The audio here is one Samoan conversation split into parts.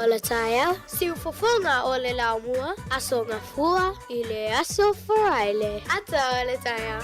le taeao, siufofoga o le laumua, Aso Gafua i le Aso Faraile. Ata o le taeao.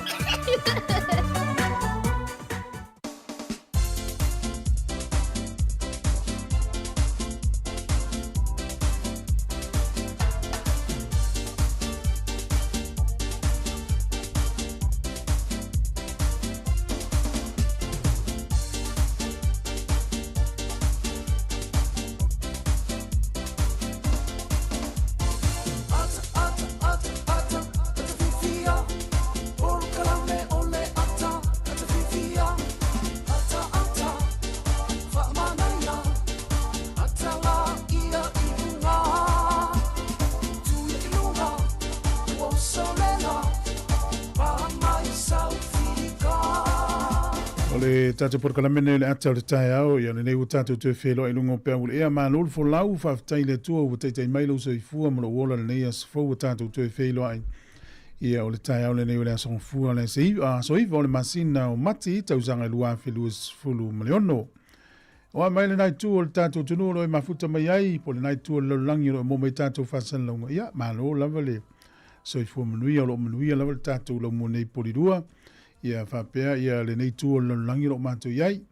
O le tatou polokalame lenei o le ata o le taeao, ia lenei ua tatou toe feiloai i luga o peau o le ea. Malo le folau, faafetai i le Atua ua taitai mai lou soifua ma lou ola i lenei aso fou ua tatou toe feiloai. Ia o le taeao lenei o le aso Gafua, o le aso 9 o le masina o Mati, tausaga e 2026. O a mai lena itu o le tatou atunuu o lo o e mafuta mai ai, po o lena itu o le lalolagi o lo o maua mai tatou faasalalauga, ia malo lava le soifua manuia, o lo o manuia lava le tatou laumua nei polilua. Ia faapea ia lenei itu o le lalolagi o lo o matou i ai.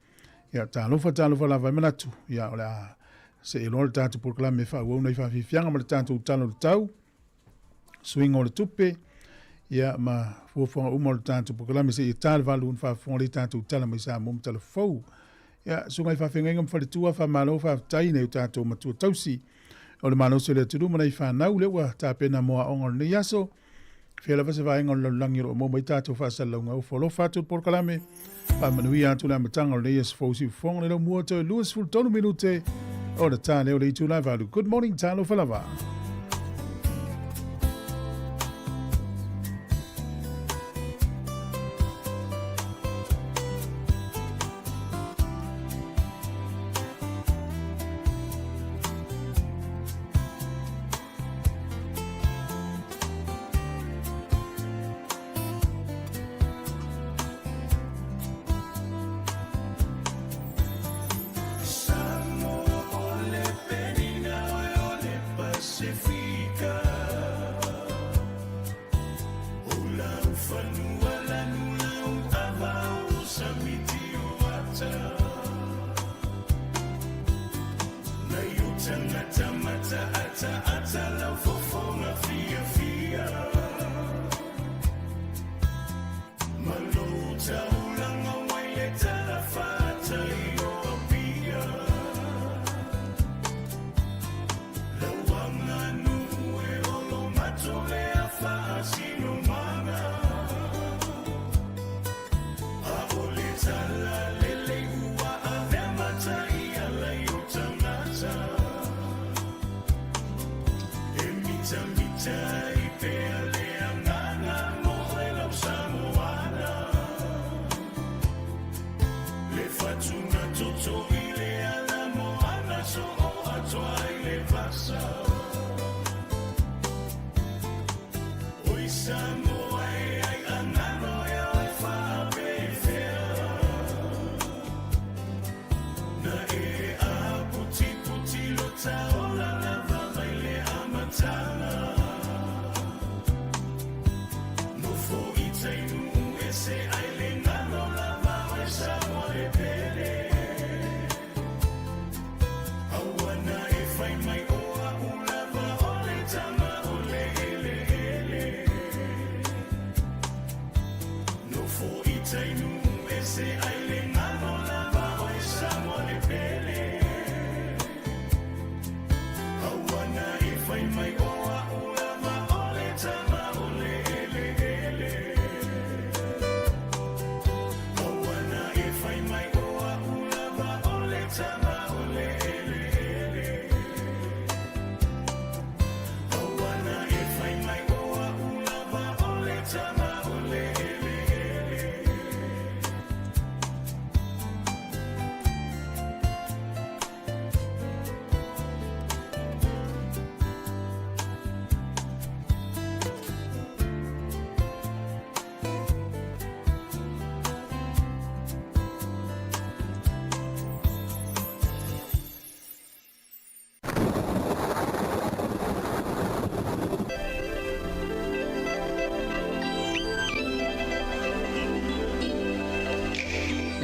Ia talofa talofa lava e manatu, ia o le a see loa le tatou polokalame e faaauau nai faafiafiaga ma le tatou Tala o le Tau, suiga o le tupe, ia ma fuafuaga uma o le tatou polokalame seia ta le 8 ona faafofoga lea i tatou tala mai Samoa ma tala fou. Ia, susuga i faafeagaiga ma faletua, faamalo faafetai nai o tatou matua tausi o le malosi o le atunuu ma nai fanau lea ua tapena mo aoga o lenei aso. Fea lava se vaega o le lalolagi o lo o maua mai tatou faasalalauga. Ofo alofa atu le polokalame, faamanuia atu le amataga o lenei aso fou siufofoga le laumua toe 23 minute o le ta leo le itula e 8. Good morning, talofa lava.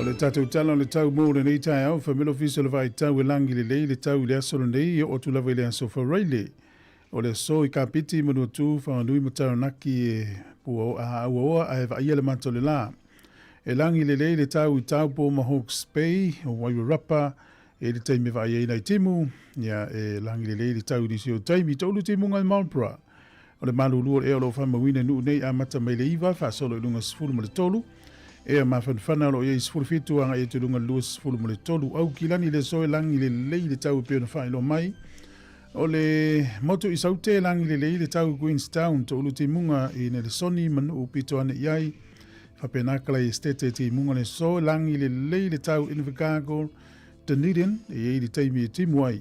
O le tatou tala o le tau mo lenei taeao, fai mai le Ofisa o le Vaitau e lagi lelei le tau i le aso lenei e oo atu lava i le aso Faraile. O le aso i Kapiti, Manuatu, Whanganui ma Taranaki e auaoa ae vaaia le mata o le la. E lagi lelei le tau i Taupo ma Hawke's Bay, o Wairarapa, e le taimi e vaaia ai nai timu, ia e lagi lelei le tau i nisi o taimi. Toulu timuga i Marlborough. O le malulu o le ea o lo o faamauina i nuu nei amata mai le 9 faasolo i luga 13. Ea mafanafana o lo o i ai 17 agai atu i luga 23. Aukilani le aso e lagi lelei le tau e pei ona faailoa mai. O le motu i Saute e lagi lelei le tau i Queenstown, toulu timuga i Nelesoni ma nuu pito ane i ai. Faapena Kalai Estate timuga le aso e lagi lelei le tau i Invercargill, Dunedin e i ai le taimi e timu ai.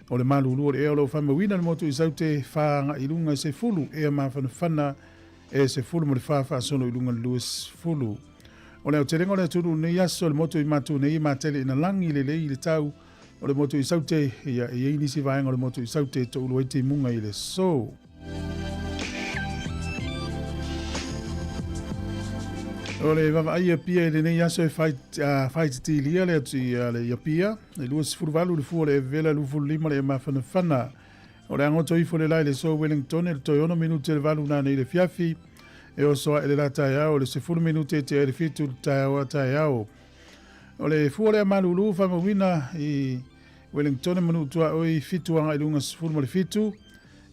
O le malulu o le ea o lo o faamauina le motu i Saute, 4 agai i luga i 10, ea mafanafana e 14 faasolo i luga i le 20. O le aotelega o le atunuu nei aso, le motu i Matu nei e matele ina lagi lelei le tau o le motu i Saute, ia e i ai nisi vaega o le motu i Saute e toulu ai timuga i le aso. O le vaavaai i Apia i lenei aso e faititilia le atu i le Apia, e 28 le fua o le Evela, 25 le mafanafana. O le agoto ifo le la i le aso Wellington, le toe 6 minute le 8 nanei i le afiafi. E oso ae le la taeao, le 10 minute e tea i le 7 le taeao a taeao. O le fua o le malulu faamauina i Wellington ma nuu tuaoi 7 agai i luga 17,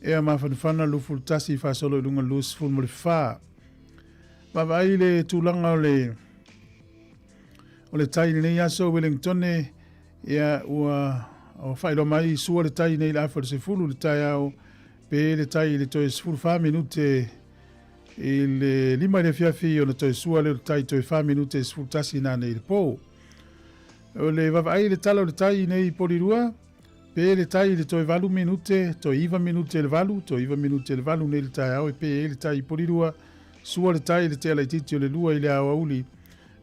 ea mafanafana 21 faasolo i luga 24. Vaavaai le tulaga o le tai i lenei aso Wellington, ia ua o faailoa mai sua le tai nei i le afa o le 10 le taeao, pe le tai i le toe 14 minute i le 5 i le afiafi, ona toe sua lea o le tai toe 4 minute 11 nanei i le po. O le vaavaai i le tala o le tai nei i Porirua, pe le tai i le toe 8 minute, toe 9 minute le 8, toe 9 minute le 8 nei le taeao e pe ai le tai i Porirua, sua le tai i le tea laitiiti o le 2 i le aoauli,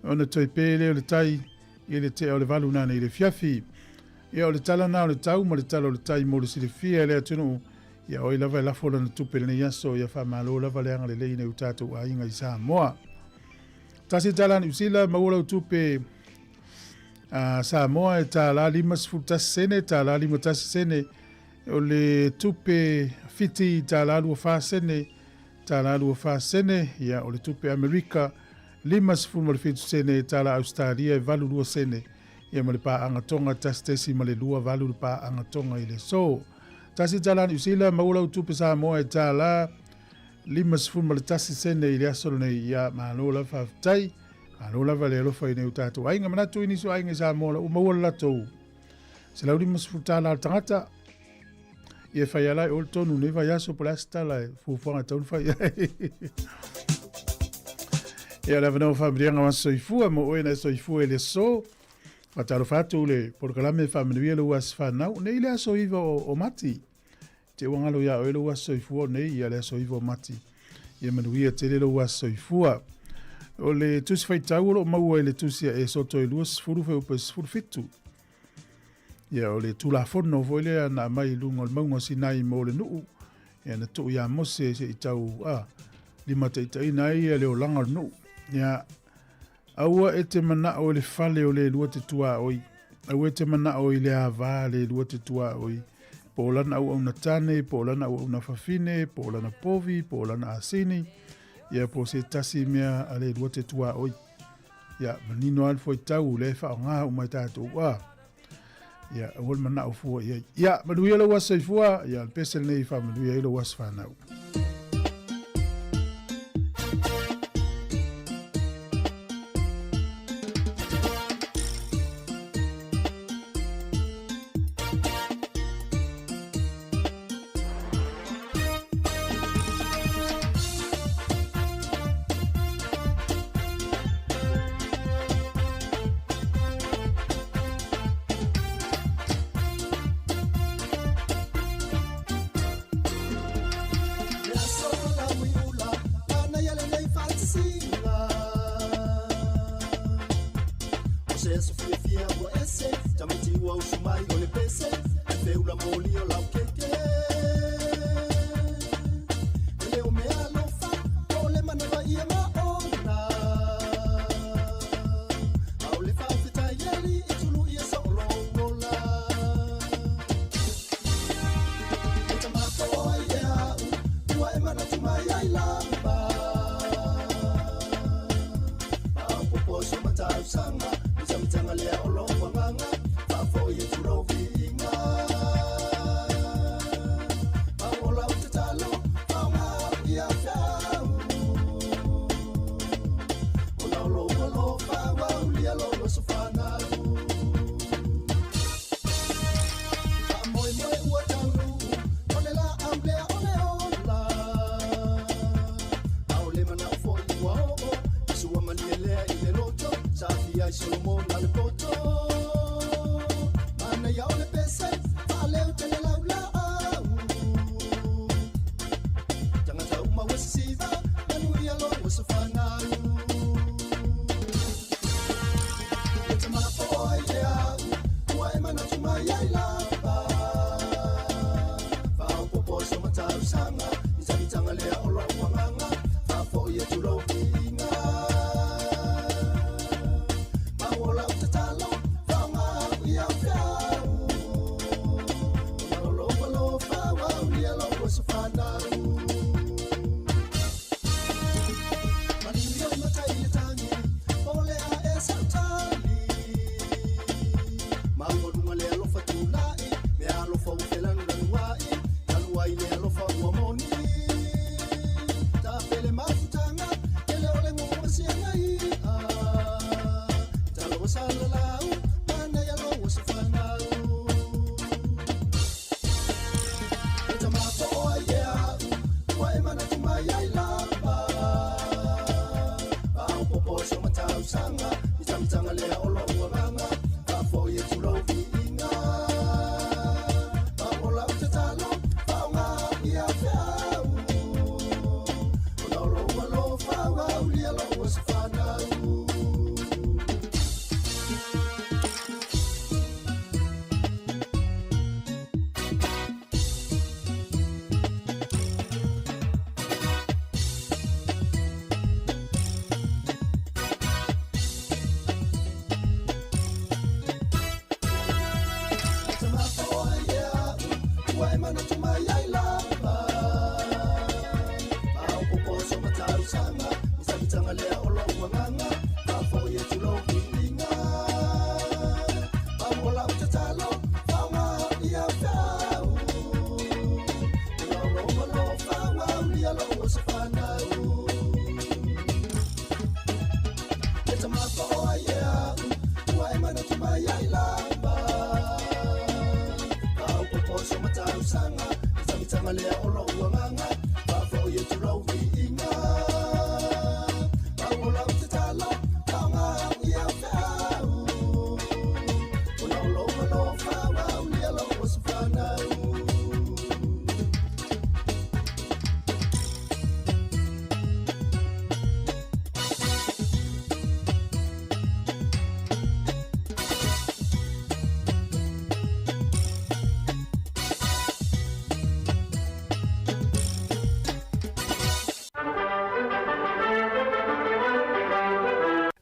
ona toe pe lea o le tai i le tea o le 8 nanei i le afiafi. Ia o le tala na o le tau ma le tala o le tai mo le silafia e le atunuu, ia oi lava e lafo lana tupe lenei aso, ia faamalo lava le agalelei nei o tatou aiga i Samoa. Tasi tala Niu Sila, maua lau tupe a Samoa e tālā 51 sene, tālā 51 sene, o le tupe Fiti tālā 24 sene, tālā 24 sene, ia o le tupe Amerika 57 sene, tālā Australia e 82 sene, ia ma le pā'aga Tonga 1.28 le pā'aga Tonga i le aso. Tasi tala Niu Sila, maua lau tupe Samoa e tālā 51 sene i le aso lenei, ia malo lava faafetai, malo lava le alofa i nei o tatou aiga. Manatu i nisi o aiga i Samoa la ua maua le latou $150 le tagata, ia fai ala e o le tonu nei vaiaso po o le a se tala e fuafuaga e tatau ona fai ai. Ia le avanoa faamanuiaga o aso soifua mo oe na e soifua i le aso. Faatalofa atu le polokalame faamanuia lou aso fanau nei le aso 9 o Mati. Te ua galo iā oe lou aso soifua nei ia le aso 9 o Mati. Ia manuia tele lou aso soifua. O le tusi faitau o loo maua i le tusi a Esoto e 20 fuaiupu e 17. Ia o le Tulafono foi lea na aumai i luga o le mauga o Sinai mo le nuu, ia na tuu iā Mose se'i tau a limataitaiina ai ia le olaga o le nuu. Ia aua e te mana'o i le fale o le lua te tuaoi, aua e te mana'o i le avā le lua te tuaoi, po o lana auauna tane, po o lana auauna fafine, po o lana povi, po o lana asini, ia po o se tasi mea a le lua te tuaoi. Ia, manino lava le fuaitau, o lea e faaaoga uma e tatou a. Ia, aua le manao fua i ai. Ia, manuia lou aso soifua, ia, le pese lenei e faamanuia ai lou aso fanau.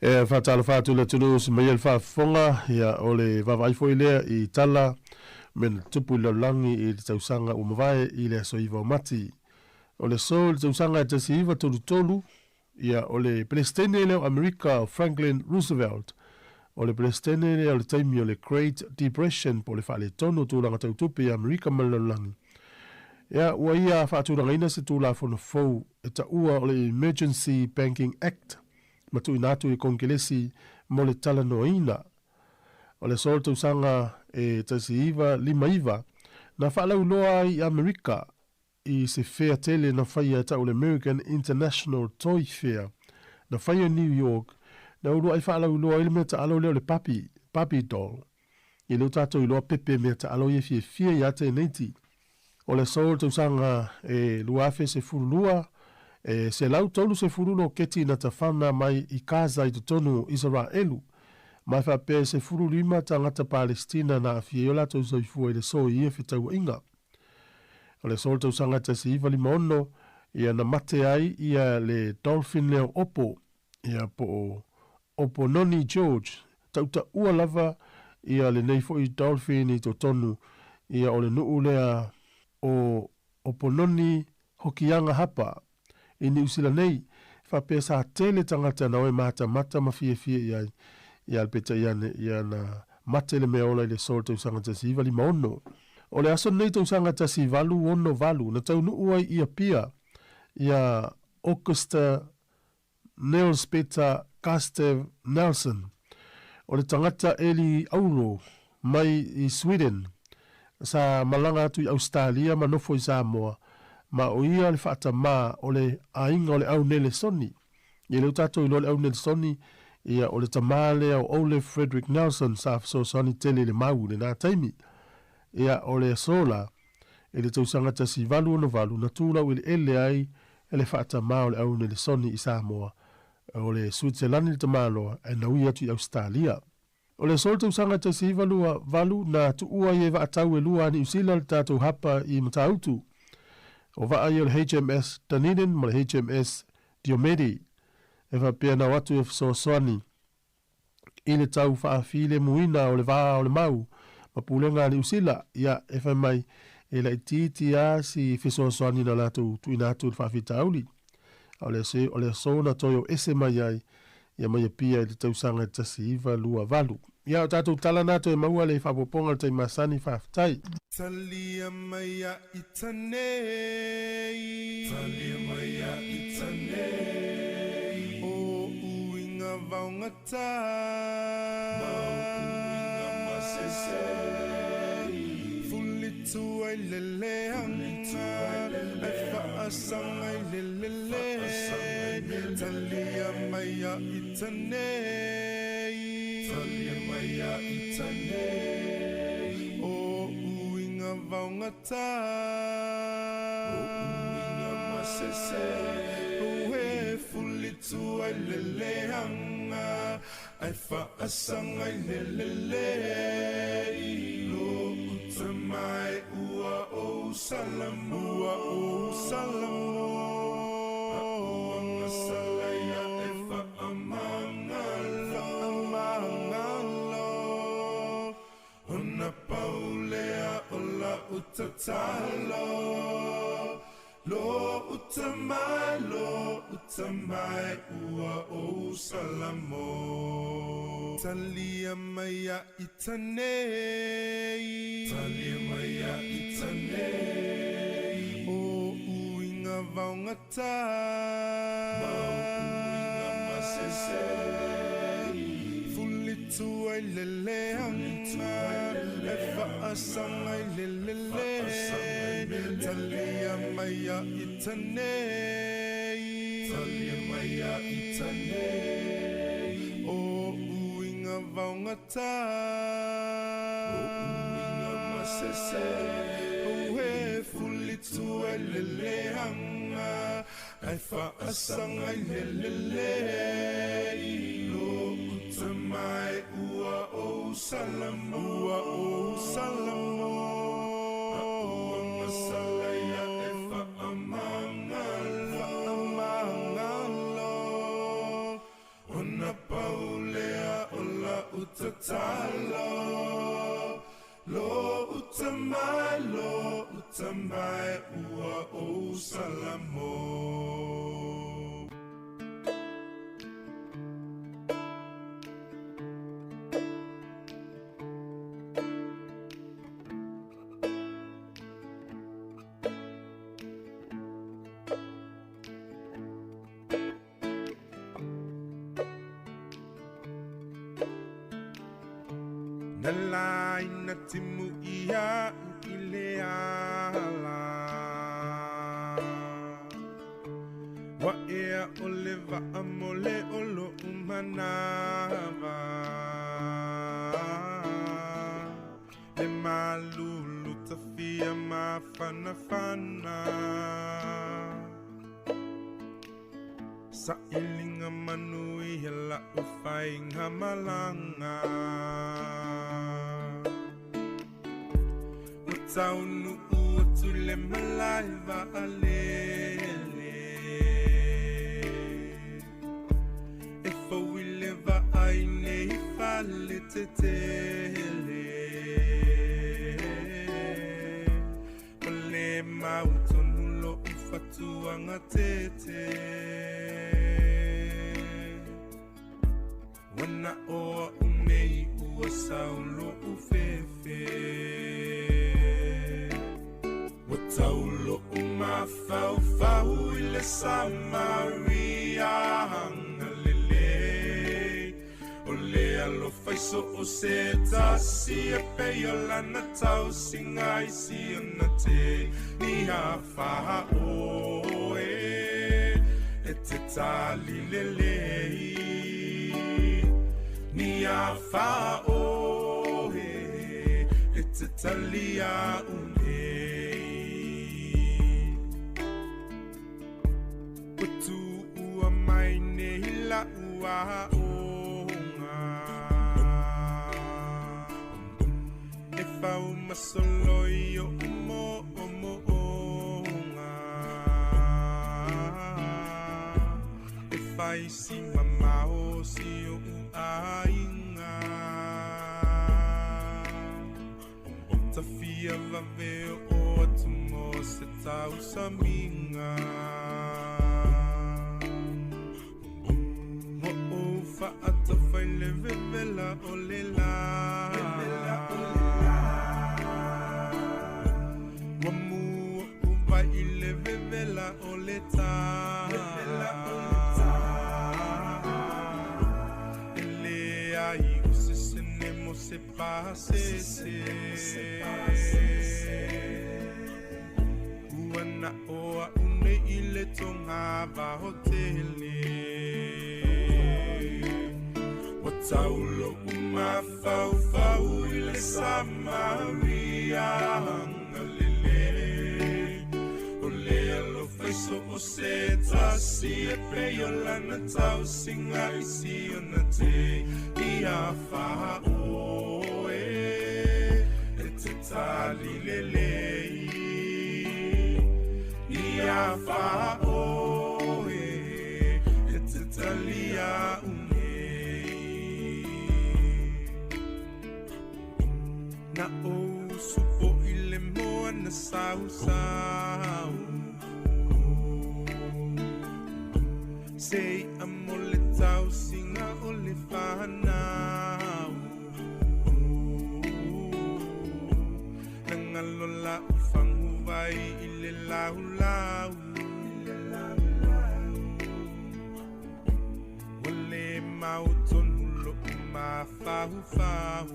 E faatalofa atu le atunuu se mai ai le faafofoga, ia o le vaavaai foi lea i tala me na tupu i le lalolagi i le tausaga ua mavae i le aso 9 o Mati. O le aso i le tausaga e 1933, ia o le Peresetene lea o Amerika o Franklin Roosevelt, o le Peresetene lea o le taimi o le Great Depression po o le faaletonu o tulaga tau tupe i Amerika ma le lalolagi. Ia ua ia faatulagaina se Tulafono fou e taua o le Emergency Banking Act, ma tuuina atu i Kongelesi mo le talanoaina. O le aso o le tausaga e 1959, na faalauiloa ai i Amerika i se fea tele na faia e tau le American International Toy Fair, na faia i New York, na uluai faalauiloa ai le mea taalo lea o le Barbie, Barbie doll. I lea ua tatou iloa pepe mea taalo ia fiafia ia te neiti. O le aso o le tausaga e 2012, e 130 loketi na tafana mai i Gaza i totonu o Isaraelu, ma e faapea e 15 tagata Palestina na aafia ai o latou soifua i le aso i ia fetauaiga. O le aso o le tausaga 1956, ia na mate ai ia le dolphin lea o Opo, ia po o Opononi George, tautaua lava ia lenei foi dolphin i totonu ia o le nuu lea o Opononi Hokianga Hapa i Niu Sila nei, faapea sa tele tagata na oe matamata ma fiafia i ai, ia le peitai ane ia na mate le mea ola i le aso o le tausaga 1956. O le aso lenei tausaga 1868 na taunuu ai i Apia ia Augusta Nils Peter Gustav Nelson, o le tagata eli auro mai i Sweden, sa malaga atu i Ausetalia ma nofo i Samoa, ma o ia le faatamā o le aiga o le Au Nelesoni. Ia lea ua tatou iloa le Au Nelesoni, ia o le tamā lea o Olaf Frederick Nelson sa fesoasoani tele i le mau i lenā taimi. Ia o le aso la, i le tausaga 1868 na tu laueleele ai e le faatamā o le Au Nelesoni i Samoa, o le Suitselani le tamaloa ae na ui atu i Ausetalia. O le aso o le tausaga 1928 na tuua ai e vaatau e lua a Niu Sila le tatou hapa i Matautu. O vaa ia o le HMS Dunedin ma le HMS Diomede e faapea na o atu e fesoasoani i le tau faafilemuina o le va o le mau ma pulega a Niu Sila, ia, e fai mai, E laitiiti lava si fesoasoani na latou tuuina atu i le faafitauli. A o le aso, o le aso na toe o ese mai ai ia mai Apia i le tausaga e 1928. Ia o tatou tala na toe maua le faaopoopoga o le taimi masani, faafetai. Talia mai ia i tanei. Talia mai ia i tanei. O uiga vaogata. Ma o uiga masese. Fulitu ai le leaga. Ai faasaga i le lelei. Talia mai ia i tanei. Talia mai ia i tanei. O uiga vaogata. O uiga masese. Ue fulitu ai le leaga. Ai faasaga i le lelei. Lo uta mai ua ou salamu. Ua ou salamu. A'uaga salaia e faamagalo. Faamagalo. Ona pau lea o la'u tatalo. Lo uta mai, lo uta mai, ua ou salamo. Talia mai ia i tanei. Talia mai ia i tanei. O uiga vaogata. Ma o uiga masese. Fulitu ai le leaga. E faasaga i le lelei. Talia mai ia i tanei. Talia mai ia i tanei. O uiga vaogata. O uiga masese. Ue fulitu ai le leaga. Ai faasaga i le lelei. Lo uta mai ua ou salamu. Ua ou salamu. A'uaga salaia e faamagalo. Faamagalo. Ona pau lea o la'u tatalo. Lo uta mai, lo uta mai, ua ou salamo. Na laina timu ia u i le ala. Wa ea o le vaa mo le o lo'u manawa. Le malulu tafia mafanafana. Saʻiliga manu ia la'u faiga malaga. Ua taunu'u atu le malae vaalele. E fou i le vaai nei fale tetele. O le mautonu lo'u fatuaga tete. Wana oa umei ua saulo ufefe. Ua taulo umafaufau i le Samaria hangalelei. O le alofaiso o se tasi e pei o lana tausiga i si ona te ni afaoe. E te talilelei. Ni afaoe e te talia unei. Ua tuua mai nei la'u aoga. E faumasoloi o'u mo'omo'oga. E faisi mamao si o'u aiga. Tafia vave o samiga. Ua ou fa'atafa i le vevela o le lā. Ua muo'u vai i le vevela o le tā. E leai o se sene mo se pasese. Ua na o a'u nei i le toga vaotele. Ua taulo'u mafaufau i le Samaria agalelei. O le alofa i so o se tasi e pei o lana tausiga i siona te ia fa'aoe e te tali lelei. Ia fa'aoe e te talia unei. Na ou supo i le moana sausau. Se i amo le tausiga o le fanau. Nagalo la'u faguvai i le laulau. Ua lē mautonu lo'u mafaufau.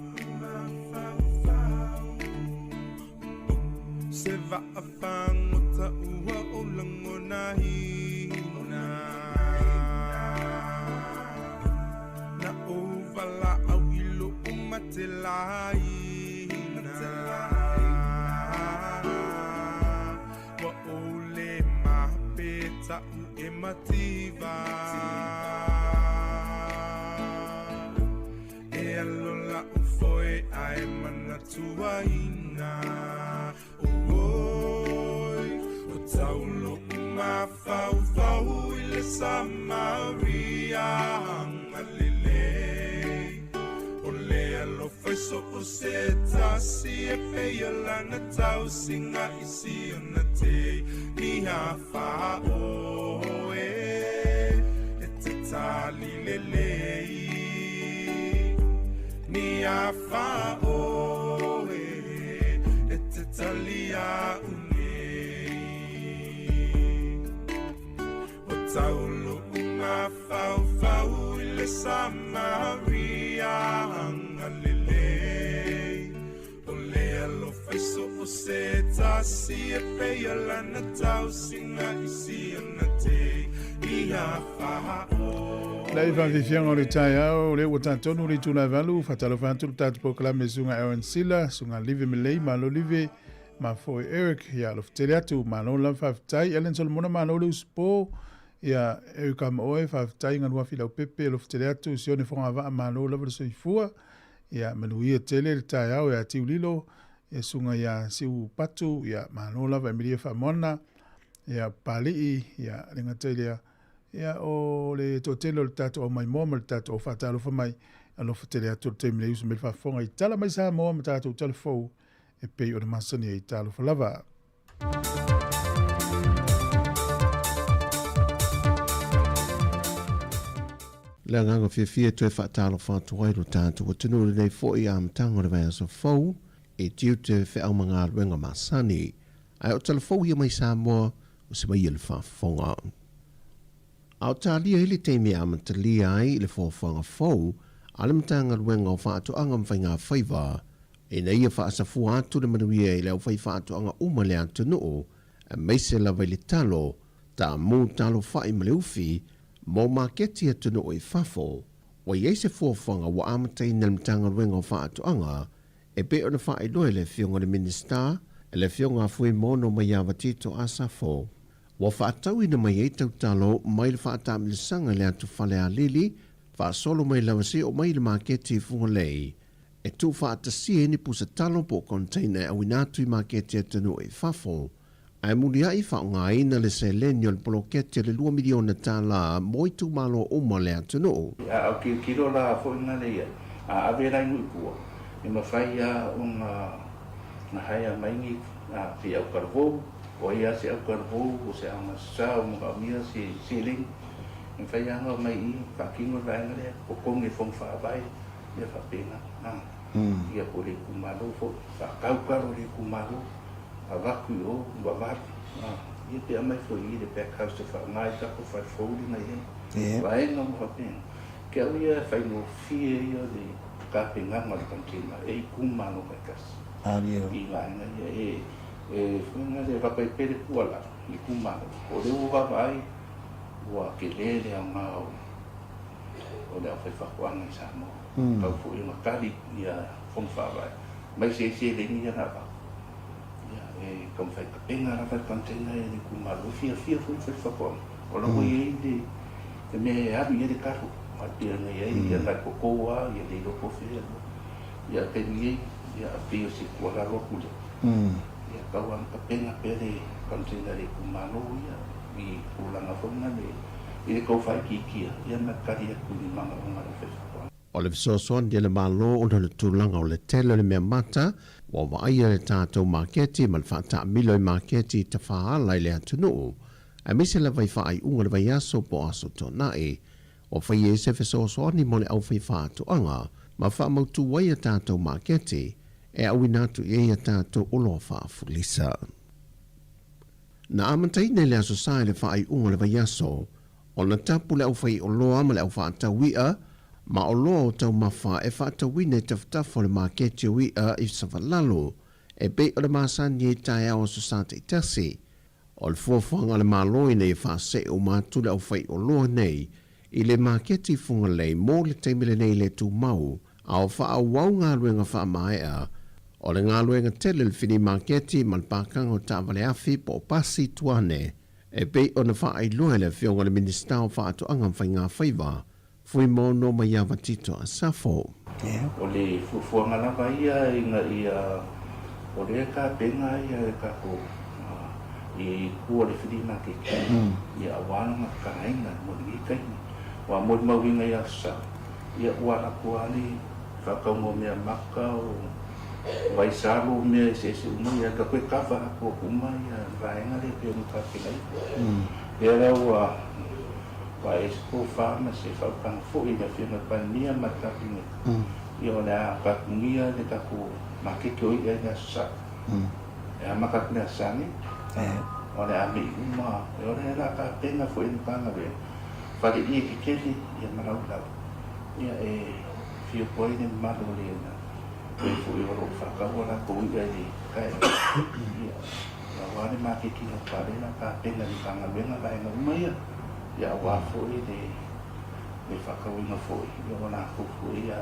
Se va'afagota ua ou lagonaina. Na ou vala'au i lo'u matelaina. Ua ou lē mapeta'u e mativa. E alo la'u foe ae manatuaina. Oi, o taulo'u mafaufau i le Samaria agalelei. O le alofa i so o se tasi e pei o lana tausiga i siona te ia fa'aoe e te tali lelei. Ni a fa'aoe e te talia unei. O taulo'u mafaufau i le Samaria agalelei. O le alofa i so o se tasi e pei o lana tausiga i siona te ia fa'aoe. Lei faafiafiaga o le taeao o lea ua tatonu le itula 8 faatalofa atu le tatou polokalame suga Aaron Sila suga Live Melei malo Live ma foi Eric ia alofetele atu malo lava faafetai Ellen Solomona malo le usupo ia Eric Amaoe faafetai galuafi laupepe alofetele atu Sione Fogava'a malo lava le soifua ia manuia tele le taeao ia Tiulilo ia suga ia Siu Patu ia malo lava Emilia Faamoana ia Pali'i ia le gata i lea ia o le toatele o le tatou aumaimoa ma le tatou faatalofa mai alofa tele atu le taimi nei usu mai le faafofoga i tala mai Samoa ma tatou talafou e pei o le masani ai talofa lava. Le agaga fiafia e toe faatalofa atu ai lo tatou atunuu i lenei fo'i amataga o le vaiaso fou e tiute feau ma galuega masani. Ae o talafou ia mai Samoa o se mai le faafofoga. A o talia ai le taimi e amatalia ai i le fuafuaga fou a le Matagaluega o Faatoaga ma Faigafaiva ina ia faasafua atu le manuia i le aufaifaatoaga uma le atunuu aemaise lava i le talo, taamu, talo fa'i ma le ufi mo maketi atunuu i fafo. Ua i ai se fuafuaga ua amataina e le Matagaluega o Faatoaga e pei ona faailoa e le Afioga i le Minisita, le Afioga a Fuimaono Maiava Tito Asafo. Ua faatauina mai ai tautalo mai le faataamilosaga i le atu Falealili, faasolo mai lava seia oo mai i le maketi i Fugalei. E tuufaatasia ai ni pusa talo po o container e auina atu i maketi atunuu i fafo, ae muliai faaaogaina le seleni o le poloketi o le $2 miliona mo itumalo uma o le atunuu. A o tilotilo la foi na le ia, a ave la i nuu i tua, e mafai lava ona hire mai ni feau talavou. O ai lava se autalavou o se augasasa ua manaomia se seleni, e mafai lava ona omai i i faatino le vaega lea, totogi e le Fono Faavae, mea faapena. Ia po o le itumalo foi, faatau talo i le itumalo, avatu i o vavalu. Ia pe aumai foi i i le pack house e faaaoga ai tatou fale fou lea na i ai. Vaega uma faapena. Te au ia e faigofie ia o le tapenaga o le container e itumalo taitasi i vaega ia e e foi na le avatu ai pea le tuualalo i itumalo o lea ua vaavaai ua tele le aoga o o le aufaifaatoaga i Samoa tau foi ona tali ia fono faavae mai se seleni ia na avatu ia e taumafai tapena lava le container e le itumalo e fiafia foi le faifaatoaga o la ua i ai le le mea e alu i ai le talo, ae pei ona i ai ia nai toto lava, ia le iloa po o fea ia taimi nei, ia pei o se tuualalo atu lea, ia tau lava ona tapena pea le container a le itumalo ia i tulaga foi na le i le tau faaitiitia ia ma tali atu i manaoga o le aufaifaatoaga. O le fesoasoani a le Malo ona o le tulaga o le tele o le mea mata ua vaaia le tatou maketi ma le faataamilo i maketi i tafaala i le atunuu, aemaise lava i faaiuga o le vaiaso po o aso tuanai. Ua fai ai se fesoasoani mo le aufaifaatoaga ma faamautu ai a tatou maketi e auina atu i ai a tatou oloa faafulisa. Na amataina i le Aso Sa i le faaiuga o le vaiaso, ona tapu le aufaioloa ma le aufaatau i'a ma oloa o taumafa e faatauina i tafatafa o le maketi o i'a i Savalalo e pei o le masani ai taeao Aso Sa taitasi. O le fuafuaga a le Malo ina ia faasee uma atu le aufaioloa nei i le maketi Fugalei mo le taimi lenei le tumau, a o faaauau galuega faamaea o le galuega tele o le fili maketi ma le pakaga o taavale afi po o pasi tuane e pei ona faailoa e le Afioga i le Minisita o Faatoaga ma Faigafaiva, Fuimaono Maiava Tito Asafo. O le fuafuaga lava ia ina ia o lea e tapena ia le tatou i tua o le flea market ia aua lona tatalaina mo lenei taimi. Ua molimauina i Aso Sa ia ua alu atu lava le faatauga o mea maka, o vaisalo, mea eseese uma ia, alu atu e kava atoa uma ia le vaega lea e pei ona tapenaina. Lea la ua Ua e se tofa ma se faautaga foi i le Afioga i le Palemia ma le Kapeneta, ia o le a tapunia le tatou maketi o i'a i le Aso Sa. E amata atu le Aso Sa nei, o le a mei uma, o le a tapena foi e le Matagaluega faleie tetele ia ma laulau, ia e afio atu ai le mamalu o le e foi o lo o faataua latou i'a i le taeao, ia aua le maketi o lea o le a tapena e le Matagaluega vaega uma ia. Ia aua foi le le faatauina foi ia o latou foi ia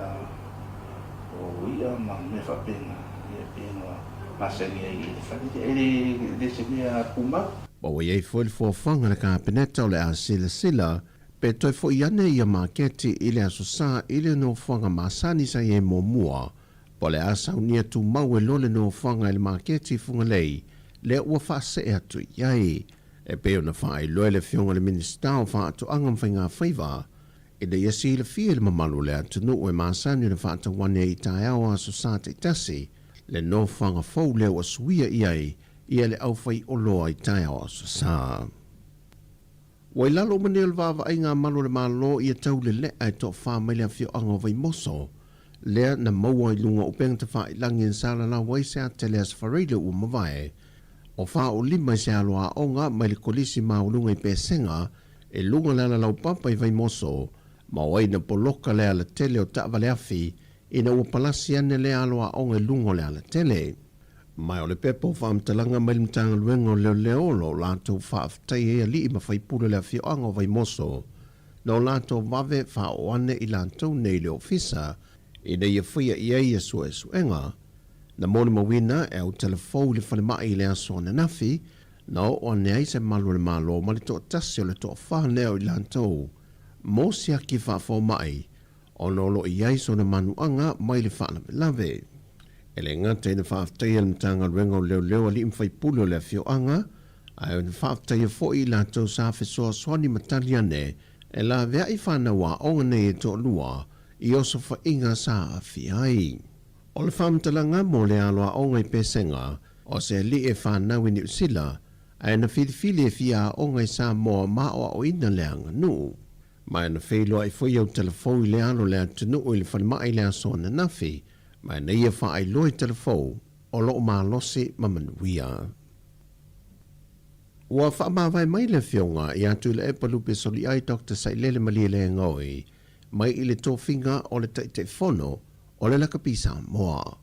o i'a ma mea faapena ia e pei ona masani ai i le fale lea. E le le se mea tumau. Ma ua i ai foi le fuafuaga a le Kapeneta o le a silasila pe toe foi ane ia maketi i le Aso Sa i le nofoaga masani sa i ai muamua, po o le a saunia tumau e loa le nofoaga i le maketi i Fugalei lea ua faasee atu i ai. E pei ona faailoa e le Afioga i le Minisita o Faatoaga ma Faigafaiva, ina ia silafia i le mamalu o le atunuu e masani ona faatauane ai i taeao Aso Sa taitasi, le nofoaga fou lea ua suia i ai ia le aufaioloa i taeao Aso Sa. Ua i lalo uma nei o le vaavaaiga a malu o le Malo ia taulele'a e toafa mai le afioaga o Vaimoso, lea na maua i luga o upega tafailagi na salalau ai se ata i le Aso Faraile ua mavae, O 45 i se alo aoga mai le Kolisi Maualuga i Pesega i luga o le alalaupapa i Vaimoso, ma o ai na poloka le alatele o taavale afi ina ua palasi ane lea alo aoga i luga o le alatele. Ma o le pepa o faamatalaga mai le Matagaluega o Leoleo o lo o latou faafetai ai alii ma faipule o le afioaga o Vaimoso na o latou vave faaoo ane i latou nei i le ofisa ina ia faia i ai ia suesuega. Na molimauina e autalavou i le falemai i le aso ananafi, na oo ane ai se malu o le Malo ma le toatasi o le toafa lea o i latou mo siaki faafomai ona o lo o i ai sona manuaga mai le faalavelave. E le gata ina faafetaia le Matagaluega o Leoleo Alii ma Faipule o le afioaga, ae na faafetaia foi i latou sa fesoasoani ma tali ane e laveai fanau aoga nei e toalua i osofaiga sa aafia ai. O le faamatalaga mo le alo aoga i Pesega, o se alii e fanau i Niu Sila, Ae na filifili e fia aoga i Samoa ma aoaoina le aganuu. Ma na feiloai foi autalavou i le alo o le atunuu i le falemai i le aso ananafi, ma na ia faailoa i talavou o lo o malosi ma manuia. Ua faamavae mai le Afioga ia Tuilaepa Lupe Soliai Doctor Sailele Malielegaoi mai i le tofiga o le Taitaifono o le Lakapi Samoa.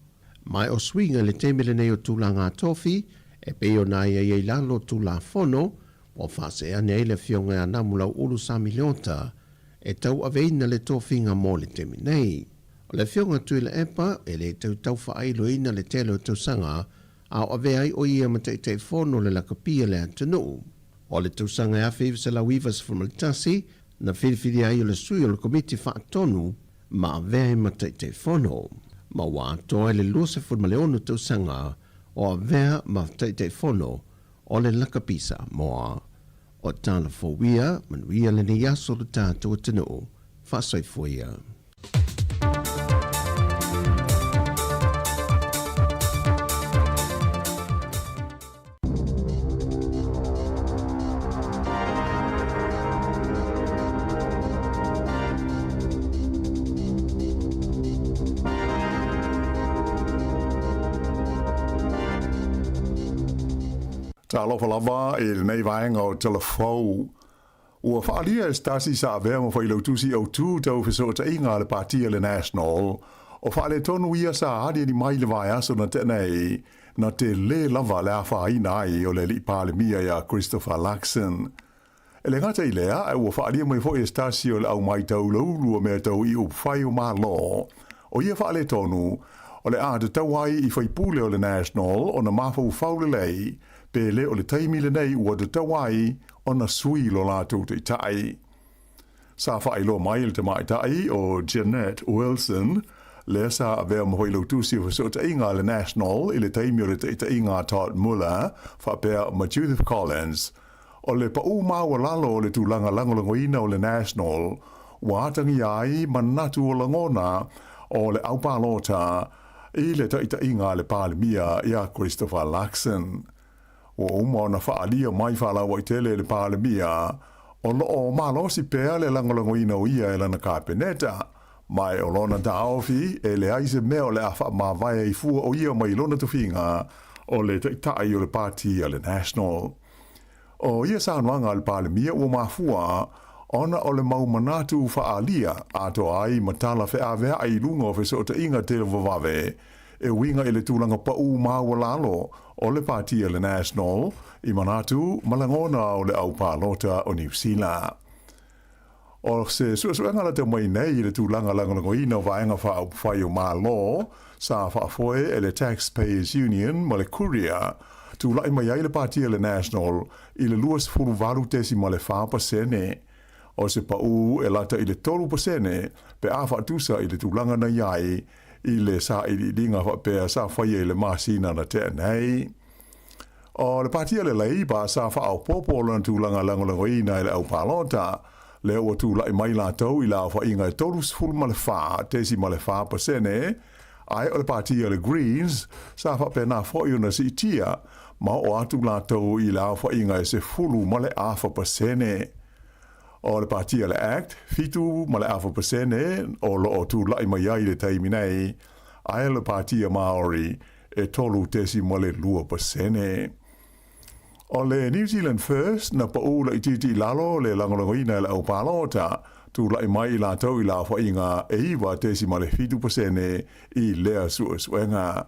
Ma o suiga i le taimi lenei o tulaga tofi e pei ona aiaia i lalo o Tulafono ua faaseane ai le Afioga ia Namulauulu Sami Leota e tauaveina le tofiga mo le taimi nei. O le Afioga Tuilaepa e le tau taufaailoina le tele o tausaga a o avea ai o ia ma Taitaifono o le Lakapi a le atunuu. O le tausaga e 1991 na filifilia ai o le sui o le Komiti Faatonu ma avea ai ma Taitaifono, ma ua atoa i le 26 tausaga o avea ma Taitaifono o le Lakapi Samoa. O tala fou ia, manuia lenei aso lo tatou atunuu. Faasoifua ia. Talofa lava i lenei vaega o Talafou. Ua faaalia e se tasi sa avea ma failautusi autu tau fesootaiga a le Pati a le National, o faaletonu ia sa aliali mai i le vaiaso na tea nei, na tele lava le afaina ai o le Alii Palemia ia Christopher Luxon. E le gata i lea, ae ua faaalia mai foi e se tasi o le au maitau laulu o mea tau i upufai o Malo, o ia faaletonu, o le a tatau ai i faipule o le National ona mafaufau lelei, pe le o le taimi lenei ua tatau ai ona sui lo latou taitai. Sa faailoa mai e le tamaitai o Jeanette Wilson, lea sa avea ma failautusi o fesootaiga a le National i le taimi o le taitaiga a Todd Muller faapea ma Judith Collins, o le paʻū maualalo o le tulaga lagolagoina o le National ua atagia ai manatu o lagona o le aupalota i le taitaiga a le Palemia ia Christopher Luxon. Ua uma ona faaalia mai faalauaitele e le Palemia, o lo o malosi pea le lagolagoina o ia e lana Kapeneta, ma e o lona taofi e leai se mea o le a faamavae ai fua o ia mai lona tofiga o le Taitai o le Pati a le National. O ia saunoaga a le Palemia ua mafua ona o le mau manatu faaalia atoa ai ma tala feaveai i luga o fesootaiga televavave e uiga i le tulaga paʻū maualalo o le Pati a le National i manatu ma lagona o le au palota o Niu Sila. O se suesuega lata mai nei i le tulaga lagolagoina o vaega faaupufai o Malo sa faafoe e le Taxpayers Union ma le Courier, tulai mai ai le Pati a le National i le 28.4%. O se paʻū e lata i le 3% pe a faatusa i le tulaga na i ai i le sailiiliga faapea sa faia i le masina na tea nei. O le Pati a le Labour sa faaopoopo lona tulaga lagolagoina i le au palota, lea ua tulai mai latou i le aofaiga e 34.4%, ae o le Pati a le Greens sa faapena foi ona siitia ma oo atu latou i le aofaiga e 10.5%. O le Pati a le Act, 7.5% o lo o tulai mai ai i le taimi nei, ae o le Pati a Maori e 3.2%. O le New Zealand First na paʻū laitiiti i lalo le lagolagoina e le au palota, tulai mai i latou i le aofaiga e 9.7% i lea suesuega.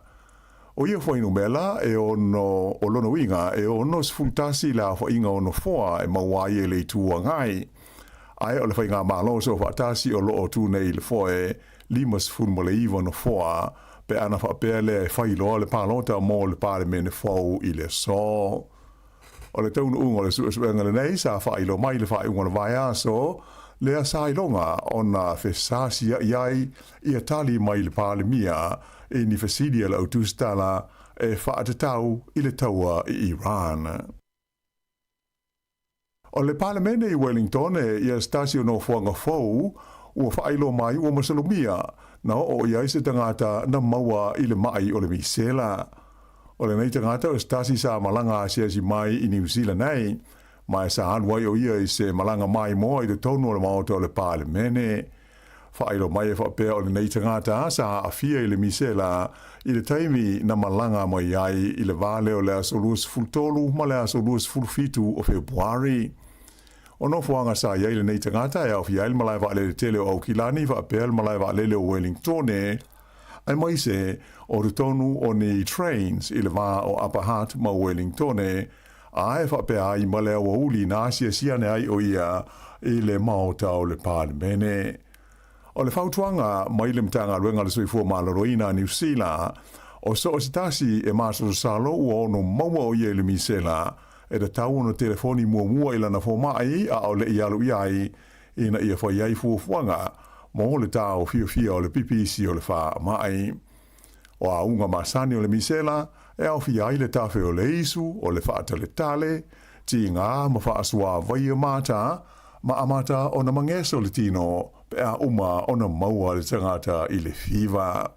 O ia fuainumera e ono, o lona uiga e 61 le aofaiga o nofoa e maua ai e le Itu Agai. Ae o le Faigamalo Soofaatasi o lo o tu nei i le foe 59 nofoa pe ana faapea lea e fai loa le palota mo le Palemene fou i le aso. O le taunuuga o le suesuega lenei sa faailoa mai i le faaiuga o le vaiaso lea sa iloga ona fesasia'i ai ia tali mai le Palemia i ni fesili a le au tusitala e faatatau i le taua i Iran. O le Palemene i Wellington e ia se tasi o nofoaga fou ua faailoa mai ua masalomia na oo i ai se tagata na maua i le maʻi o le misela. O lenei tagata o se tasi sa malaga asiasi mai i Niu Sila nei, ma e sa alu ai o ia i se malaga maimoa i totonu o le Maota o le Palemene. Faailoa mai e faapea o lenei tagata sa aafia i le misela i le taimi na malaga mai ai i le va lea o le aso 23 ma le aso 27 o Fepuari. O nofoaga sa i ai lenei tagata e aofia ai le malae vaalele tele o Aukilani faapea le malae vaalele o Wellingtone, aemaise o totonu o ni trains i le va o Upper Hutt ma Wellingtone, a e faapea ai ma le aoauli na asiasi ane ai o ia i le Maota o le Palemene. O le fautuaga mai le Matagaluega o le Soifua Maloloina a Niu Sila, o so o se tasi e masalosalo ua ono maua o ia i le misela, e tatau ona telefoni muamua i lana fomai a o le i alu i ai, ina ia fai ai fuafuaga mo le taofiofia o le pipisi o le faamai. O auga masani o le misela e aofia ai le tafe o le isu, o le faataletale, tiga ma faasuāvaia mata, ma amata ona mageso le tino pe a uma ona maua le tagata i le fiva.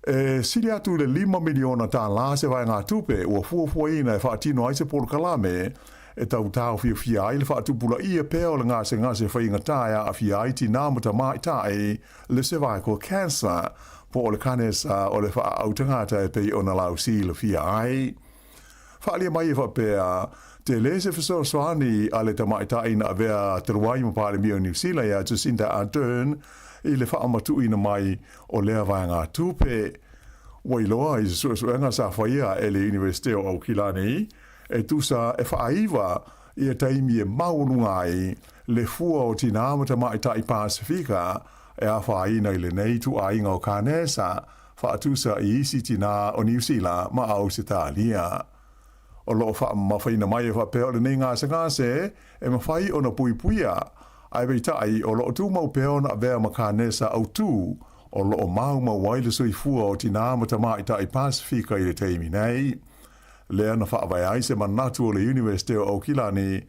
E sili atu i le $5 miliona se vaegatupe ua fuafuaina e faatino ai se polokalame e tau taofiofia ai le faatupulaia pea o le gasegase faigata e aafia ai tinā ma tamaitai, le cervical cancer, po o le kanesa o le faaaau tagata e pei ona lausilafia ai. Faaalia mai e faapea, tele se fesoasoani a le tamaitai na avea talu ai ma Palemia o Niu Sila ia Jacinda Ardern i le faamatuuina mai o lea vaegatupe. Ua iloa i se suesuega sa faia e le Iunivesite o Aukilani, e tusa e faaiva ia taimi e maualuga ai le fua o tinā ma tamaitai Pasifika e afaina i lenei ituaiga o kanesa, faatusa i isi tinā o Niu Sila ma Ausetalia. O lo o faamamafaina mai e faapea o lenei gasegase e mafai ona puipuia, ae peitai o lo o tumau pea ona avea ma kanesa autū o lo o maumau ai le soifua o tinā ma tamaitai Pasifika i le taimi nei. Lea na faavae ai se manatu o le Iunivesite o Aukilani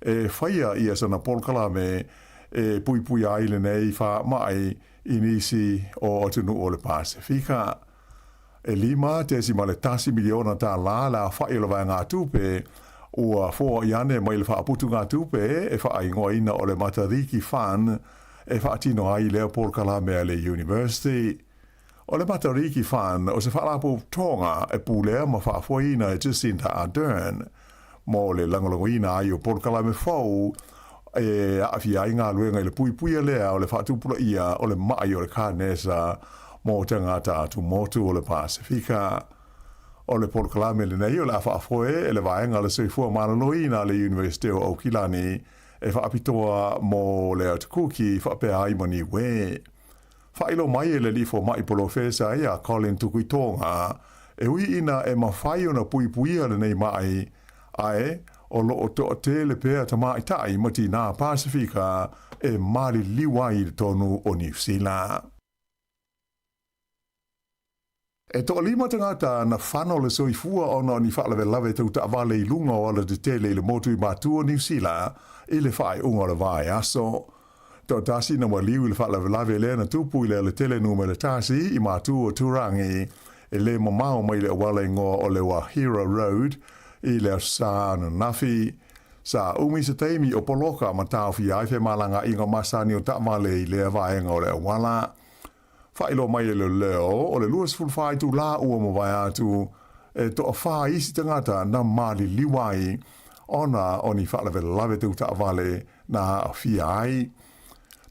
e faia ia sana polokalame e puipuia ai lenei faamai i nisi o atunuu o le Pasefika. E $5.1 miliona le aofai o le vaegatupe ua foai ane mai le faaputugatupe e faaigoaina o le Matariki Fund e faatino ai lea polokalame a le University. O le Matariki Fund o se faalapotopotoga e pulea ma faafoeina e Jacinda Ardern mo le lagolagoina ai o polokalame fou e aafia ai galuega i le puipuia lea o le faatupulaia o le ma'i o le kanesa mo tagata atumotu o le Pasefika. O le polokalame lenei o le a faafoe e le Vaega o le Soifua Maloloina a le Iunivesite o Aukilani e faapitoa mo le Atukuki faapea ai ma Niue. Faailoa mai e le alii fomai polofesa ia Colin Tukuitonga, e ui ina e mafai ona puipuia lenei ma'i, ae o lo o toatele pea tamaitai ma tinā Pasifika e maliliu ai i totonu o Niu Sila. E toalima tagata na fano le soifua ona o ni faalavelave tau taavale i luga o alatetele i le motu i Matua o Niu Sila i le faaiuga o le vaiaso. Toatasi na maliu i le faalavelave lea na tupu i le alatele numera tasi i Matua o Turangi e le mamao mai le auala igoa o le Wahira Road i le Aso Sa ananafi. Sa umi se taimi o poloka ma taofia ai femalagaaiga masani o taavale i lea vaega o le auala. Faailoa mai e leoleo, o le 24 itulā ua mavae atu e toafā isi tagata na maliliu ai ona o ni faalavelave tau taavale na aafia ai.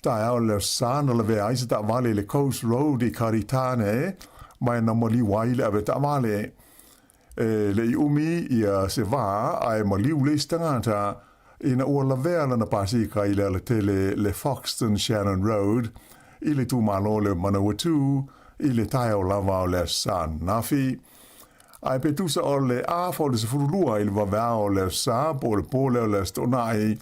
Taeao le Aso Sa na lavea ai se taavale i le Coast Road i Karitane ma e na maliu ai le ave taavale. E le i umi ia se vā ae maliu le isi tagata ina ua lavea lana pasika i le alatele le Foxton Shannon Road i le itumalo o le Manawatū i le taeao lava o le Aso Sa ananafi. Ae pe tusa o le afa o le 12 i le vaveao o le Aso Sa po o le pō lea o le Aso Toonai,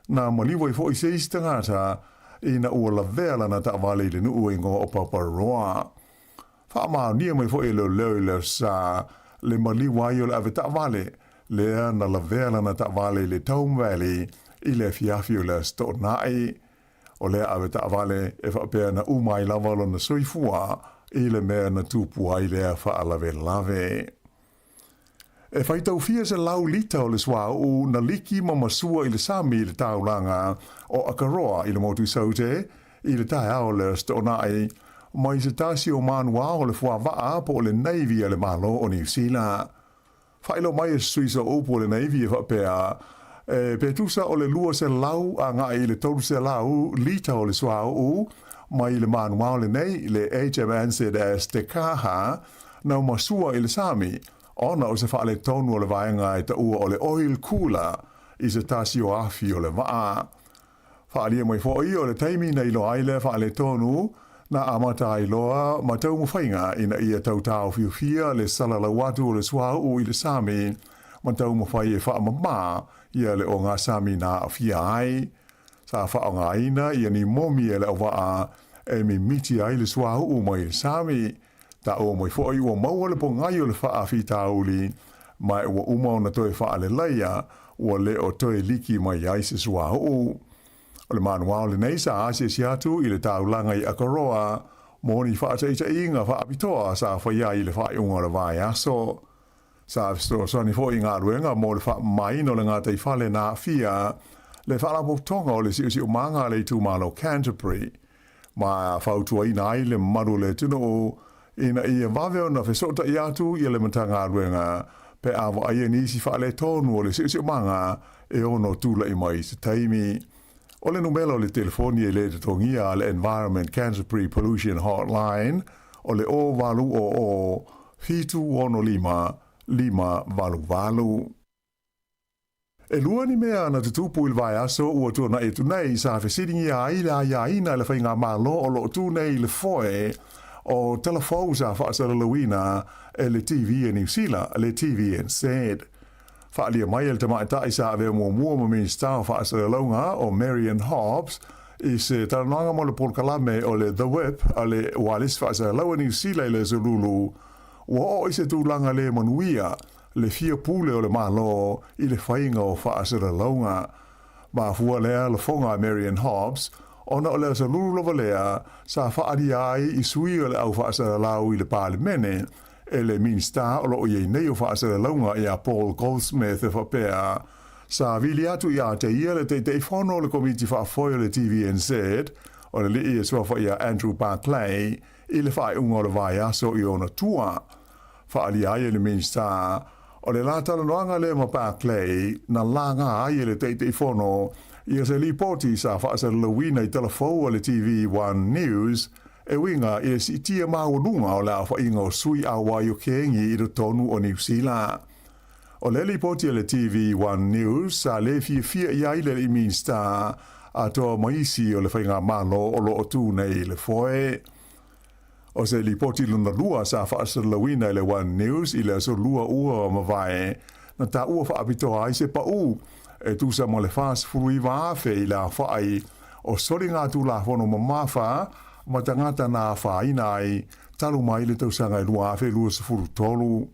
na maliu ai foi se isi tagata ina ua lavea lana taavale i le nuu e igoa o Paparoa. Faamaonia mai foi e leoleo i le Aso Sa le maliu ai o le ave taavale lea na lavea lana taavale i le Tome Valley i le afiafi o le Aso Toonai. O lea ave taavale e faapea na uma ai lava lona soifua i le mea na tupu ai lea faalavelave. E faitau fia selau lita o le suauu na liki ma masua i le sami i le taulaga o Akaroa i le motu i Saute i le taeao o le Aso Toonai mai se tasi o manuao o le fuavaa po o le Navy a le Malo o Niu Sila. Faailoa mai e se sui sooupu o le Navy e faapea, e pe tusa o le 200 agai i le 300 lita o le suauu mai le manuao lenei, le HMNZS Te Kaha, na masua i le sami, ona o se faaletonu o le vaega e taua o le oil cooler i se tasi o afi o le vaa. Faaalia mai foi o le taimi na iloa ai lea faaletonu, na amata ai loa ma taumafaiga ina ia tau taofiofia le salalau atu o le suauu i le sami ma taumafai e faamama ia le ogasami na aafia ai. Sa faaaogaina ia ni momi e le auvaa e mimiti ai le suauu mai le sami. Taua mai foi ua maua le pogai o le faafitauli, ma ua uma ona toe faaleleia, ua le o toe liki mai ai se suauu. O le manuao lenei sa asiasi atu i le taulaga i Akaroa mo ni faataitaiga faapitoa sa faia ai i le faaiuga o le vaiaso. Sa fesoasoani foi i galuega mo le faamamaina o le gataifale na aafia le Faalapotopotoga o le Siosiomaga a le Itumalo Canterbury, ma fautuaina ai le mamalu o le atunuu ina ia vave ona fesootai atu i le Matagaluega pe a vaaia nisi faaletonu o le siosiomaga e ono tulai mai i se taimi. O le numela o le telefoni e le totogia a le Environment Canterbury Pollution Hotline o le 0800 765 588. E lua ni mea na tutupu i le vaiaso ua tuanai atu nei sa fesiligia ai le aiaina e le faigamalo o lo o tu nei i le foe o tala fou sa faasalalauina e le TV a Niu Sila, le TVNZ. Faaalia mai e le tamaitai sa avea muamua ma Minisita o Faasalalauga o Marian Hobbs i se talanoaga mo le polokalame o le The Whip a le Ualesi Faasalalau a Niu Sila i le Aso Lulu, ua oo i se tulaga le manuia le fia pule o le Malo i le faiga o faasalalauga. Mafua lea lafoga a Marian Hobbs ona o le aso lulu lava lea sa faaalia ai i sui o le au faasalalau i le Palemene e le Minisita o lo o i ai nei o Faasalalauga ia Paul Goldsmith e faapea, Sa vili atu ia te ia le Taitaifono o le Komiti Faafoe o le TVNZ, o le alii e suafa ia Andrew Barclay, i le faaiuga o le vaiaso i ona tua. Faaalia ai e le Minisita, o le la talanoaga lea ma Barclay na laga ai e le Taitaifono ia se lipoti sa faasalalauina i tala fou a le TV One News e uiga i le siitia maualuga o le aofaiga o sui auai o kengi i totonu o Niu Sila. O le lipoti a le TV One News sa le fiafia i ai le alii Minisita atoa ma isi o le faigamalo o lo o tu nei i le foe. O se lipoti lona lua sa faasalalauina e le One News i le aso Lua ua mavae, na taua faapitoa ai se pau e tusa ma le 49,000 i le aofai o soligatulafono mamafa ma tagata na afaina ai talu mai le tausaga e 2023.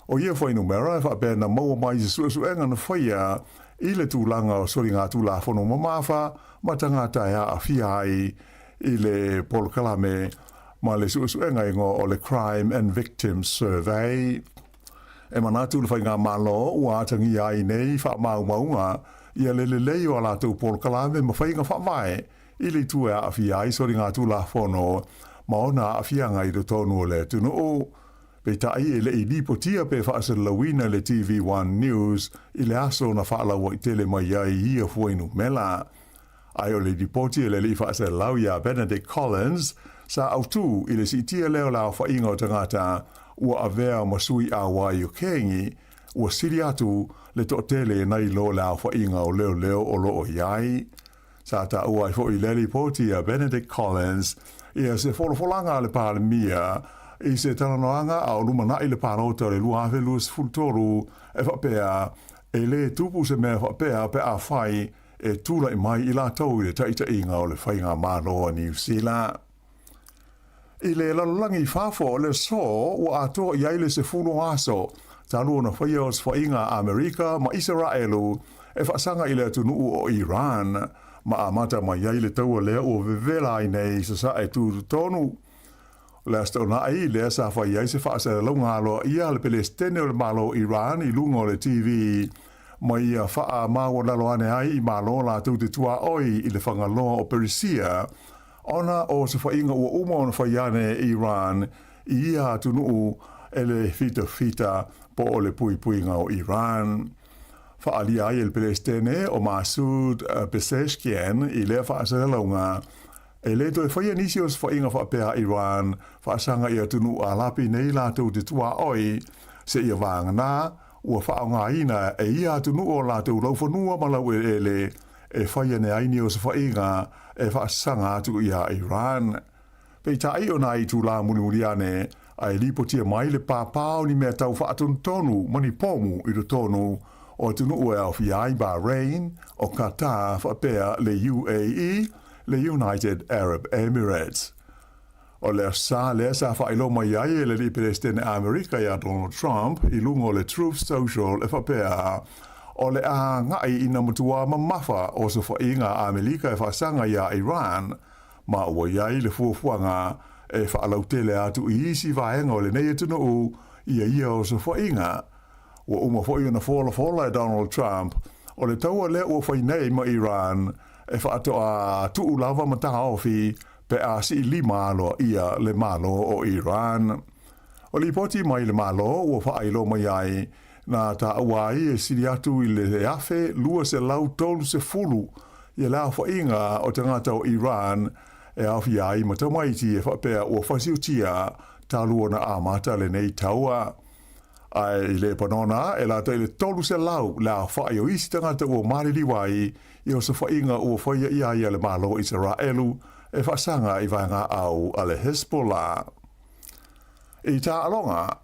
O ia fuainumera e faapea na maua mai i se suesuega na faia i le tulaga o soligatulafono mamafa ma tagata e aafia ai i le polokalame ma le suesuega igoa o le Crime and Victims Survey. E manatu le Faigamalo ua atagia ai nei faamaumauga ia le lelei o a latou polokalame ma faiga faavae i le itu e aafia ai soligatulafono ma ona aafiaga i totonu o le atunuu. Peitai e le i lipotia pe faasalalauina le TV One News i le aso na faalauaitele mai ai ia fuainumera. Ae o le lipoti a le alii faasalalau ia Benedict Collins sa autū i le siitia lea o le aofaiga o tagata ua avea ma sui auai o kengi, ua sili atu le toatele nai lo le aofaiga o leoleo o lo o i ai. Sa taua ai foi i lea lipoti a Benedict Collins ia se folafolaga a le Palemia i se talanoaga a o lumanai le palota o le 2023 e faapea e le tupu se mea faapea pe afai e tulai mai i latou i le taitaiga o le Faigamalo a Niu Sila. I le lalolagi i fafo o le aso ua atoa i ai le 10 aso talu ona faia osofaiga a Amerika ma Isaraelu e faasaga i le atunuu o Iran ma amata mai ai le taua lea ua vevela ai nei i sasae tutotonu. O le Aso Toonai lea sa fai ai se faasalalauga aloaia a le Pelesitene o le Malo o Iran i luga o le TV ma ia faamaualalo ane ai i Malo latou te tuaoi i le Fagaloa o Perisia ona o osofaiga ua uma ona fai ane e Iran i ia atunuu e le fitafita po o le puipuiga o Iran. Faaalia ai e le Pelesitene o Masoud Pezeshkian i lea faasalalauga, E le toe faia nisi osofaiga faapea a Iran faasaga i atunuu Alapi nei latou te tuaoi, seia vagana ua faaaogaina e ia atunuu o latou laufanua ma laueleele e fai ane ai ni osofaiga e faasaga atu iā Iran. Peitai o nā itulā mulimuli ane, a e lipotia mai le pāpā o ni mea tau faatonutonu ma ni pomu i totonu o atunuu e aofia ai Bahrain, o Qatar faapea le UAE, le United Arab Emirates. O le aso sa lea sa faailoa mai ai e le alii Peresetene Amerika iā Donald Trump i luga o le Truth Social e faapea, o le a agai ina matuā mamafa osofaiga a Amerika e faasaga iā Iran, ma ua i ai le fuafuaga e faalautele atu i isi vaega o lenei atunuu ia ia osofaiga. Ua uma foi ona folafola e Donald Trump o le taua lea ua fai nei ma Iran e faatoa tuu lava ma taofi pe a sii lima aloaia le Malo o Iran. O lipoti mai le Malo ua faailoa mai ai, na taua ai e sili atu i le 1,230 ia le aofaiga o tagata o Iran e aofia ai ma tamaiti e faapea ua fasiutia talu ona amata lenei taua. Ae i Lepanona, e lata i le 300 le aofai o isi tagata ua maliliu ai i osofaiga ua faia iā ia le Malo o Isaraelu e faasaga i vaegaau a le Hezbollah. I taaloga,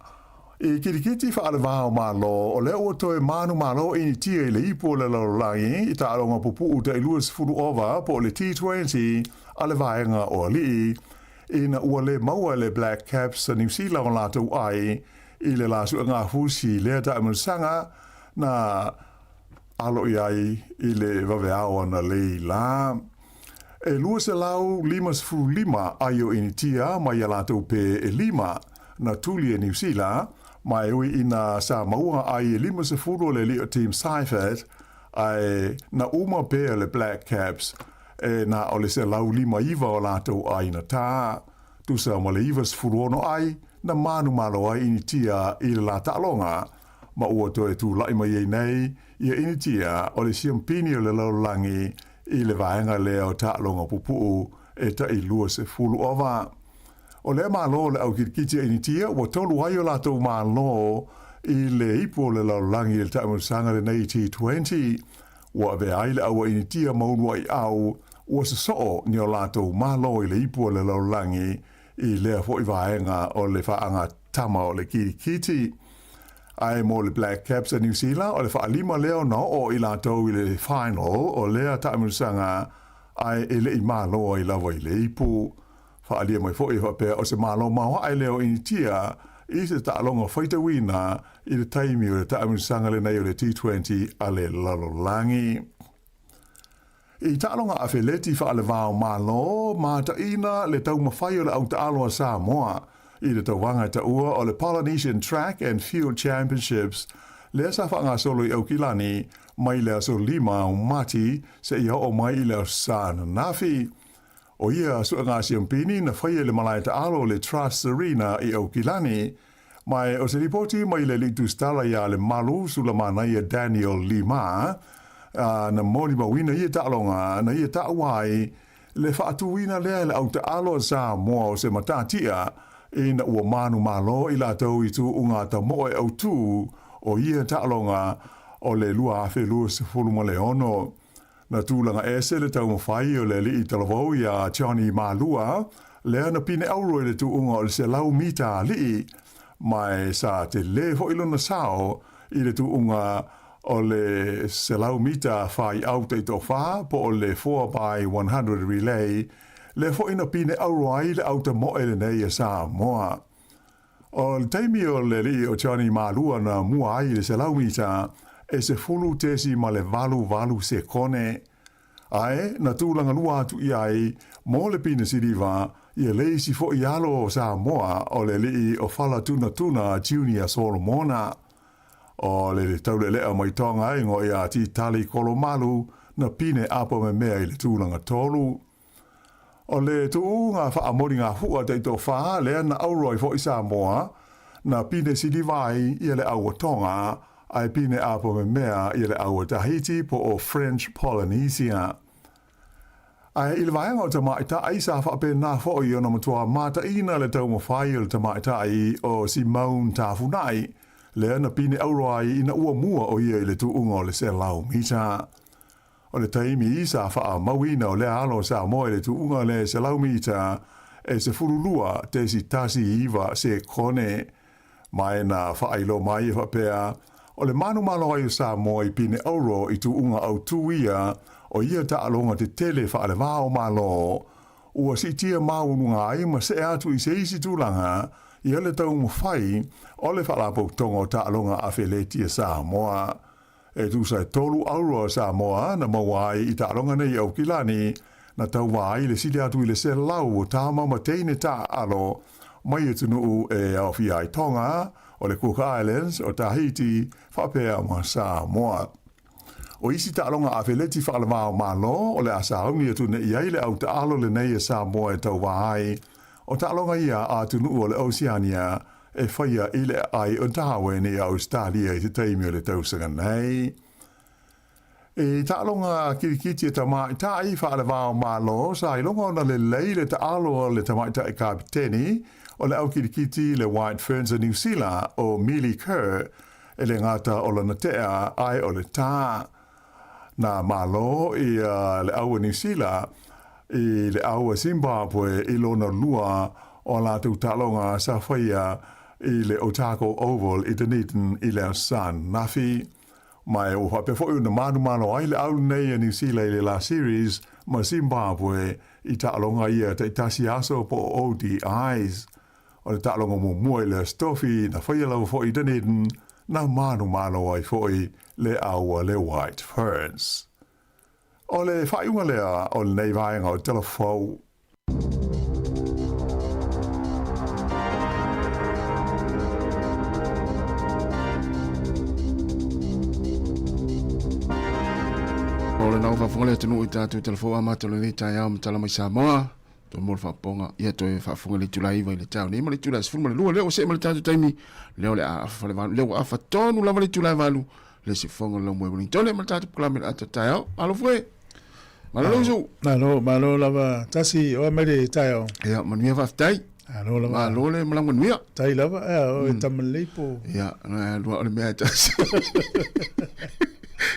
i kirikiti faale-va o Malo, o lea ua toe manumalo Initia i le ipu o le lalolagi i taaloga pupuu tai 20 ova po o le T20 a le vaega o alii, ina ua le maua e le Black Caps a Niu Sila o latou ai i le la suegafusi lea taamilosaga na alo i ai i le vaveao analeila la. E 255 ai o Initia mai a latou pē e lima na tuli e Niu Sila, ma e ui ina sa maua ai e 50 o le alii o Tim Seifert, ae na uma pea le Black Caps e na o le 159 o latou ai na tā, tusa ma le 96 ai na manumalo ai Initia i le la taaloga, ma ua toe tula'i mai ai nei ia Initia o le siampini o le lalolagi i le vaega lea o taaloga pupu'u e ta'i 20 ova. O lea malo o le au kilikiti a Initia ua tolu ai o latou malo i le ipu o le lalolagi i le taamilosaga lenei T20. Ua avea ai le au a Initia ma ulua'i au ua sosoo ni o latou malo i le ipu o le lalolagi i lea foi vaega o le faagatama o le kilikiti. Ae mo le Black Caps a Niu Sila, o le faalima lea ona oo i latou i le final o lea taamilosaga ae e le i malo ai lava i le ipu. Faaalia mai foi e faapea o se malo maoae lea o Initia i se taaloga faitauina i le taimi o le taamilosaga lenei o le T20 a le lalolagi. I taaloga afeleti faale-va o Malo, mataina le taumafai o le autaalo a Samoa i le tauvaga e taua o le Polynesian Track and Field Championships lea sa faagasolo i Aukilani mai le aso 5 o Mati seia oo mai i le aso Sa ananafi. ʻO ia suʻega siampini na faia i le malae taalo o le Trusts Arena i Aukilani, ma e o se lipoti mai le alii tusitala iā Lemalu Sulamanaia Daniel Lima, a na molimauina ia taaloga na ia taua ai le faatuina lea e le au taalo a Samoa o se matatia ina ua manumalo i latou i tuuga tamoe autū o ia taaloga o le 2026. Na tulaga ese le taumafai o le alii talavou iā Johnny Malua, lea na pine auro i le tuuga o le 100 mita alii, ma e sa telē foi lona sao i le tuuga o le 100 mita faiau taitoafa po o le 4x100 relay, lea foi na pine auro ai le autamoe lenei a Samoa. O le taimi o le alii o Johnny Malua na mua ai i le 100 mita e 10.88 sekone. Ae na tulaga lua atu i ai mo le pine siliva Ia le isi foʻi alo o Samoa o le aliʻi o Falatunatuna Junior Solomona. O le taulealea mai Tonga e igoa ia Titali Kolomalu na pine apo memea i le tulaga tolu. O le tuuga faamoligafuʻa taitofa lea na auro ai foʻi Samoa, na pine siliva ai ia le au a Tonga, ae pine apo memea ia le au a Tahiti po o French Polynesia. Ae i le vaega o tamaitai, sa faapena foʻi ona matuā mataʻina le taumafai o le tamaitai o Simone Tafunai, lea na pine auro ai ina ua mua o ia i le tuuga o le 100 mita. O le taimi sa faamauina o lea alo o Samoa i le tuuga o le 100 mita e 12.19 sekone. Ma e na faailoa mai e faapea, o le manumalo ai o Samoa i pine auro i tuuga autū ia o ia taaloga tetele faalevā o Malo, ua siitia maualuga ai ma see atu i se isi tulaga ia le taumafai o le Faalapotopotoga o Taaloga Afeleti a Samoa. E tusa e tolu auro a Samoa na maua ai i taaloga nei i Aukilani, na tauva ai le sili atu i le 100 o tama ma teine taaalo mai atunuu e aofia ai Tonga, o le Cook Islands, o Tahiti, faapea ma Samoa. O isi taaloga afeleti faaleva o Malo o le a sauni atu nei ai le au taalo lenei a Samoa e tauva ai, o taaloga ia a atunuu o le Oceania e faia i le aai o Darwin i Ausetalia i te taimi o le tausaga nei. I taaloga kirikiti a tamaitai faalevao Malo sa iloga ona lelei le taalo a le tamaitai kapiteni o le au kirikiti le White Ferns a Niu Sila o Millie Kerr e le gata o lana tea ae o le tā. Na Malo i le au a Niu Sila i le au a Zimbabwe i lona lua o a latou taaloga sa faia i le Otago Oval i Dunedin i le aso Nafi. Ma e ua faapea foi ona manumalo ai le au lenei a Niu Sila i le la series ma Zimbabwe i taaloga ia taitasi aso po o ODIs. O le taaloga muamua i le Aso Tofi na faia lava foi i Dunedin, na manumalo ai foi le au a le White Ferns. O le faaiuga lea o lenei vaega o Tala Fou. O lena ua faafofoga le atunuu i tatou Tala Fou amata o lenei taeao ma tala mai Samoa. Toe mo le faapopoga, ia toe faafofoga i le itula 9 i le taeao nei ma le itula 12 lea ua see ma le tatou taimi, lea o le a afa le valu, lea ua afa tonu lava le itula e 8, le isi fofoga o le laumoe Wellingtone ma le tatou polokalame le ata taeao. Malo foe! Malo le usu! Malo, malo lava tasi oa mai le taeao. Ia, manuia faafetai. Malo lava. Malo le malaga manuia. Tai lava, ea, o e tama lelei po. Ia, na lua o le mea e tasi.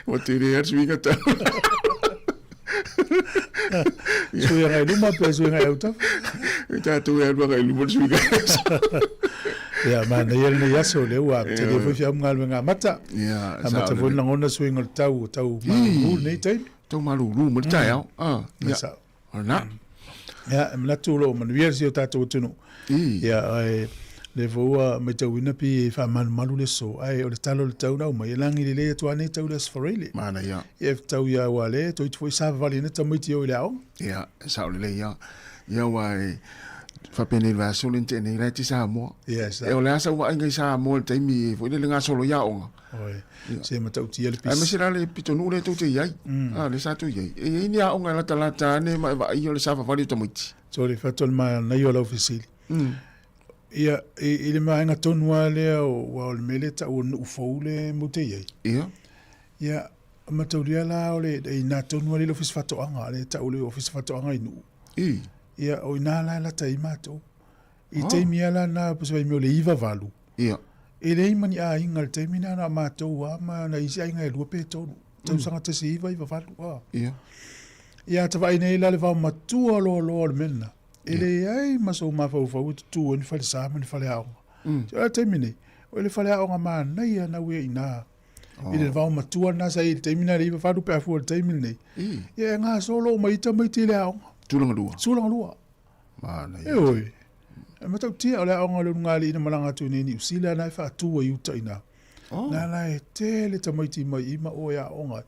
Ua tele atu suiga tau. Sui agai luma pe sui agai autafa. E tātou e alu agai luma le suiga. Ia, manaia lenei aso lea ua tele foi feau ma galuega amata. Ia, Amata foi ona lagona suiga o le tau, tau malulu lenei taimi. Tau malulu ma le taeao. Ah, ia. Sao. O lena. Ia, e manatu o lo o manuia si o tātou atunuu. Ia, ae lea foi ua matauina pei e faamalumalu le aso, ae o le tala o le tau na aumai, e lagi lelei atu lava nei tau i le Aso Faraile. Manaia. Ia, e tau ia aua lea, toeitiiti foi savavali ai na tamaiti e o i le aoga. Ia, e sao lelei lava. Ia, aua e faapenei i le vaiaso lea na tea nei, la e te Samoa. Ia, e sao. E o le a sau vaaiga i Samoa i le taimi foi lele gasolo i aoga. Oi, se matautia le pisi. Aemaise la le pitonuu lea tou te i ai, a, lea sa tou i ai. E i ai ni aoga e latalata ane ma e vaai o le savavali o tamaiti. Sorry, fatu o le manaia o lau fesili. Ia, i le vaega tonu lava lea aua o le mea lea e tau o le nuu fou le matou te i ai. Ia. Ia, mataulia la o le, i ina tonu lava le Ofisa Faatoaga, lea e tau o le Ofisa Faatoaga i Nuu. I. Ia, o ina la e lata ai matou. I taimi lava la na, po o se vaimea o le 98. Ia. E leai ma ni aiga i le taimi lena, na o matou lava ma nai isi aiga e lua pe tolu, tausaga 1998 a. Ia. Ia, ata vaai nei la le vaomatua loaloa o le mea lena, e leai ma sou mafaufau e tutū ai ni falesa ma ni faleaoga. Se o le taimi nei, o le faleaoga manaia na ua i ina i le vaomatua lena sa i ai i le taimi lena i le 98 pe a fua i le taimi lenei. Ia, e gasolo uma ai tamaiti i le aoga. Tulaga lua. Tulaga lua. Manaia. E oi, e matautia o le aoga o le ulugalii na malaga atu i nei Niu Sila na e faatu ai uta i ina. Oh. Na la e tele tamaiti mai i ma o e aoga ai.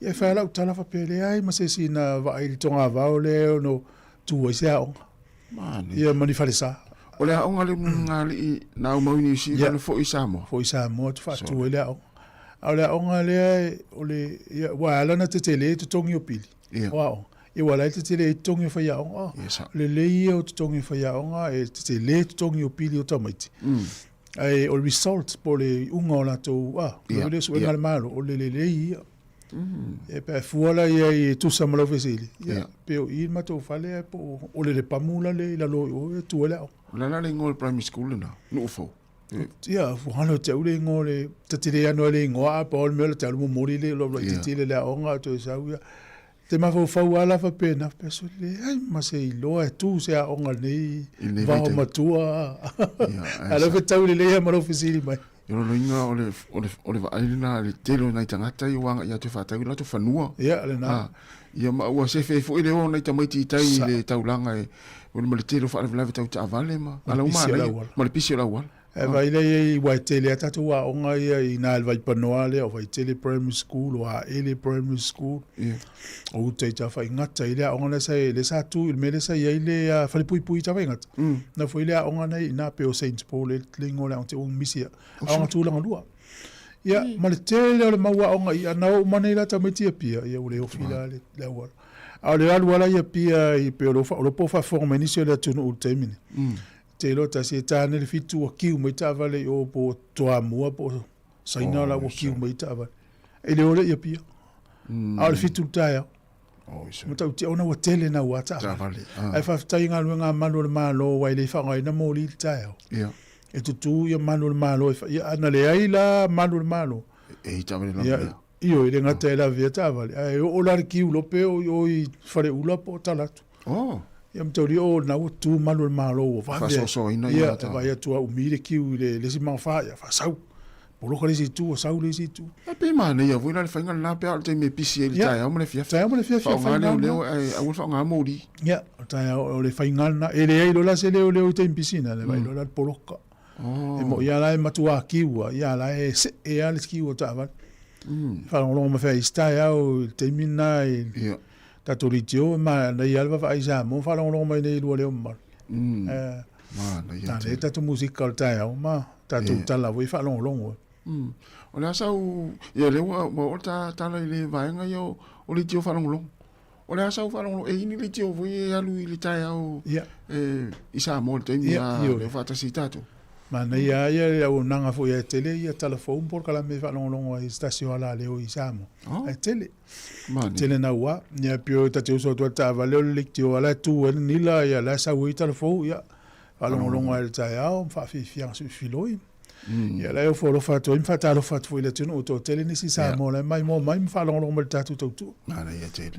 Ia e fai lau tala faapea leai ma se isi na vaai i le togavao lea e ono tu ai se aoga. Ia ma ni falesa. O le aoga le ulugalii na aumau i Niu Sila na foi i Samoa. Foi i Samoa tu faatu ai le aoga. A o le aoga lea o le ia ua ala ona tetele totogi o pili o aoga. Ia ua ala ai tetele ai totogi o faiaoga. Lelei ia o totogi o faiaoga e tetele totogi o pili o tamaiti. Ae o le result po o le iuga o latou a, le suega a le Malo o le lelei ia. E pe fua la ia i tusa ma lau fesili, ia, pe o i le matou fale ae po o le Lepamu la le i lalo i o e tu ai le aoga. O le a la le igoa o le primary school lena, Nuufou? Ia, ua galo ia te au le igoa o le, ta te le ano ai le igoa a pau o le mea o le te alu momoli le loa laitiiti le aoga toe sau ia. Te mafaufau lava la faapena, faapea sole leai ma se iloa e tu se aoga i lenei vao matua. A o lea fetau lelei lava ma lou fesili mai. O lona uiga o le, o le, o le vaai lena i le tele o nai tagata ia ua agai atu e faatau i latou fanua. Ia, lena. Ia ma ua sefe ai foi le o nai tamaiti i tai i le taulaga e, ma le tele o faalavelave tau taavale ma ala uma ma le pisi o le auala. E vaai lea i ai ua e tele a tatou aoga ia i ina i le Vaipanoa lea o Vaitele Primary School, o Aele Primary School, o uta i Tafaigata i le aoga lea sa lea sa tu i le mea lea sa i ai le falepuipui i Tafaigata. Na foi le aoga nei i ina pei o Saint Paul le le igoa o le aoga te ua misi ia. Aoga tulaga lua. Ia ma le tele o le mau aoga i ana oo uma nei la tamaiti i Apia, ia ua le ofi la le le auala. A o le alu lava la i Apia i pei o lo o lo po faafofoga mai nisi o le atunuu i le taimi nei. Te iloa tasi e tāne le fitu ua kiu mai taavale i o po o Toamua po o Saina la ua kiu mai taavale. E le ole i Apia. A o le fitu le taeao. Matautia ona ua tele naua taavale. Ae faafetai i galuega a malu o le Malo aua e le faaaogaina moli i le taeao. E tutū ia malu o le Malo e ia ana leai la malu o le Malo. E i taavale lavea. Ioe, e le gata e lavea taavale, ae oo la le kiu lope o i o i Faleula po o Talatu. Oh. Ia mataulia o lena ua tu malu o le Malo ua vave. Faasoasoaina ia ta. Ia, vaai atu a umi le kiu i le isi magafa, ia faasau. Poloka le isi itu, ua sau le isi itu. E pei manaia foi la le faiga lena pe a o le taimi e pisi ai le taeao ma le afiafi. Taeao ma le afiafi. Faaaoga leoleo ae aua le faaaoga moli. Ia, o le taeao o le faiga lena. E leai loa la se leoleo i taimi pisi na, le vaai loa la le poloka. E moi lava la e matua kiu lava, ia la e see lava le kiu o taavale. Faalogologo ma fea i isi taeao i le taimi lena i tatou leitio ma manaia lava le vaavaai i Samoa faalogologo mai nei i lua leo mamalu. Manaia tatou musika o le taeao ma tatou tala foi faalogologo. O le a sau, ia lea ua oo le ta tala i le vaega ia o leitio faalogologo. O le a sau faalogologo, e i ai ni leitio foi e alu i le taeao i Samoa i le taimi a lea ua faatasi ai tatou. Manaia lava ia le auaunaga foi ae tele ia talafou ma polokalame e faalogologo ai i se tasi o alaleo i Samoa. Ae tele. Tele naua. Ia pei o ta te uso atu ai i le taavale o le leitio lava la e tu ai le nila, ia la e sau ai talafou, ia faalogologo ai i le taeao ma faafiafiaga suifiloi. Ia la e ofo alofa atu ai ma faatalofa atu foi i le atunuu, e toatele nisi Samoa la e maimoa mai ma faalogologo mai i le tatou tautua. Manaia tele.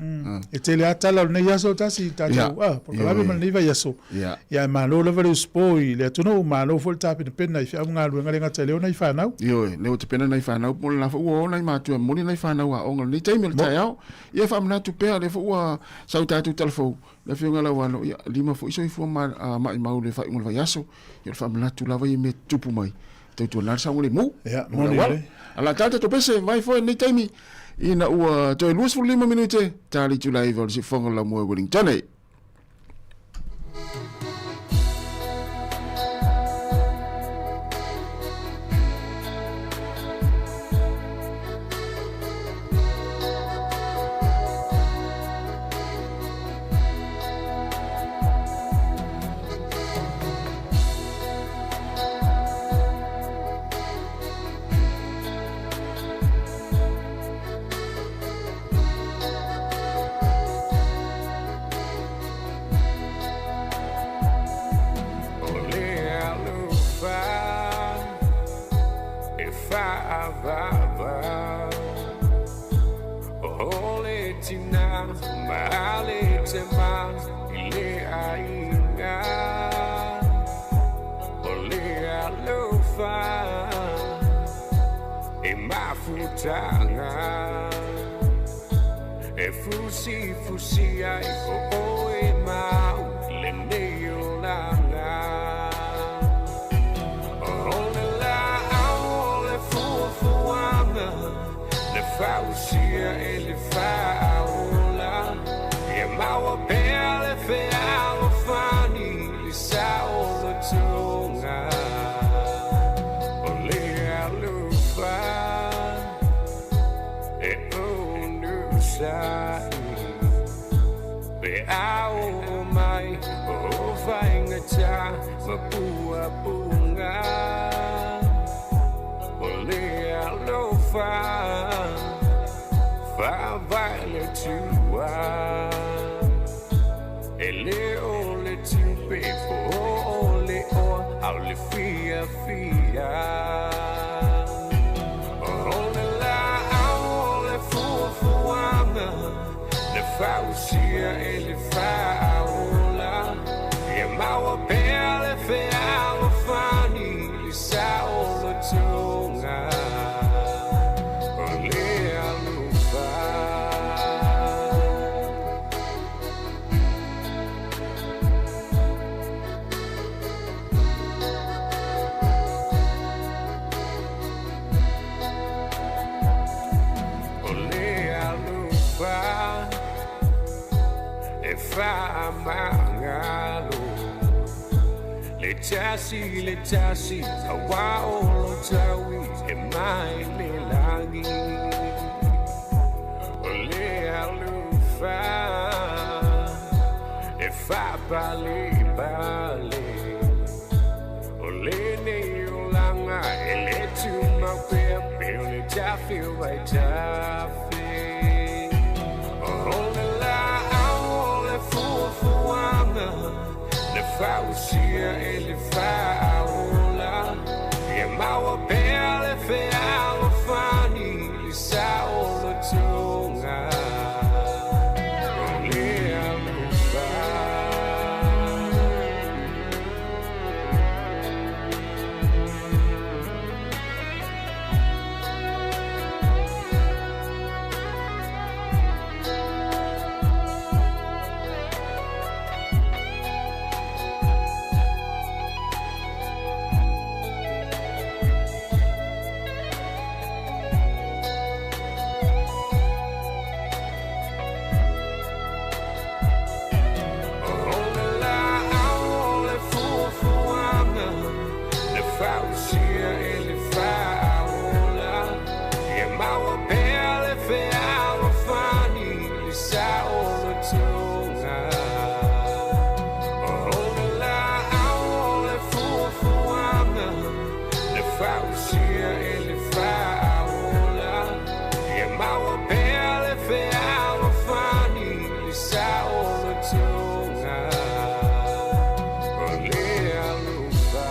E tele lava tala o lenei aso tasi i tatou polokalame ma lenei vaiaso. Ia ae malo lava le usupo i le atunuu, malo foi le tapenapena i feau ma galuega le gata i lea o nai fanau. Ioe, lea ua tapena nai fanau mo le la foi ua o nai matua e momoli nai fanau aoga i lenei taimi o le taeao. Ia e faamanatu pea lea foi ua sau tatou talafou Le Afioga Lauano, ia, lima foi soifua ma, maimau le faaiuga o le vaiaso. Ia, o le faamanatu lava ia mea tutupu mai. Tautuana le saogalemu. Ia, moni lelei. Ala tala tatou pese, vai foi lenei taimi, ina ua toe 25 minute, ta le itula iva o le siufofoga o le laumua i Wellington. taʻi Pe a oo mai o faigata ma puapuga O le alofa faavae le Atua E lē o le tiupe po o le oa a o le fiafia O le laau o le fuafuaga na fausia e le faaola Ia maua pea le fealofani i le saolotoga O le alofa. O le alofa e faamagalo Le tasi le tasi auā o lo taui e mai le lagi O le alofa e faapalepale O lenei olaga e lē tumau pea pei o le tafe o vaitafe O le laau o le fuafuaga na fausia e le faaola Ia maua pea le fealofani i le saolotoga O le alofa. O le laau o le fuafuaga na fausia e le faaola Ia maua pea le fealofani i le saolotoga O le laau o le fuafuaga na fausia e le faaola Ia maua pea le fealofani i le saolotoga O le alofa.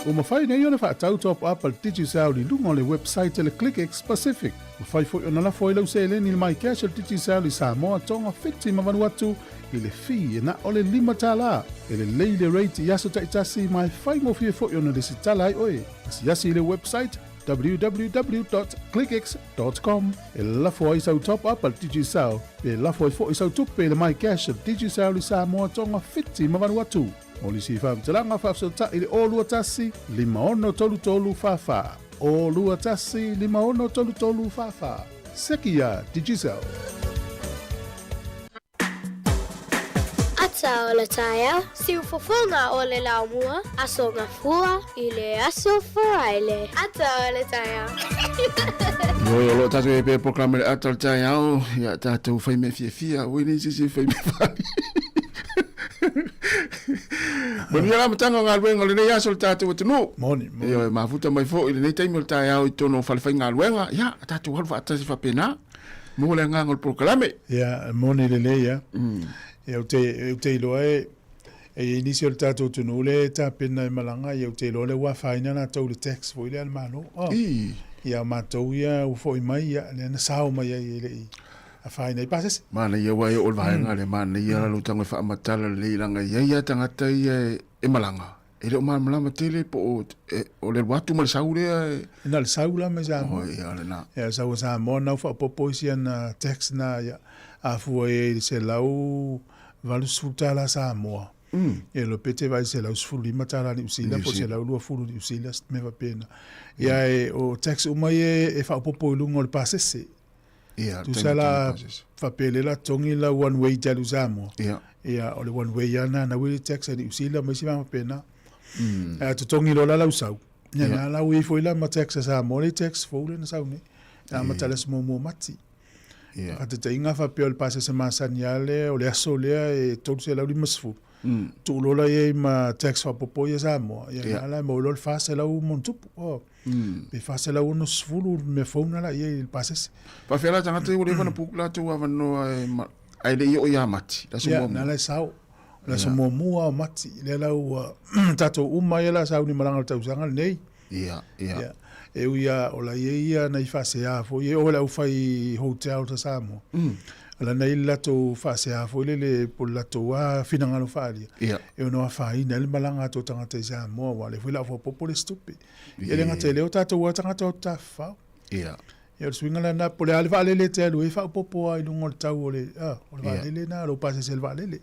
Ua mafai nei ona faatau top up a le Digicel i luga o le website a le ClickX Pacific. Mafai foi ona lafo ai lau seleni i le MyCash a le Digicel i Samoa, Tonga, Fiti ma Vanuatu i le fee e na o le $5. E lelei le rate i aso taitasi ma e faigofie foi ona lesitala ai oe. Asiasi i le website www.clickx.com e lafo ai sau top up a le Digicel pe lafo ai foi sau tupe i le MyCash a le Digicel i Samoa, Tonga, Fiti ma Vanuatu. Mo nisi faamatalaga faafesootai i le 021 5633 44. 021 5633 44. Seki iā Digicel. Ata o le taeao, siufofoga o le laumua, Aso Gafua i le Aso Faraile. Ata o le taeao. Ioe, o lo o tatou i ai pea i polokalame le ata o le taeao, ia tatou fai mea fiafia, oi nei se isi e fai mea fai. Manuia le amataga o galuega o lenei aso i le tatou atunuu. Moni, moni. Ioe, mafuta mai foi i lenei taimi o le taeao i totonu o falefaigaluega, ia, tatou alu faatasi faapena. Mo le agaga o le polokalame. Ia, moni lelei lava. Ia, ou te, ou te iloa e, e i ai nisi o le tatou atunuu lea e tapena e malaga, ia ou te iloa lea ua afaina latou i le tax foi lea a le Malo. Oh. I. Ia, o matou ia ua foi mai, ia, lea na sao mai ai e le i afaina i pasese. Manaia aua e oo i le vaega lea, manaia la lou tago e faamatala lelei leaga e i ai lava tagata ia e malaga, E le o malamalama tele po o, e, o le alu atu ma le sau lea e... Na le sau la mai Samoa. Oh, ia, lena. Ia, sau a Samoa, na ua faaopoopo isi ana tax na, ia, a fua i ai i le $180 Samoa. Ia le pe te vaai $115 Niu Sila po o $120 Niu Sila, se mea faapena. Ia e o tax uma ia e faaopoopo i luga o le pasese. Ia, Tusa la faapea lea la totogi lau one way te alu i Samoa. Ia. Ia, o le one way lava lena na ua i le tax a Niu Sila ma isi vaega faapena. Ae a totogi loa la lau sau, ia na la ua i ai foi la ma tax a Samoa le tax fou lea na sau nei. Na amata i le aso muamua o Mati. Ia. Faataitaiga faapea o le pasese masani lava lea o le aso lea e $350. Tuu loa la i ai ma tax faaopoopo ia Samoa, ia na la e maua loa le $400 ma ona tupu. Oh. Pe 460 le mea fou na la i ai i le pasese. Faafefea la tagata ia ua leva ona book latou avanoa e ma, ae le i oo ia Mati, le aso Ia, muamua. na la e sao. O le aso muamua o Mati, lea la ua tatou uma ia la sauni malaga i le tausaga lenei. Ia, ia. Ia. E ui lava o la i ai ia nai faasea foi, e oo i le aufai hotel sa Samoa. O la na i ai le latou faasea foi lele po o le latou lava finagalo faaalia, Ia. e ono afaina ai le malaga a tou tagata i Samoa, aua o lea foi o le a faaopoopo le isi tupe. Ia e le gata i lea, o tatou lava tagata o tafafao. Ia. Ia o le suiga lena, po o le a le vaalele e te alu ai, faaopoopo lava i luga o le tau o le, o le vaalele lena, lou pasese i le vaalele.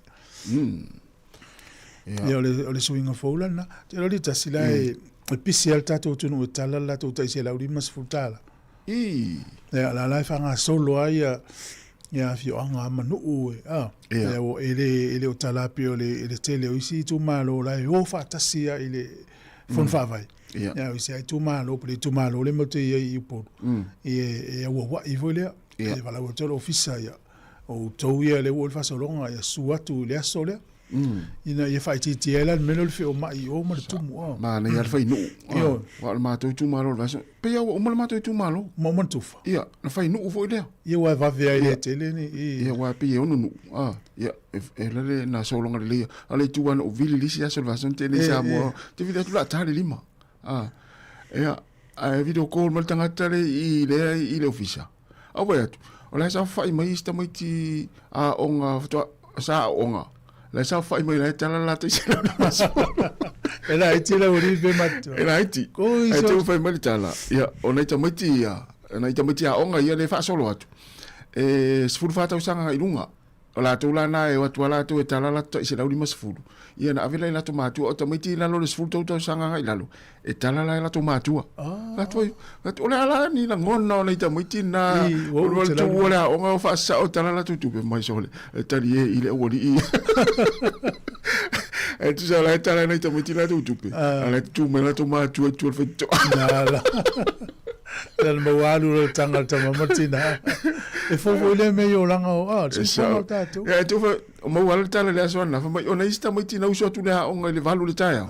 Ia o le, o le suiga fou la lena. Te iloa le tasi la e, e pisi lava le tatou atunuu e tala le latou tai $150. I. Ia, la la e faagasolo lava ia, ia afioaga ma nuu e, a. Ia. Ia, ua, e le, e le o tala pei o le, le tele o isi itumalo la e o faatasi lava i le fono faavae. Ia. Ia, o isi lava itumalo, po o le itumalo lea matou te i ai i Upolu, ia, e auauai foi lea. Ia. E valaau atu ai le ofisa, ia, o outou ia lea ua oo i le faasologa, ia susu atu i le aso lea. Ina ia faaitiitia ai la le mea lea o le feomai i o ma le tumu. A. Manaia le fainuu. Ioe. Aua o le matou itumalo o le vaiaso, pei lava ua uma le matou itumalo. Uma uma le tufa. Ia, na fainuu foi lea. Ia ua e vave ai le tele ni i. Ia, aua pei e ono nuu. A, ia, e lele na sologa lelei. A o le itu lava na ou vili le isi aso o le vaiaso na tea nei i Samoa, ou te vili atu o le a ta le lima. A, ia, ae video call mai le tagata lea i lea i le ofisa. A ou vaai atu, o la e saofai mai isi tamaiti aoga faatoa sa aooga, la e saofai mai la e tala le latou $150. E laiti lau alii pe matua. E laiti. Koi Ae so. te i ua fai mai le tala, ia, o nai tamaiti ia, nai tamaiti aoga ia lea e faasolo atu, e 14 tausaga i luga. O latou la na e o atu a latou e tala latou tai 150. Ia na ave la i latou matua, o tamaiti i lalo o le 13 tausaga agai i lalo, e tala la e latou matua. Latou ai, latou, o le a la ni lagona o nai tamaiti na, I, ua o le te tuu o le aoga o faasasao tala latou tupe mai sole, e tali e i le aualii. E tusa la e tala e nai tamaiti latou tupe, a la e tutu mai latou matua i tua o le faitotoa. Na la. La le maua alu le tanga le tama ma le tina. E fou foi lea mea i olaga o, a, le soifuaga o tatou. Ia, e tau fa, o maua le tala i le aso ananafi, fai mai, o nai isi tamaiti na uso atu i le aoga i le 8 i le taeao.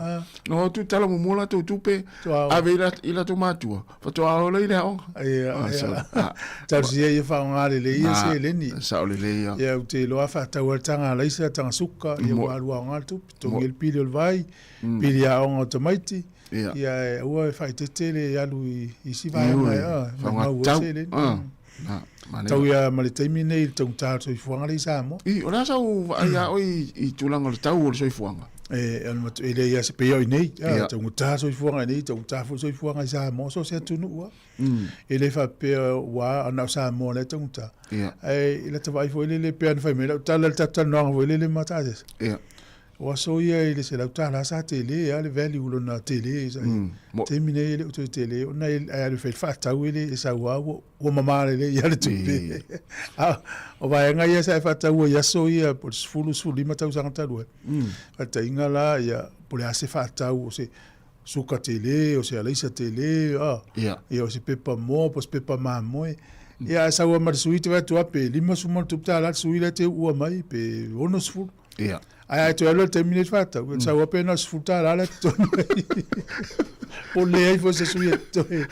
Na o atu tala muamua latou tupe, ave i i latou matua, faatoa o lea i le aoga. Ia, Ah, ia. ah, Talosia ia faaaoga lelei ia Ah, seleni. sao lelei ia. Ia, ou te iloa faatau ai le taga alaisa, taga suka, ia ua alu aoga le tupe, togi ai le pili o le vai, pili aoga o tamaiti, Ia. ia e aua e faaeteete le alu i isi vaega Ioe, e, ah, maumau ai faaaoga seleni. tatau. Ah, na, manaia. Tau ia ma le taimi nei i le taugata o le soifuaga lea i Samoa. I, o le a sau vaai ia oe i tulaga o le tau o le soifuaga? E, o le matu, e leai lava se pei o i nei, ah, Ia. taugata le soifuaga i nei, taugata foi le soifuaga i Samoa, so o se atunuu lava. E le faapea ua na o Samoa la e taugata. Ia. Ae i lata vaai foi lele pei ona fai mai lau tala i le tatou talanoaga foi lele ma Tasese. Ia. O aso ia i le $100 sa tele lava le value lona tele sa i. Taimi nei e le o toe tele ona e alu e fai le faatau e le e sau lava ua, ua mama lelei lava le tupe. A o vaega ia sa e faataua i aso ia po o le 10, 15 tausaga talu ai. Faataitaiga la ia po o le a se faatau o se suka tele, o se alaisa tele, a, Ia. ia o se pepa moa po o se pepa mamoe. Ia ae sau lava ma le sui te vaai atu lava pe 50 ma ona tupu tala le sui la e te uua mai pe 60. Ia. Ae a toe alu i le taimi nei le faatau, e sau lava pe na o le $10 la e totogi ai. Po o leai foi se sui e totoe.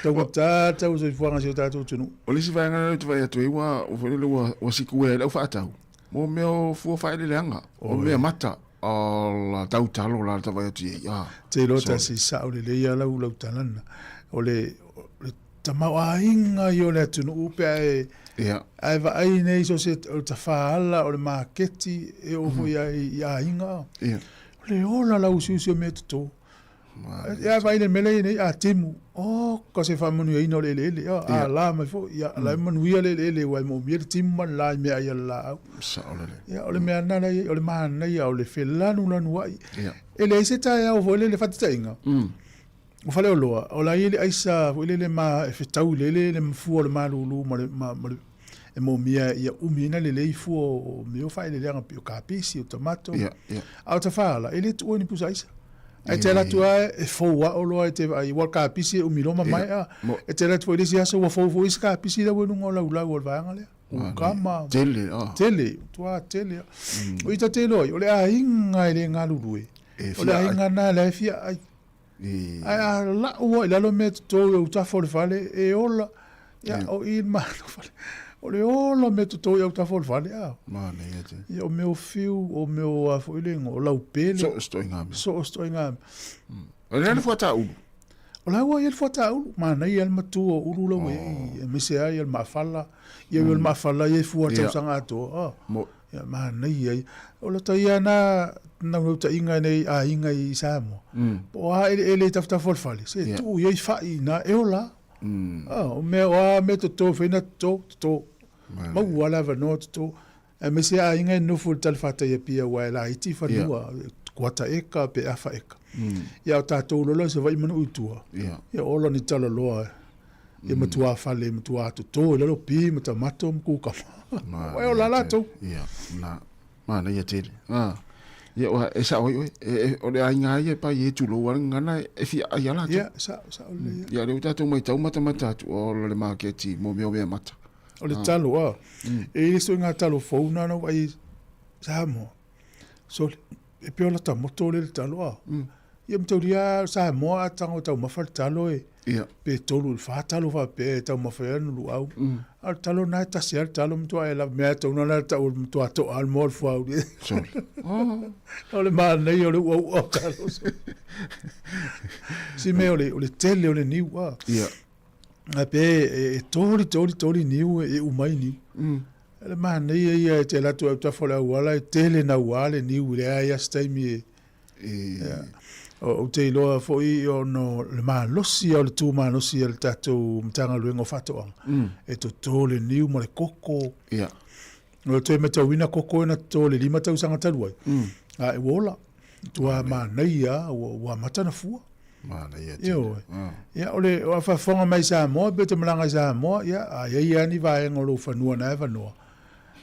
Taugata le tau o le soifuaga i si o tatou atunuu. O le isi vaega lea ou te vaai atu ai ua, ua foi lele ua, ua sikuea ai lau faatau, mo mea o fua faaeleeleaga, o mea mata. Ala, tau talo la le ta vaai atu i ai, ah. Te iloa tasi sao lelei lava lau lau tala lena. O le, o le tamaoaiga ia o le atunuu pe a e, Ia. a e vaai nei so o se, o le tafaala, o le maketi, e oo foi lava i aiga. Ia. O le ola lauusiusi o mea toto. Ia a vaai i le mea lea e i ai nei, a timu. O, ka se faamanuiaina o le eleele, a la mai foi, ia, la e manuia le eleele aua e moomia le timu ma le la i meaai a le laau. Sao lelei. Ia, o le mea lena la e i ai, o le manaia o le felanulanuai. Ia. E leai se taeao foi lele faataitaiga. O faleoloa, o la e i ai le aisa foi lele ma e fetau i le le fua o le malulu ma le, ma, ma le e moomia ia umi ai ona lelei fua o mea o faaeleeleaga pei o kapisi, o tomato. Ia, ia. A o tafaala, e le tuua ni pusa aisa. Ae te alu atu lava e fou lava oloa e te vaai, aua o le kapisi e umi loa ma maea. E te alu atu foi i le isi aso ua fou foi isi kapisi la ua i luga o laulau o le vaega lea. Kukama. Tele, ah. Tele, matua tele lava. O i ta te iloa ai, o le aiga e le galulue, o le aiga lena la e fia ai. Ae a lau lava i lalo mea toto i autafa o le fale, e ola. Ia, o i le matou fale, o le ola o mea toto i autafa o le fale, a. Manaia tele. Ia, o mea o fiu, o mea o a foi le igoa, o laupele. So o se ituaiga mea. So o se ituaiga mea. O le a le fuata ulu? O la ua i ai le fuata ulu, manaia le matua o ulu la ua i ai, aemaise lava le maafala. Ia, o le maafala ia e fua tausaga atoa. Ia, manaia ia. O lota ia na naunautaiga nei aiga i Samoa, po o a eleele i tafatafa o le fale, se tuu i ai fai i ina e ola. O mea, o a mea toto e fai na toto, toto. Maua le avanoa toto. Aemaise aiga e nofo i le talafatai Apia aua e laiti fanua, kuata eka pe afa eka. Ia o tatou lola i Savaii ma nuu i tua, ia ola ni talaloa ia matua fale, matua toto i lalo pi ma tamato ma kukama. Aua e ola latou. Ia, na, manaia tele. Ia, ua, e sao ai oe, o le aiga lava ia e pai e tulou lava le gagana e fia ai lava latou. Ia, sao, sao lelei. Ia, lea ua tatou matau matamata atu, ola le maketi mo mea o meamata. O le talo, a. E i ai le isi ituaiga talo fou na na ou vaai i Samoa. Sole, e pei o lata moto lea le talo, a. Ia mataulia lava Samoa a tago e taumafa le talo e, pe 3 i le 4 talo faapea e taumafa ai lona luau. A o le talo lena e tasi lava le talo matua e lava mea tonu lena e tau o le matua toa lava le moa o le fuauli. Sole. O le manaia o le uaua o talo. Si mea o le tele o le niu, a. Ia. Ae pe e toli, toli, toli niu e uma ai niu. Le manaia ia e te alu atu ai autafa o le auala e tele naua le niu i leai lava se taimi e Ou te iloa foi ona o le malosi o le tu malosi a le tatou Matagaluega o Faatoaga e toto le niu ma le koko. Ia. O le toe matauina koko e na toto i le 5 tausaga talu ai, a ua ola. Ua manaia, ua amata ona fua. Manaia tele. Ioe. Ia, o le faafofoga mai Samoa, pe te malaga i Samoa, ia, a i ai lava ni vaega o lou fanua na e avanoa.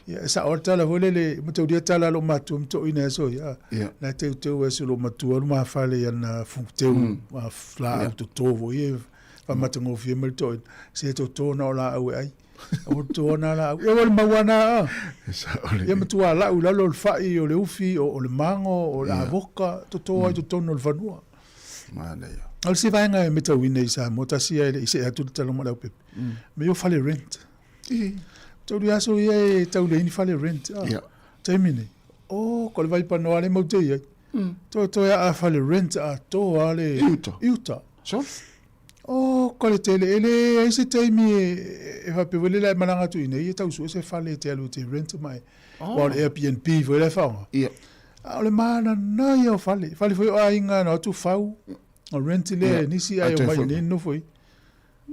Ia, e sao lava le tala foi lele, mataulia tala a lou matua ma toeaiina e aso ia. Na e teuteu ai si lou matua lumafale i ana fuguteu laau toto foi ia, faamatagofie mai le toeaina, se toto na o laau e ai. Aua le toto na laau. Ia ua le mau lava na a. Ia matua lau i lalo o le fai, o le ufi, o le mago, o le avoka, toto ai totonu o le fanua. Manaia. O le isi vaega e matauina i Samoa, tasi lava e le i see atu le tala ma le aupepe, mea ia o fale rent. Tau aso ia e tau leai ni fale rent. Ia. Taimi nei, oh, ko le vaipanoa lea matou te i ai. Toetoe a fale rent atoa le I uta. I uta. Sure. Oh, ko le tele, e leai se taimi e faapea foi lele a e malaga atu i inei e tau sue se fale e te alu e te rent mai. Aua o le Airbnb foi la e faaaoga. Ia. A o le mananaia o fale. Fale foi o aiga na o atu fau, o rent lea e nisi ae omai i inei nofo ai.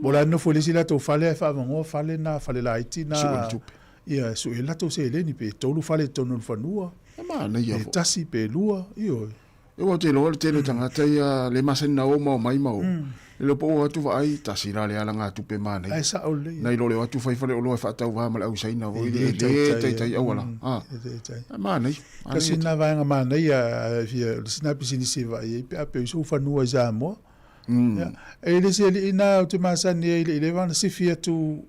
Po o le a nofo i le isi latou fale ae faavanoa fale na, fale laiti na. Sue le tupe. Ia, e sue latou seleni pe 3 fale i totonu o le fanua. E manaia foi. Pe tasi pe lua, ioe. Aua ou te iloa le tele o tagata ia le masani na o ma omai ma o. E le o po o atu vaai, tasi la le alagatupe manaia. Ae sao lelei. Nai lo le o atu fai faleoloa e faatauva ma le au Saina foi le, e le taitai auala. E manaia. Tasi lena vaega manaia e fia, o le isi lena pisinisi e vaai ai pe a pei o sou fanua i Samoa. Ia, e le isi alii na ou te masani ai i le leva ona sifi atu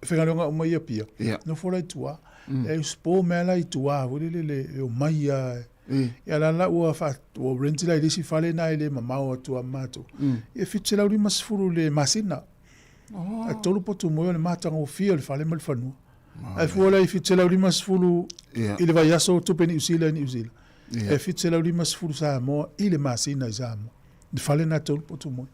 faigaluega uma i Apia, nofo la i tua. E usipo mea la i tua foi lele e omai lava. Ia la la ua fa ua rent la i le isi fale na e le mamao atu a matou. Ia 750 le masina. Ae tolu potu moe o le matagofie o le fale ma le fanua. Ae fua la i 750 i le vaiaso tupe Niu Sila i Niu Sila. E 750 Samoa i le masina i Samoa. Le fale na tolu potu moe.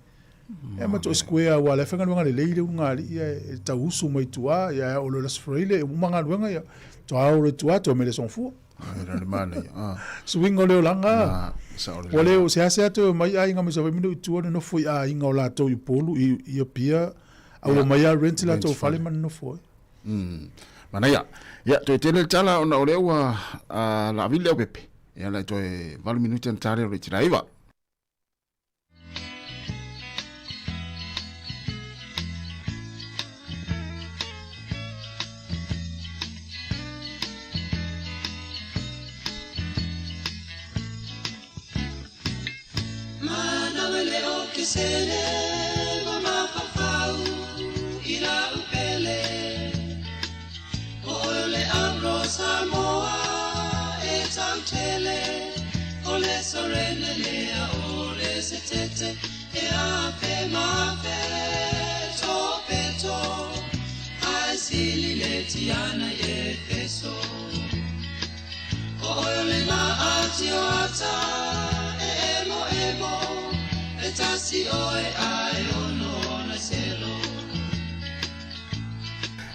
Ia ma to square wa le faigaluega lelei le ulugalii ae tauusu mai tuā ia ae oo loa i le Aso Faraile e uma galuega ia toa ao loa i tuā toe mai le aso Gafua. Suiga o le olaga. Ua le o seasea toe omai aiga mai Savaii ma nuu i tua nonofo i aiga o latou i Upolu i i Apia a ua omai lava rent latou fale ma nonofo ai. Manaia. Ia, toe tele le tala ona o lea ua laavili le aupepe. Ia, la e toe 8 minute ona ta lea o le itula 9.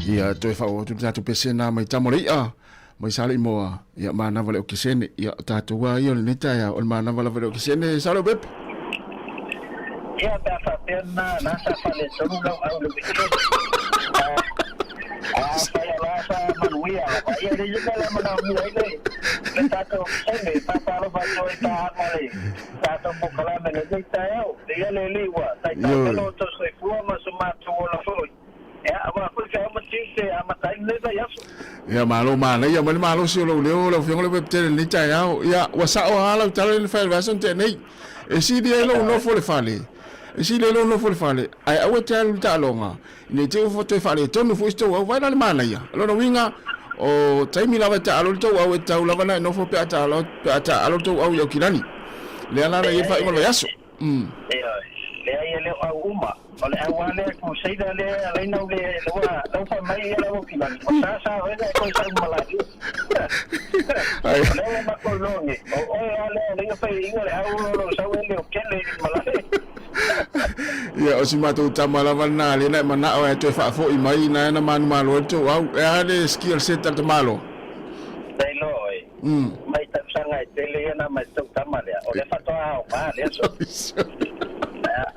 Ia toe faaoo atu le tatou pesena mai Tamolei'a mai Saleimoa ia manava le okesene ia o tatou a ia o lenei taeao o le manava lava le okesene sao Leaupepe. Ia pe a faapea lena la sa faaletonu lau au i le weekend. Ae afai o la sa manuia lava, ia e leai se mea o le a manaomia ai le tatou okesene. E faatalofa atu ai paaga le tatou polokalame i lenei taeao. Ia le Alii ua taitai mai lo outou soifua ma so matou ola foi. Ia, aua foi feau ma tiute e amata ai lenei vaiaso. Ia, malo manaia mai le malosi o lou leo lau Afioga Leaupepe-tele i lenei taeao. Ia, ua sao lava lau tala i le fai o le vaiaso na tea nei. E sili ai lou nofo i le fale, e sili ai lou nofo i le fale, ae aua e te alu i le taaloga, ina i te i ua toe faaletonu foi si tou au. Vaai la le manaia. O lona uiga, o taimi lava e taalo ai le tou au, e tatau lava ona e nofo pe a taalo, pe a taaalo le tou au i Aukilani. Lea la na i ai le faaiuga o le vaiaso. Ioe, leai e le o au uma. O le au lava lea Crusader lea e ala ai ona ou le ua lau fai mai ia lau Aukilani, ua sa sa oe na e toe sau ma latou. O lea ua matou iloa nei, o oe lava lea o lea ua fai iuga le au o lou sau e leokele i le malae. Ia, o si matou tama lava lena lea na e manao e toe faafoi mai ina na manumalo ai le tou au. E a le skill set a le tamaloa? Tailo oe. Mai tausaga e tele ia na mai tou tama lea, o lea faatoa aoga lea so.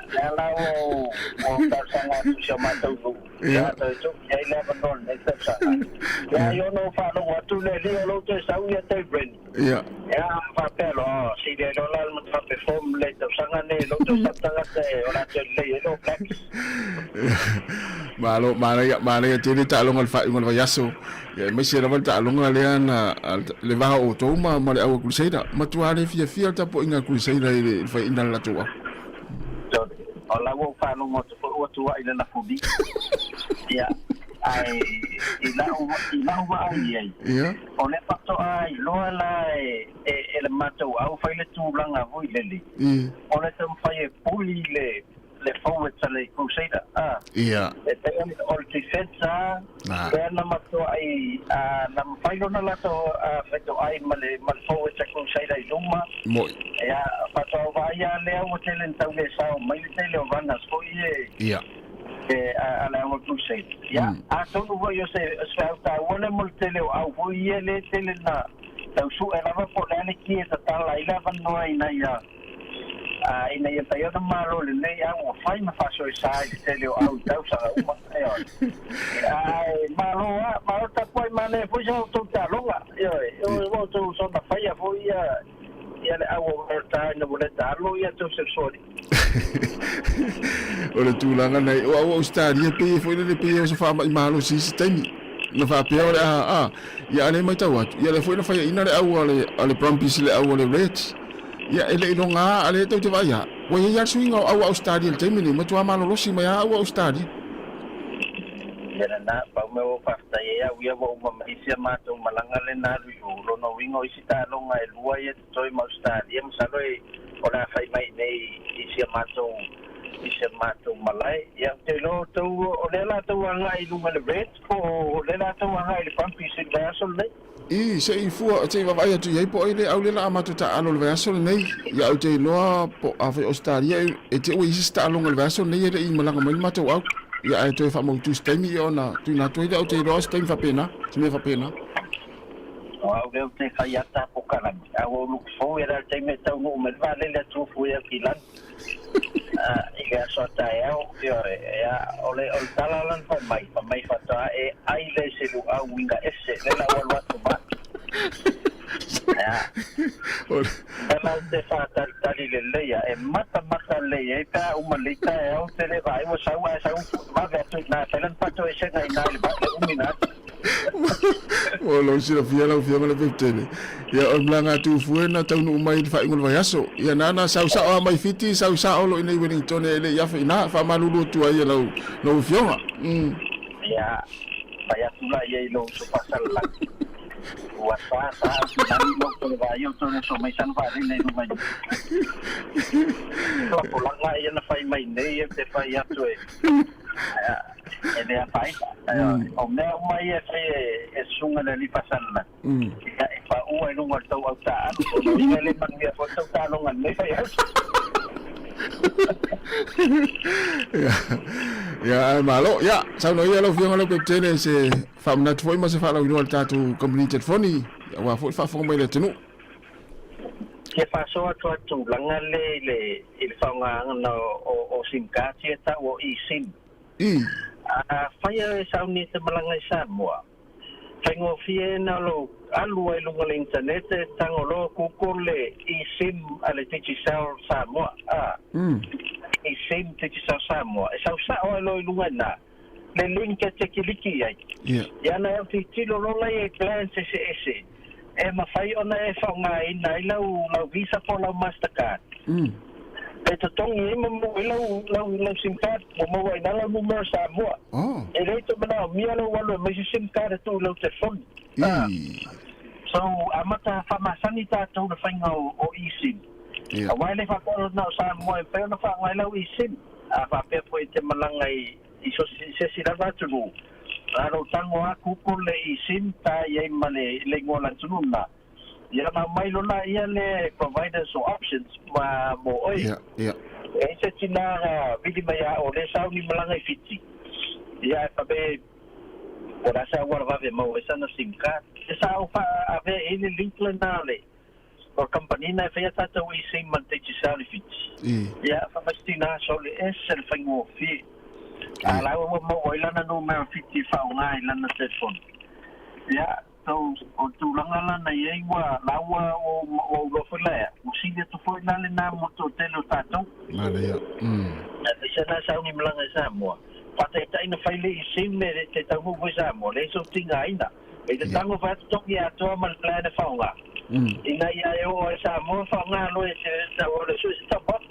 Lea la ua ou talosaga atu i si o matou nuu, ia toe tuu i ai le avanoa o lenei tausaga. Ia ai ona ou faalogo atu le alii o lou toe sau ia toe Breni. Ia. Ia faapea loa, oh, sili ai loa la le matua perform le tausaga nei lou toe sau tagata e o la toe lelei ai lou Blacks. Malo, manaia, manaia tele taaloga i le faaiuga o le vaiaso. Ia, aemaise lava le taaloga lea na le va o outou ma, ma le au a Crusader. Matua le fiafia le tapuaiga a Crusader i le faiaina le latou au. O la ua ou faalogo atu foi ua tuuai lana fuli. Ia, ae i lau, i lau vaai i ai, Ia. o le faatoa iloa la e, e, e le matou au fai le tulaga foi lele, o le taumafai e puli le, le forwards a le Crusader a. Ia. E pei o le defense a, lea na matuai na mafai loa ona latou fetoai ma le ma le forwards a Crusader i luma. Moi. Ia, faatoa vaai lava lea ua tele ina tau le sao mai le tele o runners foi e Ia. e a le au a Crusader. Ia, atonu foi o se feau taua lea mo le tele o au foi ia lea e tele na tau sue lava po o le a le ki e tatala ai le avanoa ina ia Ā, ina ia mafai ona malo lenei au ua fai ma faasoesa i le tele o au i tausaga uma, ioe. Ae malo lava, malo tapuai manaia foi sa outou taaloga, ioe, ioe ua outou soona faia foi ia ia le au o Waratah ina ua le taalo ia Joseph Sori. O le tulaga nei, o au Ausetalia pei e foi lele pei o se faamai malosi i isi taimi. Na faapea o le a, a, ia a lea matau atu, ia lea foi na faiaina le au a le, a le Brumbies i le au a le Reds. Ia, e le i loga a lea tou te vaai a, ua i ai lava le suiga o au a Ausetalia i le taimi lenei, matua malolosi mai lava au a Ausetalia. Ia lena, pau mea ua ou faafetai ai au ia ua uma mai isi a matou malaga lea na alu i o, lona uiga o isi taaloga e lua ia totoe ma Ausetalia, masalo e o le a fai mai i inei i si a matou. I se matou malae. Ia, ou te iloa outou, o lea la tou agai i luga i le Reds po o lea la tou agai i le Brumbies i le vaiaso lenei? I, se i fua, se i vaavaai atu i ai po o ai le au lea la a matou taaalo i le vaiaso lenei. Ia, ou te iloa po afai o Ausetalia e, e te ua i ai se isi taaloga i le vaiaso lenei e le i malaga mai le matou au. Ia, ae toe faamautu i se taimi ia ona tuuina atu ai lea, ou te iloa o se taimi faapena, se mea faapena. O au lea ou te fai ata apokalame, a ua ou luku fou ia le taimi e taunuu mai le vaalele atu ofu ai atu i lalo. I le aso a taeao, ioe, ia, o le, o le tala la na fai mai, fai mai faatoa e ai lea i se luau uiga ese, lea la ua alu atu ma. Ia, tala ou te faatalitali lelei ia, e matamata lelei ai pe a uma lelei taeao, ou te le vaai ua sau ae sau vave atu i ina, e fai lana faatoesega i ina i le vaa, le umi na atu. Mo lou silafia lau Afioga le Pepetele, ia o le malaga atu fue na taunuu mai i le faaiuga o le vaiaso. Ia nana sau sao lava mai Fiti, sau sao loa i inei Wellington e le i afe i ina, faamalulu atu ai lau lau Afioga. Mm. Ia, fai atu la ia i lou uso faasalalagi. Ua sa sa atu nani lou toe vaai o toe oso mai sana vaalele i luga i Tolaga ia na fai mai nei e te fai atu e E le afaina. O mea uma ia e fai e Susuga i le Alii Faasalalagi, ia e paua i luga o le tou autaaalo. O lona uiga e le manuia foi le tou taaloga i lenei vaiaso. Ia, ae malo. Ia, saunoa ia lau Afioga Leupepetele se faamanatu foi ma se faalauiloa i le tatou kamupani telefoni, aua foi le faafofoga mai a le atunuu. Fia faasoa atu a tulaga le i le i le faaaogaina o sim cards ia e tau o e-sim. Afai e sauni e te malaga i Samoa, faigofie na lou alu ai luga o le internet e tago loa Google le e-sim a le Digicel Samoa, e-sim Digicel Samoa, e sau sao ai loa i luga i ina le link e te kiliki i ai. Ia na e tilotilo loa la i plans eseese e mafai ona e faaaogaina ai lau lau Visa po o lau Mastercard. E totogi ai ma maua ai lau lau lau sim card ua maua ai i ina lau numera Samoa. E le toe manaomia lou alu e aumai se sim card e tuu i lau telefoni. So, amata faamasani tatou i le faiga o eSIM. Aua e le faapea na o Samoa e mafai ona faaaoga ai lau eSIM. A faapea foi e te malaga i i so se isi lava atunuu, a lou tago a Google le eSIM ta i ai ma le le igoa o le atunuu lena, ia ona aumai loa laia le providers or options ma mo oe. Ia, ia. E ai se tina na vili mai a o lea sa uni malaga i Fiti, ia ae faapea o le a se auala vave e maua ai sana sim card. Ia sa ou faaavea i ai le link lena o le O le kamupani na e faia tatou eSIM ma le Digicel i Fiti. Ia, fai mai se tina sole, ese le faigofie. A la ua maua ai lana numera Fiti e faaaoga i lana telefoni. Ia, so o le tulaga la na i ai ua, la ua ua ou iloa foi la ea, ua sili atu foi la lena mo le toatele o tatou. Manaia. Aemaise na sauni malaga i Samoa. Faataitai na fai le eSIM e te taunuu foi i Samoa, leai sou tigaina. I te tango whai atu toki atoa ma le plan e whaonga. Ina ia e oo ai Samoa whaonga loe te tau o le sui se top up.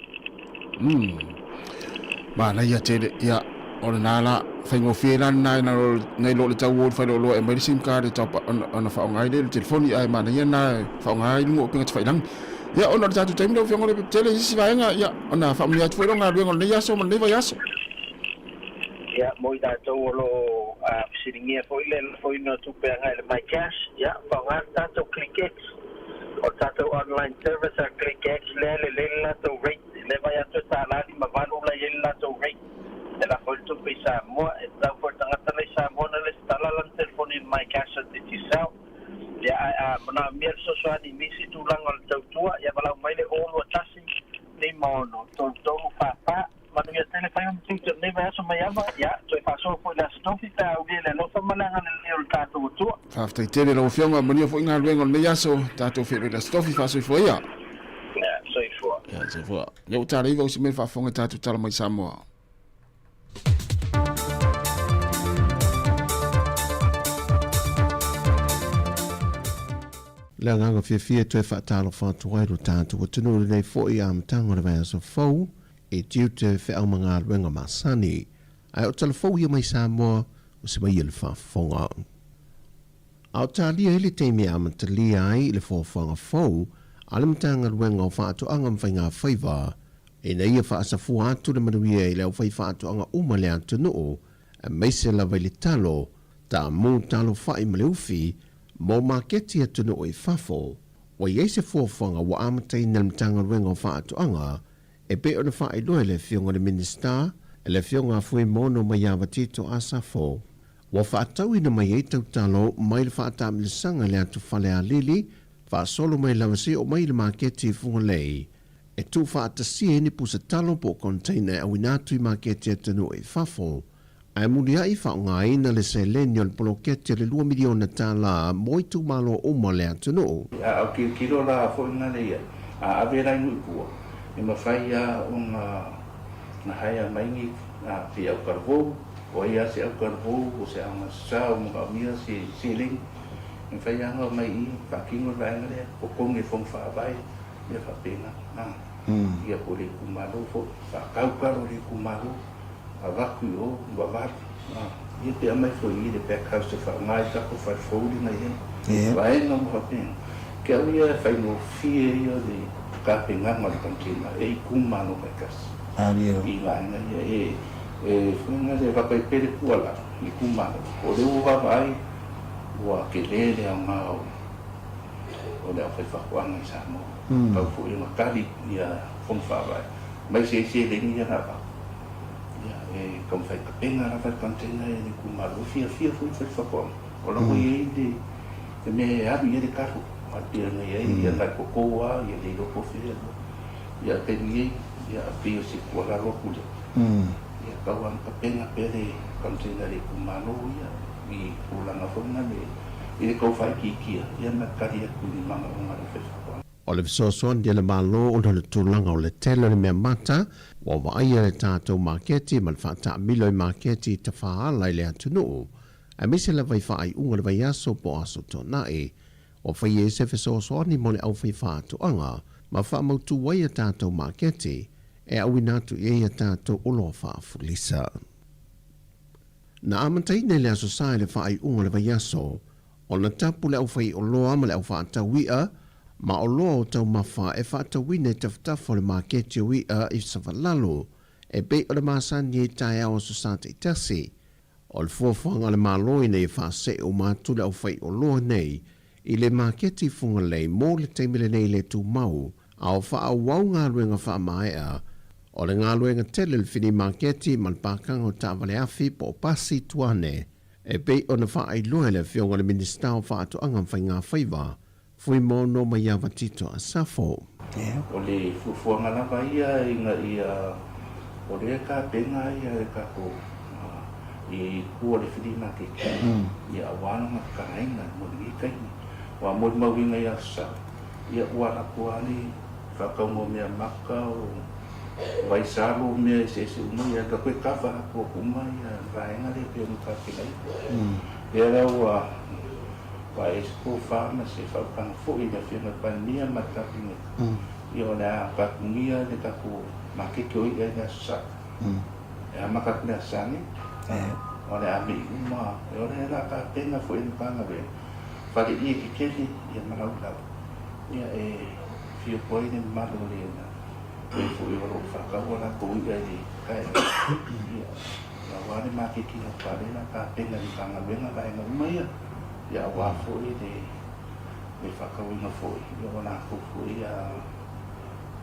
Manaia tele, ia, o lena la, faigofie la lena nai lo, nai lo le tau o le failoloa e aumai le sim card e top up ona, ona faaaoga ai lea i le telefoni, ae manaia lena e faaaoga ai luga o upega tafailagi. Ia, ona o le tatou taimi lau Afioga Leupepetele i isi vaega, ia, ona faamanuia atu foi lau galuega o lenei aso ma lenei vaiaso. Ia, mo i latou o lo o fesiligia foi le lafoina o tupe agai i le MyCash, ia, faaaoga le tatou ClickX. O le tatou online service a ClickX lea e lelei le latou rate, lea e vaai atu e $1.58 la e i ai le latou rate e lafo ai le tupe i Samoa. E tatau foi i le tagata la i Samoa ona lesitala lana telefoni i le MyCash a Digicel. Ia, ae a manaomia le fesoasoani i nisi tulaga o le tautua, ia valaau mai le 021 56 33 44. Manuia tele fai ona tiute o lenei vaiaso mai ava, ia, toe faasoa foi i le Aso Tofi pe a aulia i le alofa ma le agalelei o le tatou Atua. Faafetai tele lau Afioga, manuia foi galuega o lenei aso, tatou feiloai i le Aso Tofi, faasoifua ia. Ia, soifua. Ia, soifua. Ia ua taleiva usi mai le faafofoga i tatou tala mai Samoa. Le agaga fiafia e toe faatalofa atu ai lo tatou atunuu i lenei foi amataga o le vaiaso fou e tiute feau ma galuega masani. Ae o tala fou ia mai Samoa o se mai ia le faafofoga. A o talia ai le taimi e amatalia ai i le foafoaga fou a le Matagaluega o Faatoaga ma Faigafaiva. Ina ia faasafua atu le manuia i le aufaifaatoaga uma o le atunuu, aemaise lava i le talo, taamu, talo fa'i ma le ufi, mo maketi i atunuu i fafo. Ua i ai se fuafuaga ua amataina e le Matagaluega o Faatoaga e pei ona faailoa e le Afioga i le Minisita, le Afioga a Fuimaono Maiava Tito Asafo. Ua faatauina mai ai tautalo mai le faataamilosaga i le atu Falealili, faasolo mai lava seia oo mai i le maketi i Fugalei. E tuufaatasia ai ni pusa talo po o container e auina atu i maketi atunuu i fafo, ae muliai faaaogaina le seleni o le poloketi o le $2 miliona mo itumalo uma o le atunuu. A o tilotilo la foi na le ia, a ave la i nuu i tua, e mafai lava ona na haea mai ni se autalavou, o ai lava se autalavou o se aogasasa o manaomia se seleni, e mafai lava ona omai i i faatino le vaega lea, totogi e le Fono Faavae, mea faapena. Ia po o le itumalo foi, faatau talo i le itumalo, avatu i o, vavalu. Ia pe aumai foi i i le pack house e faaaoga ai tatou fale fou lea na i ai. Vaega uma faapena. Ke au ia e faigofie ia o le tapenaga o le container e itumalo taitasi. I vaega ia e e foi na le avatu ai pea le tuualalo i itumalo. O lea ua vaavaai ua tele le aoga o o le aufaifaatoaga i Samoa. Tau foi ona tali ia Fono Faavae mai se seleni ia na avatu. Ia, e taumafai tapena lava le container i le itumalo. E fiafia foi le faifaatoaga, o la ua i ai le le mea e alu i ai le talo, aua e pei ona i ai ia nai toto lava, ia le iloa po o fea. Ia, a taimi nei, ia, pei o se tuualalo atu lea, ia tau lava ona tapena pea le container i le itumalo ia i tulaga foi na le i le tau faaitiitia ia ma tali atu i manaoga o le aufaifaatoaga. O le fesoasoani a le Malo ona o le tulaga o le tele o le mea mata ua vaaia le tatou maketi ma le faataamilo i maketi tafaala i le atunuu, aemaise lava i faaiuga o le vaiaso po o aso Toonai. Ua fai ai se fesoasoani mo le aufaifaatoaga ma faamautu ai a tatou maketi e auina atu i ai a tatou oloa faafulisa. Na amataina i le Aso Sa i le faaiuga o le vaiaso, ona tapu le aufaioloa ma le aufaatau i'a ma oloa o taumafa e faatauina i tafatafa o le maketi o i'a i Savalalo, e pei o le masani ai taeao Aso Sa taitasi. O le fuafuaga a le Malo ina ia faasee uma atu le aufaioloa nei i le maketi i Fugalei mo le taimi lenei le tumau, a o faaauau galuega faamaea o le galuega tele o le fili maketi ma le pakaga o taavale afi po o pasi tuane, e pei ona faailoa e le Afioga i le Minisita o Faatoaga ma Faigafaiva, Fuimaono Maiava Tito Asafo. O le fuafuaga lava ia ina ia o lea e tapena ia le tatou i tua o le flea market ia aua lona tatalaina mo lenei taimi. Ua molimauina i Aso Sa, ia ua alu atu lava le faatauga o mea maka, o vaisalo, mea eseese uma ia, alu atu e kava atu uma ia vaega lea e pei ona tapenaina. Lea la ua Ua e se tofa ma se faautaga foi i le Afioga i le Palemia ma le Kapeneta, ia o le a tapunia le tatou maketi o i'a i le Aso Sa. E amata atu le Aso Sa nei, o le a mei uma, o le a tapena foi e le Matagaluega faleie tetele ia ma laulau, ia e afio atu ai le mamalu o le e foi o lo o faataua latou i'a i le taeao, ia aua le maketi laupale la tapena e le Matagaluega vaega uma ia. Ia aua foi le le faatauina foi ia o latou foi ia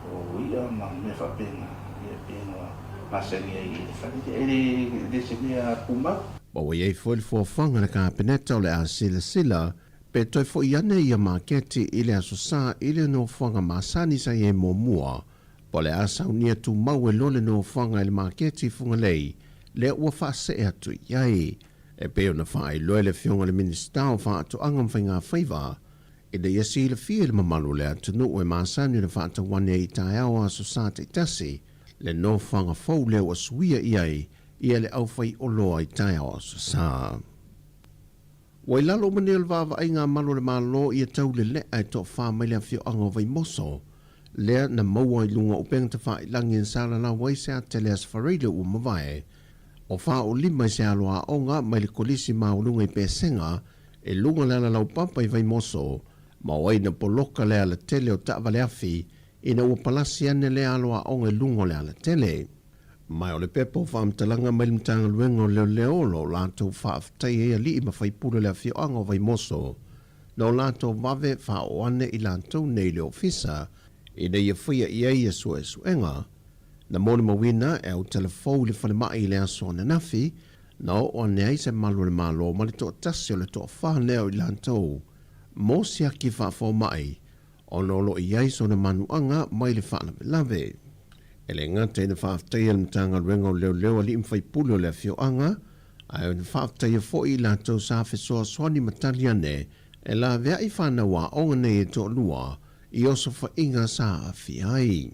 o i'a ma mea faapena ia pei ona masani ai i le fale lea. E le le se mea tumau. Ma ua i ai foi le fuafuaga a le Kapeneta o le a silasila pe toe foi ane ia maketi i le Aso Sa i le nofoaga masani sa i ai muamua, po o le a saunia tumau e loa le nofoaga i le maketi i Fugalei lea ua faasee atu i ai. E pei ona faailoa e le Afioga i le Minisita o Faatoaga ma Faigafaiva, ina ia silafia i le mamalu o le atunuu e masani ona faatauane ai i taeao Aso Sa taitasi, le nofoaga fou lea ua suia i ai ia le aufaioloa i taeao Aso Sa. Ua i lalo uma nei o le vaavaaiga a malu o le Malo ia taulele'a e toafa mai le afioaga o Vaimoso, lea na maua i luga o upega tafailagi na salalau ai se ata i le Aso Faraile ua mavae, O 45 i se alo aoga mai le Kolisi Maualuga i Pesega, i luga o le ala laupapa i Vaimoso, ma o ai na poloka le alatele o taavale afi ina ua palasi ane lea alo aoga i luga o le alatele. Ma o le pepa o faamatalaga mai le Matagaluega o Leoleo o lo o latou faafetai ai alii ma faipule o le afioaga o Vaimoso na o latou vave faaoo ane i latou nei i le ofisa ina ia faia i ai ia suesuega. Na molimauina e Autalafou i le falemai i le aso ananafi, na oo ane ai se malu o le Malo ma le toatasi o le toafa lea o i latou mo siaki faafomai ona o lo o i ai sona manuaga mai le faalavelave. E le gata ina faafetaia le Matagaluega o Leoleo alii ma faipule o le afioaga, ae na faafetaia foi i latou sa fesoasoani ma tali ane e laveai fanau aoga nei e toalua i osofaiga sa aafia ai.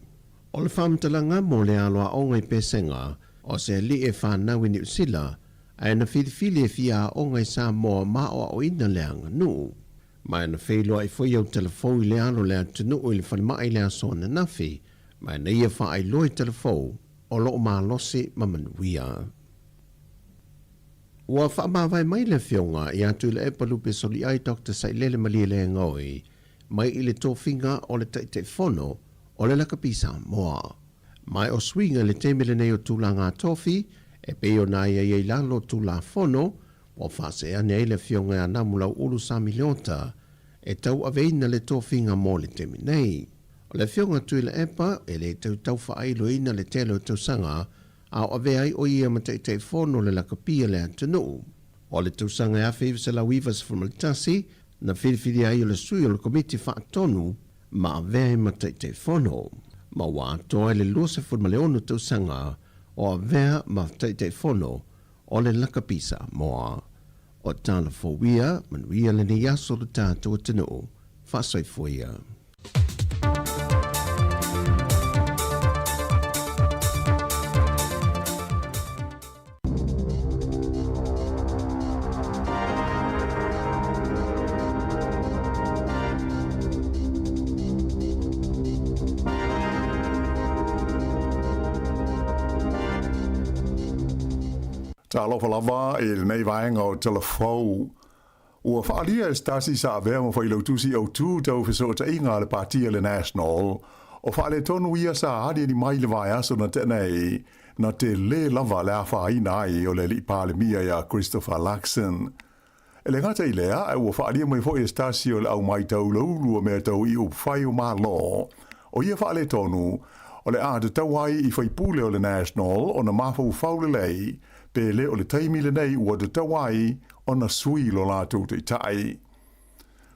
O le faamatalaga mo le alo aoga i Pesega, o se alii e fanau i Niu Sila, ae na filifili e fia aoga i Samoa ma aoaoina le aganuu. Ma na feiloai foi Autalafou i le alo o le atunuu i le falemai i le aso ananafi, ma na ia faailoa i Talafou o lo o malosi ma manuia. Ua faamavae mai le Afioga ia Tuilaepa Lupe Soliai Doctor Sailele Malielegaoi mai i le tofiga o le Taitaifono o le Lakapi Samoa. Ma o suiga i le taimi lenei o tulaga tofi e pei ona aiaia i lalo o Tulafono ua faasee ane ai le Afioga ia Namulau'ulu Sami Leota e tauaveina le tofiga mo le taimi nei. O le Afioga Tuilaepa e le tau taufaailoina le tele o tausaga a o avea ai o ia ma Taitaifono o le Lakapi a le atunuu. O le tausaga e 1991 na filifili ai o le sui o le Komiti Faatonu ma avea ai ma Taitaifono, ma ua atoa i le 26 tausaga o avea ma Taitaifono o le Lakapi Samoa. O tala fou ia, manuia lenei aso lo tatou atunuu. Faasoifua ia. Talofa lava i lenei vaega o Talafou. Ua faaalia e se tasi sa avea ma failautusi autū tau fesootaiga a le Pati a le National, o faaletonu ia sa aliali mai i le vaiaso na tea nei, na telē lava le afaina ai o le Alii Palemia ia Christopher Luxon. E le gata i lea, ae ua faaalia mai foi e se tasi o le au maitaulaulu o mea tau i upufai o Malo, o ia faaletonu, o le a tatau ai i faipule o le National ona mafaufau lelei, pe le o le taimi lenei ua tatau ai ona sui lo latou taitai.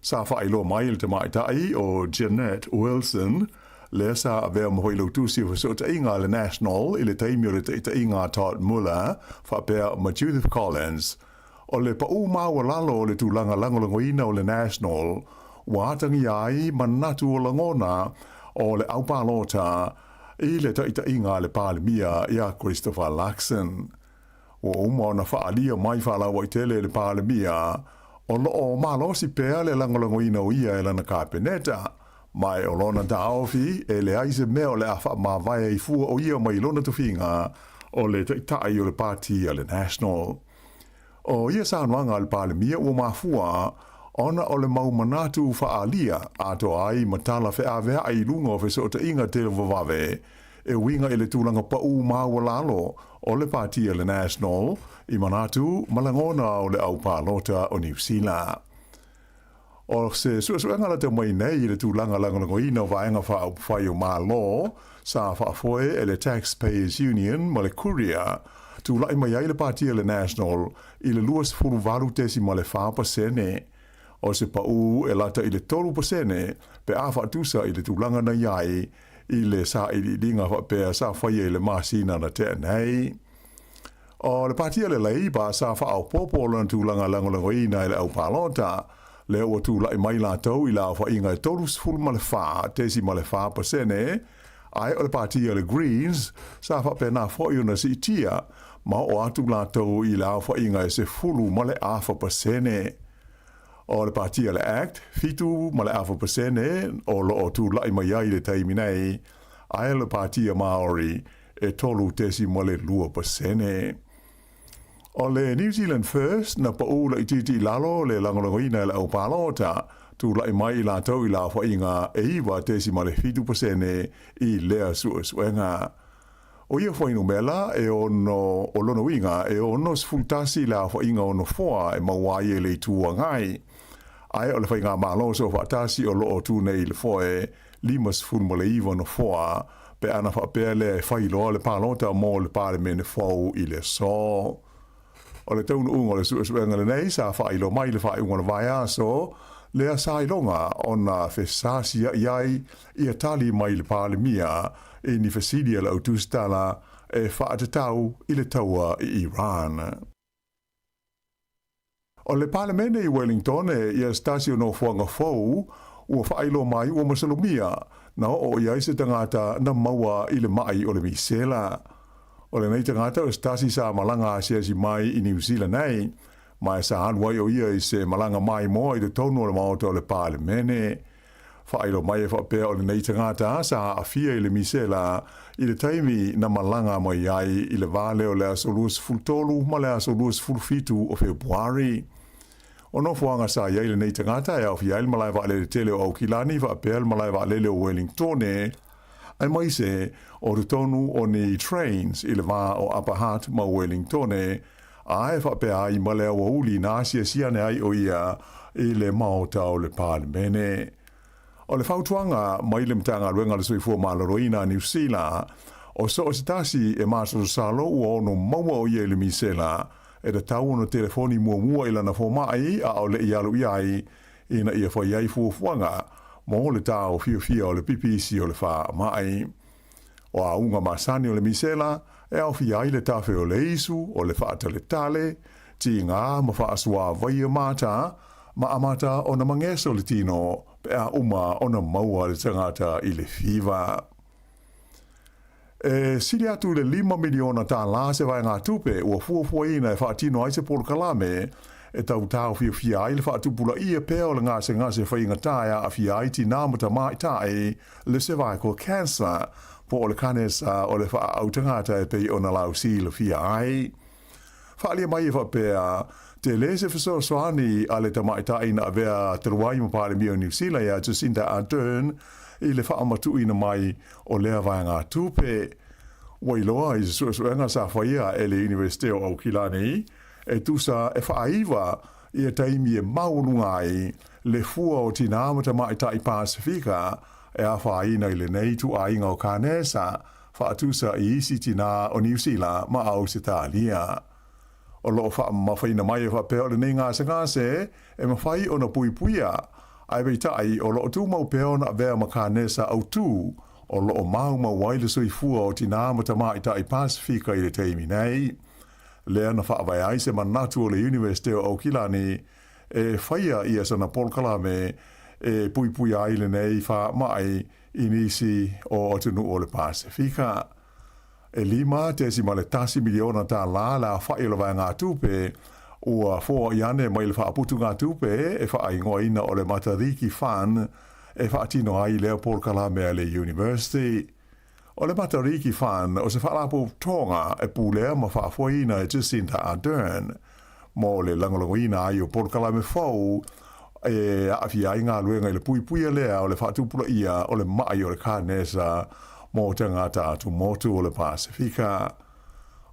Sa faailoa mai e le tamaitai o Jeanette Wilson, lea sa avea ma failautusi o fesootaiga a le National i le taimi o le taitaiga a Todd Muller faapea ma Judith Collins, o le paʻū maualalo o le tulaga lagolagoina o le National ua atagia ai manatu o lagona o le aupalota i le taitaiga a le Palemia ia Christopher Luxon. Ua uma ona faaalia mai faalauaitele e le Palemia o lo o malosi pea le lagolagoina o ia e lana Kapeneta, ma e o lona taofi e leai se mea o le a faamavae ai fua o ia mai lona tofiga o le Taitai o le Pati a le National. O ia saunoaga a le Palemia ua mafua ona o le mau manatu faaalia atoa ai ma tala feaveai i luga o fesootaiga televavave e uiga i le tulaga paʻū maualalo o le Pati a le National i manatu ma lagona o le au palota o Niu Sila. O se suesuega lata mai nei i le tulaga lagolagoina o vaega faaupufai o Malo sa faafoe e le Taxpayers Union ma le Courier, tulai mai ai le Pati a le National i le 28.4%. O se paʻū e lata i le 3% pe a faatusa i le tulaga na i ai i le sailiiliga faapea sa faia i le masina na tea nei. O le Pati a le Labour sa faaopoopo lona tulaga lagolagoina e le au palota, lea ua tulai mai latou i le aofaiga e 34.4%, ae o le Pati a le Greens sa faapena foi ona siitia ma oo atu latou i le aofaiga e 10.4%. O le Pati a le Act, 7.5% o lo o tulai mai ai i le taimi nei, ae o le Pati a Maori e 3.2%. O le New Zealand First na paʻū laitiiti i lalo le lagolagoina e le au palota, Tulai mai i latou i le aofaiga e 9.7% i lea suesuega. O ia fuainumera e ono, o lona uiga e 61 le aofaiga o nofoa e maua ai e le Itu Agai. Ae o le Faigamalo Soofaatasi o lo o tu nei i le foe 59 nofoa pe ana faapea lea e fai loa le palota mo le Palemene fou i le aso. O le taunuuga o le suesuega lenei sa faailoa mai i le faaiuga o le vaiaso lea sa iloga ona fesasia'i ai ia tali mai le Palemia i ni fesili a le autusitala e faatatau i le taua i Iran. O le Palemene i Wellington e ia se tasi o nofoaga fou ua faailoa mai ua masalomia na oo i ai se tagata na maua i le ma'i o le misela. O lenei tagata o se tasi sa malaga asiasi mai i Niu Sila nei, ma e sa alu ai o ia i se malaga maimoa i totonu o le Maota o le Palemene. Faailoa mai e faapea o lenei tagata sa aafia i le misela i le taimi na malaga mai ai i le va lea o le aso 23 ma le aso 27 o Fepuari. O nofoaga sa i ai lenei tagata e aofia ai le malae vaalele tele o Aukilani faapea le malae vaalele o Wellingtone, aemaise o totonu o ni trains i le va o Upper Hutt ma Wellingtone, a e faapea ai ma le aoauli na asiasi ane ai o ia i le Maota o le Palemene. O le fautuaga mai le Matagaluega o le Soifua Maloloina a Niu Sila, o so o se tasi e masalosalo ua ono maua o ia i le misela, e tatau ona telefoni muamua i lana fomai a o le i alu i ai, ina ia fai ai fuafuaga mo le taofiofia o le pipisi o le faamai. O auga masani o le misela e aofia ai le tafe o le isu, o le faataletale, tiga ma faasuāvaia mata, ma amata ona mageso le tino pe a uma ona maua le tagata i le fiva. E sili atu i le $5 miliona se vaegatupe ua fuafuaina e faatino ai se polokalame e tau taofiofia ai le faatupulaia pea o le gasegase faigata e aafia ai tinā ma tamaitai, le cervical cancer, po o le kanesa o le faaau tagata e pei ona lausilafia ai. Faaalia mai e faapea, tele se fesoasoani a le tamaitai na avea talu ai ma Palemia o Niu Sila ia Jacinda Ardern i le faamatuuina mai o lea vaegatupe. Ua iloa i se suesuega sa faia e le Iunivesite o Aukilani e tusa e faaiva ia taimi e maualuga ai le fua o tinā ma tamaitai Pasifika e afaina i lenei ituaiga o kanesa faatusa i isi tinā o Niu Sila ma Ausetalia. O lo o faamamafaina mai e faapea o lenei gasegase e mafai ona puipuia, ae peitai o lo o tumau pea ona avea ma kanesa autū o lo o maumau ai le soifua o tinā ma tamaitai Pasifika i le taimi nei. Lea na faavae ai se manatu o le Iunivesite o Aukilani e faia ia sana polokalame e puipuia ai lenei faamai i nisi o atunuu o le Pasefika. E $5.1 miliona le aofa'i o le vaegatupe ua foai ane mai le faaputugatupe e faaigoaina o le Matariki Fund e faatino ai lea polokalame a le University. O le Matariki Fund o se faalapotopotoga e pulea ma faafoeina e Jacinda Ardern mo le lagolagoina ai o polokalame fou e aafia ai galuega i le puipuia lea o le faatupulaia o le ma'i o le kanesa mo tagata atumotu o le Pasefika.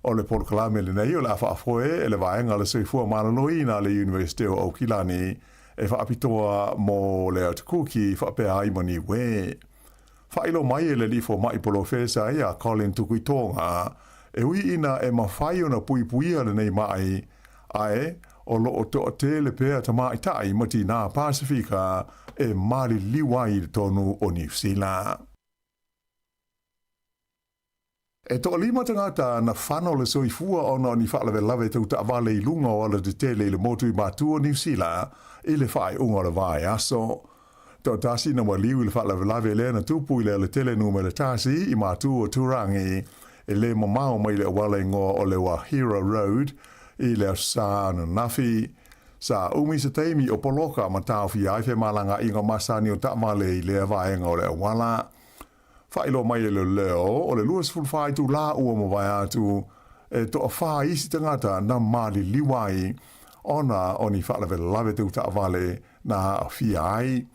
O le polokalame lenei o le a faafoe e le Vaega o le Soifua Maloloina a le Iunivesite o Aukilani e faapitoa mo le Atukuki faapea ai ma Niue. Faailoa mai e le alii fomai polofesa ia Colin Tukuitonga, e ui ina e mafai ona puipuia lenei ma'i, ae o lo o toatele pea tamaitai ma tinā Pasifika e maliliu ai i totonu o Niu Sila. E toalima tagata na fano le soifua ona o ni faalavelave tau taavale i luga o alatetele i le motu i Matu o Niu Sila i le faaiuga o le vaiaso. Toatasi na maliu i le faalavelave lea na tupu i le alatele numera tasi i Matu o Turangi e le mamao mai le auala igoa o le Wahira Road i le Aso Sa ananafi. Sa umi se taimi o poloka ma taofia ai femalagaaiga masani o taavale i lea vaega o le auala. Faailoa mai e leoleo, o le 24 itulā ua mavae atu, e toafa isi tagata na maliliu ai ona o ni faalavelave tau taavale na aafia ai.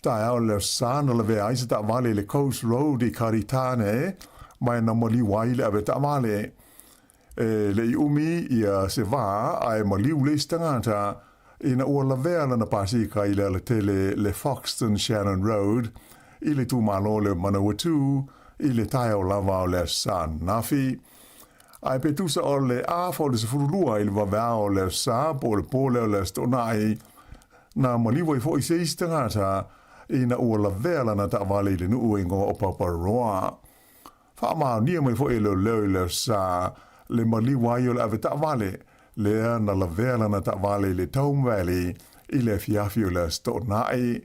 Taeao le Aso Sa na lavea ai se taavale i le Coast Road i Karitane ma na maliu ai le avetaavale. E le i umi ia se vā ae maliu le isi tagata ina ua lavea lana pasika i le alatele le Foxton Shannon Road i le itumalo le Manawatu i le taeao lava o le Aso Sa ananafi. Ae pe tusa o le afa o le 12 i le vaveao o le Aso Sa po o le po lea o le Aso Toonai, na maliu ai foi se isi tagata ina ua lavea lana taavale i le nuu e igoa o Paparoa. Faamaonia mai foi e leoleo i le Aso Sa le maliu ai o le ave taavale lea na lavea lana taavale i le Tome Valley i le afiafi o le Aso Toonai.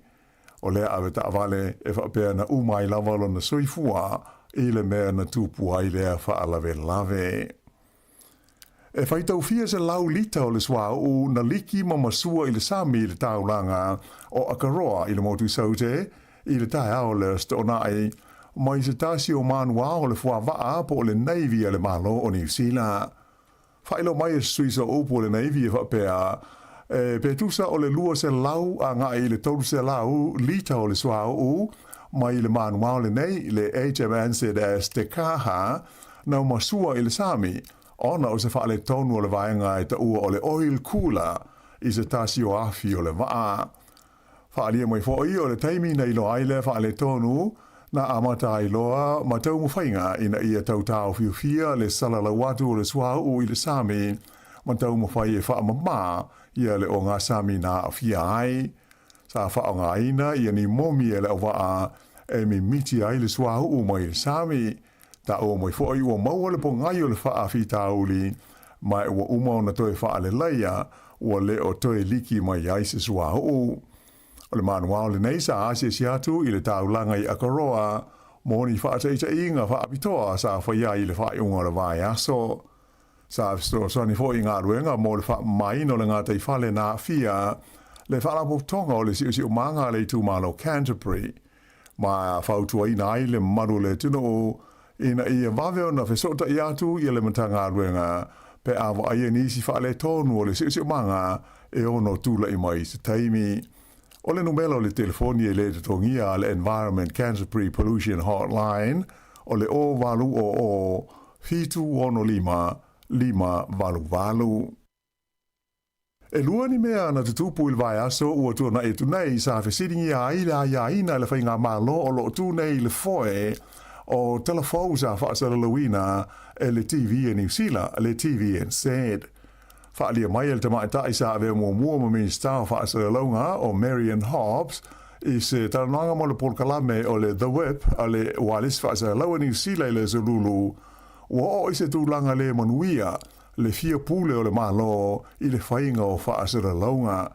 O lea ave taavale e faapea na uma ai lava lona soifua i le mea na tupu ai lea faalavelave. E faitau fia selau lita o le suauu na liki ma masua i le sami i le taulaga o Akaroa i le motu Saute i le taeao o le Aso Toonai mai se tasi o manuao o le fuavaa po o le Navy a le Malo o Niu Sila. Faailoa mai e se sui sooupu o le Navy e faapea, e pe tusa o le 200 agai i le 300 lita o le suauu mai le manuao lenei, le HMNZS Te Kaha, na masua i le sami, ona o se faaletonu o le vaega e taua o le oil cooler i se tasi o afi o le vaa. Faaalia mai foi o le taimi na iloa ai lea faaletonu, na amata ai loa ma taumafaiga ina ia tau taofiofia le salalau atu o le suauu i le sami ma taumafai e faamama ia le ogasami na aafia ai. Sa faaaogaina ia ni momi e le auvaa e mimiti ai le suauu mai le sami. Taua mai foi ua maua le pogai o le faafitauli, ma ua uma ona toe faaleleia, ua le o toe liki mai ai se suauu. O le manuao lenei sa asiasi atu i le taulaga i Akaroa mo ni faataitaiga faapitoa sa faia ai i le faaiuga o le vaiaso. Sa fesoasoani foi i galuega mo le faamamaina o le gataifale na aafia le Faalapotopotoga o le Siosiomaga a le Itumalo Canterbury, ma fautuaina ai le mamalu o le atunuu ina ia vave ona fesootai atu i le Matagaluega pe a vaaia nisi faaletonu o le siosiomaga e ono tulai mai i se taimi. O le numela o le telefoni e le totogia a le Environment Canterbury Pollution Hotline o le 0800 765 588. E lua ni mea na tutupu i le vaiaso ua tuanai atu nei sa fesiligia ai le aiaina e le faigamalo o lo o tu nei i le foe o tala fou sa faasalalauina e le TV a Niu Sila, le TVNZ. Faaalia mai e le tamaitai sa avea muamua ma Minisita o Faasalalauga o Marian Hobbs i se talanoaga mo le polokalame o le The Whip a le ualesi faasalalau a Niu Sila i le Aso Lulu, ua oo i se tulaga le manuia le fia pule o le Malo i le faiga o faasalalauga.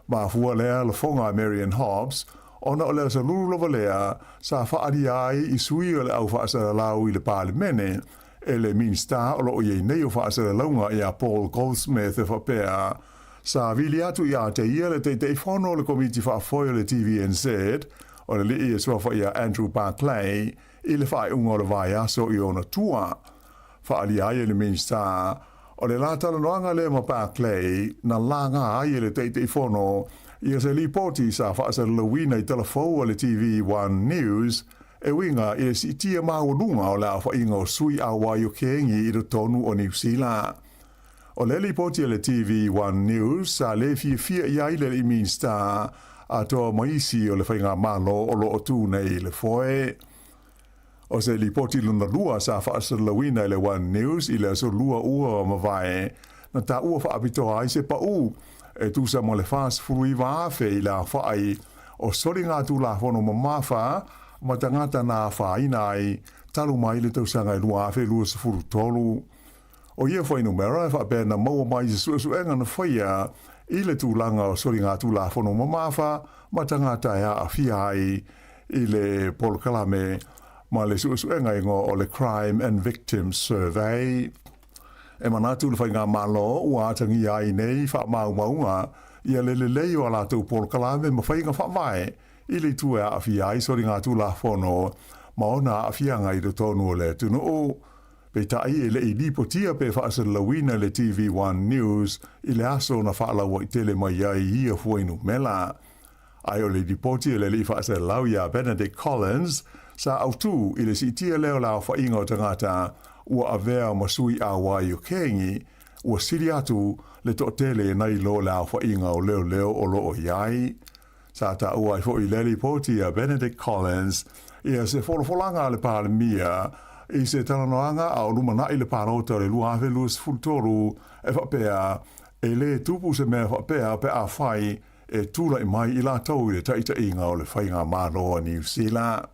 Mafua lea lafoga a Marian Hobbs ona o le aso lulu lava lea sa faaalia ai i sui o le au faasalalau i le Palemene e le Minisita o lo o i ai nei o Faasalalauga ia Paul Goldsmith e faapea sa vili atu ia te ia le Taitaifono o le Komiti Faafoe o le TVNZ o le alii e suafa ia Andrew Barclay i le faaiuga o le vaiaso i ona tua. Faaalia ai e le Minisita o le la talanoaga lea ma Barclay na laga ai e le Taitaifono ia se lipoti sa faasalalauina i tala fou a le TV One News e uiga i le siitia maualuga o le aofaiga o sui auai o kengi i totonu o Niu Sila. O le lipoti a le TV One News sa le fiafia i ai le alii Minisita atoa ma isi o le faigamalo o lo o tu nei i le foe. O se lipoti lona lua sa faasalalauina e le One News i le aso lua ua mavae, na taua faapitoa ai se pau e tusa ma le 49,000 i le aofai o soligatulafono mamafa ma tagata na afaina ai talu mai le tausaga e 2023. O ia fuainumera e faapea na maua mai i se suesuega na faia i le tulaga o soligatulafono mamafa ma tagata e aafia ai i le polokalame ma le suesuega igoa o le Crime and Victim Survey. E manatu le Faigamalo ua atagia ai nei faamaumauga ia le lelei o a latou polokalame ma faiga faavae i le itu e aafia ai soligatulafono ma ona aafiaga i totonu o le atunuu. Peitai e le i lipotia pe faasalalauina e le TV One News i le aso na faalauaitele mai ai ia fuainumela. Ae o le lipoti a le alii faasalalau ia Benedict Collins sa autū i le siitia lea o le aofaiga o tagata ua avea ma sui auai o Kengi, ua sili atu le toatele nai lo le aofaiga o leoleo o lo o i ai. Sa taua ai foi i lea lipoti a Benedict Collins ia se folafolaga a le Palemia i se talanoaga a o lumanai le palota o le 2023 e faapea e lē tupu se mea faapea pe afai e tulai mai i latou i le taitaiga o le Faigamalo a Niu Sila.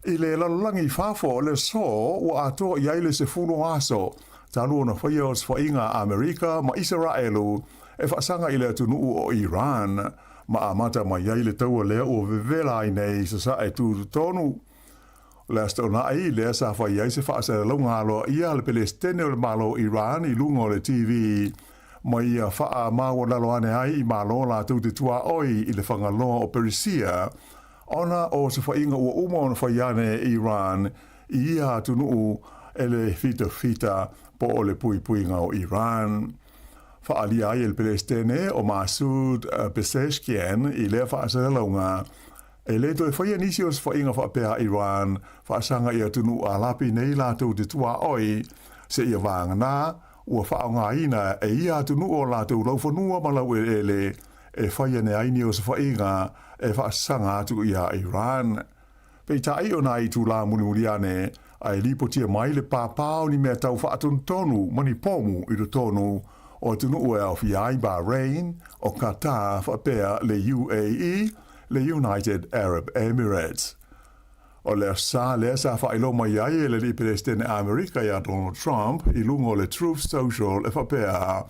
I le lalolagi i fafo o le aso ua atoa i ai le 10 o aso talu ona faia osofaiga a Amerika ma Isaraelu e faasaga i le atunuu o Iran ma amata mai ai le taua lea ua vevela ai nei sasae tutotonu. O le Aso Toonai lea sa fai ai se faasalalauga aloaia a le Pelesitene o le Malo o Iran i luga o le TV ma ia faamaualalo ane ai i Malo latou te tuaoi i le fagaloa o Perisia ona o osofaiga ua uma ona fai ane e Iran i ia atunuu e le fitafita po o le puipuiga o Iran. Faaalia ai e le Pelesitene o Masoud Pezeshkian i lea faasalalauga E le toe faia nisi osofaiga faapea a Iran faasaga i atunuu Alapi nei latou te tuaoi, seia vagana ua faaaogaina e ia atunuu o latou laufanua ma laueleele e fai ane ai ni osofaiga e faasaga atu iā Iran. Peitai o nā itulā mulimuli ane, a e lipotia mai le pāpā o ni mea tau faatonutonu ma ni pomu i totonu o atunuu e aofia ai Bahrain, o Qatar faapea le UAE, le United Arab Emirates. O le aso sa lea sa faailoa mai ai e le alii Peresetene Amerika iā Donald Trump i luga o le Truth Social e faapea,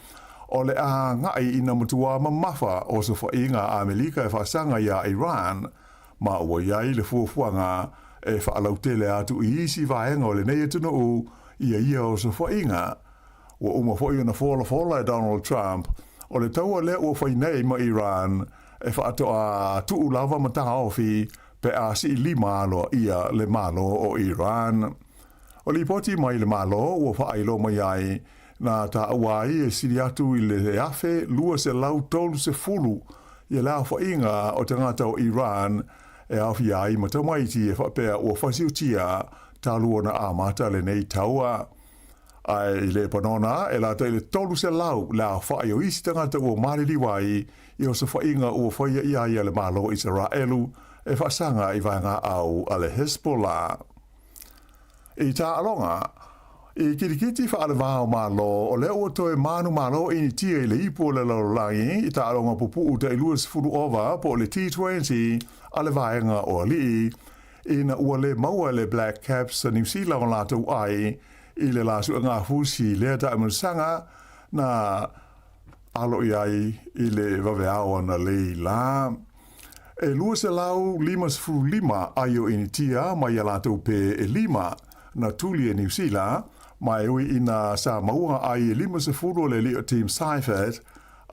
o le a agai ina matuā mamafa osofaiga a Amerika e faasaga iā Iran, ma ua i ai le fuafuaga e faalautele atu i isi vaega o lenei atunuu ia ia osofaiga. Ua uma foi ona folafola e Donald Trump o le taua lea ua fai nei ma Iran e faatoa tuu lava ma taofi pe a sii lima aloaia le Malo o Iran. O lipoti mai le Malo ua faailoa mai ai, na taua ai e sili atu i le 1230 ia le aofaiga o tagata o Iran e aofia ai ma tamaiti e faapea ua fasiutia talu ona amata lenei taua. Ae i Lepanona, e lata i le 300 le aofai o isi tagata ua maliliu ai i osofaiga ua faia i a ia le Malo o Isaraelu e faasaga i vaegaau a le Hezbollah. I taaloga, i kilikiti faalevao Malo, o lea ua toe manumalo Initia i le ipu o le lalolagi i taaloga pupuu tai 20 ova po o le T20 a le vaega o alii, ina ua le maua e le Black Caps a Niu Sila o latou ai i le la suegafusi lea taamilosaga na alo i ai i le vaveao analeila la. E 255 ai o Initia mai a latou pē e lima na tuli e Niu Sila, ma e ui ina sa maua ai e 50 o le alii o Tim Seifert,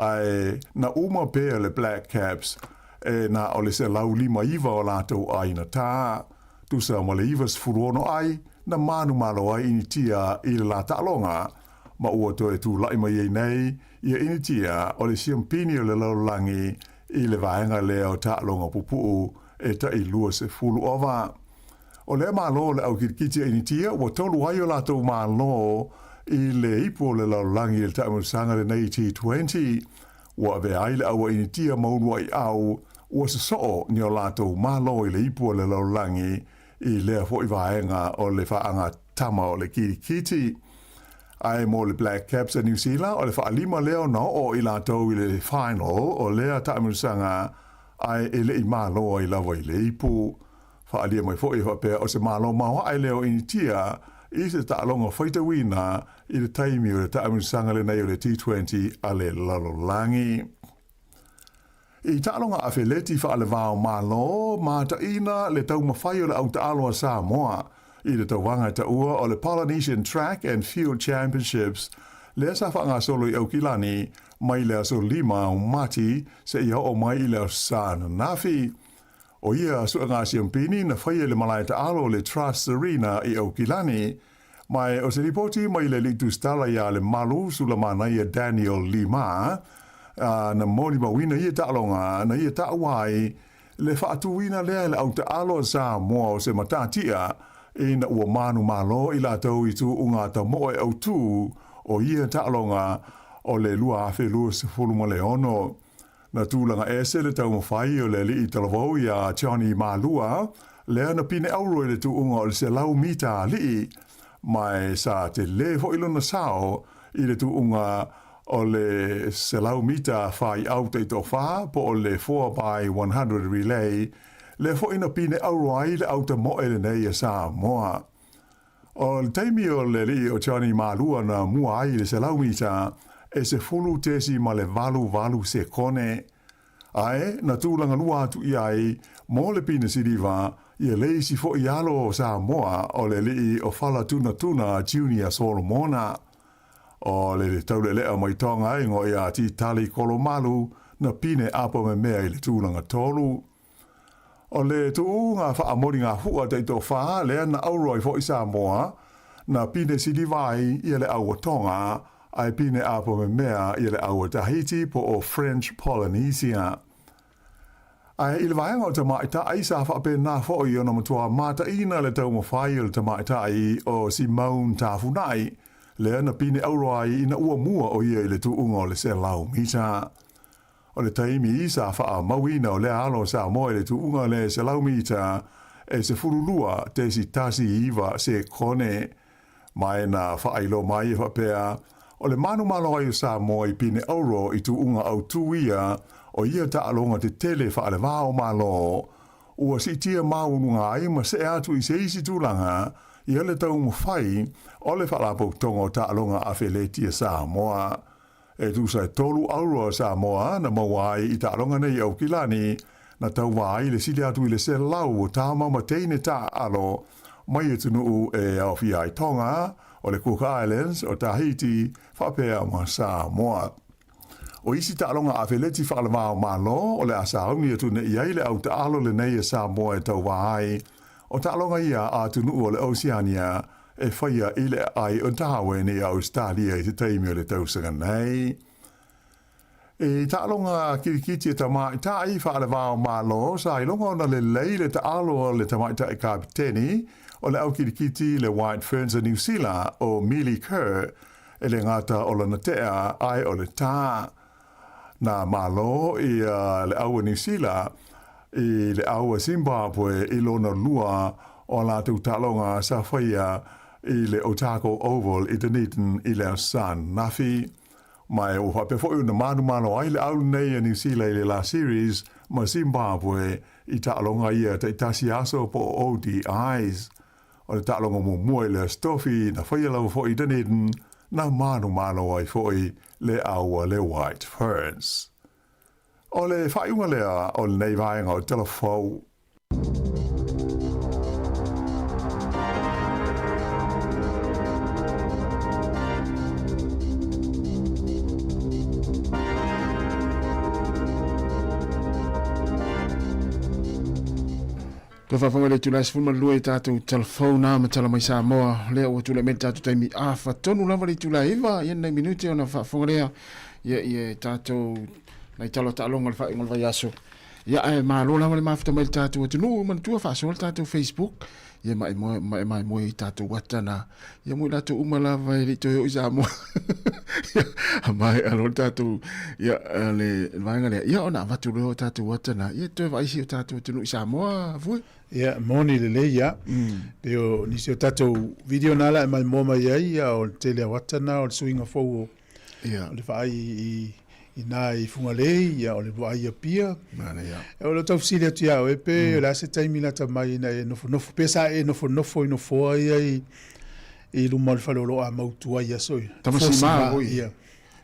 ae na uma pea le Black Caps e na o le 159 o latou ai na tā. Tusa ma le 96 ai na manumalo ai Initia i le la taaloga, ma ua toe tula'i mai ai nei ia Initia o le siampini o le lalolagi i le vaega lea o taaloga pupu'u e ta'i 20 ova. O lea malo o le au kilikiti a Initia ua tolu ai o latou malo i le ipu o le lalolagi i le taamilosaga lenei T20. Ua avea ai le au a Initia ma ulua'i au ua sosoo ni o latou malo i le ipu o le lalolagi i lea foi vaega o le faagatama o le kilikiti. Ae mo le Black Caps a Niu Sila, o le faalima lea ona oo i latou i le final o lea taamilosaga ae e le i malo ai lava i le ipu. Faaalia mai foi e faapea o se malo maoae lea o Initia i se taaloga faitauina i le taimi o le taamilosaga lenei o le T20 a le lalolagi. I taaloga afeleti faalevao Malo, mataina le taumafai o le au taalo a Samoa i le tauvaga e taua o le Polynesian Track and Field Championships lea sa faagasolo i Aukilani mai le aso 5 o Mati seia oo mai i le aso Sa ananafi. O ia suegaasiampini na faia i le malae taalo o le Trusts Arena i Aukilani. Ma o se lipoti mai le alii tusitala ia Lemalu Sulamanaia Daniel Lima, na molimauina ia taaloga na ia taua ai le faatuina lea e le autaalo a Samoa o se matatia ina ua manumalo i latou i tuuga tamoe autū o ia taaloga o le 2026. Na tulaga ese le taumafai o le alii talavou iā Johnny Malua, lea na pine auro i le tuuga o le 100 mita alii, ma e sa telē foi lona sao i le tuuga o le 100 mita faiau taitoafa po o le 4x100 relay, lea foi na pine auro ai le autamoe lenei a Samoa. O le taimi o le alii o Johnny Malua na mua ai i le 100 mita e 10.88 sekone. Ae na tulaga lua atu i ai mo le pine siliva ia le isi foi alo o Samoa o le alii o Falatunatuna Junior Solomona. O le taulealea mai Tonga i ngoe ia Titali Kolomalu na pine apo memea i le tulaga tolu. O le tuuga faamoligafu'a taitoafa lea na auro ai fo'i Samoa, na pine siliva ai ia le au o Tonga, ae pine apo memea ia le au o Tahiti po o French Polynesia. Ae i le vaega o tamaita'i sa faapena fo'i ona matua mataina le taumafai o le tamaita'i o Simone Tafuna'i, lea na pine auro ai ina ua mua o ia i le tuuga o le 100 mita. O le taimi sa faamauina o lea alo o Samoa i le tuuga le 100 mita e 12.19 sekone. Ma e na faailoa mai e faapea, o le manumalo ai o Samoa i pine auro i tuuga autū ia o ia taaloga tetele faalevā o Malo, ua siitia maualuga ai ma see atu i se isi tulaga ia le taumafai o le Faalapotopotoga o Taaloga Afeleti a Samoa. E tusa e tolu auro a Samoa na maua ai i taaloga nei i Aukilani, na tauva ai le sili atu i le 100 o tama ma teine taaalo mai atunuu e aofia ai Tonga, o le Cook Islands, o Tahiti, faapea ma Samoa. O isi taaloga afeleti faaleva o Malo o le a sauni atu nei ai le au taalo lenei a Samoa e tauva ai, o taaloga ia a atunuu o le Oceania e whaia i le ai o Darwin i Australia i te taimi o le tausaga nei. I taaloga kirikiti e tamaitai faalevā o Malo sa iloga ona lelei le taalo o le tamaitai kapiteni o le au kirikiti le White Ferns a Niu Sila o Millie Kerr e le gata o lana tea ae o le tā. Na Malo i le au a Niu Sila i le au a Zimbabwe i lona lua o a latou taaloga sa faia i le Otago Oval i Dunedin i le Aso Anafi. Ma e ua faapea foi ona manumalo ai le au lenei a Niu Sila i le la series ma Zimbabwe i taaloga ia taitasi aso po o ODIs. O le taaloga muamua i le Aso Tofi na faia lava foi i Dunedin na manumalo ai foi le au a le White Ferns. O le faaiuga lea o lenei vaega o Tala Fou. Toe faafofoga i le itula e 12 i tatou talafou na ma tala mai Samoa. Lea ua tulai mai le tatou taimi afa tonu lava le itula e 9 ia nai minute ona faafofoga lea ia ia tatou nai talo taaloga o le faaiuga o le vaiaso. Ia ae malo lava le mafuta mai le tatou atunuu manatua faasoa le tatou Facebook ia ma e moe ma e maimoe i tatou ata na ia mo i latou uma lava e le i toe oo i Samoa. Ia a maea loa le tatou ia le vaega lea ia ona avatu loa o tatou ata na ia toe vaai si o tatou atunuu i Samoa fue. Ia, moni lelei ia. Pei o nisi o tatou video na ala e maimoa mai ai, ia, o le tele o ata na o le suiga fou o Ia. O le vaai i, i nā i Fugalei, ia, o le vaai i Apia. Manaia. Ia. O le tau fesili atu ia oe, pe o le a se taimi lata mai ina e nofonofo, pe sa e nofonofo i nofoa ia i, i luma o le fale o lo o mautu ai aso ia. Tama Nofoa sima sima, hoi. ia.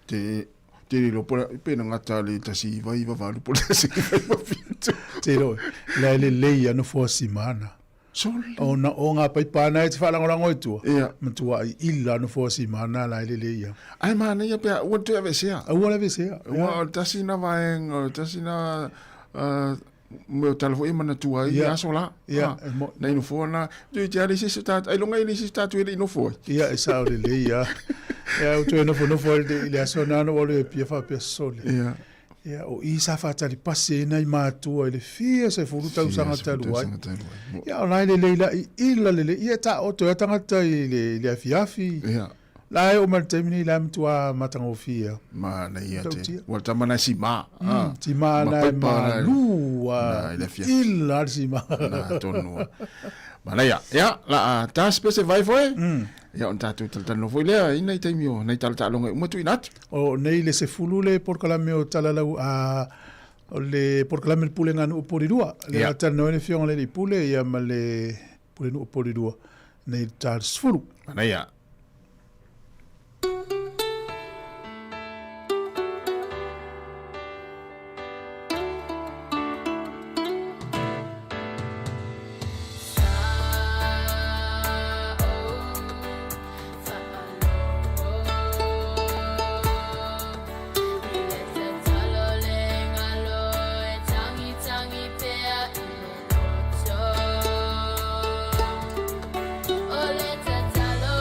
Te, te riro pora, pe na ngata le tasi iva iva valu po le tasi iva iva fitu. Te roe, la e lelei ia nofoa sima ana. Sole. O na o ngā paipa ana e te whaalangolangō i tua. Ia. Matua ai ila nofoa sima ana la e lelei ia. Ai manaia pea, ua toe avesea. Ua le avesea. Ua o le tasi na vaega, o le tasi na, Mea o tala foi e manatua ai Ia. aso la. Ia, Ah, e mo- Nai nofoa na. Tu te ale se se tatu, ai longa ele se tatu ele i nofo ai. Ia, e sao lelei ia. Ia, o toe nofonofo ai le- i le aso na ona ua le pia faapea sole. Ia. Ia, o i sa faatalipasi ai nai matua i le fia sefulu tausaga talu ai. Ia, o la e lelei la i ila lelei. Ia, taoto ai tagata i le, i le afiafi. Ia. La e oo mai le taimi nei, la e matua matagofie lava. Manaia te. Tautia. Ua tama na sima. Mm, sima na e malu a Na, i le afiafi. ila le sima. Na tonu. Manaia. Ia, la a tas pese vai foi. Ia on tātou talatalo foi lea i nai taimi o nai talataloga e uma tuuina atu. O nei le sefulu le polokalame o talalau a o le polokalame le pulega nuu polilua. Le Ia. yeah. talanoa ai le afioga le alii pule ia ma le pule nuu polilua nei le ta le sefulu. Manaia. O le tatalo.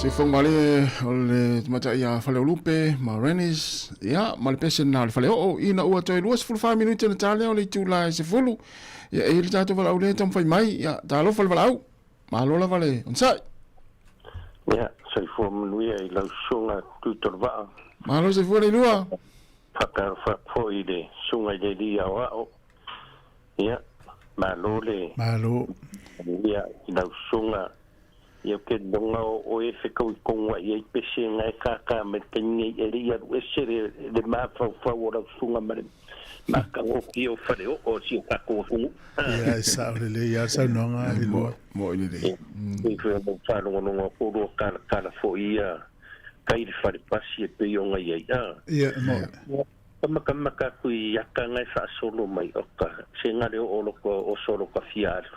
Se fonga le o le tamatai a Faleulupe ma Renis, ia, ma le pese na o le Faleoo, ina ua toe 24 minute na tālea o le itula e 10. Ia, e i le tātou valaau lea taumafai mai, ia, talofa le valaau. Malo lava le onosai. Ia, soifua manuia i lau susuga Tuitolovaa. Malo soifua le ilua. Faatalofa atu foi i le susuga i le Alii Aoao. Ia, malo le. Malo. Manuia i lau susuga. Ia, ou te lagona o oe e fetau i tonu ai ai pese na e kākā mai le taimi nei e le i alu ese le, le mafaufau o lau susuga ma le matagofie o Faleoo o si o tatou atunuu. Ia, e sao lelei lava le saunoaga a le lua. Mo'i lelei. Pei foi ona ou faalogologo atu o lua talatala foi ia kai le fale pasi e pei ona i ai, a. Ia, e mo'i. Ka makamaka atu i aka na e faasolo mai oka se gale oo loko o solo ka fia alu.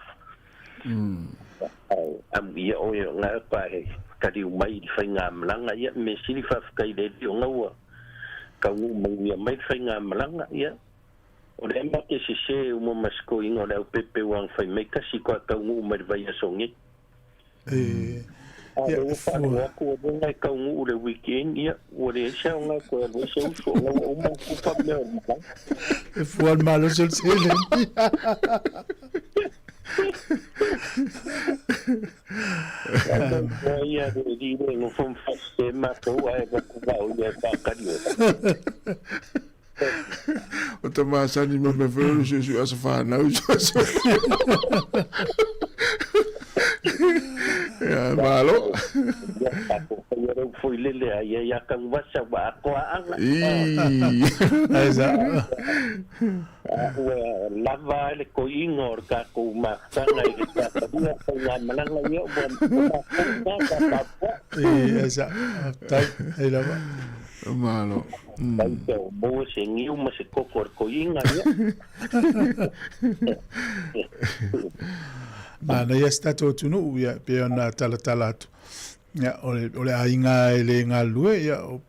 Ae amuia oe o nga pa e taliu mai i le faigamalaga ia me sili faafetai i le Alii o nga ua taunuu manuia mai le faigamalaga ia. O lea ma te sese uma ma se toeaina o le aupepe ua fai mai tasi toa taunuu mai le vaiaso nei. A lea ua faalogo atu ua leva e taunuu le weekend ia ua leai se aoga e toe alu ai se uso o la ua uma ona tufa mea o le malaga. E fua le malosi o le seleni. Ia le alii le nofo ma faasese matou ae avatu vao ia e faatali oe. O ta masani ma mea foi o le suesue aso fanau suesue. Ia, malo. Ia, tatou faia leu foi lele a ia ia Tanuvasa ua atoa aga. Ii. Ai sa. Ua lava le toiina o le tatou mafutaga i le tapalia faigamalaga ia ua matou sa tapuai. Ii, ai sa. Faafetai. Ai lava. Malo. Tau pea ua maua se niu ma se koko o le toiina ia. Manaia si tatou atunuu, ia, pei ona talatala atu. Ia, o le, o le aiga e le galulue, ia, o,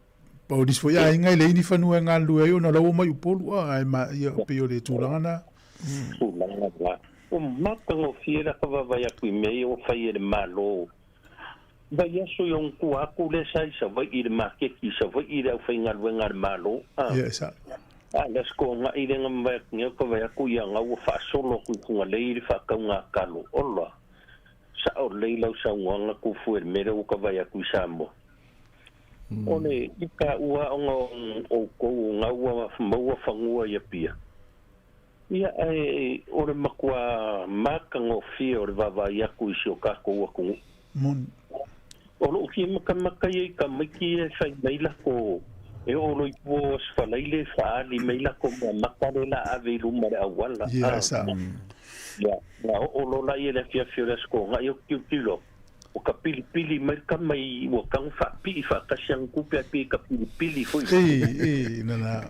o nisi foi aiga e leai ni fanua e galulue ai ona o la ua omai Upolu, a, ae ma, ia, pei o le tulaga na. Tulaga na. Ua matagofie la ka vaavaai atu i mea ia ua fai e le Malo. Vaiaso i ona tua atu lea sa i Savaii i le maketi i Savaii i le aufaigaluega a le Malo. A, Ia, e sao. a le aso toaga'i lea na mavae atu nei, ka vaai atu ia na ua faasolo atu i Fugalei i le faatauga talo. Ola! Sao lelei lau saunoaga Tufu i le mea lea ua ka vaai atu i Samoa. O le i taua aoga o outou o na ua maua fanua i Apia. Ia, ae o le matua matagofie o le vaavaai atu i si o tatou atunuu. Moni. O lou fia makamaka ia i tamaiti ia e fai mai lako e oo loa i tua o Aso Faraile e faaali mai lako mea mata lea la ave i luma o le auala. Ia, e sao. Ia, na oo loa la ia i le afiafi o le Aso Toonai ou te tilotilo, ua ka pilipili mai le tama i ua tago faapii faatasi ana tupe ae pei ka pilipili foi. Ii, ii, nana.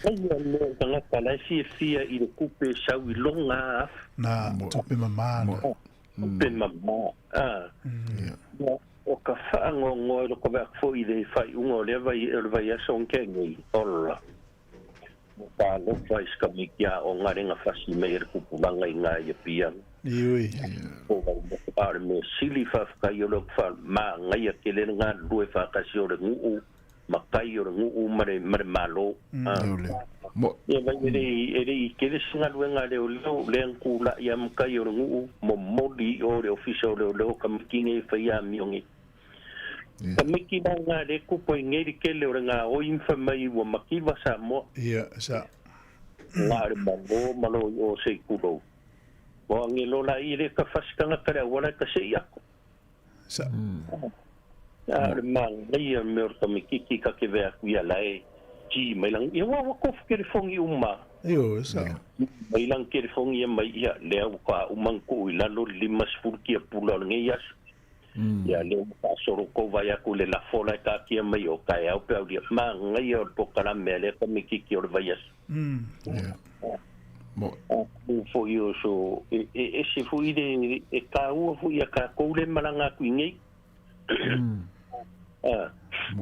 Ai ia mea o le tagata la e fiafia i le tupe e sau i lona afu. Na, tupe mama na. Tupe mama, a. Ia, o ka faanoanoa i loko vea foi i le faaiuga o lea vai, o le vaiaso na tea nei, ola. Ua talofa i se tamaiti aoga le na fasi mai e le tupulaga i na i Apia. Ioe. O lau motu, a o le mea sili faafetai o le fa, manaia tele le galulue faatasi o le nuu ma kai o le nuu ma le, ma le Malo. A. Ia vai e le i, e le i tele se galuega a leoleo, lea na tulai a ma kai o le nuu, momoli i o i le ofisa o leoleo tamaiti nei e fai amio nei. Tamaiti la nga le kupu i nei le tele o le gaoi ma fai mai ua mativa Samoa. Ia, sa. Nga o le malo ma lo i o se i kulou. Mo angelo la i le ka fasi tangata le auala e ka sei aku. Sa. A o le manaia mea o le tamaititi ka te vea atu ia la e ti mai lang. Ia ua ua kofu telefoni uma. Ioe, sa. Mai lang telefoni ia mai ia lea ua ka uma na tuu i lalo le 50 kia pula o lenei aso. Ia lea ua faasolo tou vaai atu i le lafo la e taatia mai o taeao pe aulia. Manaia o le polokalame a lea tamaititi o le vaiaso. Atonu foi o so e ese foi le e taua foi ia tatou le malaga atu i nei.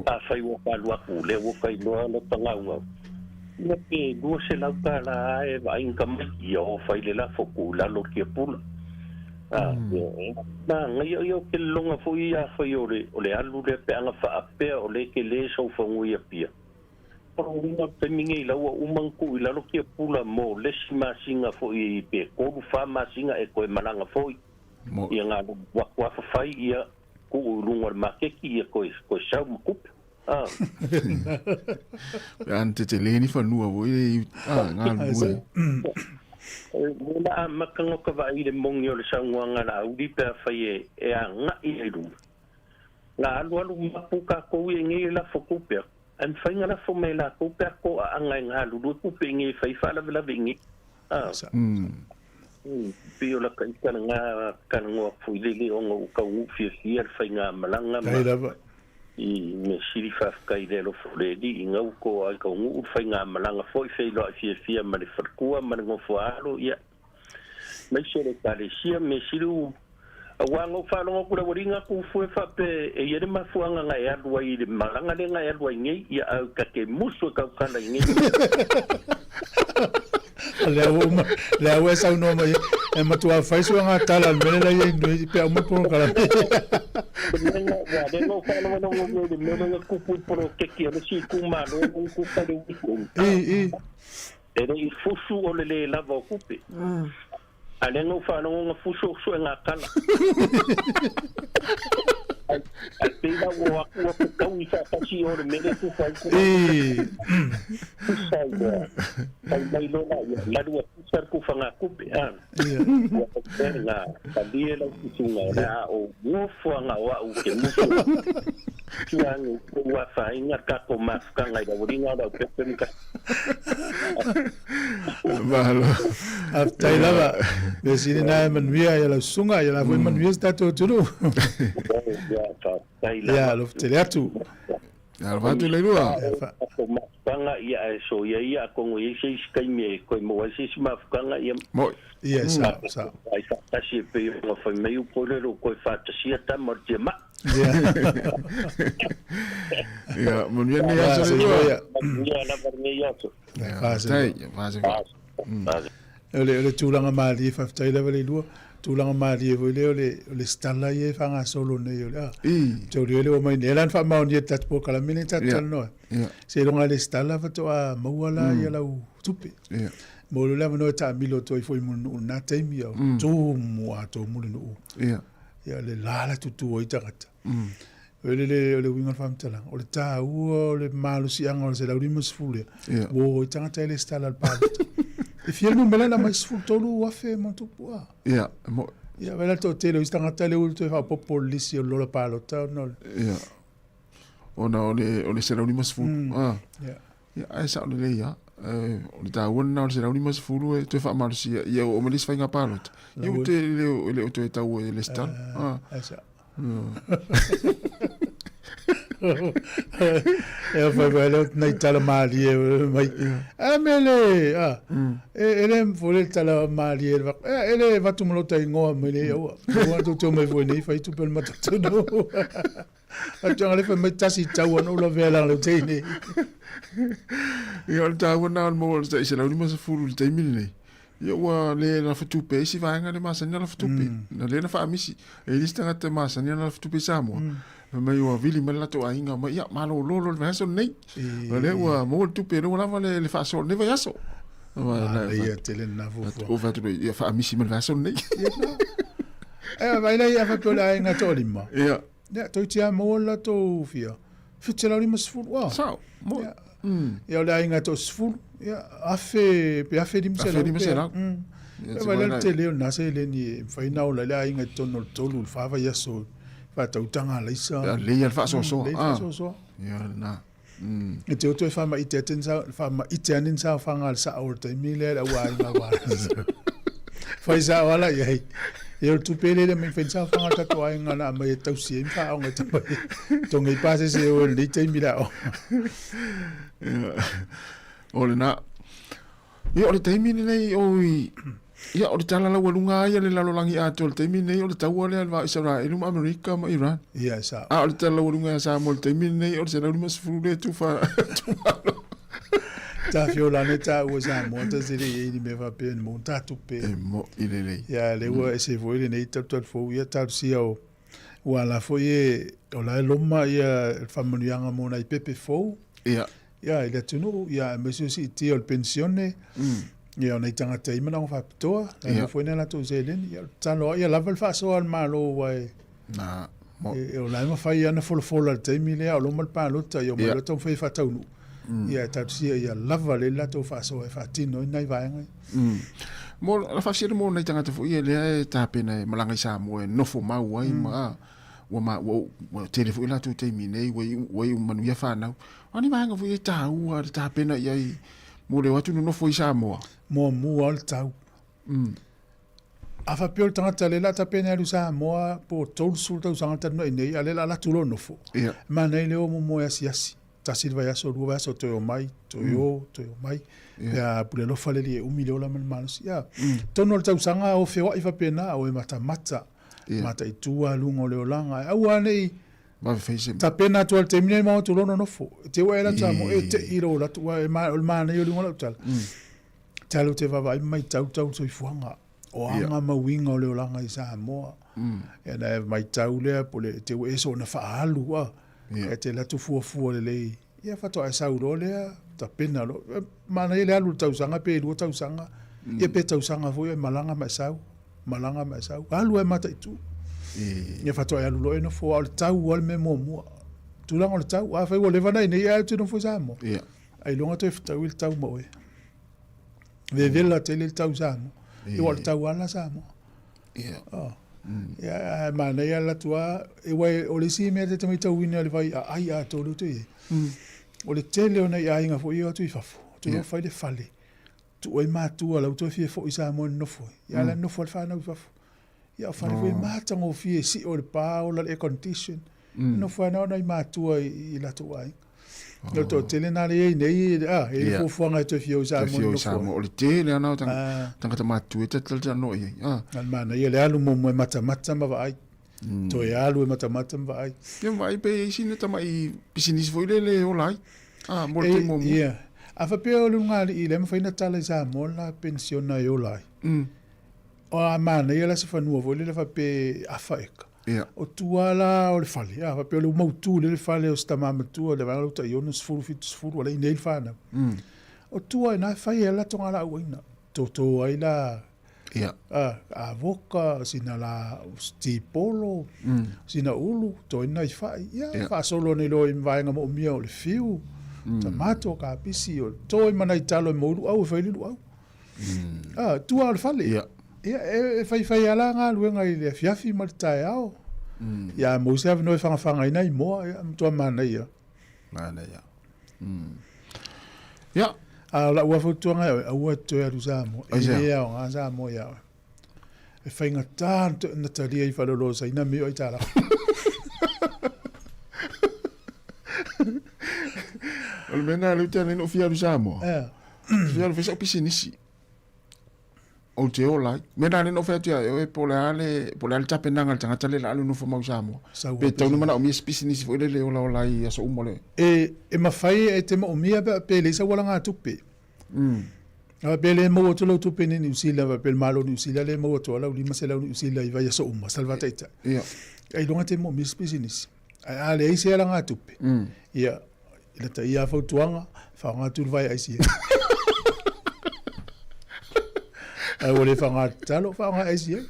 Afai ua ka alu atu lea ua ka iloa lota gaugau. Ia pe $200 e vaai ni tamaiti ia o fai le lafo tuu i lalo le tiapula. Manaia ia o ke lologa foi ia afai o le o le alu lea pe a na faapea o lea e tele soufagua i Apia. O lona uiga o le taimi nei la ua uma ona tuu i lalo tiapula mo le isi masina foi pe tolu fa masina e toe malaga foi ia na alu atu lava fai ia tuu i luga o le maketi ia toe toe sau ma tupe. Ah. Pe a na tetele ni fanua foi le i ah galulue. Ua na amata no ka vaai i le moni o le saunoaga a Laauli pe afai e e agai ai i luma. Na alualu mapu tatou ia i nei e lafo tupe atu, ae mafai na lafo mai e latou pe a toaaga e galulue tupe i nei e fai faalavelave i nei. Ah. Pei o lata ita lena talanoa atu foi lele ona ua taunuu fiafia le faigamalaga ma i mea sili faafetai i le alofa o le Alii ina ua toa ai taunuu le faigamalaga foi feiloai fiafia ma le faletua ma le nofo a alo ia aemaise le Ekalesia mea sili ua aua na ou faalogo atu i le aualiga atu fue faapea e i ai le mafuaaga na e alu ai i le malaga lea na e alu ai nei ia ae ta te musu e tautala i nei Lea ua uma, lea ua e saunoa mai e matua fai suaga tala le mea lea i ai pe uma polokalame. Ua le no whaalongolongo mai le mea lea tupu i poloketi a le isi itumalo e le tupa i le weekend. I, i. E le i fusu o le le lava o tupe. A lea na ou faalogo na fusu o sue ngā tala. Ai pei la ua o atu ua tataui faatasi i o le mea lea e tufa ai ku. Pusa i lea. Fai mai loa la ia, lalu a pusa le tufa ngā tupe. A. Ua faapea ngā talie lau tutuga o le a o nofoaga o au ke musu. Tuangi ua whainga tatou mafukanga i laualiga o Laupepe ma Kasi. Malo. Faafetai lava. Mea sili na e manuia ia lau susuga, ia la foi manuia si tatou atunuu. Ia, faafetai lava. Ia, alofa tele atu. Ia, alofa atu le lua. Tatou mafukanga, ia ae soia ia atonu e i ai se isi taimi e toe maua ai se isi mafukanga, ia. Moi. Ia, sao, sao. Ai faatasi e pei ona fai mai upu o le lo toe faatasia tama o le tiamai. Ia, manuia lenei aso le lua. Manuia lava lenei aso. Faafetai, faafetai. O le, o le tulaga malie, faafetai lava le lua. Tulaga malie foi lea o le, o le stala ia e faagasolo nei o le a. Te uri le o mai nei la na faamaonia le tatou polokalame lenei tatou talanoa. Seiloga le stala faatoa maua la ia lau tupe. Mo le avanoa e taamilo atu ai foi i Mulinuu i lena taimi, a o tumu atoa Mulinuu. Ia le la la tutu ai tagata. O le le o le uiga o le faamatalaga, o le taua o le malosiaga o le 150 lea, ua o ai tagata e resitala i le palota. E fia le numera na aumai 13,000 ma ona tupu a. Ia, mo. Ia, vaai la le toatele o isi tagata lea ua toe faaopoopo i le lisi o le lola palota ona o le. Ia. Ona o le o le 150. Ah. Ia. Ia, ae sao lelei lava. O le taua lena o le 150 e toe faamalosia ia oo mai le isi faiga palota. Ia ua toe e le o toe tau e resitala. Ah. E fai mai lea nai tala malie mai. A me le a e le foi le tala malie e le vatu ma lota ingoa mai le aua. Ua tu tu mai foi nei fai tupe le matatunu. Atuanga le fai mai tasi tau ana ula vea langa le teine. Ia o le taua na o le maua o le tai 150 i le taimi lenei. Ia ua le na fatupe ai si vaega le masani na fatupe. Na le na faamisi. E i le isi tagata masani na fatupe i Samoa. Fai mai ua vili mai le latou aiga mai ia malolo le vaiaso lenei. O lea ua maua le tupe lea ua lava le, le faasoa lenei vaiaso. Ia tele na fuafua. Ua fai atu ia faamisi mai le vaiaso lenei. E vai lai a faapea o le aiga toalima. Ia. Ia, toeitiiti lava maua le latou fia, 750 ua. Sao, mo. Ia, ia o le aiga toasefulu, ia, afe, pe 1500. 1500. Ia, vaai la le tele o lena seleni e mafai ona ola ai le aiga i totonu o le tolu i le fa vaiaso i faatautaga alaisa. Ia, lelei lava le faasoasoa. Lelei le faasoasoa. Ia, lena. E te o toe faamaite atu ni sao, faamaite ane ni saofaga a le sao o le taimi lea i le au aiga wa. Fai sao ala i ai. Ia o le tupe lea le mai fai ni saofaga a le tatou aiga na aumai e tausi ai ma faaoga i tama i tonga i pasese o i lenei taimi le aoga. O lena. Ia o le taimi lenei o i Ia o le tala laualuga lava ia le lalolagi atoa i le taimi lenei o le taua lea i le va o Isaraelu ma Amerika ma Iran. Ia e sao. A o le tala laualuga ia Samoa i le taimi lenei o le 150 lea e tufa tumalo. Tafiola ane taua Samoa tasi le i ai ni mea faapea ni maua ni ta tupe. E mo'i lelei. Ia lea ua ese foi lenei talutalu fou ia talosia o ua ala foi e o la e loma ia le faamanuiaga mo nai pepe fou. Ia. Ia i le atunuu ia aemaise o siitia o le penisione. Ia o nai tagata e i ai manaoga faapitoa, la e maua foi nai latou seleni. Ia o le tatalo lava ia lava le faasoa a le Malo aua e Na, E, o la e mafai lava ona folafola i le taimi lea a o loma le palota, ia omai loa taumafai e faataunuu. Ia e talosia ia lava lelei le latou faasoa e faatino ai nai vaega ia. Mo la faafesili mo nai tagata foi ia lea e tapena e malaga i Samoa e nofo mau ai ma ua ma ua ua tele foi latou taimi nei ua iu ua iu manuia fanau. O a ni vaega foi e taua le tapena i ai mo le o atu nonofo i Samoa? Muamua o le tau. A faapea o le tagata lea o le a tapena e alu i Samoa po o 30 tausaga talu mai nei, a o lea o le a alu atu loa nofo, e manaia le o muamua e asiasi, tasi le vaiaso, lua vaiaso toe omai, toe o, toe omai, pe a pule alofa le Alii e umi le ola ma le malosi. Ia, totonu o le tausaga o feoai faapena, o e matamata, mataitu aluga o le olaga, ae aua ne i tapena atu lava i le taimi lenei ma o atu loa nonofo. E te ua e alu atu Samoa, e te i lou alu atu, aua o le manaia o le uiga o lau tala, Talu te vaavaai ma maitau tau le soifuaga, o aga ma uiga o le olaga i Samoa. Ia na e maitau lea po le te ua e soona faaalu a, e te alu atu fuafua lelei, ia faatoa e sau loa lea, tapena loa. Manaia le alu i le tausaga pe lua tausaga, ia pe tausaga foi e malaga ma e sau, malaga ma e sau, alu lava e mataitu. Ia faatoa e alu loa e nofo, a o le tau lava le mea muamua. Tulaga o le tau, afai ua leva ona i inei ae ou te nofo i Samoa, ailoga toe fetaui le tau ma oe. Vevela tele le tau Samoa. Ia aua o le tau lava la Samoa. Ia. Oh. Ia ae manaia alu atu lava, aua o le isi mea ta te matauina i le vai aai atoa lea ua toe i ai, o le tele o nai aiga foi ia o atu i fafo, o atu loa fai le fale, tuu ai matua la ua toe fia foi i Samoa e nonofo ai. Ia a o la e nonofo lava le fanau i fafo. Ia o fale foi e matagofie, sio le pa, ola le air condition. Nonofo ai na o nai matua i latou aiga. O le toatele na lea i nei, a, e i ai fuafuaga e toe fia o i Samoa. Toe fia o i Samoa. O le tele lava na o tagata matutua e talatalanoa i ai. A le manaia le alu muamua e matamata ma vaai. Toe alu e matamata ma vaai. Ia ma vaai pe i ai sina tamai pisinisi foi lele e ola ai. A, mo le taimi muamua. Ia. A faapea o le ulugalii lea e mafai ona tala i Samoa le la penisiona e ola ai. O a manaia la se fanua foi lele faapea e afa eka. Ia. O tua la o le fale, a faapea o le mautu lea le fale o si tama matua le vaega lea ua tai 60, 70 ua le i nei le fanau. O tua i ina e fai ai le latou laau aina. Toto ai la Ia. a, avoka, sina la tipolo, sina ulu, toe nai fai. Ia, Ia. faasolo nei loa i vaega moomia o le fiu, tamato, kapisi, o to i ma nai talo e maua ai luau e fai ai le luau. Ah, tua o le fale. Ia. Ia, e faifai lava la galuega i le afiafi ma le taeao. Ia, a maua se avanoa e fagafaga ai nai moa, ia, matua manaia. Manaia. Ia. A o lau lava fautuaga ia oe, aua e te toe alu i Samoa. E le aoga Samoa ia oe. E faigata ona talia i faleoloa o Saina mea o aitalafu. O le mea lena lea ou te ala ai ona ou fia alu i Samoa. Ea. Fia alu fai sau pisinisi. Ou te ola ai. Mea lena lea na ou fai atu ia oe, po o le a le, po o le a le tapenaga a le tagata lea o le a alu e nofo mau i Samoa. Sau Pe tatau ona manaomia se pisinisi foi lele e olaola ai i aso uma o le. E mafai e te moomia pe leai sau alagatupe. A pe le maua atu lau tupe nei Niu Sila, faapea le Malo o Niu Sila lea e maua atu ai lau 500 Niu Sila i vaiaso uma, sa le faataitai. Ia. Ailoga te moomia se pisinisi. Ae a leai se alagatupe, ia, i lata ia lava fautuaga, faaaoga atu le vae ICA. Ae ua le faaaoga tatalo, faaaoga ICA.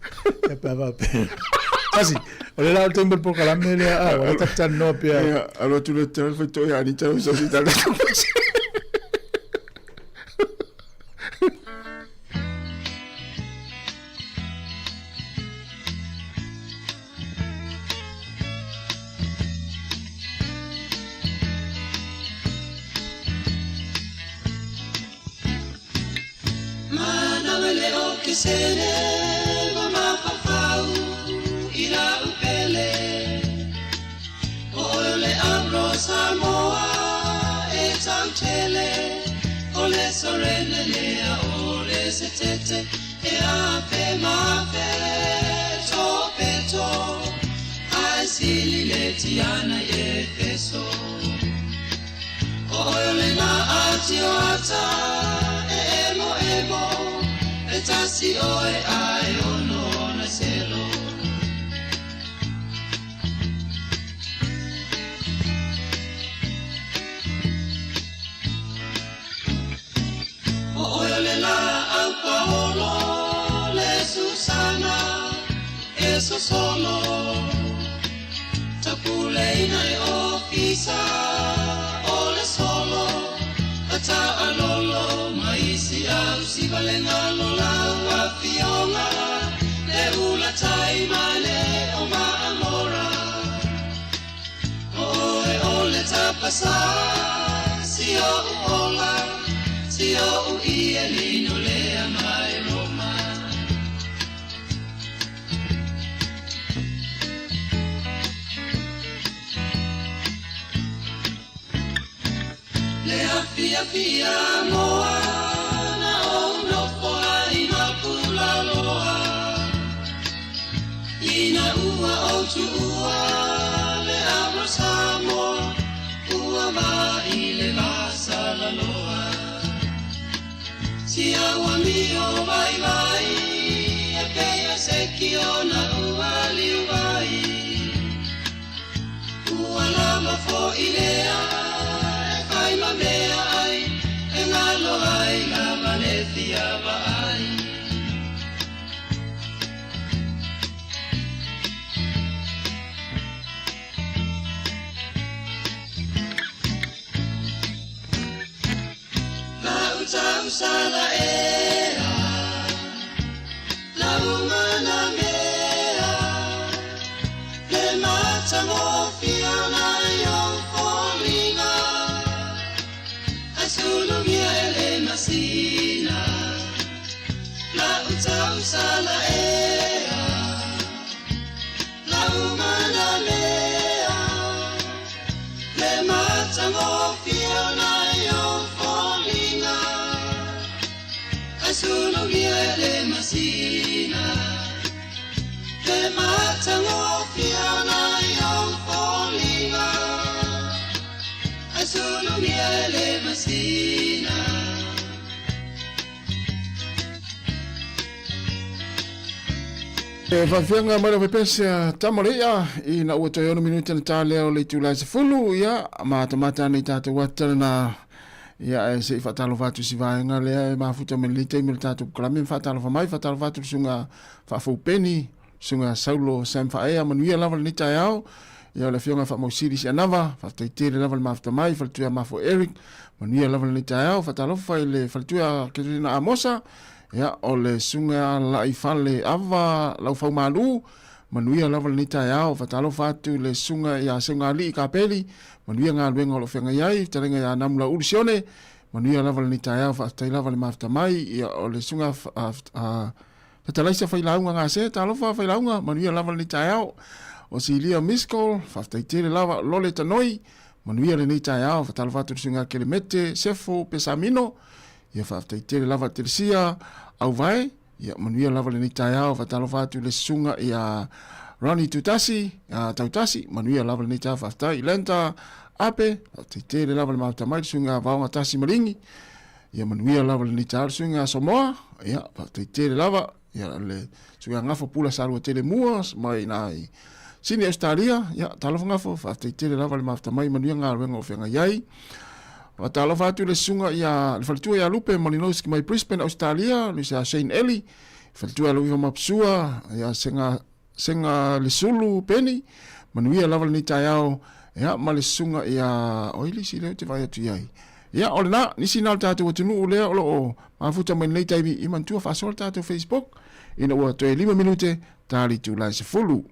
Ia pe a faapea. Tasi, o lea la o le taimi o le polokalame lea, a, ua lata talanoa pea. Ia, alu atu le tala fai toi a ni tala so si tala. tio ata e emo emo e tasi oe ae ono na selo. O oe le la au paolo le Susana e so solo Tapuleina e ofisa o le solo Ata alolo maisi au si valenga lola ua fionga Le ula tai mane o maamora O oe o le tapasa si o ola Si o u i e lino lea mai Roma. Le afia fia moa na o nofo ai mapula loa. Ina ua o tuua le avro Samoa ua va i le vasala loa. Si aua mio vai vai e peia se ki ona ua liu vai. Ua lava fo i lea e fai ma mea ai e ngalo ai lava le fia va ai. La utausala ea, la umana mea, le matangofia na yo folinga, asulungia ele masina. La utausala ea, la umana mea, le matangofia na yo folinga, asulungia ele masina. Le matangofia na yo folinga, asulungia ele masina. E faafeaga mai lau pepese a tamaleia ina ua toe ono minute na tā lea o le itula e sefulu ia matamata ana i tatou ata lena ia ae seʻi faatalofa atu i si vaega lea e mafuta mai lenei taimi o le tatou polokalame ma faatalofa mai faatalofa atu i le susuga faafoupeni susuga Saulo Sam Faaea manuia lava lenei taeao ia o le afioga Faamausili Sianava faafetai tele lava le mafuta mai faletua Mafo Eric manuia lava lenei taeao faatalofa i le faletua Katerina Amosa ia o le susuga Laifale Ava Laufaumalu manuia lava lenei taeao faatalofa atu i le susuga ia Seugalii Kapeli manuia galuega o lo o feagai ai fetalaiga ia Namulaulu Sione manuia lava lenei taeao faafetai lava le mafuta mai ia o le susuga Fetalaisa Failauga Gase talofa Failauga manuia lava lenei taeao o Silia Miscall faafetai tele lava Lole Tanoi manuia lenei taeao faatalofa atu i le susuga Kelemete Sefo Pesamino ia faafetai tele lava Telesia Auvae ia manuia lava lenei taeao faatalofa atu i le susuga ia Ronnie Tutasi Tautasi manuia lava lenei taeao faafetai Lenta Ape faafetai tele lava le mafuta mai le susuga Vaoga Tasi Malingi ia manuia lava lenei taeao le susuga Samoa ia faafetai tele lava ia le susuga Gafo Pula Salua Tele Mua mai na i Sini Australia ia talofa Gafo faafetai tele lava le mafuta mai manuia galuega o feagai ai Faatalofa atu i le susuga ia le faletua ia Lupe Malinowski mai Brisbane Australia le ia Shane Ellie faletua ia Loiva Mapsua ia Senga Senga Lesulu Penny manuia lava lenei taeao ia ma le susuga ia oi le isi lea ou te vaai atu i ai ia o lena nisi na o le tatou atunuu lea o lo o mafuta mai lenei taimi i manatua faasoa le tatou Facebook ina ua toe 5 minute ta le itula e 10.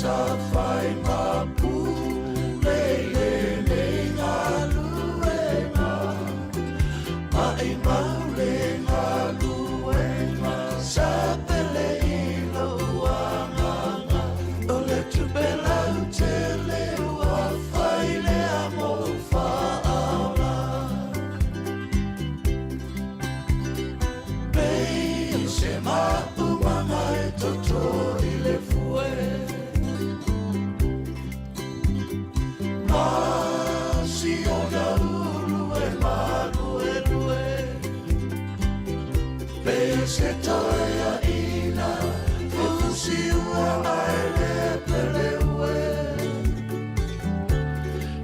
sa fai ma pule i lenei galuega. Maʻimau le galuega sa pele i lou agaga. O le tupe lautele ua fai lea mou faaola. Pei o se maumaga e toto i le fue. Ma si ona ulu e maluelue. Pei o se toeaina e fusiua ae le peleue.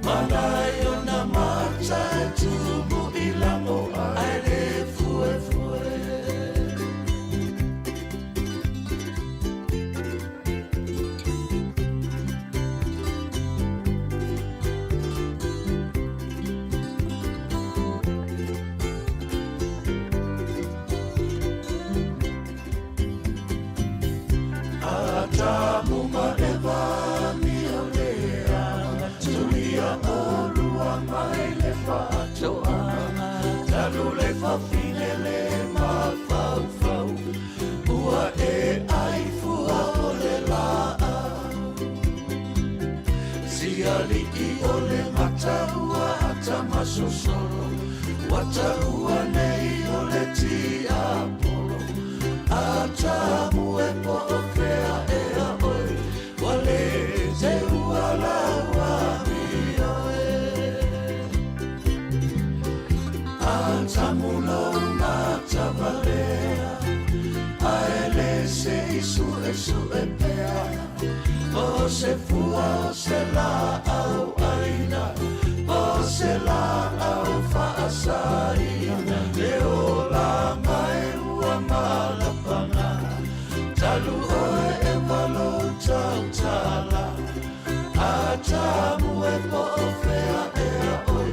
Manai ona mata e tumu i lago ae le fuefue. Atamu ma Eva mio leaga, tulia olua mai le faatoaga. Talu le fafine le mafaufau, ua e ai fua o le laau. Siali'i o le mataua atamasosolo, ua taua nei o le tiapolo. Atamu e po o fea ea oe, ua le seua lau amio e. Atamu lou matavalea, ae le se i suesue pea. O se fua o se laau aina, o se laau faasaina. Le olaga e ua malapaga, talu oe e lou tautala. Atamu e po o fea ea oe,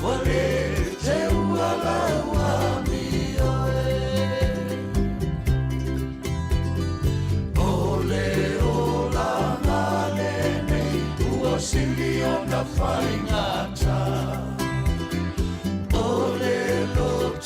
ua le teua lau amio e. O le olaga lenei ua sili ona faigata. O le loto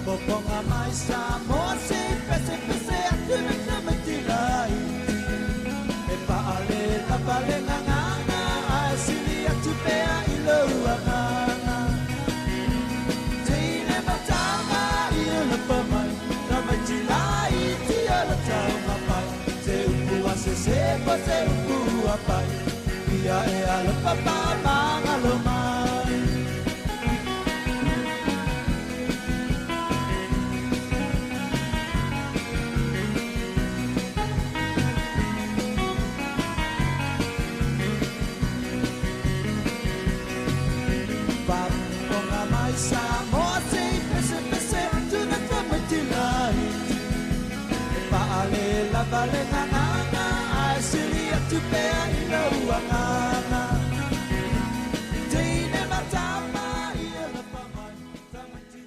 Faafofoga mai Samoa se i pesepese atu le tamaiti laiti. E paale lava le gagana ae sili atu pea i lou agaga. Teine matama i alofa mai, tamaiti laiti o le taumafai. Se upu a sese po se upu a pai, ia e alofa faamagalo mai. Faafofoga mai Samoa se i pesepese atu le tamaiti laiti. E paale lava le gagana ae sili atu pea i lou agaga. Teine matama i alofa mai, tamaiti.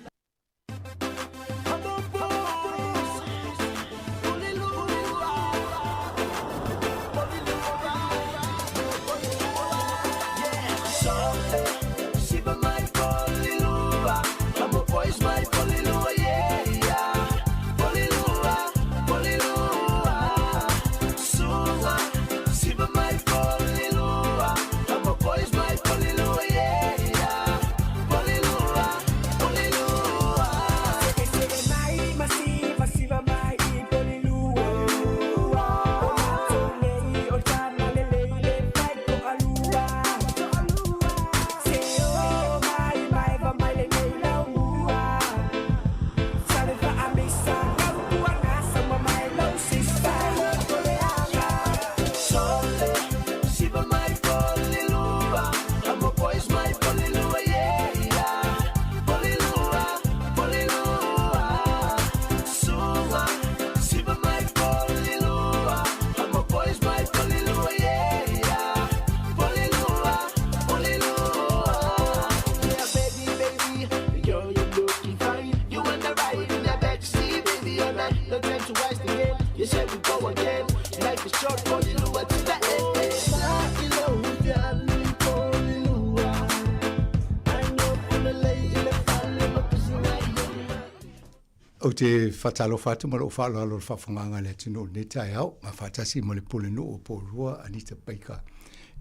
Ou te faatalofa atu ma lou faaaloalo i le faafofogaaga a le atunuu i lenei taeao, ma faatasi ma le Pulenuu o Pourua, Anita Baker,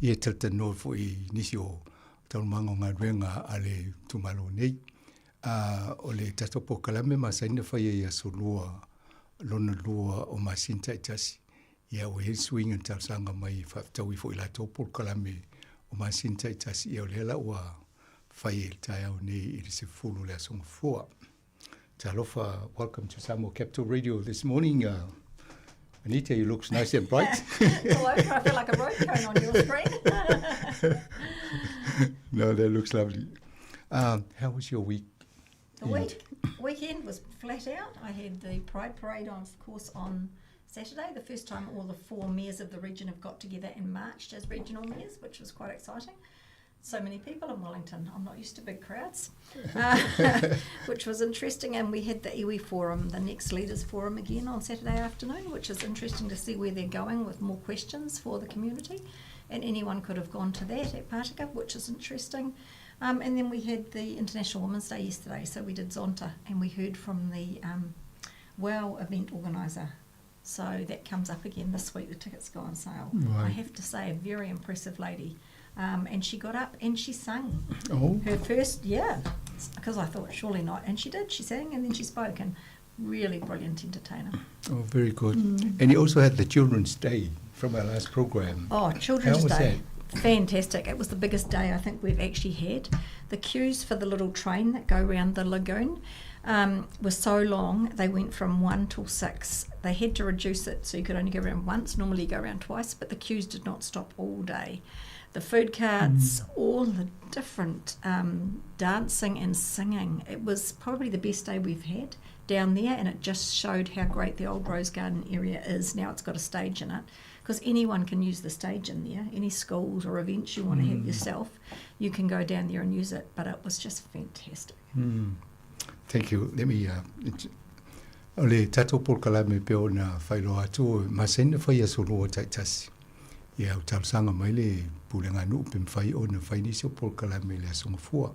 ia e talatalanoa foi i nisi o taualumaga o galuega a le itumalo nei. O le tatou polokalame masani na faia i aso lua, lona lua o masina taitasi. Ia ua i ai le suiga na talosaga mai e faafetaui foi i latou polokalame o masina taitasi, ia o lea la ua fai ai i le taeao nei i le 10 o le Aso Gafua. Talofa, welcome to Samoa Capital Radio this morning. Anita, you look nice and bright. Hello, I feel like a road cone on your screen. No, that looks lovely. How was your week? The weekend was flat out. I had the Pride Parade, on, of course, on Saturday, the first time all the four mayors of the region have got together and marched as regional mayors, which was quite exciting. So many people in Wellington. I'm not used to big crowds, which was interesting. And we had the iwi forum, the Next Leaders Forum again on Saturday afternoon, which is interesting to see where they're going with more questions for the community. And anyone could have gone to that at Pātaka, which is interesting. And then we had the International Women's Day yesterday, so we did Zonta, and we heard from the WOW event organiser. So that comes up again this week. The tickets go on sale. I have to say, a very impressive lady. And she got up and she sang. Oh. Her first, yeah, because I thought surely not. And she did. She sang and then she spoke, and really brilliant entertainer. Oh, very good. And you also had the Children's Day from our last program. Oh, Children's How was Day. that? Fantastic. It was the biggest day I think we've actually had. The queues for the little train that go round the lagoon were so long, they went from 1 till 6. They had to reduce it so you could only go round once. Normally you go round twice, but the queues did not stop all day. The food carts, all the different dancing and singing. It was probably the best day we've had down there, and it just showed how great the old Rose Garden area is. Now it's got a stage in it, because anyone can use the stage in there. Any schools or events you want to have yourself, you can go down there and use it. But it was just fantastic. Thank you. Let me, o le tatou polokalame pei ona faailoa atu, masani na fai aso lua taitasi. Ia, ua talosaga mai le pulega nuu pe mafai ona fai nisi o polokalame i le Aso Gafua.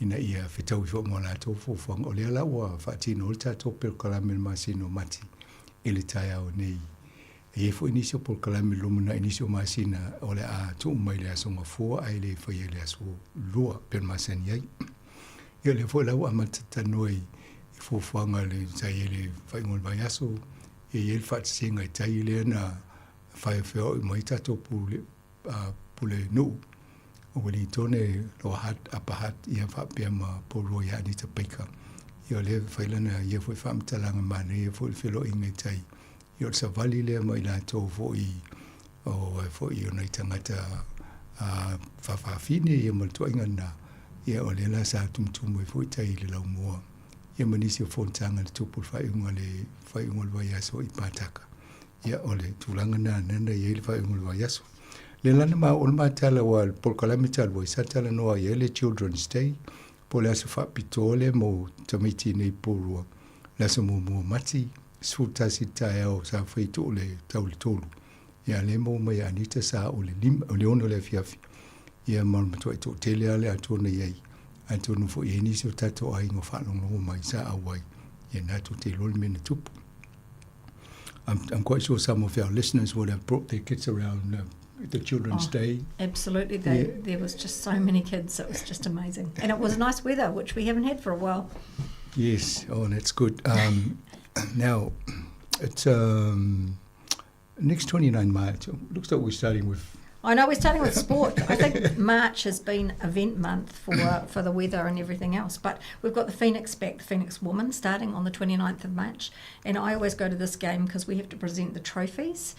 ina ia fetaui foi ma latou fuafuaga. O lea la ua faatino ai le tatou polokalame i le masina o Mati i le taeao nei. E i ai foi nisi o polokalame i le lumanai nisi o masina o le a tuu mai i le Aso Gafua ae le faia i le Aso Lua pei ona masani ai. Ia o lea foi la ua amata talanoa i fuafuaga sa i ai i le faaiuga o le vaiaso, e i ai le faatasiga i tai lea na faeofeoai uma ai tatou pule, pule nuu o Ueligitone, Lower Hutt, Upper Hutt, ia faapea ma Porirua ia Anita Baker. Ia o lea e fai lana ia foi faamatalaga manaia foi le feloaiga i tai. Ia o le savali lea ma i latou foi o foi o nai tagata faafafine ia ma le tuaiga lena. Ia o lea la sa tumutumu ai foi tai i le laumua. Ia ma nisi o fonotaga na tupu i le faaiuga le faaiuga o le vaiaso i Pātaka. Ia, o le tulaga lena lena na i ai le faaiuga o le vaiaso. Le lana ma o le matala aua le polokalame talu ai sa talanoa ai le Children's Day po o le aso faapitoa lea mo tamaiti nei Porirua. Le aso muamua o Mati, 11 i le taeao sa fai tuu le tau le tolu. Ia lea maua mai e Anita sa o le lima, o le ono le afiafi. Ia ma le matuai toatele lava le atoa na i ai. Atonu foi e i ai nisi o tatou aiga o faalogologo mai sa auai. Ia na tou te iloa le mea na tupu. I'm, I'm quite sure some of our listeners would have brought their kids around the Children's oh, Day. Absolutely. They, yeah. There was just so many kids. It was just amazing. And it was nice weather, which we haven't had for a while. Yes. Oh, that's good. now, it's next 29 March. Looks like we're starting with I know we're starting with sport. I think March has been event month for for the weather and everything else. But we've got the Phoenix back, the Phoenix Woman, starting on the 29th of March. And I always go to this game because we have to present the trophies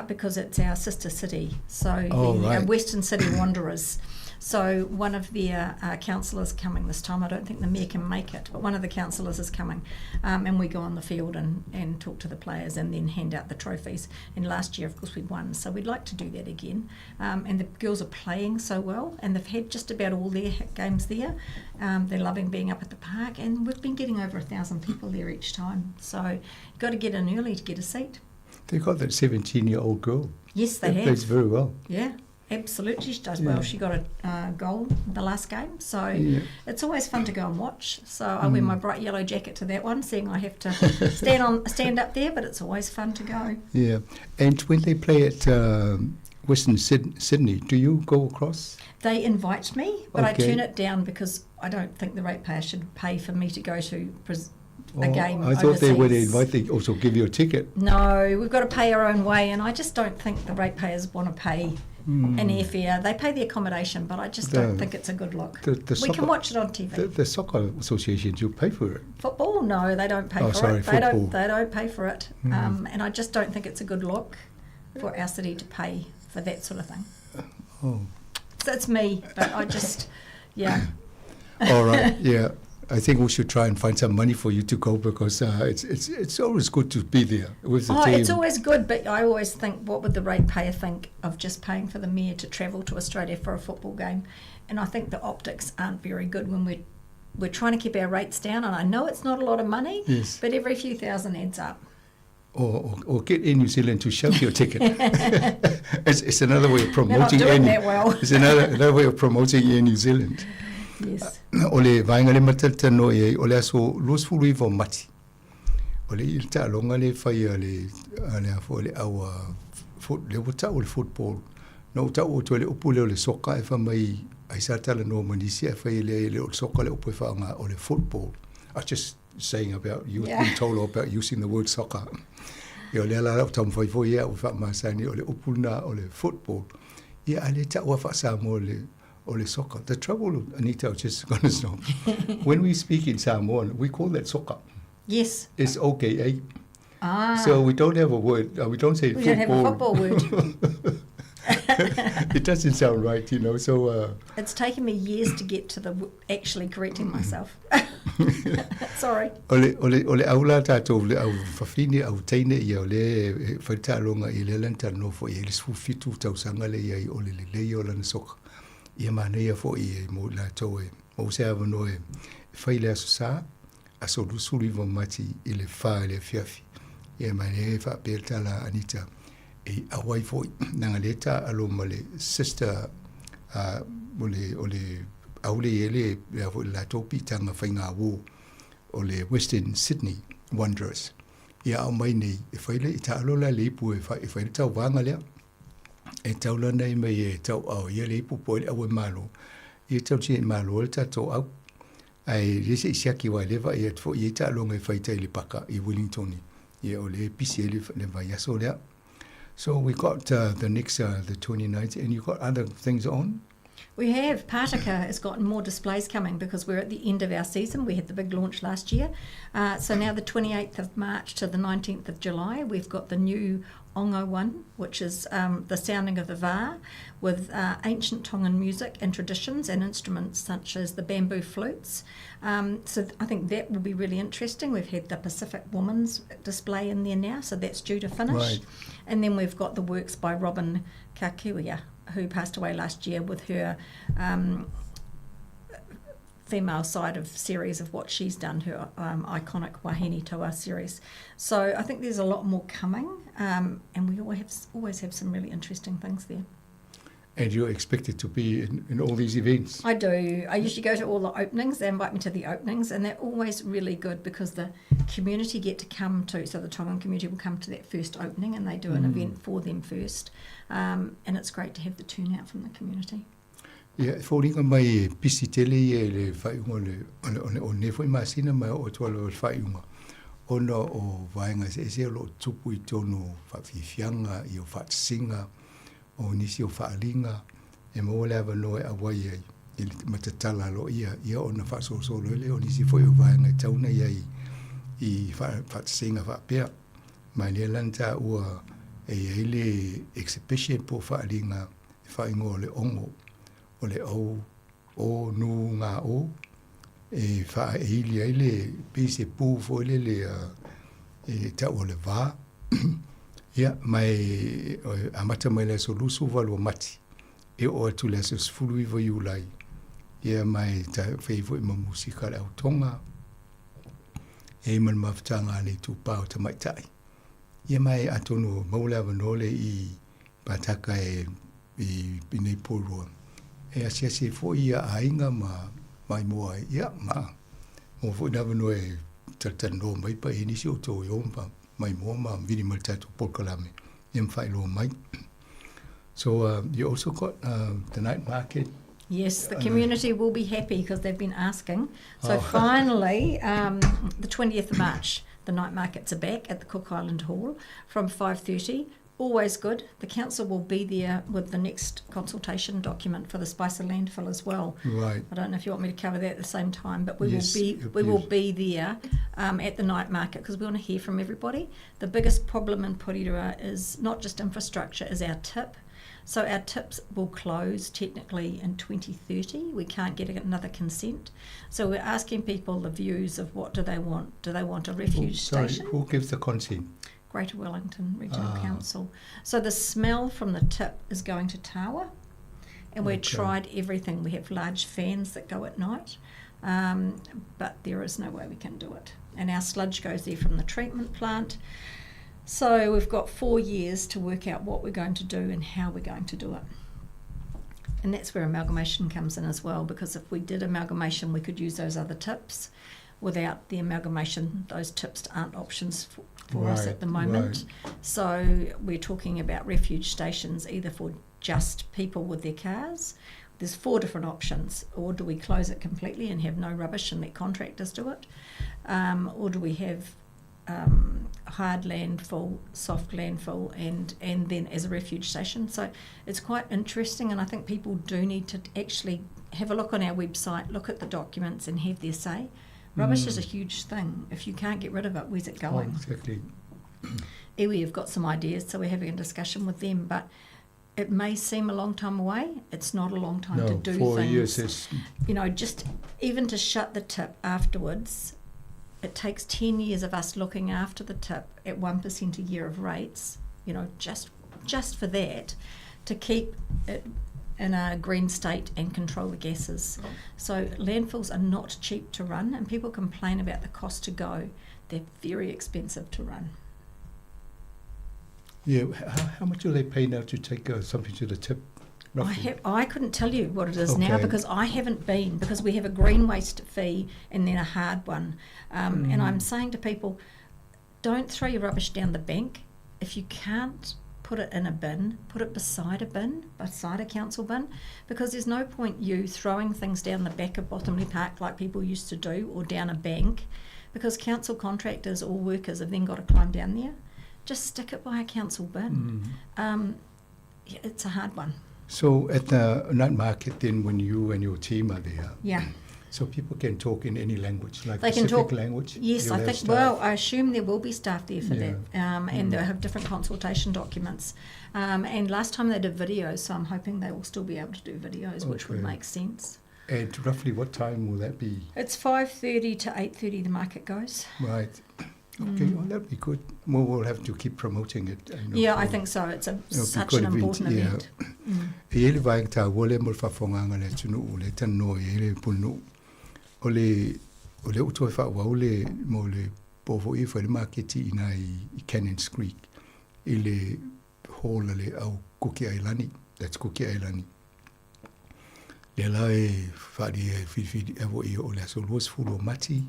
because it's our sister city. So oh, the right. Western City Wanderers. So one of their councillors coming this time. I don't think the mayor can make it, but one of the councillors is coming. And we go on the field and, and talk to the players and then hand out the trophies. And last year, of course, we won. So we'd like to do that again. And the girls are playing so well, and they've had just about all their games there. They're loving being up at the park, and we've been getting over 1,000 people there each time. So you've got to get in early to get a seat. They've got that 17-year-old girl. Yes, they that have. plays very well. Yeah, absolutely. She does Yeah. well. She got a goal in the last game, so Yeah. it's always fun to go and watch. So I wear my bright yellow jacket to that one, seeing I have to stand up there, but it's always fun to go. Yeah, and when they play at Western Sydney, do you go across? They invite me, but I Okay. turn it down because I don't think the ratepayer should pay for me to go to a Oh, game I thought they would overseas. invite, they also give you a ticket. No, we've got to pay our own way, and I just don't think the ratepayers want to pay an airfare. They pay the accommodation, but I just don't think it's a good look. The we soccer, can watch it on TV. The soccer association, you pay for it. Football? No, they don't pay Oh, for sorry, it. They football. don't. They don't pay for it. And I just don't think it's a good look for our city to pay for that sort of thing. Oh. So it's me, but I just, yeah. All right, yeah. I think we should try and find some money for you to go because it's always good to be there with the Oh, team. it's always good, but I always think, what would the ratepayer think of just paying for the mayor to travel to Australia for a football game? And I think the optics aren't very good when we're trying to keep our rates down. And I know it's not a lot of money, Yes. but every few thousand adds up. Or get Air New Zealand to shove your ticket. It's another way of promoting doing Air New, that well. It's another way of promoting Air New Zealand. Yes. O le vaega le matalitanoa i ai, o le aso 29 o Mati. O le i le taaloga le fai a le, a le a foi le au a foot, le ua tau o le football. Na ou tau atu ai le upu lea o le soka e fai mai ai sa talanoa ma nisi ae fai lea e le o le soka le upu e faaaoga o le football. I was just saying about you Yeah. being told about using the word soccer. Ia o lea la lau taumafai foi ia au e faamasani o le upu lena o le football. Ia a le tau a faa-Samoa le o le soccer. The trouble, Anita, I was just going to stop. When we speak in Samoan, we call that soccer. Yes. It's okay, eh? Ah. So we don't have a word. We don't say We don't have a football. football word. It doesn't sound right, you know. So It's taken me years to get to the actually correcting myself. Sorry. O le, o le, o le au la tātou, le au fafine, au teine ia, o le e whai tālonga i le lan talanoa foi i le 17 tausaga le iai o le lelei o lana soka. Ia manaia foi e mo latou e mo se avanoa e fai le aso sa, aso 29 Mati i le wha i le afiafi. Ia manaia e whaapea le tala a Anita e auai foi. Nanga le tā alo ma le sister o le aule i ai le le a foi le latou piitaga faigā-uō o le Western Sydney Wanderers. Ia aumai nei e fai le i taalo la le ipu e fai, e fai le tauvaga lea. E taulana ai mai e tauao ia le ipu po o le aue malo. Ia tausia i malo le tatou au. Ae le se i siaki aua lea e vaai atu foi e i ai taaloga e fai tai le paka i Wellington. Ia o lea e pisi ai le, le vaiaso lea. So we got the next, the 29th, and you got other things on? We have. Pātaka has got more displays coming because we're at the end of our season. We had the big launch last year. So now the 28th of March to the 19th of July, we've got the new Ongo one, which is the sounding of the va with ancient Tongan music and traditions and instruments such as the bamboo flutes. So I think that will be really interesting. We've had the Pacific Women's display in there now, so that's due to finish. Right. And then we've got the works by Robin Kakuia, who passed away last year, with her female side of series of what she's done, her iconic Wahine Toa series. So I think there's a lot more coming, and we always have some really interesting things there. And you're expected to be in all these events? I do. I usually go to all the openings. They invite me to the openings, and they're always really good because the community get to come to, so the Tongan community will come to that first opening, and they do an event for them first. And it's great to have the turnout from the community. Ia, e foliga mai e pisi tele ia i le faaiuga o le, o le, o le, o lenei foi masina ma e oo atu lava i le faaiuga, ona o vaega eseese o lo o tupu i totonu o faafiafiaga, ia o faatasiga, o nisi o faaaliga, e maua le avanoa e auai ai i le matatala aloaia, ia ona faasolosolo ai lea o nisi foi o vaega e tatau ona i ai i faatasiga faapea. Ma lea la na taua e i ai le exhibition po o faaaliga e faaigoa o le ogo, o le O, O, Nu, Ga, O, e faaeili ai le, pei se pu foi lele e tau o le va. Ia, ma e amata mai le aso 28 o Mati, e oo atu i le aso 19 Iulai. Ia, ma e fai foi ma musika a le au Tonga, e ai ma le mafutaga a le itupa o tamaitai. Ia, ma e atonu maua le avanoa le i Pātaka e i nei Porirua. E asiasi ai foi ia aiga ma maimoa ai, ia, ma maua foi le avanoa e talatalanoa mai pa i ai nisi o outou e o ma maimoa ma vili mai le tatou polokalame, ia ma faailoa mai. So you also got the night market. Yes, the community will be happy because they've been asking. So finally, the 20th of March, the night markets are back at the Cook Island Hall from 5:30. Always good. The council will be there with the next consultation document for the Spicer landfill as well. Right. I don't know if you want me to cover that at the same time, but we Yes, will be it'll we be will be there at the night market because we want to hear from everybody. The biggest problem in Porirua is not just infrastructure, is our tip. So our tips will close technically in 2030. We can't get another consent. So we're asking people the views of what do they want. Do they want a refuge Sorry, station? who gives the consent? Greater Wellington Regional Council. So the smell from the tip is going to Tawa, and we've tried everything. We have large fans that go at night, but there is no way we can do it. And our sludge goes there from the treatment plant. So we've got 4 years to work out what we're going to do and how we're going to do it. And that's where amalgamation comes in as well, because if we did amalgamation, we could use those other tips. Without the amalgamation, those tips aren't options for us at the moment. So we're talking about refuge stations, either for just people with their cars. There's 4 different options. Or do we close it completely and have no rubbish and let contractors do it? Or do we have hard landfill, soft landfill, and then as a refuge station? So it's quite interesting, and I think people do need to actually have a look on our website, look at the documents and have their say. Rubbish is a huge thing. If you can't get rid of it, where's it going? Oh, exactly. Iwi have got some ideas, so we're having a discussion with them, but it may seem a long time away. It's not a long time No, to do 4 things. years is... You know, just even to shut the tip afterwards, it takes 10 years of us looking after the tip at 1% a year of rates, you know, just for that, to keep it in a green state and control the gases. So landfills are not cheap to run, and people complain about the cost to go. They're very expensive to run. Yeah, how much do they pay now to take something to the tip? I, I couldn't tell you what it is now Okay. because I haven't been, because we have a green waste fee and then a hard one. And I'm saying to people, don't throw your rubbish down the bank. If you can't put it in a bin, put it beside a bin, beside a council bin, because there's no point you throwing things down the back of Bottomley Park like people used to do, or down a bank, because council contractors or workers have then got to climb down there. Just stick it by a council bin. Yeah, it's a hard one. So at the night market, then, when you and your team are there, Yeah. so people can talk in any language, like They can Pacific talk. language. Yes, You'll I have think. staff. Well, I assume there will be staff there for Yeah. that, and they'll have different consultation documents. And last time they did videos, so I'm hoping they will still be able to do videos, which would Okay. make sense. And roughly what time will that be? It's 5:30 to 8:30. The market goes. Right. Okay, well, that'd be good. Well, we'll have to keep promoting it. I know, Yeah, I for- think so. It's a It'll be such quite an a event, important yeah. event. E i ai le vaega taua lea mo le faafofogaaga a le atunuu le talanoa i ai le pulenuu. O le o lea ua toe faaauau le mo le po foʻi e fai le maketi i ina i, i Cannons Creek i le hall a le au Kuki Ailani. That's Kuki Ailani. Lea la e faaalia e filifili e foʻi o le aso 20 o Mati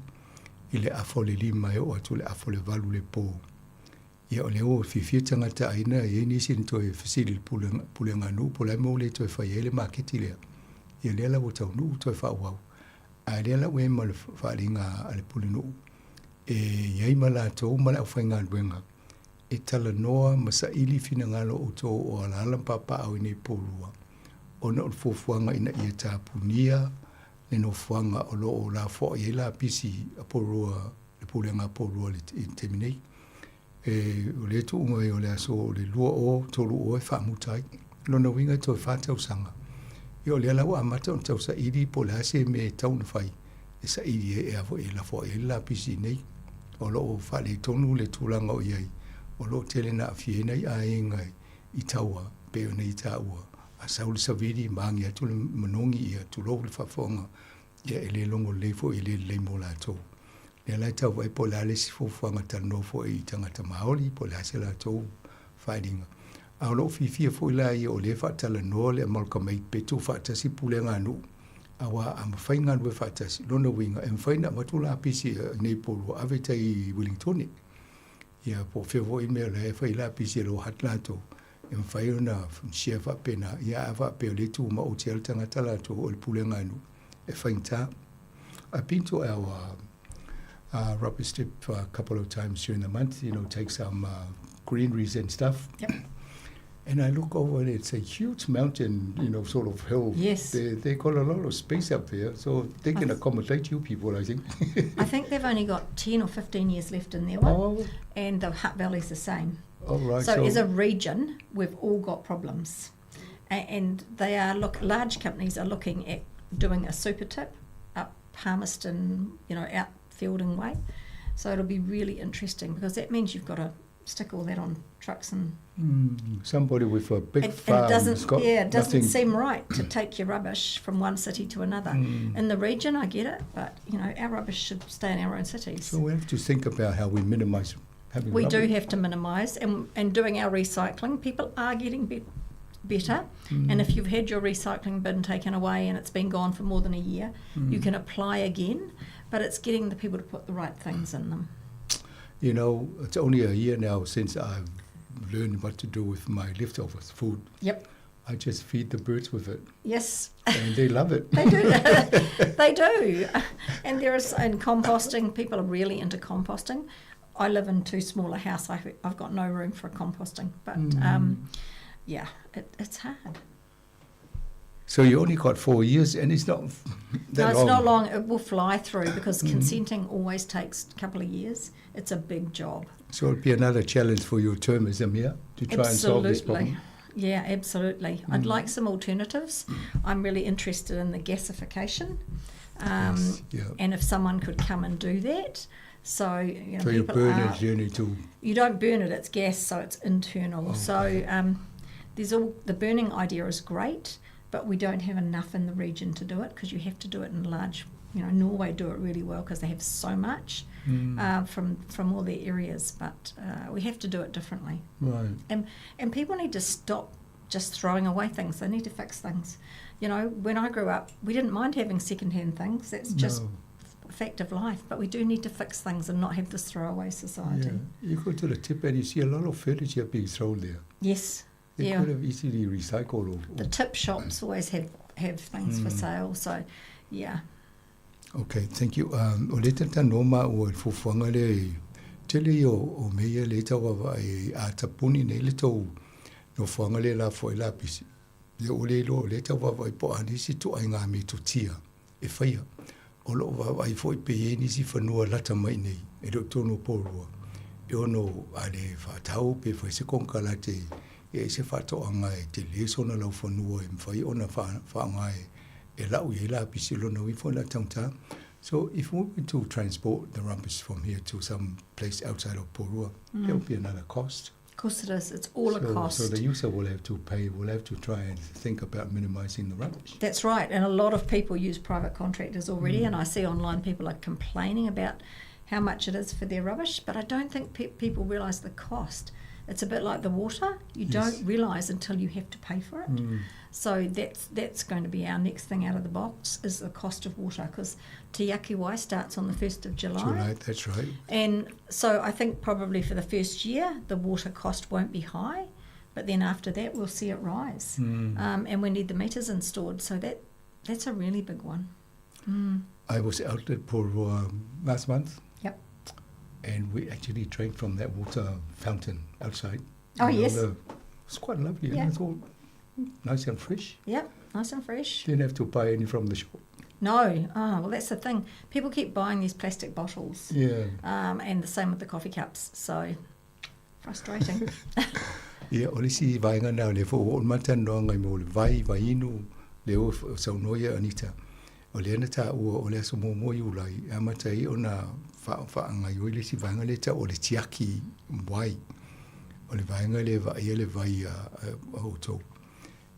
i le afa o le 5 e oo atu i le afa o le 8 le pō. Ia o lea ua fiafia tagata aiga e iai nisi na toe fesili i le pulega puleganuu po o le a le mea ua le toe fai ai le maketi lea. Ia lea la ua taunuu toe faaauau. Ae lea la ua i ai ma le faaaliga a le pulenuu e iai ma latou ma le aufaigaluega e talanoa ma saili finagalo o outou o alaala ma papaau i nei polua ona o le fuafuaga ina ia tapunia le nofoaga o loo lafoai ai lapisi a Porirua le pulega a Porirua i le taimi nei. E o lea tuu mai o le aso o le 20 30 e faamuta ai. Lona uiga e toe 4 tausaga. Ia o lea la ua amata ona tausaili po o le a se mea e tatau ona fai e saili ai e a foi e lafoai ai le lapisi i inei. O loo faaletonu le tulaga o i ai, o loo tele na aafia ai nai aiga i taua pei ona i taua. A sau le savili ma agi atu le manogi ia tulou le faafofoga, ia e le logo lelei foi e le lelei mo latou. Lea la e tau vaai po o le a le isi fuafuaga talanoa foi i tagata Māori po o le a se latou faaaliga. A o lou fiafia foi la ia o lea e faatalanoa le amalgamate pe tuufaatasi pulega a nuu, auā a mafai ona galulue faatasi, lona uiga e mafai ona avatu lapisi i inei i Upolu ave i tai i Wellingtone. Ia po o fea foi le mea o la e fai ai lapisi e Lower Hutt latou, e mafai ona share faapena, ia a faapea o lea e tumaoti lava le tagata latou o le pulega a nuu e faigata. I've been to our rubbish tip a couple of times during the month, you know, take some greeneries and stuff. And I look over and it's a huge mountain, you know, sort of hill. Yes. They got a lot of space up there, so they can accommodate you people, I think. I think they've only got 10 or 15 years left in their one, and the Hutt Valley's the same. All right. So, as a region, we've all got problems. And they are look large companies are looking at doing a super tip up Palmerston, you know, out Fielding way. So it'll be really interesting because that means you've got to stick all that on trucks and Somebody with a big it, and farm it has doesn't got yeah, it doesn't nothing. seem right to take your rubbish from one city to another. In the region I get it, but you know, our rubbish should stay in our own cities. So we have to think about how we minimise having We do rubbish. have to minimise and doing our recycling. People are getting better. And if you've had your recycling bin taken away and it's been gone for more than a year, you can apply again. But it's getting the people to put the right things in them. You know, it's only a year now since I've learned what to do with my leftovers food. Yep. I just feed the birds with it, Yes, and they love it. they do. They do. And there is, and composting, people are really into composting. I live in too small a house. I've got no room for composting. But yeah, it's hard. So you only got 4 years, and it's not that No, it's long. not long. It will fly through because consenting always takes a couple of years. It's a big job. So it'll be another challenge for your term as Emir to try and solve this problem. Yeah, absolutely. I'd like some alternatives. I'm really interested in the gasification. Yes, yeah. And if someone could come and do that. So, you know, So you people burn are, it, you need to. you don't burn it, it's gas, so it's internal. So there's all the burning idea is great, but we don't have enough in the region to do it because you have to do it in large. You know, Norway do it really well because they have so much from all their areas, but we have to do it differently. Right. And people need to stop just throwing away things. They need to fix things. You know, when I grew up, we didn't mind having second-hand things. That's just No. fact of life. But we do need to fix things and not have this throwaway society. Yeah. You go to the tip and you see a lot of furniture being thrown there. Yes. They yeah. could have easily recycled or, The tip shops always have, have things for sale. So, yeah. Okay, thank you. Um, o le tata noma o le fufuanga le tele i o, o meia le tau ava e a tapuni nei le tau no fuanga le la fo e la pisi. Le o le lo le tau ava i po ani si tu ai ngā me tu tia e whaia. O lo ava i fo i pe e nisi whanua lata mai nei e lo tono pōrua. E ono a le whātau pe whai se kongka la te e se whātoanga e te le sona lau whanua e mwhai ona whaanga e e lau i la pisi lona ui fo la taungta. So if we were to transport the rubbish from here to some place outside of Porua, there will be another cost. Of course it is. It's all so, a cost. So the user will have to pay, will have to try and think about minimizing the rubbish. That's right. And a lot of people use private contractors already. And I see online people are complaining about how much it is for their rubbish. But I don't think people realise the cost. It's a bit like the water. You Yes. don't realise until you have to pay for it. So that's going to be our next thing out of the box is the cost of water because Te Akiwai starts on the 1st of July. July, that's right. And so I think probably for the first year, the water cost won't be high, but then after that, we'll see it rise. And we need the meters installed, so that's a really big one. I was out at Porua last month. Yep. And we actually drank from that water fountain outside. Oh, You know, yes. it's quite lovely. Yeah. And it's all nice and fresh. Yep, nice and fresh. Didn't have to buy any from the shop. No, oh, well, that's the thing. People keep buying these plastic bottles. Yeah. And the same with the coffee cups, so frustrating. Ia, o le isi vaega na o le fo o matanoanga i mo le vai, vai inu, le o saunoa ia Anita. O le ana tā ua o le aso muamua i Ulai, e amata ai ona whaangai oi le isi vaega le tā o le tiaki wai. O le vaega le vaaia le vai a outou.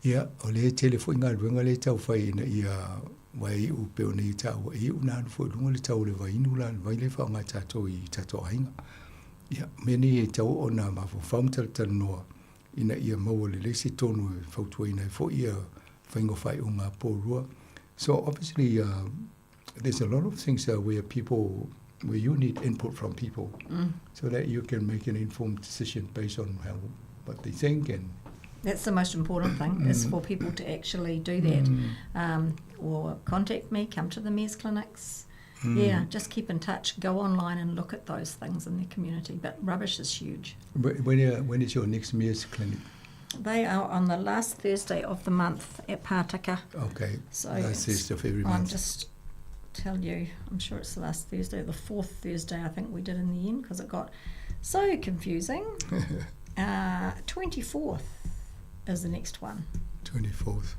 Ia, o le tele foi ngā luenga le tau whai ina ia wai u pe o nei tā ua i una anu foi lunga le tau le vai inu la, vai le whaangai tātou i tātou ainga. Ia, meni e tau o nā mafo whaumtalatala noa ina ia maua le lesi tonu e fautuaina e fo ia whaingo whai o ngā pōrua. So obviously there's a lot of things where people, where you need input from people so that you can make an informed decision based on what they think. And that's the most important thing, is for people to actually do that. Or contact me, come to the mayor's clinics. Yeah, just keep in touch. Go online and look at those things in the community. But rubbish is huge. When is your next mayor's clinic? They are on the last Thursday of the month at Pātaka. Okay, So last Thursday of every I'm month. just tell you, I'm sure it's the last Thursday, the fourth Thursday I think we did in the end because it got so confusing. 24th is the next one. 24th.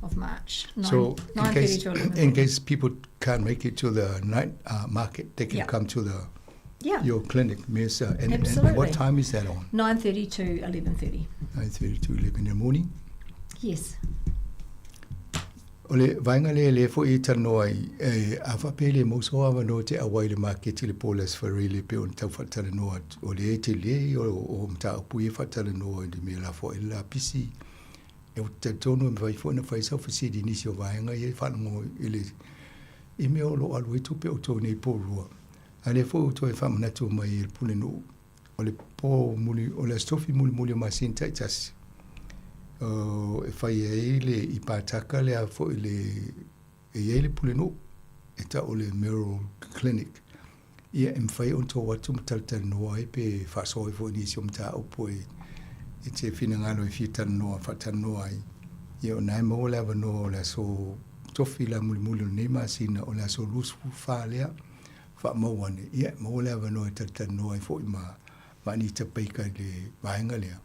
Of March. So in 9:30 case, to 11:30. in case people can't make it to the night market, they can come to the your clinic, Miss. And what Absolutely. time is that on? 9:30 to 11:30. 9:30 to 11 in the morning. Yes. O le vaenga le le fo i tanoa i, e, a whapele mo so awa no te awai le maketi le polas wharele pe on tau whatara noa o le e te le o mta apu e whatara noa i le me la fo e la pisi. E o te tono me whai fo na whai sau whasiri nisi o vaenga i e whanongo i le i mea o lo alu e tupe o tō nei pōrua. A le fo o tō e whamanatu mai i le pule nuu. O le pō muli, o le astofi muli muli o masini taitasi. O, e whai e le i pātaka le a fo i le e iai le pule nuu e ta o le Mural Clinic. Ia e mwhai on tō watu mtalatala noa e pe whasoa e fo nisi o mta opo e e te whina ngalo e whitana noa, whatana noa ai. Ia o nai maua le awa noa o le aso tofi la muli muli o nei masina o le aso lusu wha lea wha maua ne. Ia maua le awa noa e talatala noa e fo i ma Anita Baker i le vaenga lea.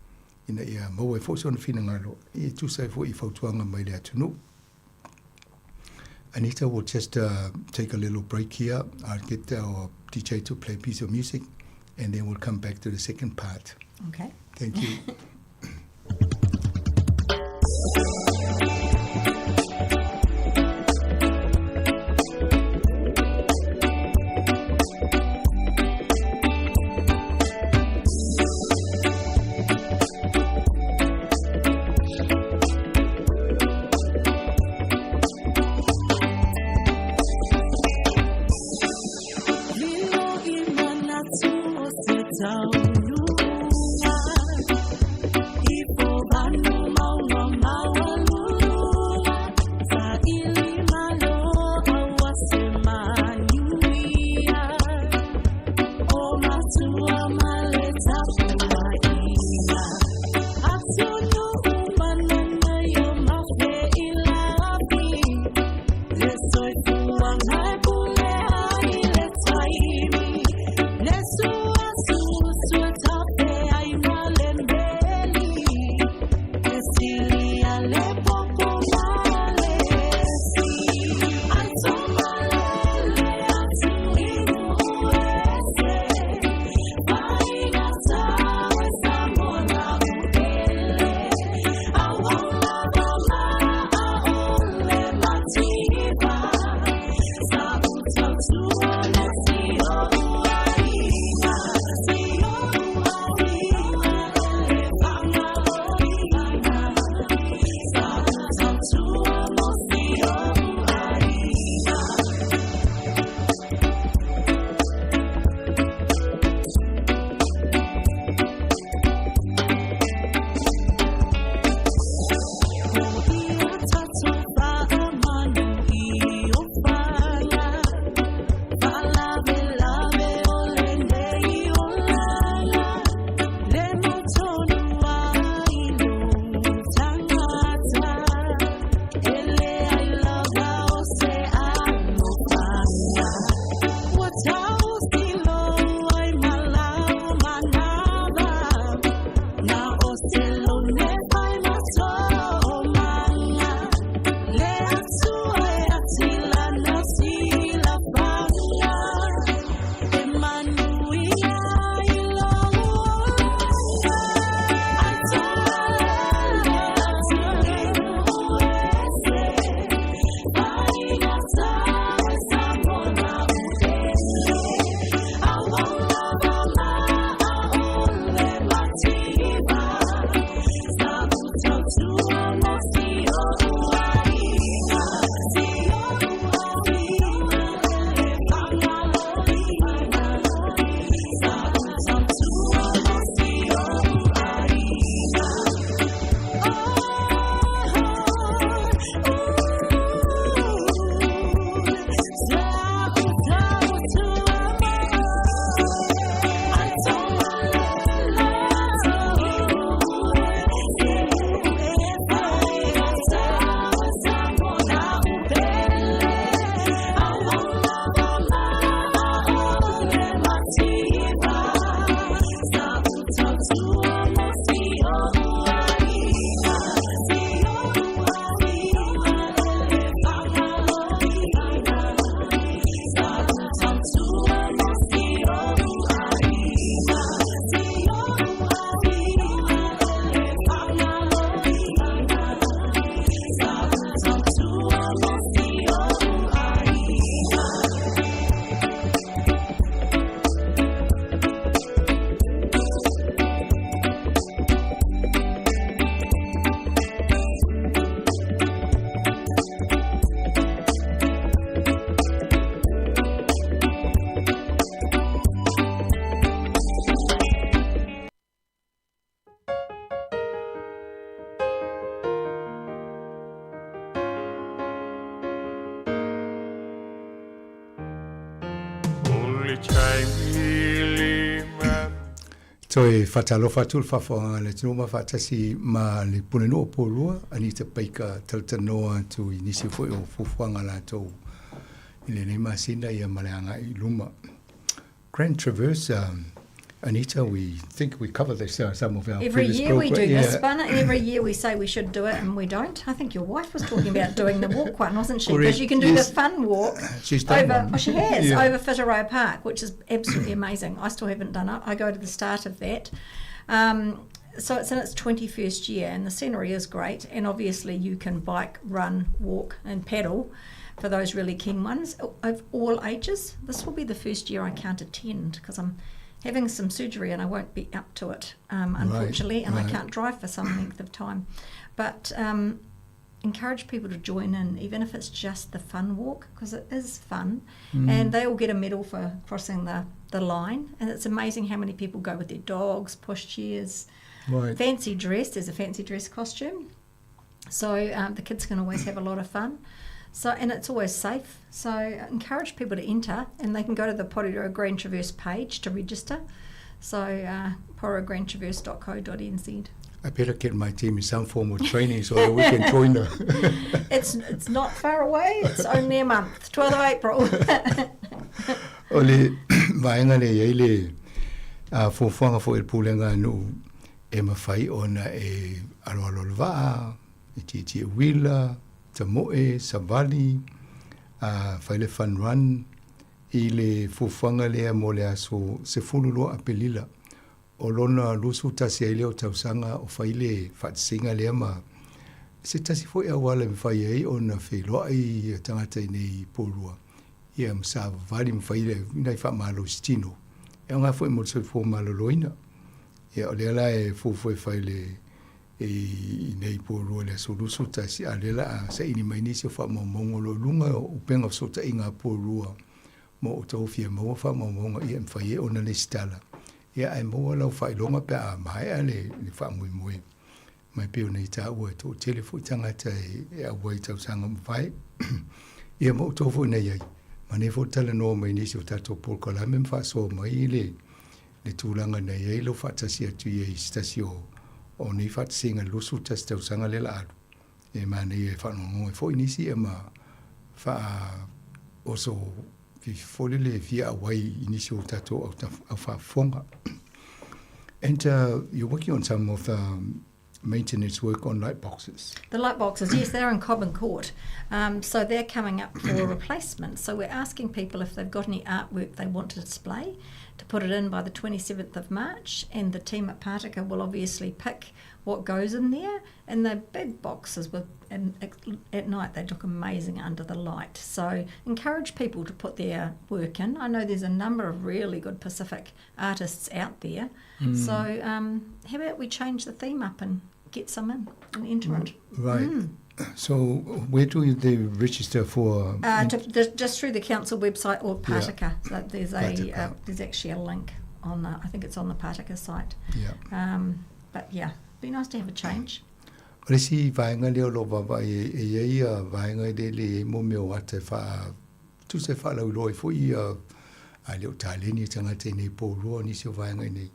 Ina ia maua e fo sona whina ngalo. Ia tusa e fo i fautuanga mai le atunu. Anita will just take a little break here. I'll get our DJ to play a piece of music and then we'll come back to the second part. Okay. Thank you. Toe faatalofa atu le faafofoga a le atunuu ma faatasi ma le Pulenuu o Polua, Anita Baker, talatalanoa atu i nisi foi o fuafuaga a latou i lenei masina ia ma le agai i luma. Grand Traverse, Anita, we think we cover this some of our Every previous year we do program. this, Yeah. Bana. Every year we say we should do it and we don't. I think your wife was talking about doing the walk one, wasn't she? Because Correct, you can do yes. the fun walk She's done over. one. Oh, she has Yeah. over Whitireia Park, which is absolutely amazing. I still haven't done it. I go to the start of that. So it's in its 21st year, and the scenery is great. And obviously, you can bike, run, walk, and paddle for those really keen ones of all ages. This will be the first year I can't attend because I'm having some surgery and I won't be up to it, unfortunately, and I can't drive for some length of time. But encourage people to join in, even if it's just the fun walk, because it is fun. And they all get a medal for crossing the the line. And it's amazing how many people go with their dogs, pushchairs, Right. fancy dress. There's a fancy dress costume. So the kids can always have a lot of fun. So, and it's always safe. So encourage people to enter, and they can go to the Porirua Grand Traverse page to register. So poriruagrandtraverse.co.nz. I better get my team in some form of training so that we can join them. It's not far away. It's only a month, 12th of April. O le vaega lea e i ai le fuafuaga foi a le pulega a nuu e mafai ona e aloalo le vaa, e tietie uila, tamoe, savali, fai le fun run i le fuafuaga lea mo le aso 12 Apelila. O lona 21 ai lea o tausaga o fai le faatasiga lea ma se tasi foi auala e mafai ai ona feiloai ia tagata i nei i Porirua ia ma savavali ma fai le nai faamalosi tino. E aoga foi mo le soifua maloloina. Ia o lea la e fuafua e fai le i nei Porirua i le aso 21, a o lea o le a saili mai nisi o faamaumauga o lo o i luga o upega o fesootaiga a Porirua mo outou fia maua faamaumauga ia e mafai ai ona lesitala. Ia ae maua lau faailoga pe a maea le faamoemoe mai pei ona i taua e toatele foi tagata e auai i tausaga mavae. Ia ma outou foi na i ai. Ma nei foi talanoa mai nisi o tatou polokalame ma faasoa mai le le tulaga na i ai lou faatasi atu ia i se tasi o o nei faatasiga i le 21 tausaga lea la alu. E manaia e faanoanoa ai foi nisi ia ma faa oso fififoli le fia auai i nisi o tatou au faafofoga. And you're working on some of the maintenance work on light boxes. The light boxes, yes, they're in Cobban Court. So they're coming up for replacement. So we're asking people if they've got any artwork they want to display to put it in by the 27th of March, and the team at Pātaka will obviously pick what goes in there. And they're big boxes with, and at night they look amazing under the light. So encourage people to put their work in. I know there's a number of really good Pacific artists out there. So how about we change the theme up and get some in and enter it? Right. So where do they register for? Just through the council website or Pātaka. So there's a Pātaka. there's actually a link on the, I think it's on the Pātaka site. Yeah. But yeah, be nice to have a change. O le isi vaega lea o lo o vaavaai e i ai ia vaega e le i ai mo mea o ata e faa tusa e faalauiloa ai foi ia a le o taleni e tagata i nei Porirua nisi o vaega i nei.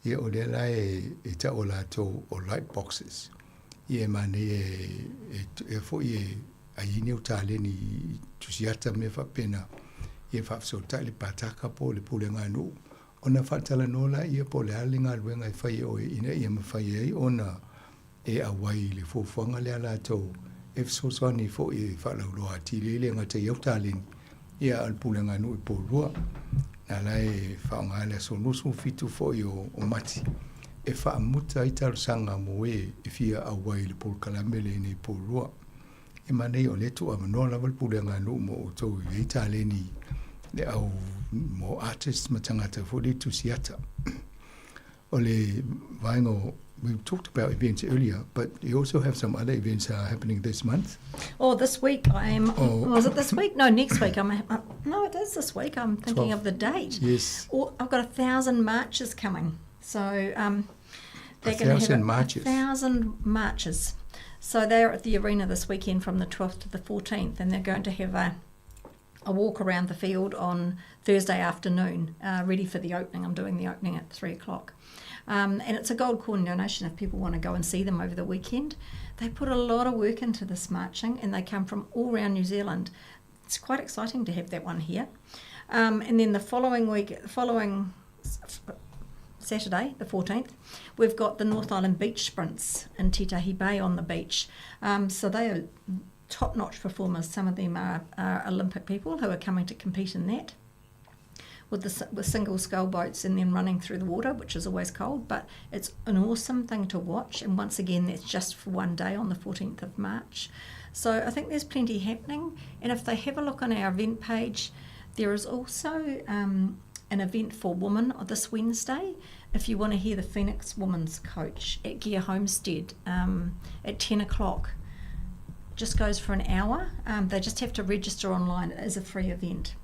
Ia o lea la e e tau o latou o light boxes. Ia e manaia e e foi e ai nei o taleni i tusiata ma mea faapena. Ia faafesootai le Pātaka po o le pulega a nuu ona faatalanoa laia po o le a le galuega e fai e oe ina ia mafai ai ona e auai i le fuafuaga lea latou e fesoasoani foi e faalauiloa atili ai le gata i au taleni ia a o le pulega a nuu i Porirua. Na la e faaaoga le aso 27 foi o Mati e faamuta ai talosaga mo e e fia auai i le polokalame lenei i Porirua. E manaia o lea e tuuavanoa lava le pulega a nuu mo outou i ai taleni le au mo artists ma tagata foi le tusiata. O le vaega o we talked about events earlier, but you also have some other events happening this month. Oh, this week I am. Oh. Was it this week? No, next week. I'm. No, it is this week. I'm thinking 12. of the date. Yes. Oh, I've got 1,000 marches coming. So they're going to have 1,000 marches. 1,000 marches. So they're at the arena this weekend from the 12th to the 14th, and they're going to have a walk around the field on Thursday afternoon, ready for the opening. I'm doing the opening at 3 o'clock. And it's a gold coin donation if people want to go and see them over the weekend. They put a lot of work into this marching, and they come from all around New Zealand. It's quite exciting to have that one here. And then the following week, following Saturday, the 14th, we've got the North Island Beach Sprints in Titahi Bay on the beach. So they are top-notch performers. Some of them are Olympic people who are coming to compete in that with single scull boats and then running through the water, which is always cold, but it's an awesome thing to watch. And once again, that's just for one day on the 14th of March. So I think there's plenty happening. And if they have a look on our event page, there is also an event for women this Wednesday. If you want to hear the Phoenix Women's Coach at Gear Homestead at 10 o'clock. Just goes for an hour. They just have to register online. It is a free event.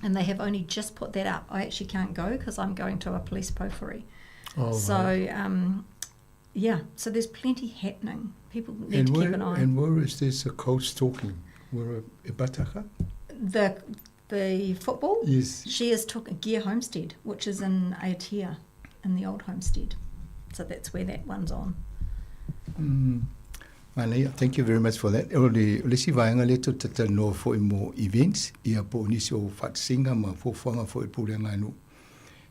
And they have only just put that up. I actually can't go because I'm going to a police pōwhiri. Oh, so, right. yeah, so there's plenty happening. People need And to where, keep an eye. and where is this coach talking? Where Bataka? The football? Yes. She is talking Gear Homestead, which is in Aotea, in the old homestead. So that's where that one's on. Manaia, thank you very much for that. O le, o le isi vaega lea tou te talanoa foi mo events, ia po o nisi o faatasinga ma fuafuaga foi o le pulega a nuu.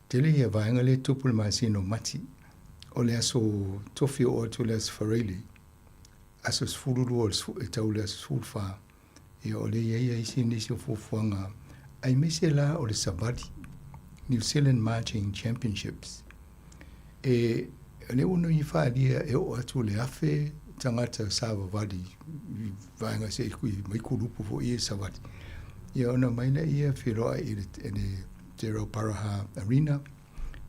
Tele ia vaega lea e tupu i le masina o Mati, o le aso tofi oo atu i le aso Faraile, aso 12 o le e tau i le aso 14, ia o lea i ai isi nisi o fuafuaga aemaise la o le savali, New Zealand Marching Championships. E o lea ua nui faaalia e oo atu le 1,000 tagata savavali i vaega se i mai kulupu foi ia savali. Ia ona mai lea feiloai i le, i le Te Rauparaha Arena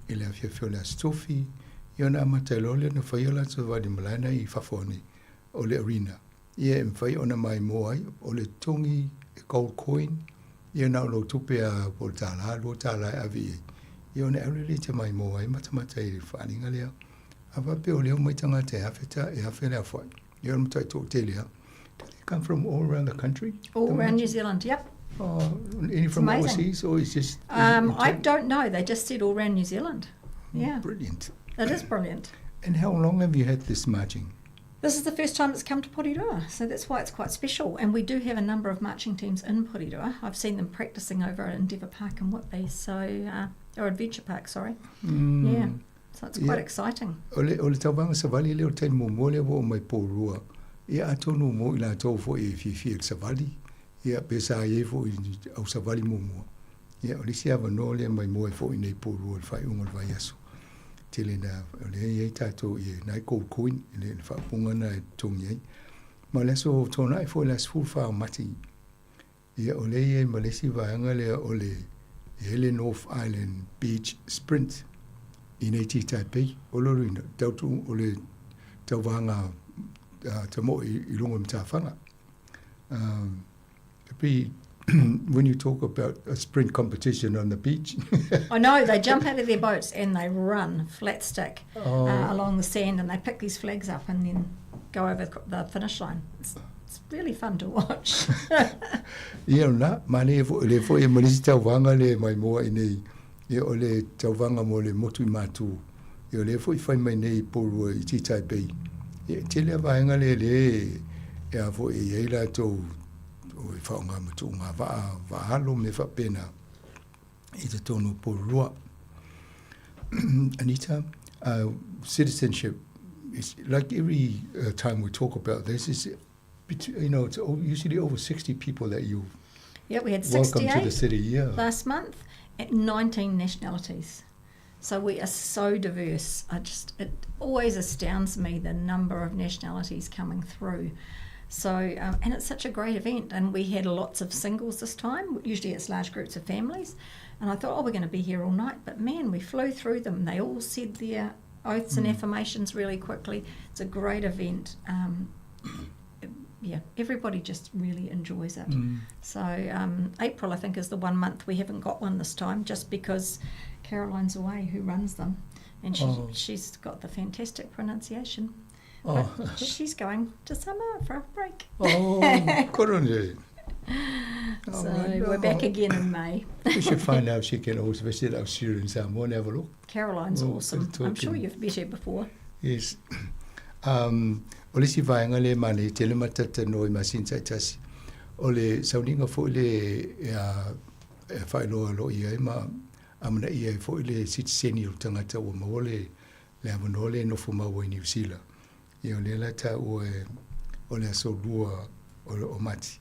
i le afiafi o le Aso Tofi, ia ona amata ai loa lea ona fai o latou savali malae i fafo nei o le arena. Ia e mafai ona maimoa ai, o le togi e gold coin, ia na o lou tupe a po o le $1, $2 e ave i ai. Ia ona e alu lea e te maimoa ai matamata i le faaaliga lea. A faapea o lea omai tagata e afe ta, e afe le afuai. Ia o le matua toatele lava. Do they come from all around the country? All around New Zealand, yep. Oh, any It's from amazing. overseas or is just I don't know. They just said all around New Zealand. Yeah. Brilliant. It is brilliant. And how long have you had this marching? This is the first time it's come to Porirua, so that's why it's quite special. And we do have a number of marching teams in Porirua. I've seen them practicing over at Endeavour Park in Whitby, so or Adventure Park, sorry. Yeah, so it's quite exciting. O le, o le tauvaga savali lea o le taimi muamua lea ua oo mai Porirua, ia atonu mo i latou foi e fiafia i le savali, ia pe sa i ai foi i au savali muamua. Ia o le isi avanoa lea maimoa ai foi nei Porirua i le faaiuga o le vaiaso. Tele na, o lea e i ai tatou i nai gold coin, i le faaupuga na e totogi ai. Ma o le aso Toonai foi le aso 14 o Mati, ia o lea e i ai ma le isi vaega lea o le e i ai le North Island Beach Sprint i nei Tītaipei, o lona uiga, tau o le tauvaga tamoe i luga o matafaga. Be when you talk about a sprint competition on the beach. I know, they jump out of their boats and they run flat stick along the sand, and they pick these flags up and then go over the finish line. It's really fun to watch. Ia na, mane e le foi e ma le isi tauvaga le maimoa i nei, ia o le tauvaga mo le motu i Matu. Ia o lea foi fai mai nei i Porirua i Tītai Bay. Ia e tele a vaega lea lea e a foi e i ai latou o e faaaoga ma tuuga vaa, vaalo mea faapena i totonu o Porirua. Anita, citizenship is like every time we talk about this is you know, it's usually over 60 people that you Yeah, we had welcome to the 68 city. Yeah. last month at 19 nationalities. So we are so diverse. It always astounds me the number of nationalities coming through. So, and it's such a great event. And we had lots of singles this time. Usually it's large groups of families. And I thought, oh, we're going to be here all night. But man, we flew through them. They all said their oaths and affirmations really quickly. It's a great event. Yeah, everybody just really enjoys it. So April, I think, is the one month we haven't got one this time, just because Caroline's away, who runs them, and she's got the fantastic pronunciation. But she's going to Samoa for a break. Oh, good on you. So right. we're back again in May. We should find out if she can always visit our studio in Samoa and have a look. Caroline's Well, awesome. good I'm sure talking. you've met her before. Yes. O le isi vaega lea e manaia tele matata no i masina taitasi, o le sauniga foi le e a e faailoa aloaia ai ma amanaia ai foi le sitiseni o le tagata ua maua le le avanoa lea e nofo maua i Niu Sila. Ia o lea la taua e o le aso lua o, o Mati.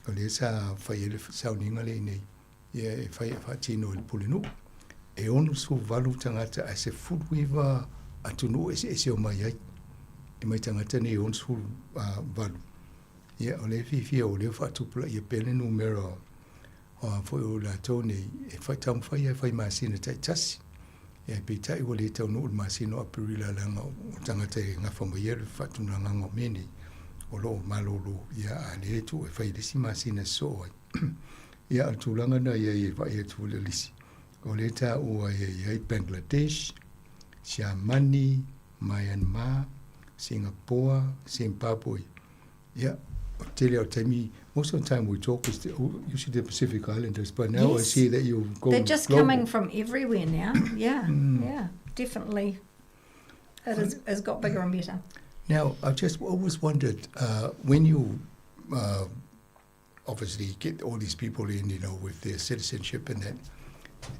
O lea sa fai ai le sauniga lea i nei. Ia e fai e faatino e le Pulenuu. E 68 tagata ae 19 atunuu eseese o mai ai. E mai tagata nei e 68. Ia o lea fiafia o lea faatupulaia pea le numera o a foi o latou nei e fai taumafai ai e fai masina taitasi. Ia peitai ua le taunuu i le masina o Aperila leaga o tagata e gafa mai ai le faatunagaga o mea nei o loo malolo, ia a lea e tuu e fai i le isi masina sosoo ai. Ia, o le tulaga lena i ai e vaai atu foi i le lisi, o lea e taua ai e i ai Bangladesh, Siamani, Myanmar, Singapore, Zimbabwe. Ia, o le tele lava o taimi, most of the time we talk is the, usually the Pacific Islanders, but now I see that you've gone They're just global. coming from everywhere now. Yeah, yeah, definitely. It has got bigger and better. Now, I've just always wondered, when you obviously get all these people in, you know, with their citizenship and that,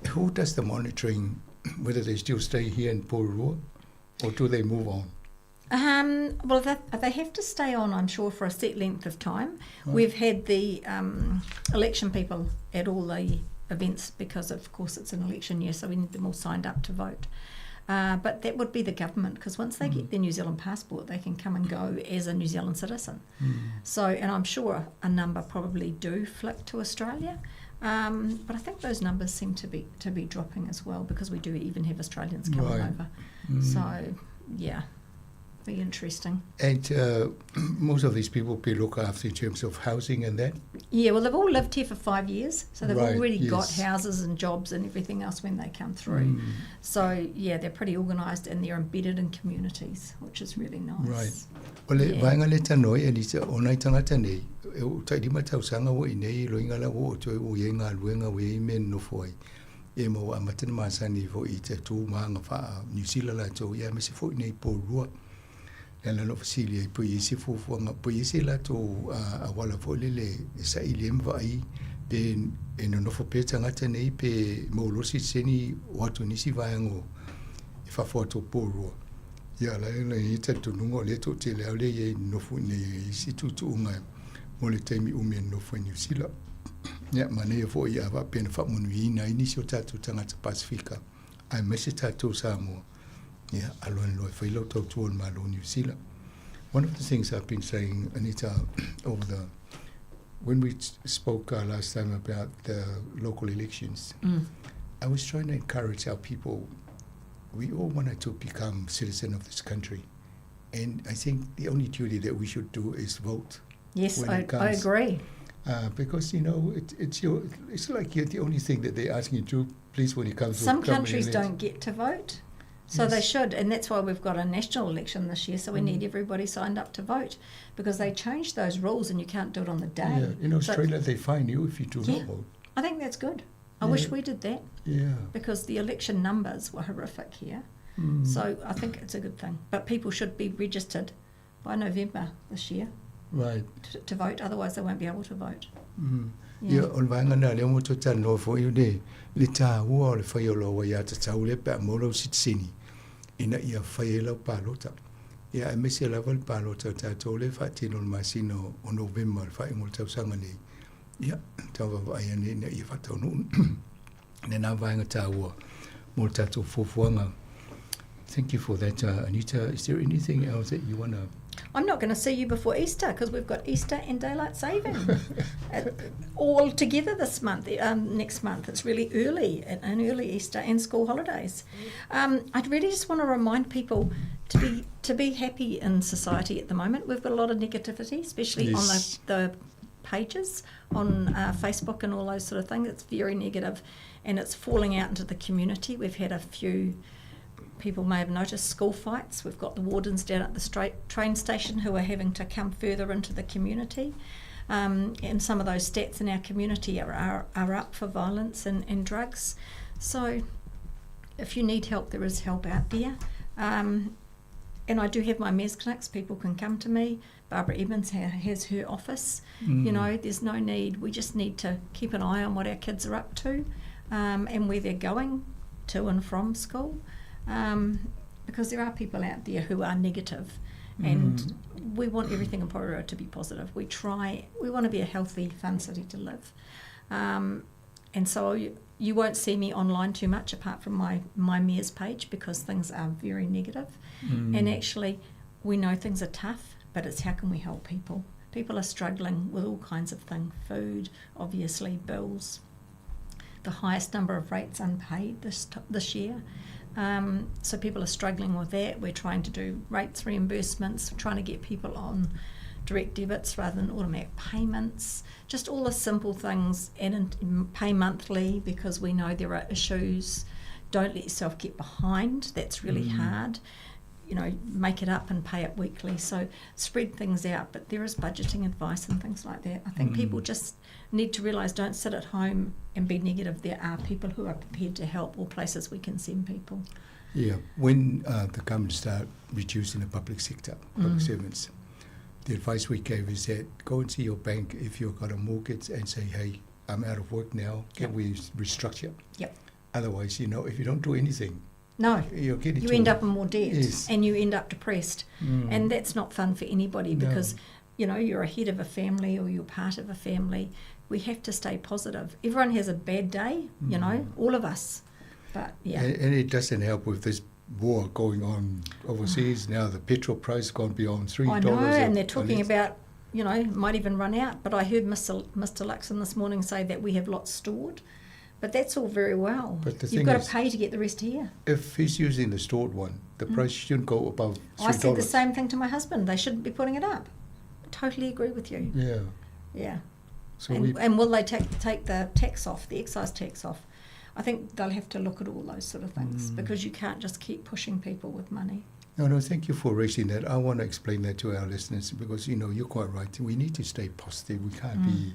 who does the monitoring, whether they still stay here in Porirua or do they move on? Well, they have to stay on, I'm sure, for a set length of time. Right. We've had the election people at all the events because, of course, it's an election year, so we need them all signed up to vote. But that would be the government, because once they get their New Zealand passport, they can come and go as a New Zealand citizen. And I'm sure a number probably do flick to Australia, but I think those numbers seem to be dropping as well, because we do even have Australians coming over. Be interesting. And most of these people be looked after in terms of housing and that? Yeah, well, they've all lived here for 5 years, so they've already got houses and jobs and everything else when they come through. They're pretty organised and they're embedded in communities, which is really nice. Right. O le vaenga le tanoa e Anita, o nai tangata nei, e o tairima tausanga o i nei, loinga la o toe o iei ngā luenga o iei me nofo ai. E mau a matana masani fo i te tū maanga wha New Zealand la tō, ia me se fo i nei Porirua. Le ana no fasili ai pui isi fuafuaga, pui isi latou auala foi lele e saili ai ma vaai, pe e nonofo pea tagata nei pe maua loa le sitiseni o atu i nisi vaega o e fafo atu o Porirua. Ia la e i ai talitonuga o lea toatele lava lea e i ai nonofo i inei i isi tuutuuga mo le taimi umi e nonofo ai Niu Sila. Ia manaia foi a faapea na faamanuiaina ai nisi o tatou tagata Pasifika aemaise tatou Samoa. Ia aloa loa e fai lau tautua i le Malo o Niu Sila. One of the things I've been saying, Anita, over the when we spoke last time about the local elections, I was trying to encourage our people. We all wanted to become citizen of this country, and I think the only duty that we should do is vote. Yes, when it I comes. agree. Because you know it, it's your, it's like you're the only thing that they're asking you to please when it comes to Some government countries elections. don't get to vote. So they should, and that's why we've got a national election this year, so we need everybody signed up to vote, because they changed those rules and you can't do it on the day. Yeah, in Australia they fine you if you do not vote. I think that's good. I wish we did that. Because the election numbers were horrific here. So I think it's a good thing. But people should be registered by November this year. To vote, otherwise they won't be able to vote. Ia, o le vaega lena lea ua toe talanoa foi o le taua o le fai o lau aiatatau lea pe a maua lau sitiseni ina ia fai ai lau palota. Ia, aemaise lava le palota o tatou lea e faatino i le masina o Novema le faaiuga o le tausaga nei. Ia, tau vaavaai ane ina ia faataunuu lena vaega taua mo le tatou fuafuaga. Thank you for that, Anita. Is there anything else that you want to... I'm not going to see you before Easter, because we've got Easter and daylight saving all together this month, next month. It's really early, an early Easter and school holidays. I really just want to remind people to be happy in society at the moment. We've got a lot of negativity, especially on the pages on Facebook and all those sort of things. It's very negative, and it's falling out into the community. We've had a few... People may have noticed school fights. We've got the wardens down at the train station who are having to come further into the community. And some of those stats in our community are up for violence and drugs. So if you need help, there is help out there. And I do have my mayor's clinics. People can come to me. Barbara Evans has her office. There's no need. We just need to keep an eye on what our kids are up to and where they're going to and from school. Because there are people out there who are negative, and we want everything in Porirua to be positive. We want to be a healthy, fun city to live. And so you won't see me online too much apart from my mayor's page, because things are very negative. And actually, we know things are tough, but it's how can we help people? People are struggling with all kinds of things, food, obviously, bills, the highest number of rates unpaid this year. So people are struggling with that. We're trying to do rates reimbursements, trying to get people on Direct debits rather than automatic payments. Just all the simple things, and pay monthly because we know there are issues. Don't let yourself get behind. That's really hard. You know, make it up and pay it weekly. So spread things out. But there is budgeting advice and things like that. I think people just need to realise, don't sit at home and be negative. There are people who are prepared to help, or places we can send people. Yeah, when the government start reducing the public sector, public servants, the advice we gave is that go and see your bank if you've got a mortgage and say, hey, I'm out of work now, can we restructure? Otherwise, you know, if you don't do anything, No. you'll get You into end up in more debt, Yes. and you end up depressed. And that's not fun for anybody No. because, you know, you're a head of a family or you're part of a family. We have to stay positive. Everyone has a bad day, you know, all of us. But, yeah. And it doesn't help with this war going on overseas now. The petrol price gone beyond $3. I know, and they're talking litre. about, you know, might even run out. But I heard Mr Luxon this morning say that we have lots stored. But that's all very well. But the You've thing got to is, pay to get the rest here. If he's using the stored one, the price shouldn't go above I said the $3. same thing to my husband. They shouldn't be putting it up. Totally agree with you. Yeah. Yeah. So And we will they take the tax off, the excise tax off? I think they'll have to look at all those sort of things because you can't just keep pushing people with money. No, no, thank you for raising that. I want to explain that to our listeners because, you know, you're quite right. We need to stay positive. We can't be,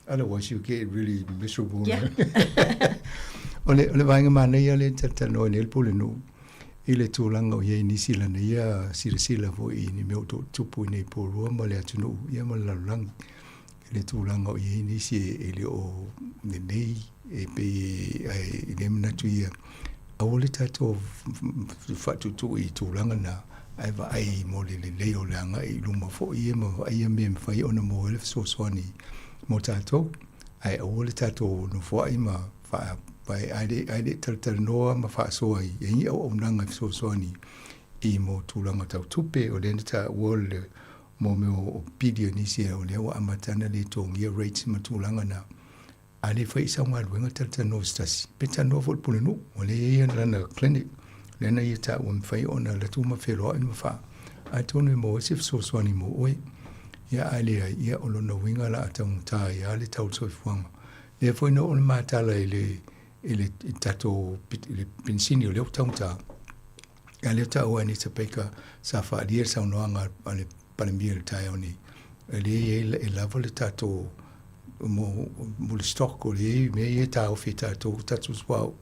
otherwise you get really miserable. O le vaega manaia le talatalanoa i nei le Pulenuu i le tulaga o i ai nisi lana ia silasila fo'i i ni mea o tupu i nei Porirua ma le atunuu ia ma le lalolagi i le tulaga o i ai nisi e le o lenei e pei e le manatu ia aua le tatou faatuutuu i tulaga na ae vaai mo le lelei o le agai i luma fo'i ia ma vaai ia mea e mafai ona maua ai le fesoasoani mo tatou ae aua le tatou nofoa'i ma faa ai le talatalanoa ma faasoa i ai auaunaga e fesoasoani i mo tulaga tau tupe o lea na taua le mo mea o pili o nisi o lea ua amata ona le togia rates ma tulaga na a le fai i sau galuega talatalanoa se tasi pe talanoa fo'i le Pulenuu ua lea ia lana clinic lea na ia taua mafai ona alu atu ma feloa'i ma faa atonu e maua ai se fesoasoani mo oe ia ae leai ia o lona uiga la a taugata ai lava le tau o le soifuaga lea foi na oo le matala i le i le tatou i le penisini o lea ua taugata a lea taua e Anita Baker sa faaalia le saunoaga a le Palemia i le taeao nei e lea i ai e lava le tatou mo le stock o le i mea ia e taofi e tatou tatou suauu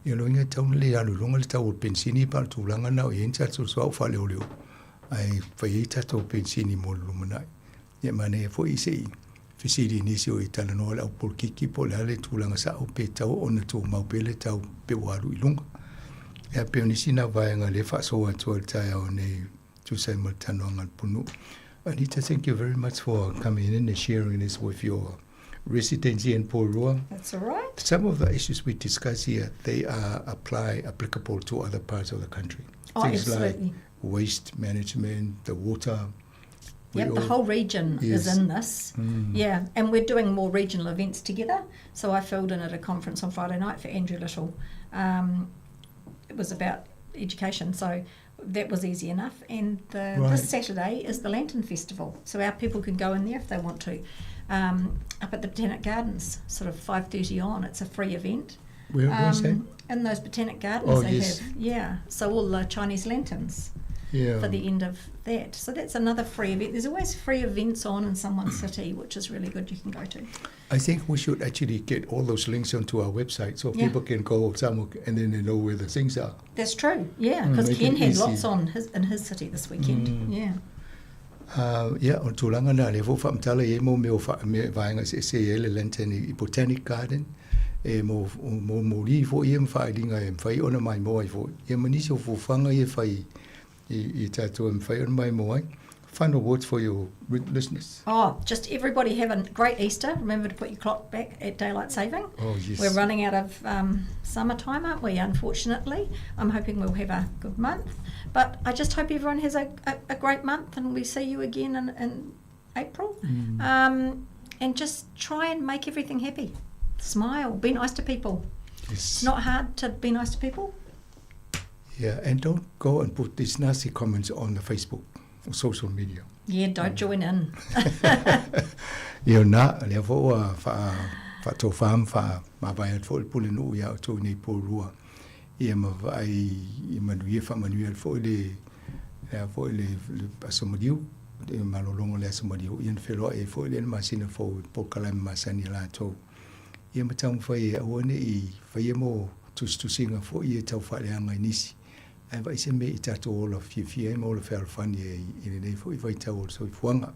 ia loiga e tatau ona le alu i luga le tau o le penisini pa o le tulaga lena o i ai ni tatou suauu faaleoleo ae fai ai tatou penisini mo le lumanai ia manaia foi se'i fesili i nisi o i talanoa le au polokiki po o le a le tulaga sa'o pe tatau ona tumau pea le tau pe ua alu i luga ia pei o nisi na vaega lea faasoa atu ai le taeao nei tusa ai ma le talanoaga a le Pulenuu. Anita, thank you very much for coming in and sharing this with your residents here in Porirua. That's all right. Some of the issues we discuss here, they are applicable to other parts of the country. Oh, Things absolutely. like waste management, the water. Yep, the whole region is in this. Yeah, and we're doing more regional events together. So I filled in at a conference on Friday night for Andrew Little. It was about education, so that was easy enough. And this Saturday is the Lantern Festival, so our people can go in there if they want to. Up at the Botanic Gardens, sort of 5:30 on. It's a free event. Where's that? In those Botanic Gardens Oh, they yes. have. Yeah, so all the Chinese lanterns. For the end of that. So that's another free event. There's always free events on in someone's city, which is really good you can go to. I think we should actually get all those links onto our website so people can go somewhere and then they know where the things are. That's true, yeah, because Make Ken it had easy. lots on in his city this weekend. Yeah. Ia, o le tulaga lena lea foi ua faamatala i ai mo mea o vaega eseese e i ai le lantern i Botanic Garden e mo mo moli foi ia ma faailiga e mafai ona maimoa ai foi ia ma nisi o fuafuaga ia e fai i tatou e mafai ona maimoa ai. Final words for your listeners. Oh, just everybody have a great Easter. Remember to put your clock back at daylight saving. Oh, yes. We're running out of summertime, aren't we, unfortunately? I'm hoping we'll have a good month. But I just hope everyone has a great month and we see you again in April. And just try and make everything happy. Smile. Be nice to people. Yes. It's not hard to be nice to people. Yeah, and don't go and put these nasty comments on the Facebook. o social media. Yeah, don't join in. Ia o lena, lea foi ua faa faatofā ma faamavae atu foi le pulenuu iā outou i nei po lua, ia ma vaai i manuia, faamanuia atu foi le le a foi le le aso maliu, le malologa o le aso maliu, ia na feloai ai foi lea i le masina fou i le polokalame masani a latou. Ia ma taumafai e aua ne i faia mo tusitusiga foi ia tau faaleaga i nisi, ae vaai se mea i tatou ola fiafia ai ma ola fealofani ai i lenei foi vaitau o le soifuaga.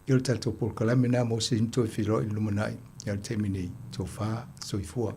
Ia o le tatou polokalame lena mo se toe feiloai i le lumanai, a o le taimi nei, tofa soifua.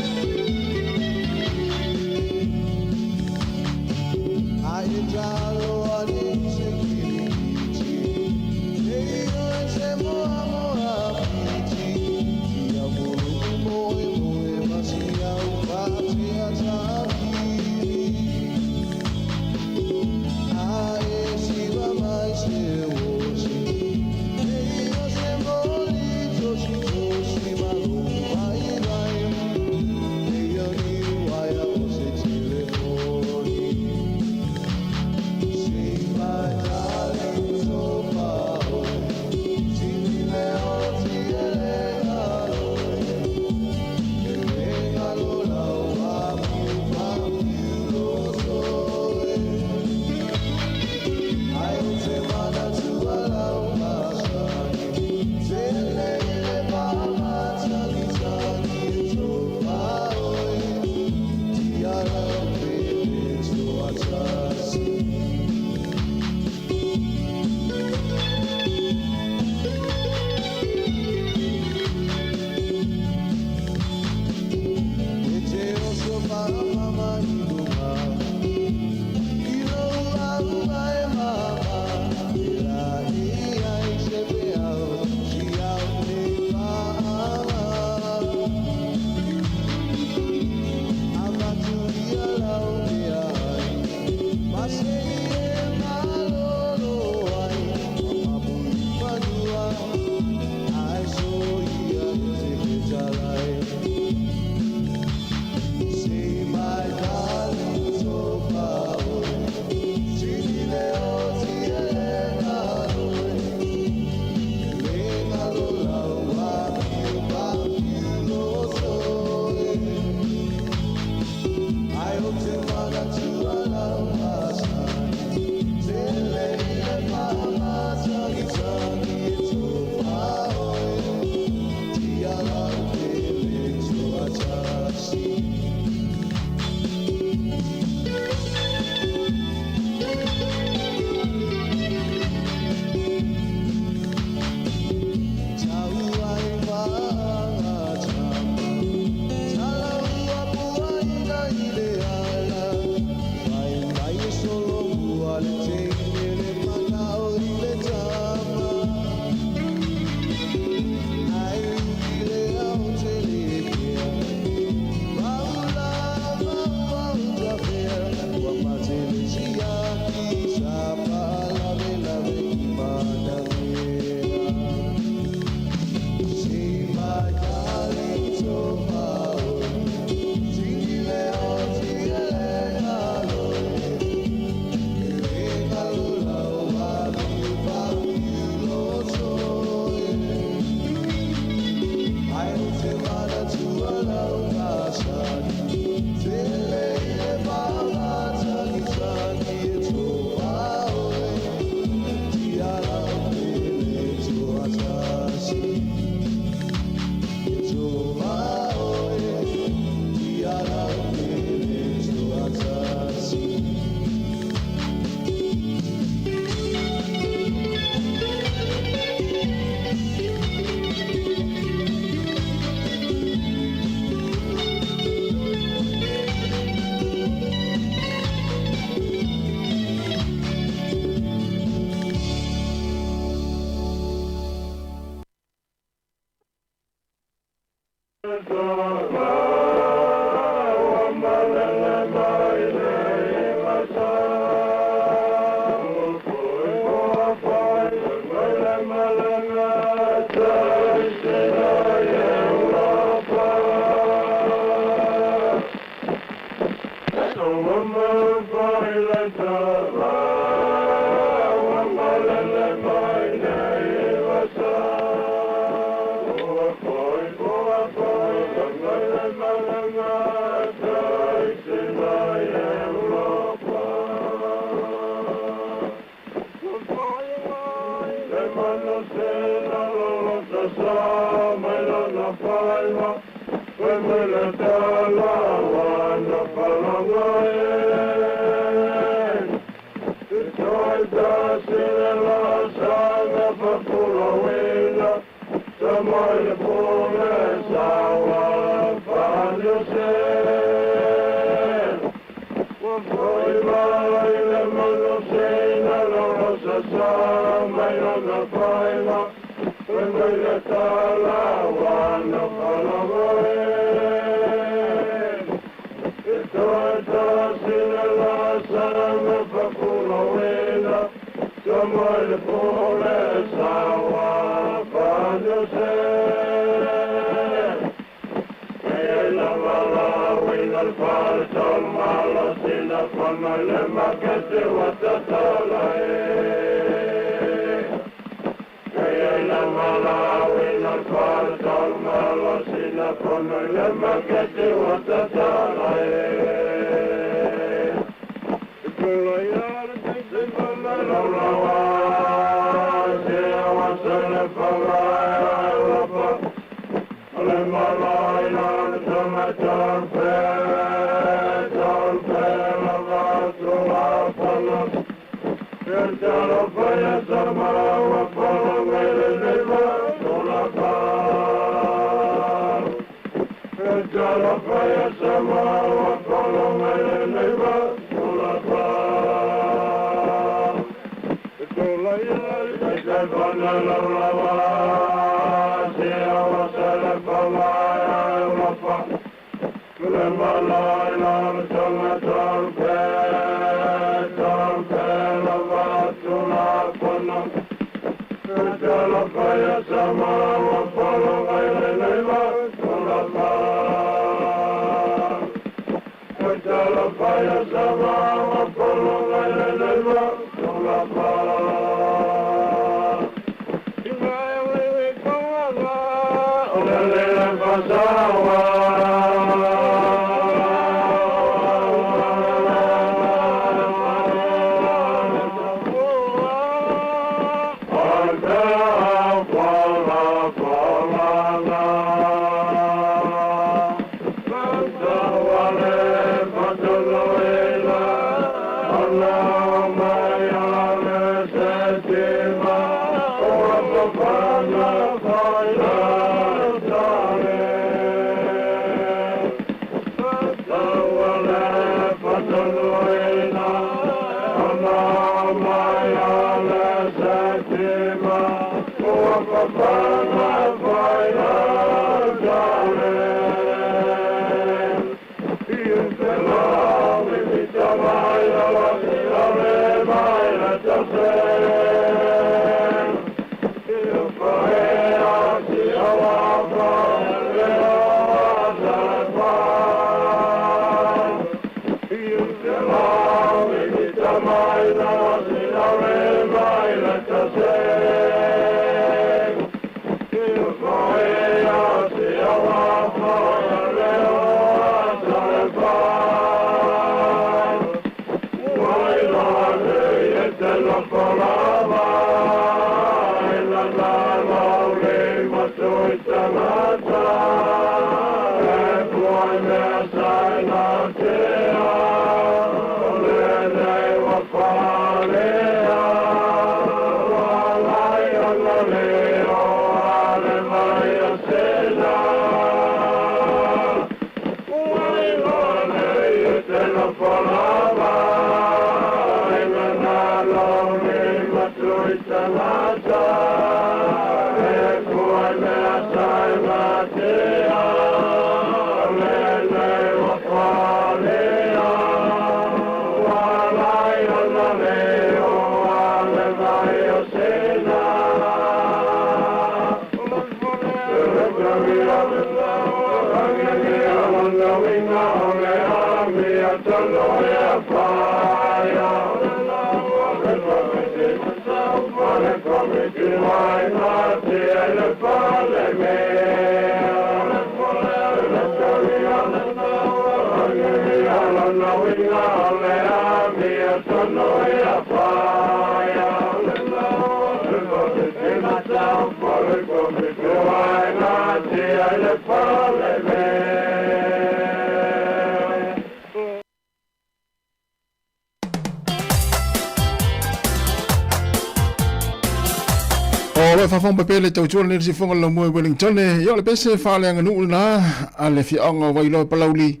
O lo faafofoga pea le tautua lenei sifoga le laumua i Wellington ia o le pese faaleaganuu lena a le afioaga o Vailoa Palauli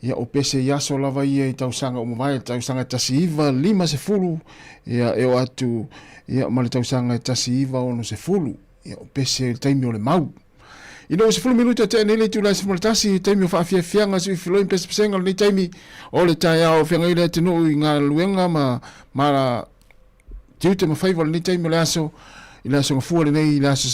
ia o pese i aso lava ia i tausaga ua mavae le tausaga 1950 ia e oo atu ia ma le tausaga 1960 ia o pese i le taimi o le mau. Ina ua 10 minute tea nei le itula e 11 i taimi o faafiafiaga siuifiloi ma pesepesega o lenei taimi o le taeao o feagai le atunuu i galuega ma ma tiute ma faiva o lenei taimi o le aso i le aso gafua lenei i le aso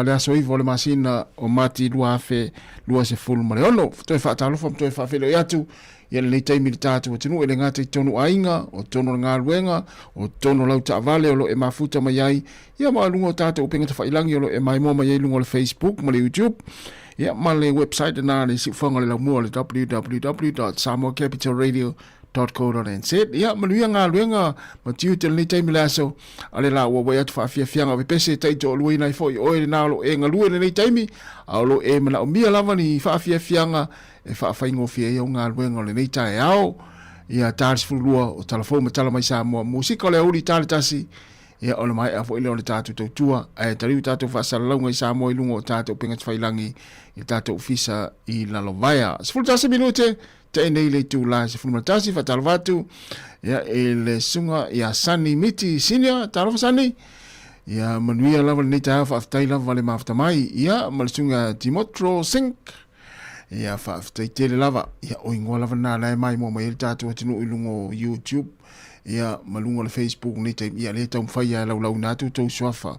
le aso 9 o le masina o Mati 2026. Toe faatalofa ma toe faafeiloai atu ia lenei taimi i le tatou atunuu e le gata i totonu aiga, o totonu o le galuega, o totonu o lau taavale o lo o e mafuta mai ai, ia ma luga o tatou upega tafailagi o lo o e maimoa mai ai luga o le Facebook ma le YouTube, ia ma le website lena le siufaga o le laumua o le www.samoacapitalradio .co.nz ia manuia galuega ma tiute o lenei taimi le aso a le la ua uai atu faafiafiaga o pepese tai toaluaina ai foi oe lena o lo o e galue i lenei taimi a o lo o e manaomia lava ni faafiafiaga e faafaigofie ai au galuega o lenei taeao ia ta le 12 o Talafou ma Tala Mai Samoa musika o le aoauli ta le tasi ia o le maea foi lea o le tatou tautua ae taliu tatou faasalalauga i Samoa i luga o tatou upega tafailagi i tatou ofisa i Lalovaea 11 minute Tea nei le itula e 11, faatalofa atu ia, i le susuga ia Sani Miti Senior, talofa Sani. Ia manuia lava lenei taeao, faafetai lava le mafuta mai. Ia ma le susuga Timotro Sink. Ia faafetai tele lava. Ia o ingoa lava na la e maimoa mai ai le tatou atunuu i luga o YouTube. Ia ma luga o le Facebook nei taimi. Ia lea e taumafai lava e laulauina atu outou suafa.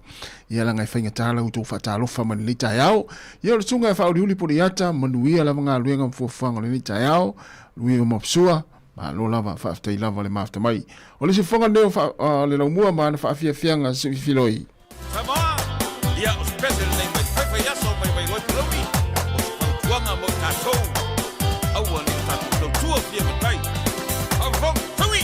Ia leaga e faigata la outou faatalofa mai lenei taeao. Ia o le susuga ia Faauliuli Puleiata, manuia lava galuega ma fuafuaga o lenei taeao. Luiva Mapsua, malo lava, faafetai lava le mafuta mai. O le siufofoga lenei o fa, o le laumua ma ana faafiafiaga siuifiloi. Samoa, ia o se pese lenei mai faifai aso mai Vailoa Palauli, o se fautuaga mo i tatou, aua ne i tatou tautua fia matai. Faafofoga, taui!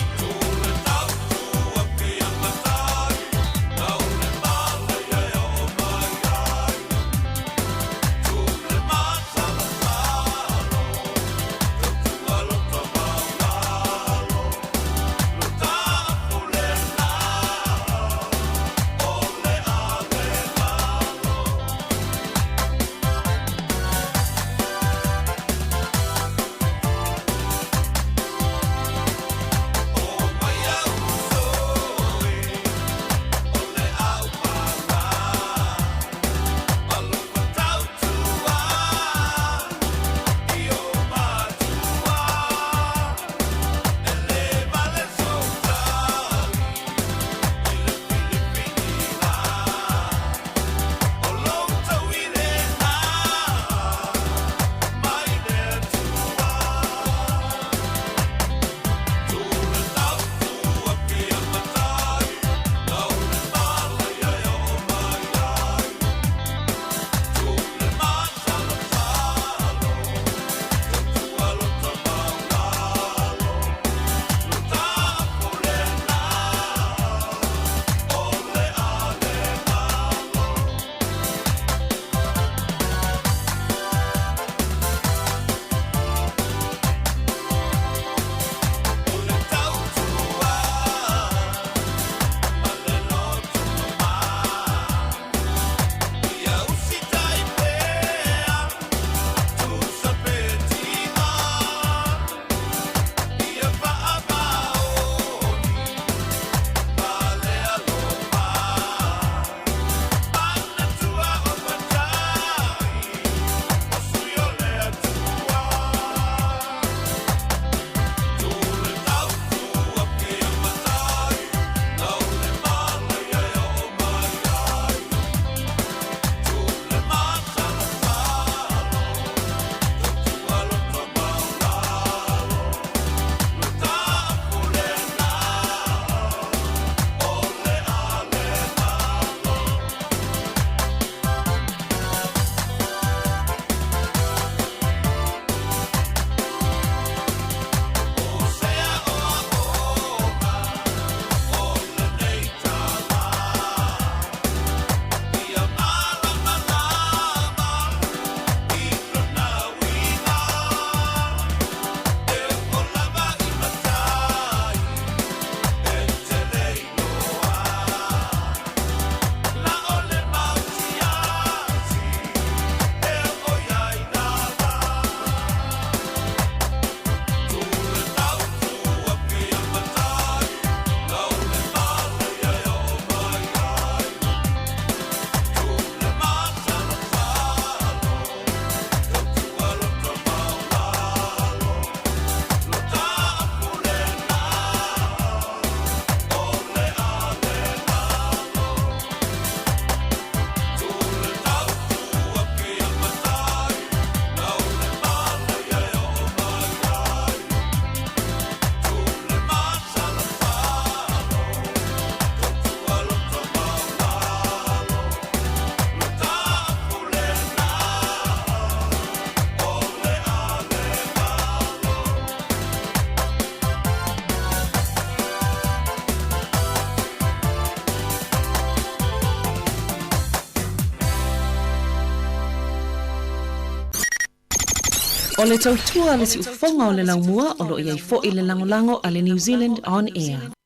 O le tautua a le siufofoga o le laumua o lo o i ai foi le lagolago a le New Zealand On Air.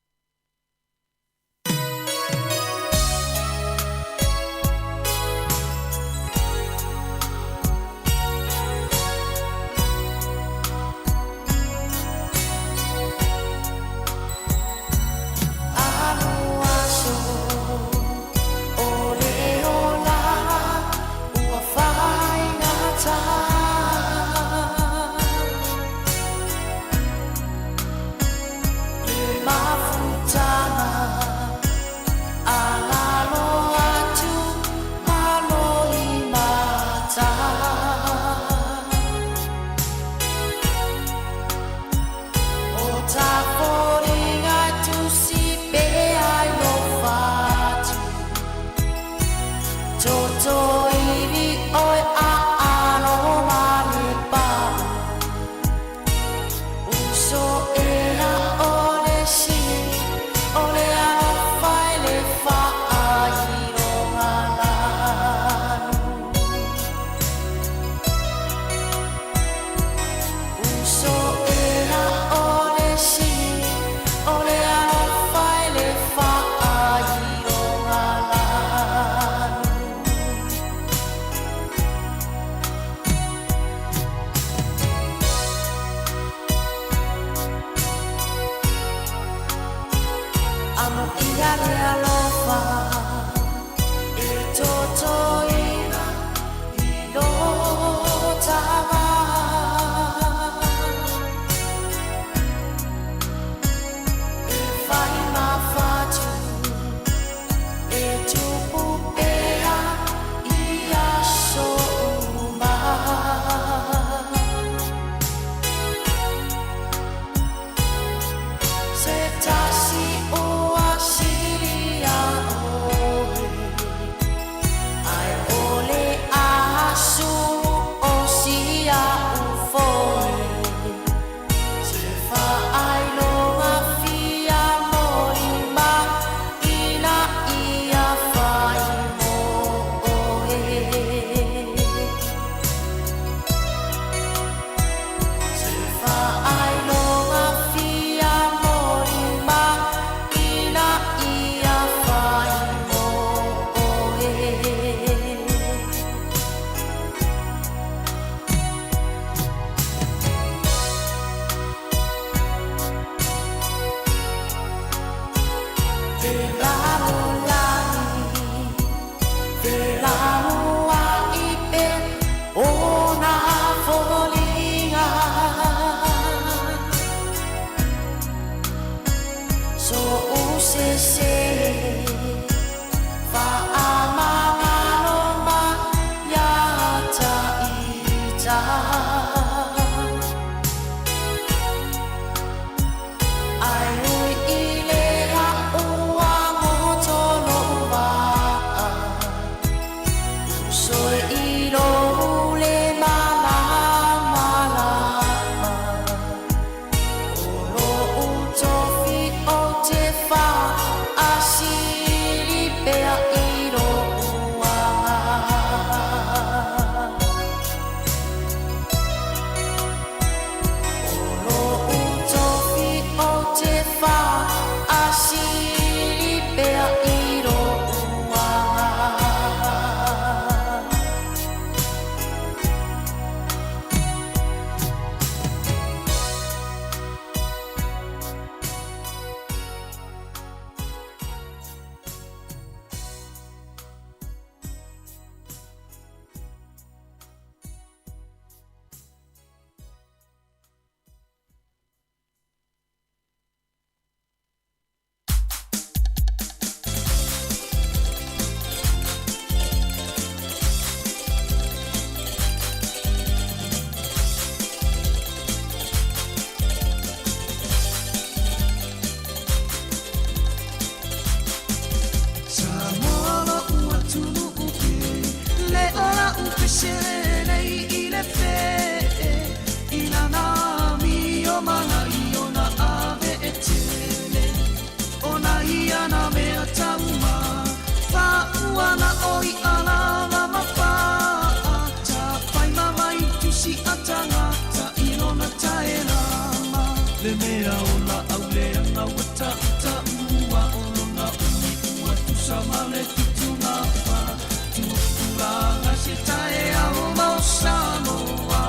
leaga ua ta'uta'ua o lona umi ua tusa ma le 74 tupulaga se taeao ma o Samoa.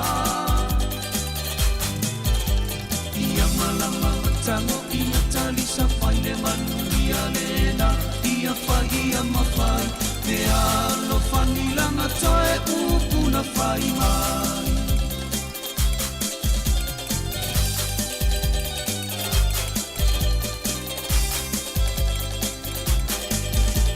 Ia malama matago'ina talisa fai le manuia lena ia fai ia mafai pe alofani lana toe upu na fai mai.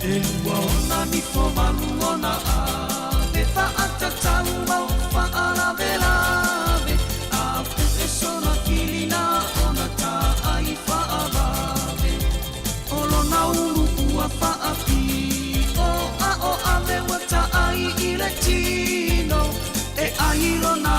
E lua ona nifo malu ona ave fa'atatau mau fa'alavelave a pu'e sona kilina ona ta'ai fa'avave o lona ulu ua fa'api'o a'o ave ua ta'ai i le tino e ai lona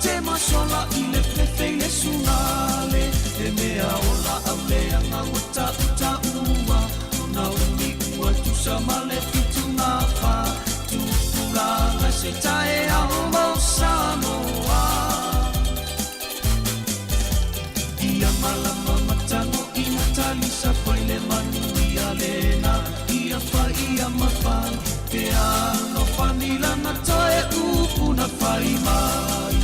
temasola i le fefe i le sugale e mea ola auleaga ua ta'uta'ua lona umi ua tusa ma le 74 tupulaga se taeao ma o Samoa. Ia malama matago'ina talisa fai le manuia lena ia fai ia mafai pe alofani lana toe upu na fai mai.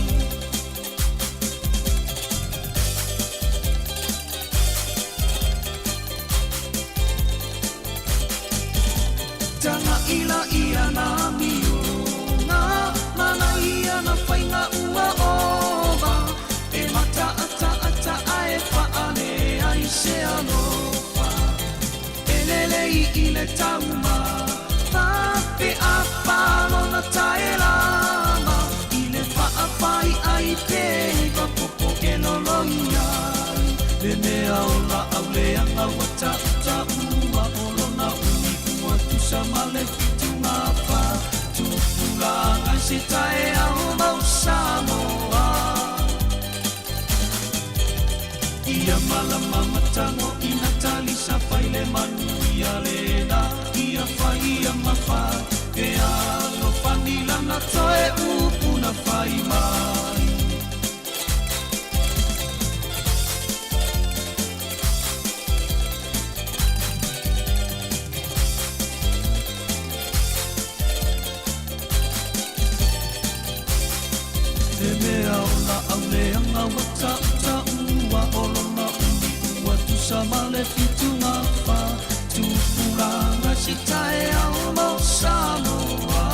Taga'ila ia na mioga mana ia na faiga ua ova e mata'ata'ata'a e fa'ale ai se alofa e lelei i le tauma pe apalona taelama i le fa'afai ai pe iva popo e loloiai le mea o la'au leaga ua ta'uta'ua o lona umi ua tusa ma le 74 tupulaga se taeao ma o Samoa. Ia malama matago'ina talisa fai le manuia lena ia fai ia mafai pe alofani lana toe upu na fai mai. E mea o la'au leaga ua ta'uta'ua o lona umi ua tusa ma le 74 tupulaga se taeao ma o Samoa.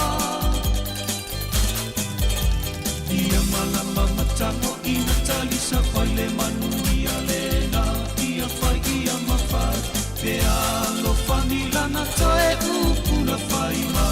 Ia malama matago'ina talisa fai le manuia lena ia fai ia mafai pe alofani lana toe upu na fai mai.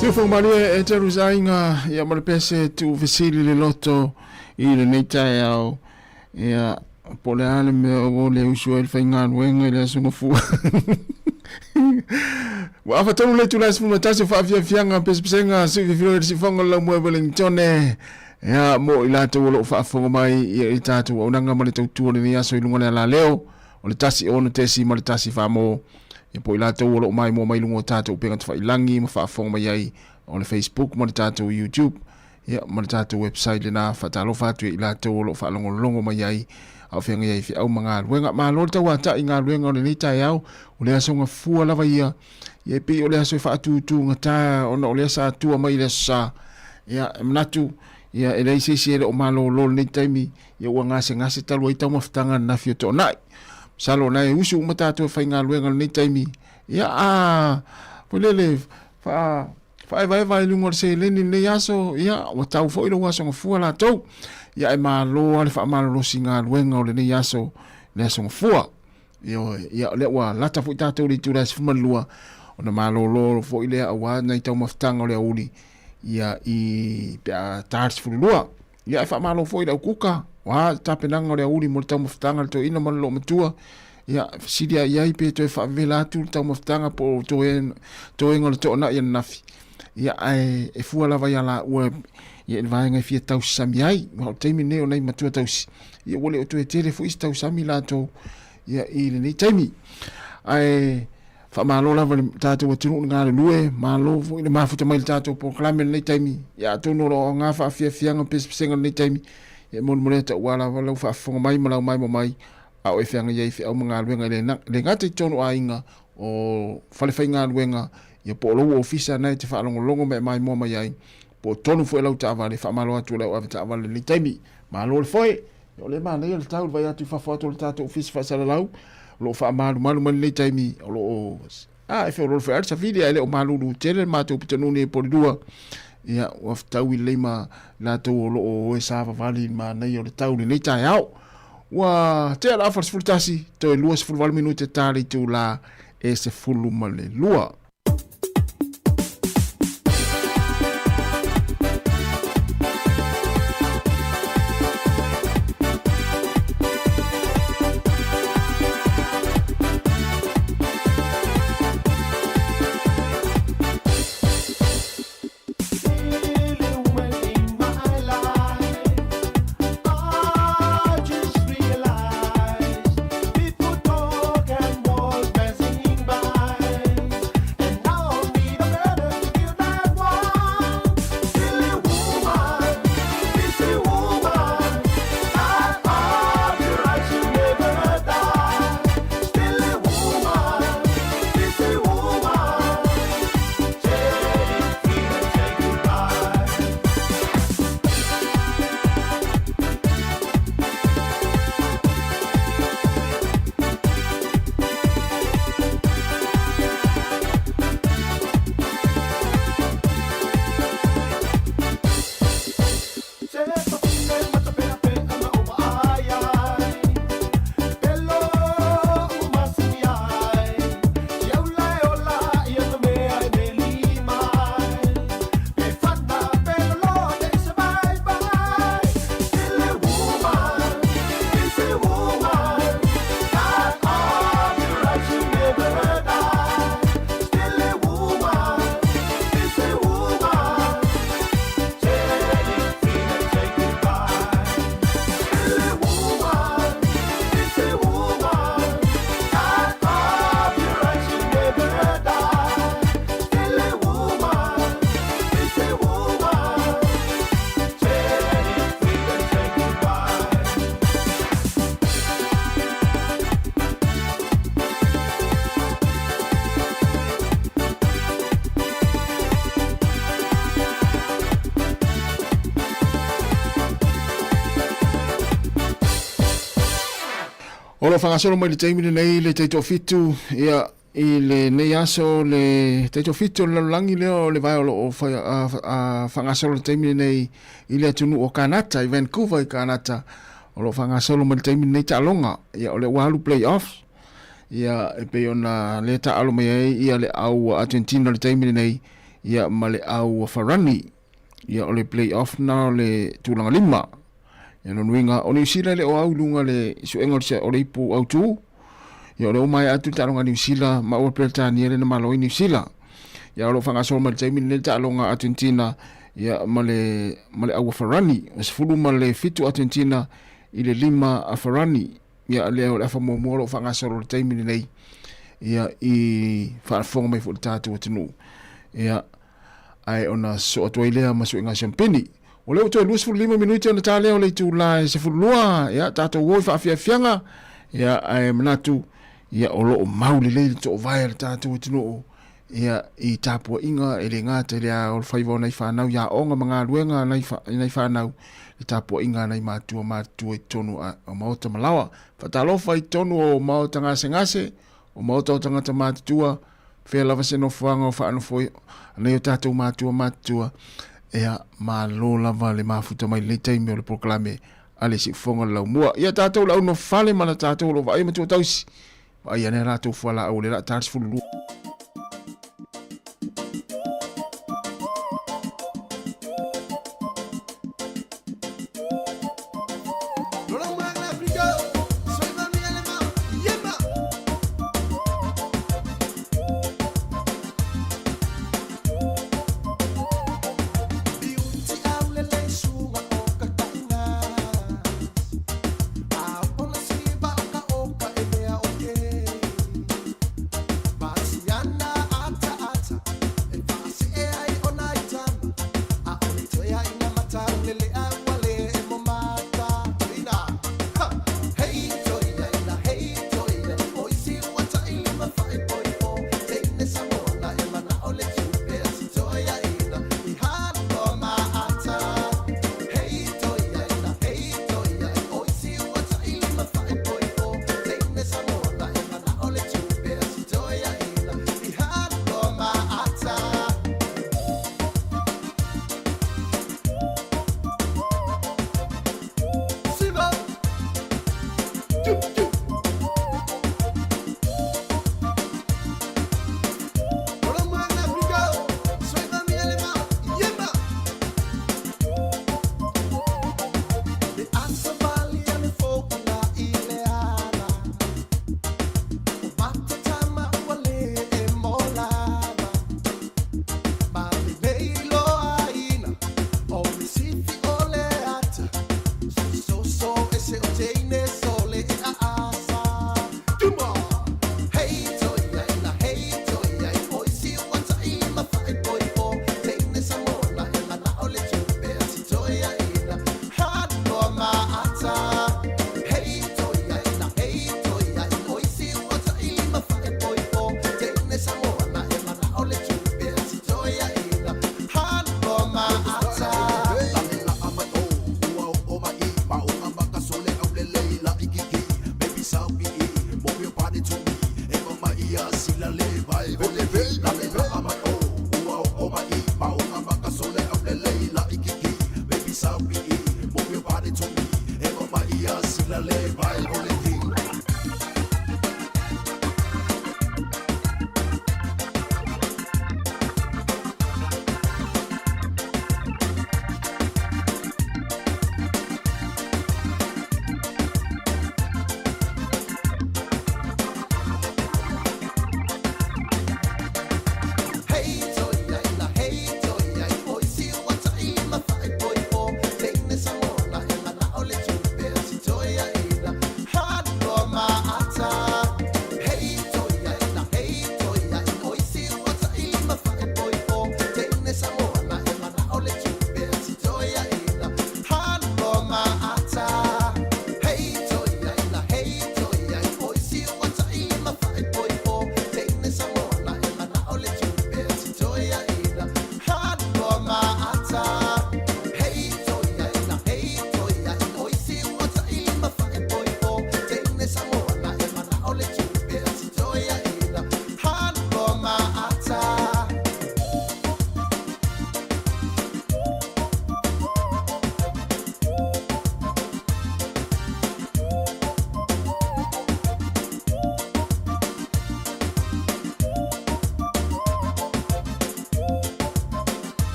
Siufoga malie e te rusaiga ia ma le pese tuufesili le loto i lenei taeao ia po o le a le mea ua le usu ai le faigaluega i le aso gafua. Ua afa tonu le itula e 11 o faafiafiaga pesepesega siufifilo i le siufoga o le laumua i Wellingtone ia mo i latou o lo o faafofoga mai ia i tatou auaunaga ma le tautua o lenei aso i luga o le alaleo o le 1 6 ma le 1 4 mo ia po i latou o lo o maimoa mai luga o tatou upega tafailagi ma faafofoga mai ai o le Facebook ma le tatou YouTube ia ma le tatou website lena. Faatalofa atu i latou o lo o faalogologo mai ai a o feagai ai feau ma galuega. Malo le tauata'i i galuega o lenei taeao, o le aso gafua lava ia, ia e pei o le aso e faatutugata ona o lea sa tua mai i le aso Sa. Ia e manatu ia e leai se isi e le o malolo i lenei taimi, ia ua gasegase talu ai taumafataga ananafi o Toonai. Masalo o lena e usu uma tatou e faigaluega i lenei taimi, ia a foi lele faa faaevaeva ai luga o le seleni lenei aso, ia ua tau foi lou aso gafua latou. Ia e malo lava le faamalolosi galuega o lenei aso, le aso gafua. Ioe, ia o lea ua lata foi tatou i le itula e 12, ona malolo foi lea aua nai taumafataga o le aoauli, ia i pe a ta le 12. Ia e faamalo foi i le aukuka, ua tapenaga o le aoauli mo le taumafataga a le toeaina ma le loomatua. Ia, fesili lava i ai pe toe faavevela atu le taumafataga po o toega o le toonai ananafi. Ia, ae e fua lava ia laua ia i le vaega e fia tausami ai. Aua o le taimi lenei o nai matua tausi, ia ua le o toe tele foi se tausami latou ia i lenei taimi. Ae faamalo lava i le tatou atunuu le galulue, malo foi le mafuta mai i le tatou polokalame i lenei taimi. Ia atonu o lo o aoga faafiafiaga ma pesepesega i lenei taimi, ia e molimoli atu aua lava lau faafofoga mai ma lau maimoa mai a o e feagai ai feau ma galuega e le gata i totonu o aiga, o falefaigaluega, ia po o lou ofisa na e te faalogologo ma e maimoa mai ai, po o tonu foi lau taavale, faamalo atu i lau avetaavale i lenei taimi. Malo le foe! O lea e manaia le tau i le vaai atu i fafo atu o le tatou ofisa faasalalau, o lo o faamalumalu mai lenei taimi, o lo o a e feoloolo foi lava le savili ae le o malulu tele le matou pitonuu nei i Polilua. Ia, ua fetaui lelei ma latou o lo o o e savavali i le manaia o le tau i lenei taeao. Ua tea le afa o le 11, toe 28 minute ta le itula e 12. O lo o faagasolo mai le taimi lenei le taitoafitu ia i lenei aso le taitoafitu o le lalolagi lea o le vae o lo o faagasolo le taimi lenei i le atunuu o Kanata i Vancouver i Kanata o lo o faagasolo mai le taimi lenei taaloga ia o lea ua alu play off ia e pei ona lea taalo mai ai ia le au Argentina le taimi lenei. ia ma le au Farani. Ia o le play off na o le tulaga lima. Ia lona uiga o Niu Sila e le o au i luga le suega o le ipu autu. Ia o lea ua maea atu le taaloga a Niu Sila ma ua Peretania lea na malo ai Niu Sila. Ia o lo o faagasolo mai le taimi lenei le taaloga a Argentina ia ma le ma le au Farani. 17 Argentina i le 5 a Farani. Ia lea o le afa muamua o lo o faagasolo i le taimi lenei. Ia i faafofoga mai foi le tatou atunuu. Ia ae ona sosoo atu ai lea ma suiga siampini. O lea ua toe 25 minute ona ta lea o le itula e 12, ia tatou o i faafiafiaga, ia ae manatu, ia o lo o mau lelei le toovae a le tatou atunuu, ia i tapuaiga e le gata i le ao o le faiva o nai fanau i aoga ma galuega a nai, nai fanau, le tapuaiga a nai matua matutua i totonu o maota ma laoa. Faatalofa i totonu o maota gasegase, o maota o tagata matutua, Fea lava se nofoaga o faanofo nei o tatou matua matutua, ea, malo lava le mafuta mai lenei taimi o le polokalame a le Siufofoga o le Laumua. Ia tatou le au nofale ma la tatou o lo o vaai matua tausi, vaai ane a latou fualaau o lea la ta le 12.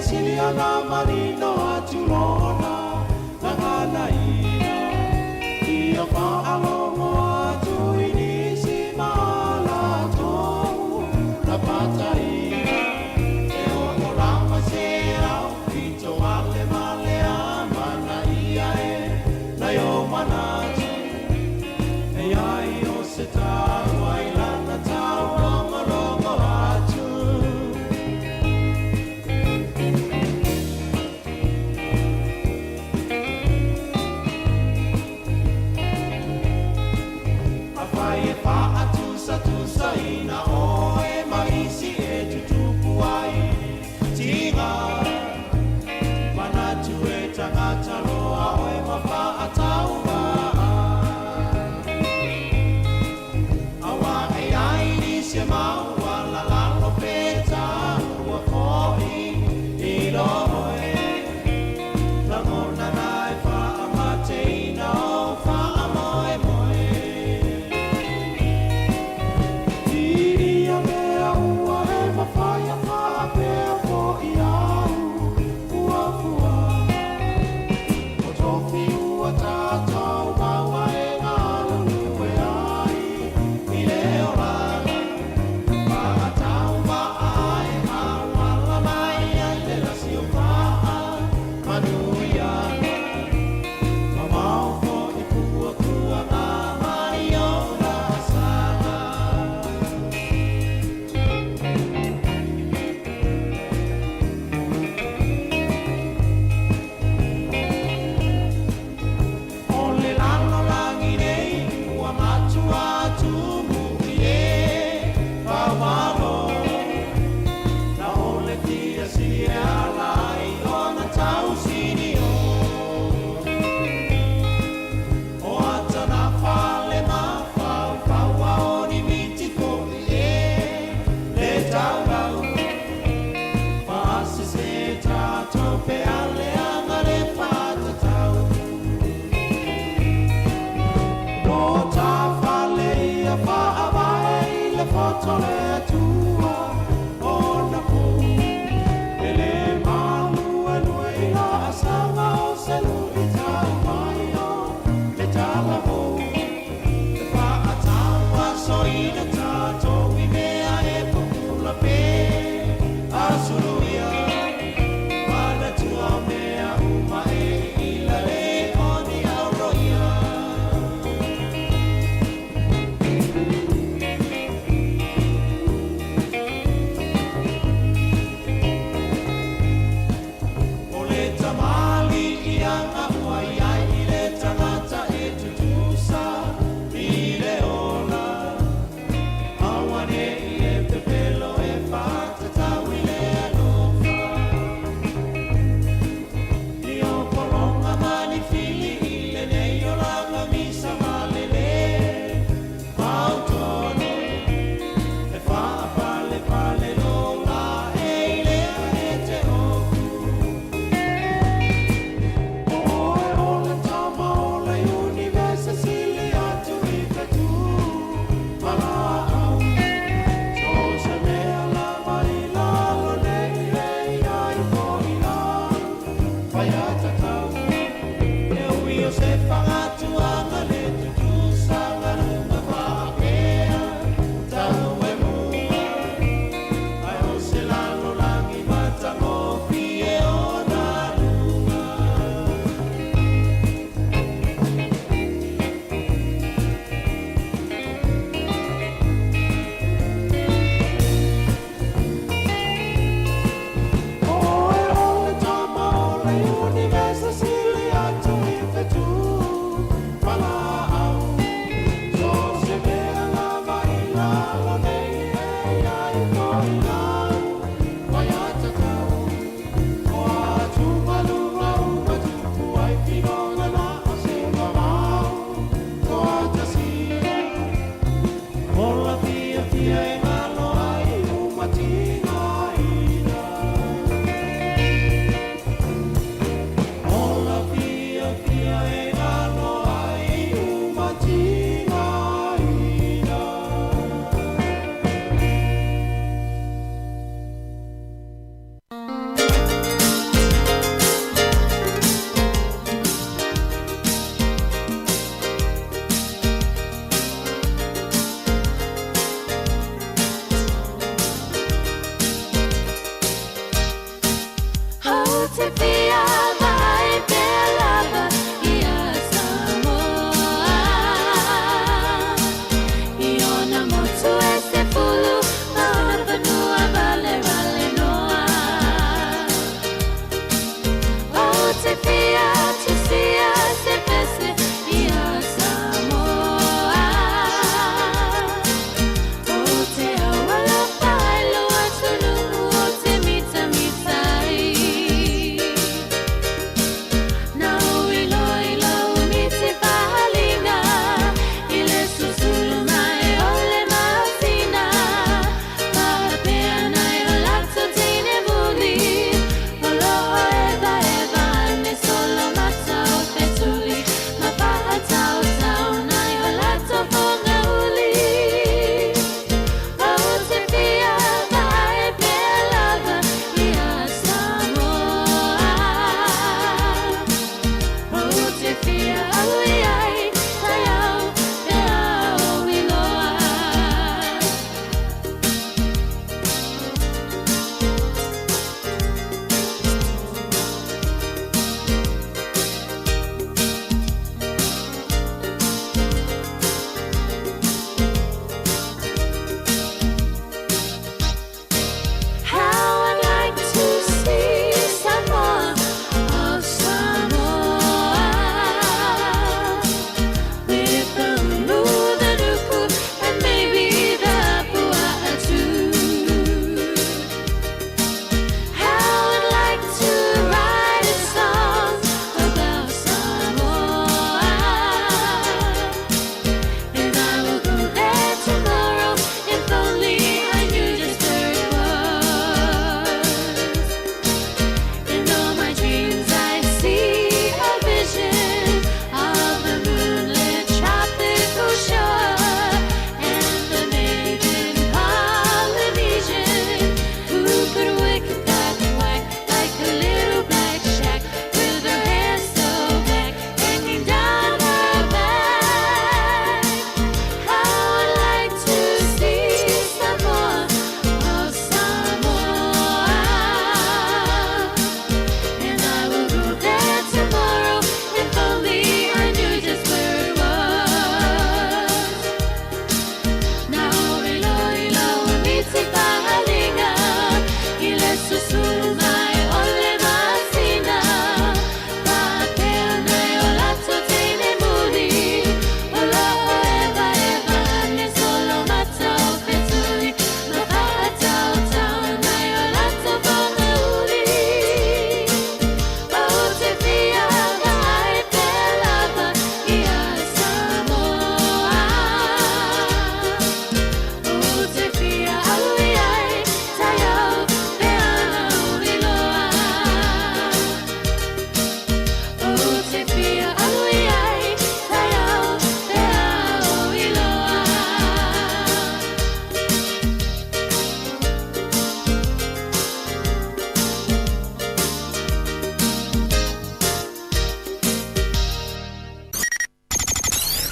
sili ona manino atu lona gagana ia ia faalogo atu i nisi ma latou lapataiga e ono lava se aupito ale ma le amanaia e nai o manatu e ai o se taua i lana taulogologo atu.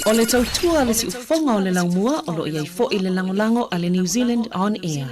O le tautua a le siufofoga o le laumua o lo o i ai foi le lagolago a le New Zealand On Air.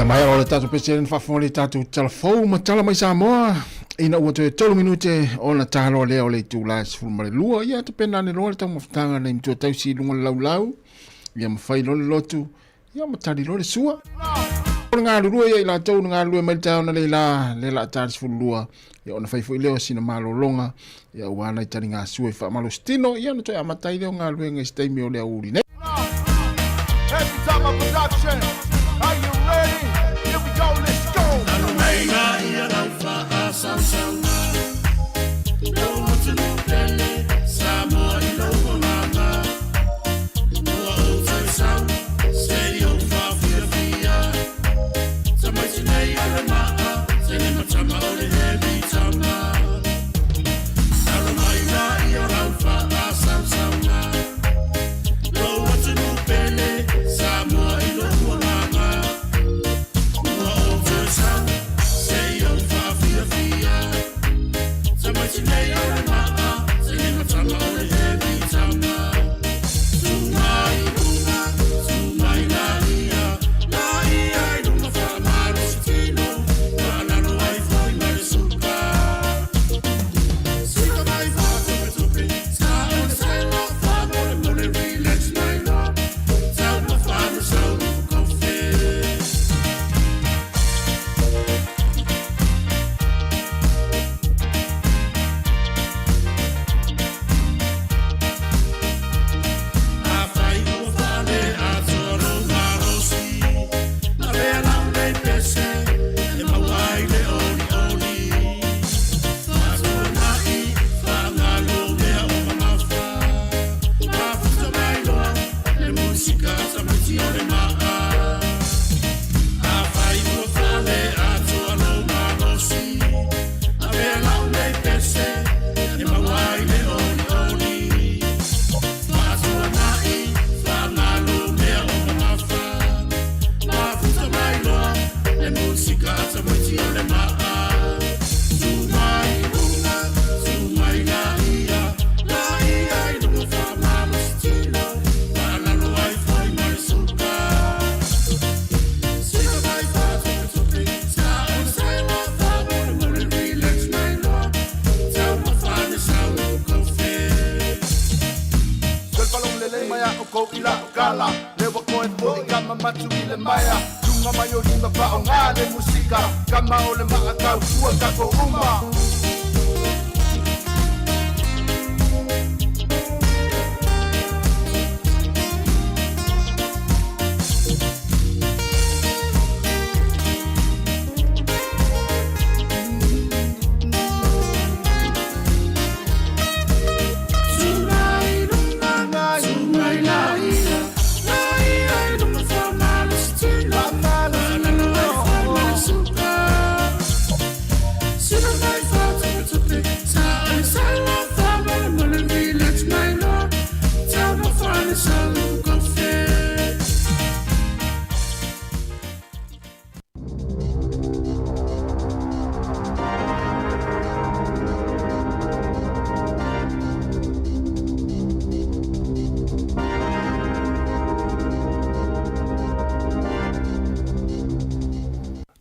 Mai o le tatou pese na faafofoga le tatou tala fou ma tala mai Samoa ina ua toe tolu minute ona taloa lea o le itula e 12. Ia tapena ane loa le taumafataga nei matua tausi i luga o le laulau ia mafai loa le lotu ia ma tali loa le sua. O le galulue ia i latou na galulue mai le taeao na leila le la ta le 12 ia ona fai foi lea o sina malologa ia aua nai taligasua i faamalositino ia ona toe amata ai lea o galuega i se taimi o le aoauli nei. Happy Tama Production. Are you ready? Here we go, let's go.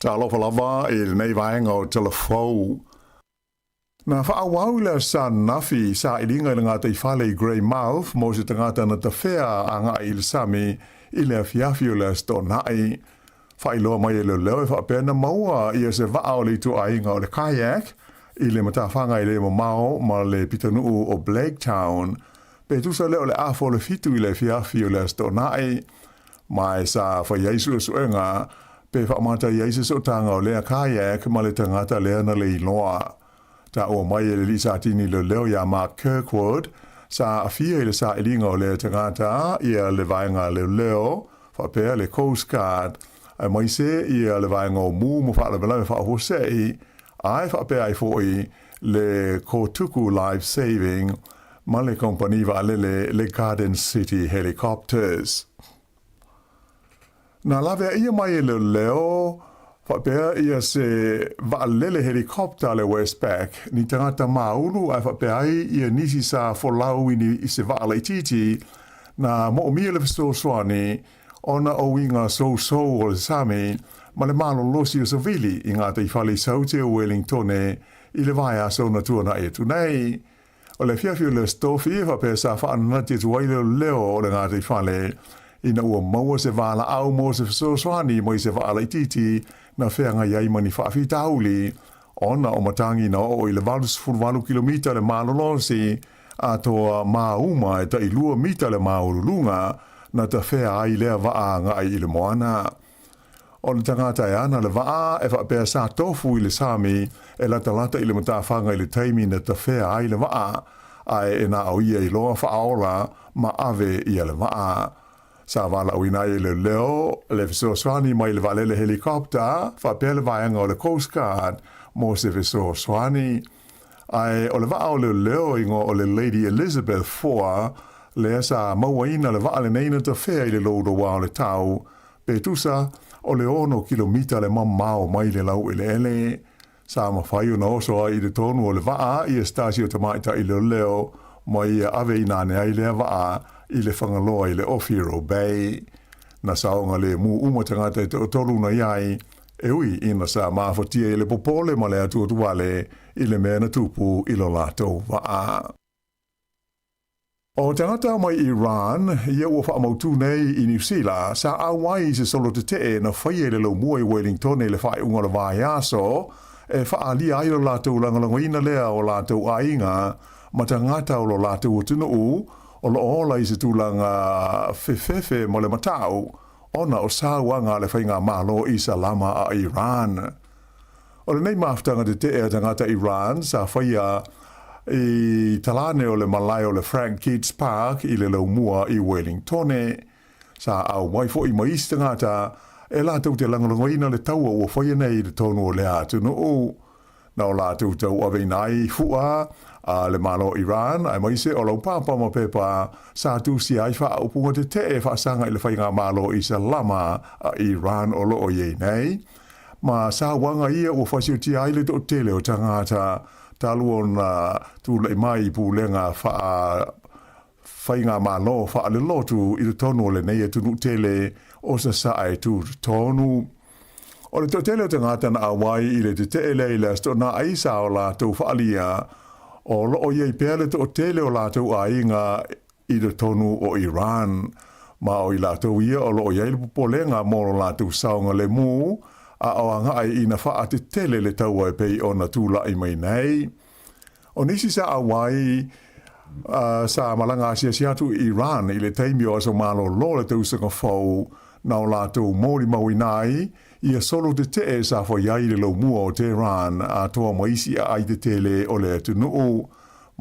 Talofa lava i lenei vaega o Talafou. Na faaauau i le Aso Ananafi sailiga i le gataifale i Greymouth mo se tagata na tafea agai i le sami i le afiafi o le Aso Toonai. Faailoa mai e leoleo e faapea na maua ia se vaa o le ituaiga o le kayak i le matafaga e le mamao ma le pitonuu o Blaketown. Pe tusa lea o le afa o le fitu i le afiafi o le Aso Toonai, Ma e sa fai ai suesuega pe faamata i ai se sootaga o lea kayak ma le tagata lea na le iloa. Taua mai e le alii satini leoleo ia Mark Kirkwood, sa aafia i le sailiga o lea tagata ia le vaega leoleo faapea le Coast Guard aemaise ia le vaega o mu ma faalavelave faafuasei ae faapea ai foi le Kotuku Life Saving ma le kamupani vaalele le Garden City Helicopters. Na laveaia mai e leoleo faapea ia se vaalele helicopter a le Westpac ni tagata māulu ae faapea ai ia nisi sa folau i ni i se vaa laitiiti na moomia le fesoasoani ona o uiga sousou o le sami ma le malolosi o savili i gataifale i saute o Uelingitone i le vaiaso na tuanaʻi atu nei. O le afiafi o le Aso Tofi e faapea sa faananati atu ai leoleo o le gataifale ina ua maua se valaau mo se fesoasoani mai se vaa laitiiti na feagai ai ma ni faafitauli ona o matagi na oo i le 88 kilomita le malolosi atoa ma uma e tailua mita le maualuluga na tafea ai lea vaa agai i le moana. O le tagata e ana le vaa e faapea sa tofu i le sami e latalata i le matafaga i le taimi na tafea ai le vaa, ae e na o ia iloa faaola ma ave ia le vaa. Sa valaauina ai e leoleo le fesoasoani mai le vaalele helikopta faapea le vaega o le Coast Guard mo se fesoasoani. Ae o le vaa o leoleo igoa o le Lady Elizabeth 4 lea sa mauaina le vaa lenei na tafea i le louloua o le tau, pe tusa o le 6 kilomita le mamao mai le laueleele. Sa mafai ona oso ai i totonu o le vaa ia se tasi o tamaitai leoleo ma ia aveina ane ai lea vaa i le Fagaloa i le Owhiro Bay. Na saogalemu uma tagata e toatolu na i ai, e ui ina sa mafatia i le popole ma le atuatuale i le mea na tupu i lo latou vaa. O tagata mai Iran, ia ua faamautū nei i Niu Sila, sa auai i se solo tetee na faia i le laumua i Wellingtone i le faaiuga o le vaiaso, e faaalia ai lo latou lagolagoina lea o latou aiga ma tagata o lo latou atunuu o loo ola i se tulaga fefefe ma le matau ona o sauaga a le faigamalo Isalama a Iran. O lenei mafutaga tetee a tagata Iran sa faia i talane o le malae o le Frank Keats Park i le laumua i Wellingtone. Sa auai foi ma isi tagata e latou te lagolagoina le taua ua faia nei i totonu o lea atunuu. Na o latou tauaveina ai fua a le Malo Iran aemaise o laupapa ma pepa sa tusia ai faaupuga tetee faasaga i le faigamalo Isalama a Iran o loo i ai nei. Ma sauaga ia ua fasiotia ai le toatele o tagata talu ona tulai mai i pulega faa faigamalo faalelotu i totonu o lenei atunuu tele o sasae tutotonu. O le toatele o tagata na auai i le tetee lea i le Aso Toonai sa o latou faalia o loo i ai pea le toatele o latou aiga i totonu o Iran. Ma o i latou ia o loo i ai le popolega mo lo latou saogalemu a o agai ina faatetele le taua e pei ona tulai mai nei. O nisi sa auai sa malaga asiasi atu i Iran i le taimi o aso malolo le tausaga fou na o latou molimauina ai ia solo tetee sa faia ai i le laumua o Tehran atoa ma isi aai tetele o le atunuu.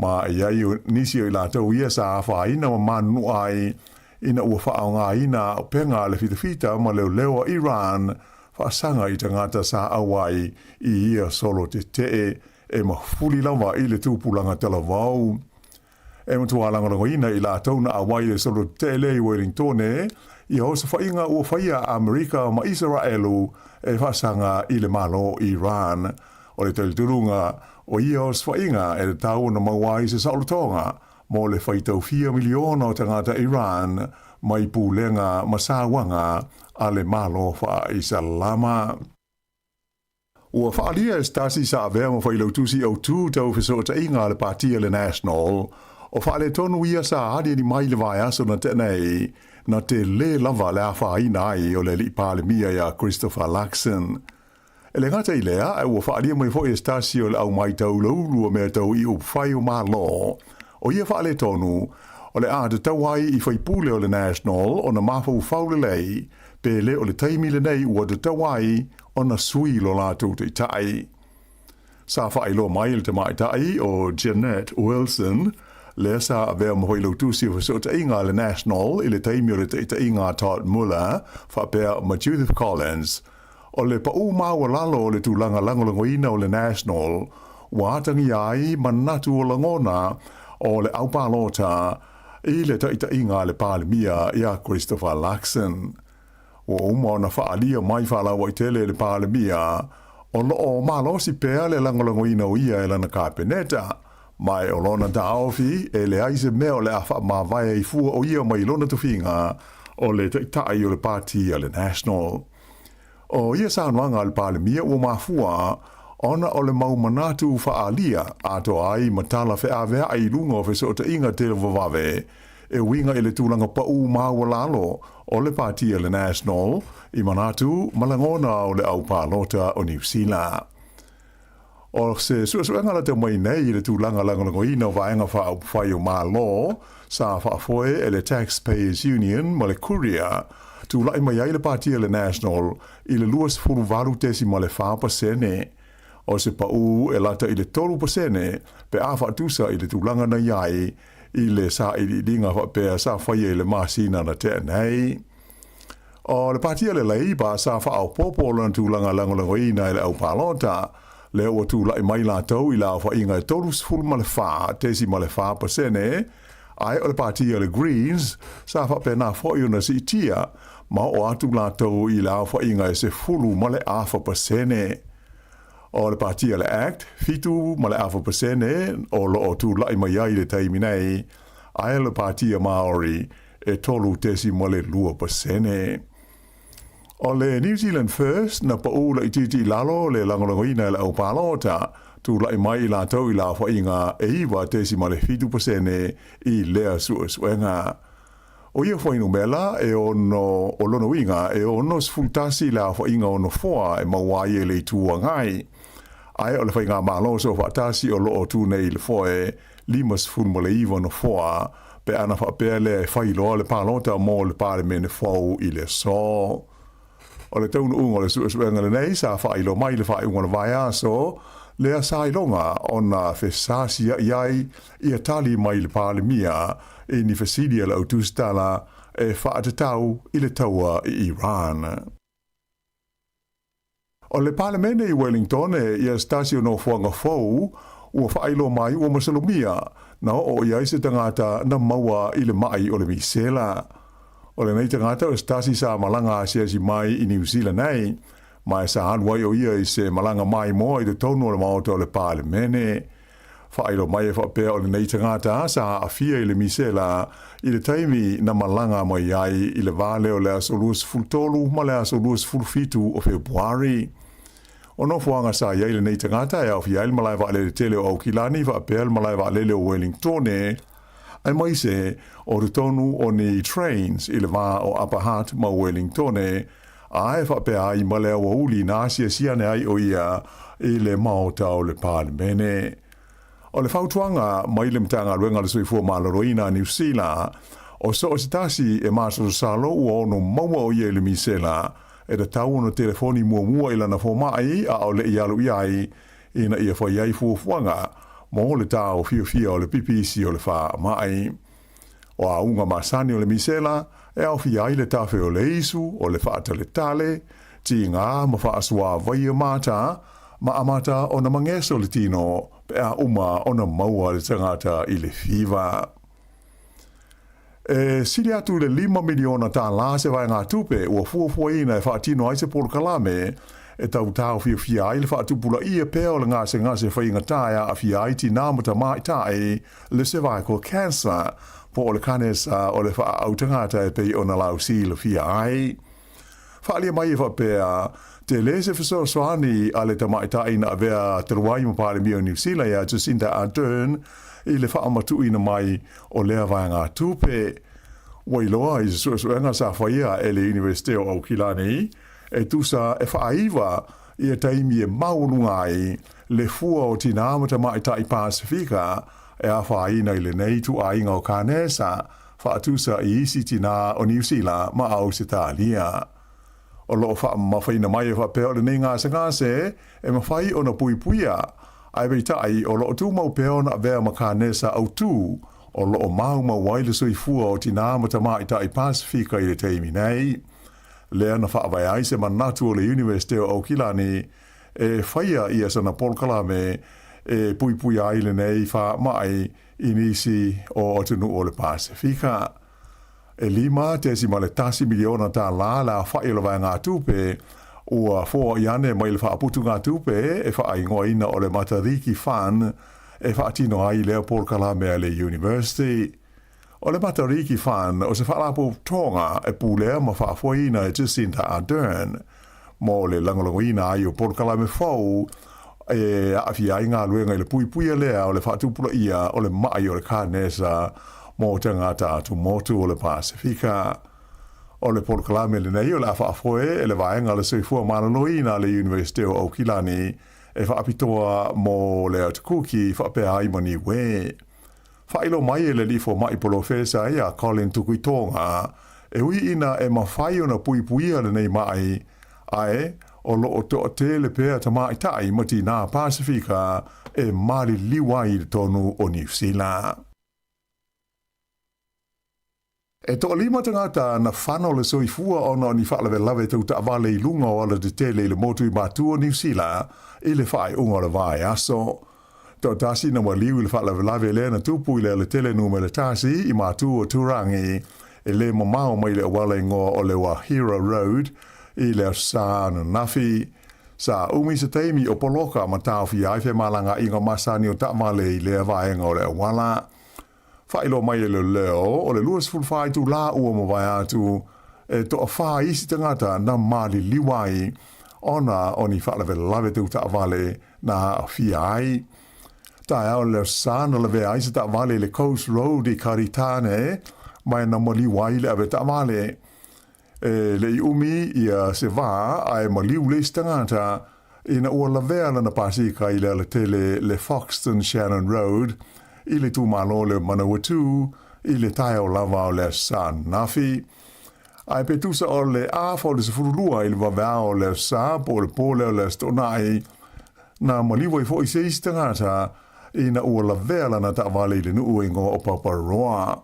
Ma e i ai nisi o i latou ia sa afaina ma manunua ai ina ua faaaogaina auupega a le fitafita ma leoleo a Iran faasaga i tagata sa auai i ia solo tetee e mafuli lava i le tupulaga talavou. E matua lagolagoina i latou na auai i le solo tetee lea i Wellingtone ia osofaiga ua faia a Amerika ma Isaraelu e faasaga i le Malo Iran. O le talitonuga o ia osofaiga e tatau ona maua ai se saolotoga mo le faitau fia miliona o tagata Iran mai pulega ma sauaga a le Malo faa-Isalama. Ua faaalia e se tasi sa avea ma failautusi autū tau fesootaiga a le Pati a le National o faaletonu ia sa aliali mai i le vaiaso na tea nei na telē lava le afaina ai o le alii Palemia iā Christopher Luxon. E le gata i lea, ae ua faaalia mai foi e se tasi o le au maitaulaulu o mea tau i upufai o Malo o ia faaletonu o le a tatau ai i faipule o le National ona mafaufau lelei pe le o le taimi lenei ua tatau ai ona sui lo latou taitai. Sa faailoa mai e le tamaitai o Jeanette Wilson, lea sa avea ma failautusi o fesootaiga a le National i le taimi o le taitaiga a Todd Muller faapea ma Judith Collins, o le paū maualalo o le tulaga lagolagoina o le National ua atagia ai manatu o lagona o le aupalota i le taitaiga a le Palemia iā Christopher Luxon. Ua uma ona faaalia mai faalauaitele e le Palemia o loo malosi pea le lagolagoina o ia e lana Kapeneta, ma e o lona taofi e leai se mea o le a faamavae ai fua o ia mai lona tofiga o le Taitai o le Pati a le National. O ia saunoaga a le Palemia ua mafua ona o le mau manatu faaalia atoa ai ma tala feaveai i luga o fesootaiga televavave e uiga i le tulaga paū maualalo o le Pati a le National i manatu ma lagona o le au palota o Niu Sila. O se suesuega lata mai nei i le tulaga lagolagoina o Vaega Faaupufai o Malo sa faafoe e le Taxpayers Union ma le Courier, tulai mai ai le Pati a le National i le 28.4%. O se paū e lata i le 3% pe a faatusa i le tulaga na i ai i le sailiiliga faapea sa faia i le masina na tea nei. O le Pati a le Labour sa faaopoopo lona tulaga lagolagoina e le au palota, lea ua tulai mai latou i le aofaiga e 34.4%, ae o le Pati a le Greens sa faapena foi ona siitia ma oo atu latou i le aofaiga e 10.5%. O le Pati a le Act, 7.5% o lo o tulai mai ai i le taimi nei, ae o le Pati a Maori e 3.2%. O le New Zealand First na paū laitiiti i lalo le lagolagoina e le au palota, tulai mai i latou i le aofaiga e 9.7% i lea suesuega. O ia fuainumera e ono, o lona uiga e 61 le aofaiga o nofoa e maua ai e le Itu Agai. Ae o le Faigamalo Soofaatasi o lo o tu nei i le foe 59 nofoa pe ana faapea lea e fai loa le palota mo le Palemene fou i le aso. O le taunuuga o le suesuega lenei sa faailoa mai i le faaiuga o le vaiaso lea sa iloga ona fesasia'i ai ia tali mai le Palemia i ni fesili a le autusitala e faatatau i le taua i Iran. O le Palemene i Wellington e ia se tasi o nofoaga fou ua faailoa mai ua masalomia na oo i ai se tagata na maua i le ma'i o le misela. O lenei tagata o se tasi sa malaga asiasi mai i Niu Sila nei, ma e sa alu ai o ia i se malaga maimoa i totonu o le Maota o le Palemene. Faailoa mai e faapea o lenei tagata sa aafia i le misela i le taimi na malaga mai ai i le va lea o le aso 23 ma le aso 27 o Fepuari. O nofoaga sa i ai lenei tagata e aofia ai le malae vaalele tele o Aukilani faapea le malae vaalele o Wellingtone, aemaise o totonu o ni trains i le va o Upper Hutt ma Wellingtone, a e faapea ai ma le aoauli na asiasi ane ai o ia i le Maota o le Palemene. O le fautuaga mai le Matagaluega o le Soifua Maloloina a Niu Sila, o so o se tasi e masalosalo ua ono maua o ia i le misela, e tatau ona telefoni muamua i lana fomai a o le i alu i ai, ina ia fai ai fuafuaga mo le taofiofia o le pipisi o le faamai. O auga masani o le misela e aofia ai le tafe o le isu, o le faataletale, tiga ma faasuāvaia mata, ma amata ona mageso le tino pe a uma ona maua le tagata i le fiva. E sili atu i le $5 miliona se vaegatupe ua fuafuaina e faatino ai se polokalame e tau taofiofia ai le faatupulaia pea o le gasegase faigata e aafia ai tinā ma tamaitai, le cervical cancer, po o le kanesa o le faaaau tagata e pei ona lausilafia ai. Faaalia mai e faapea, tele se fesoasoani a le tamaitai na avea talu ai ma Palemia o Niu Sila ia Jacinda Ardern i le faamatuuina mai o lea vaegatupe. Ua iloa i se suesuega sa faia e le Iunivesite o Aukilani e tusa e faaiva ia taimi e maualuga ai le fua o tinā ma tamaitai Pasifika e afaina i lenei ituaiga o kanesa faatusa i isi tinā o Niu Sila ma Ausetalia. O lo o faamamafaina mai e faapea o lenei gasegase e mafai ona puipuia, ae peitai o lo o tumau pea ona avea ma kanesa autū o lo o maumau ai le soifua o tinā ma tamaitai Pasifika i le taimi nei. Lea na faavae ai se manatu o le Iunivesite o Aukilani e faia ia sana polokalame e puipuia ai lenei faamai i nisi o atunuu o le Pasefika. E $5.1 miliona le aofa'i o le vaegatupe ua foai ane mai le faaputugatupe e faaigoaina o le Matariki Fund e faatino ai lea polokalame a le University. O le Matariki Fund o se faalapotopotoga e pulea ma faafoeina e Jacinda Ardern mo le lagolagoina ai o polokalame fou e aafia ai galuega i le puipuia lea o le faatupulaia o le ma'i o le kanesa mo tagata atumotu o le Pasefika. O le polokalame lenei o le a faafoe e le Vaega o le Soifua Maloloina a le Iunivesite o Aukilani e faapitoa mo le Atukuki faapea ai ma Niue. Faailoa mai e le alii fomai polofesa ia Colin Tukuitonga, e ui ina e mafai ona puipuia lenei ma'i, ae o lo o toatele pea tamaitai ma tinā Pasefika e maliliu ai i totonu o Niu Sila. E toalima tagata na fano le soifua ona o ni faalavelave tau taavale i luga o alatetele i le motu i Matu o Niu Sila i le faaiuga o le vaiaso. Toatasi na maliu i le faalavelave lea na tupu i le alatele numera tasi i Matu o Turangi e le mamao mai le auala igoa o le Wahira Road i le Aso Sa ananafi. Sa umi se taimi o poloka ma taofia ai femalagaaiga masani o taavale i lea vaega o le auala. Faailoa mai e leoleo, o le 24 itulā ua mavae atu, e toafā isi tagata na maliliu ai ona o ni faalavelave tau taavale na aafia ai. Taeao le Aso Sa na lavea ai se taavale i le Coast Road i Karitane ma e na maliu ai le ave taavale. E le i umi ia se vā ae maliu le isi tagata ina ua lavea lana pasika i le alatele le Foxton Shannon Road i le itumalo le Manawatu i le taeao lava o le Aso Sa ananafi. Ae pe tusa o le afa o le 12 i le vaveao o le Aso Sa po o le po lea o le Aso Toonai, na maliu ai foi se isi tagata ina ua lavea lana taavale i le nuu e igoa o Paparoa.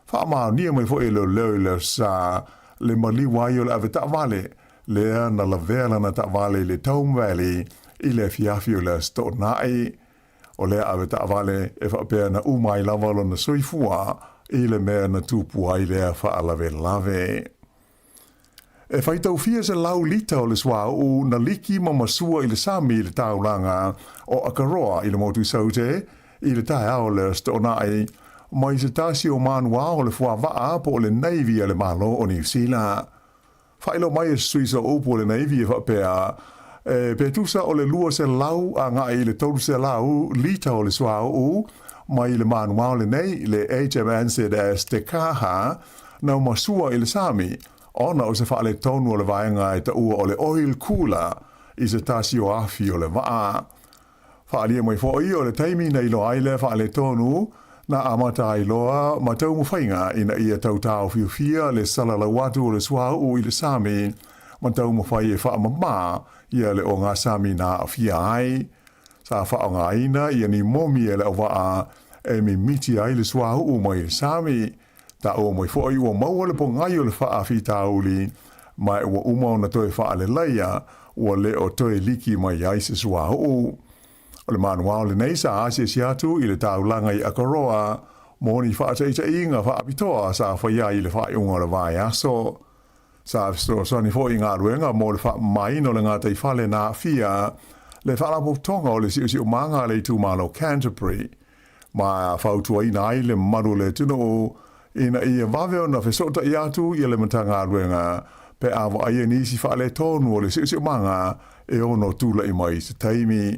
Faamaonia mai foi e leoleo i le Aso Sa le maliu ai o le ave taavale lea na lavea lana taavale i le Tome Valley i le afiafi o le Aso Toonai. O lea ave taavale e faapea na uma ai lava lona soifua i le mea na tupu ai lea faalavelave. E faitau fia selau lita o le suauu na liki ma masua i le sami i le taulaga o Akaroa i le motu i Saute i le taeao o le Aso Toonai mai se tasi o manuao o le fuavaa po o le Navy a le Malo o Niu Sila. Faailoa mai e se sui sooupu o le Navy e faapea, e pe tusa o le 200 agai i le 300 lita o le suauu mai le manuao lenei le HMNZS Te Kaha na masua i le sami ona o se faaletonu o le vaega e taua o le oil cooler i se tasi o afi o le vaa. Faaalia mai foi o le taimi na iloa ai lea faaletonu, na amata ai loa ma taumafaiga ina ia tau taofiofia le salalau atu o le suauu i le sami ma taumafai e faamama ia le ogasami na aafia ai. Sa faaaogaina ia ni momi e le auvaa e mimiti ai le suauu mai le sami. Taua mai foi ua maua le pogai o le faafitauli, ma ua uma ona toe faaleleia, ua le o toe liki mai ai se suauu. O le manuao lenei sa asiasi atu i le taulaga i Akaroa mo ni faataitaiga faapitoa sa faia ai i le faaiuga o le vaiaso. Sa fesoasoani foi i galuega mo le faamamaina o le gataifale na aafia le Faalapotopotoga o le Siosiomaga a le Itumalo Canterbury, ma fautuaina ai le mamalu o le atunuu ina ia vave ona fesootai atu i le Matagaluega pe a vaaia nisi faaletonu o le siosiomaga e ono tulai mai i se taimi.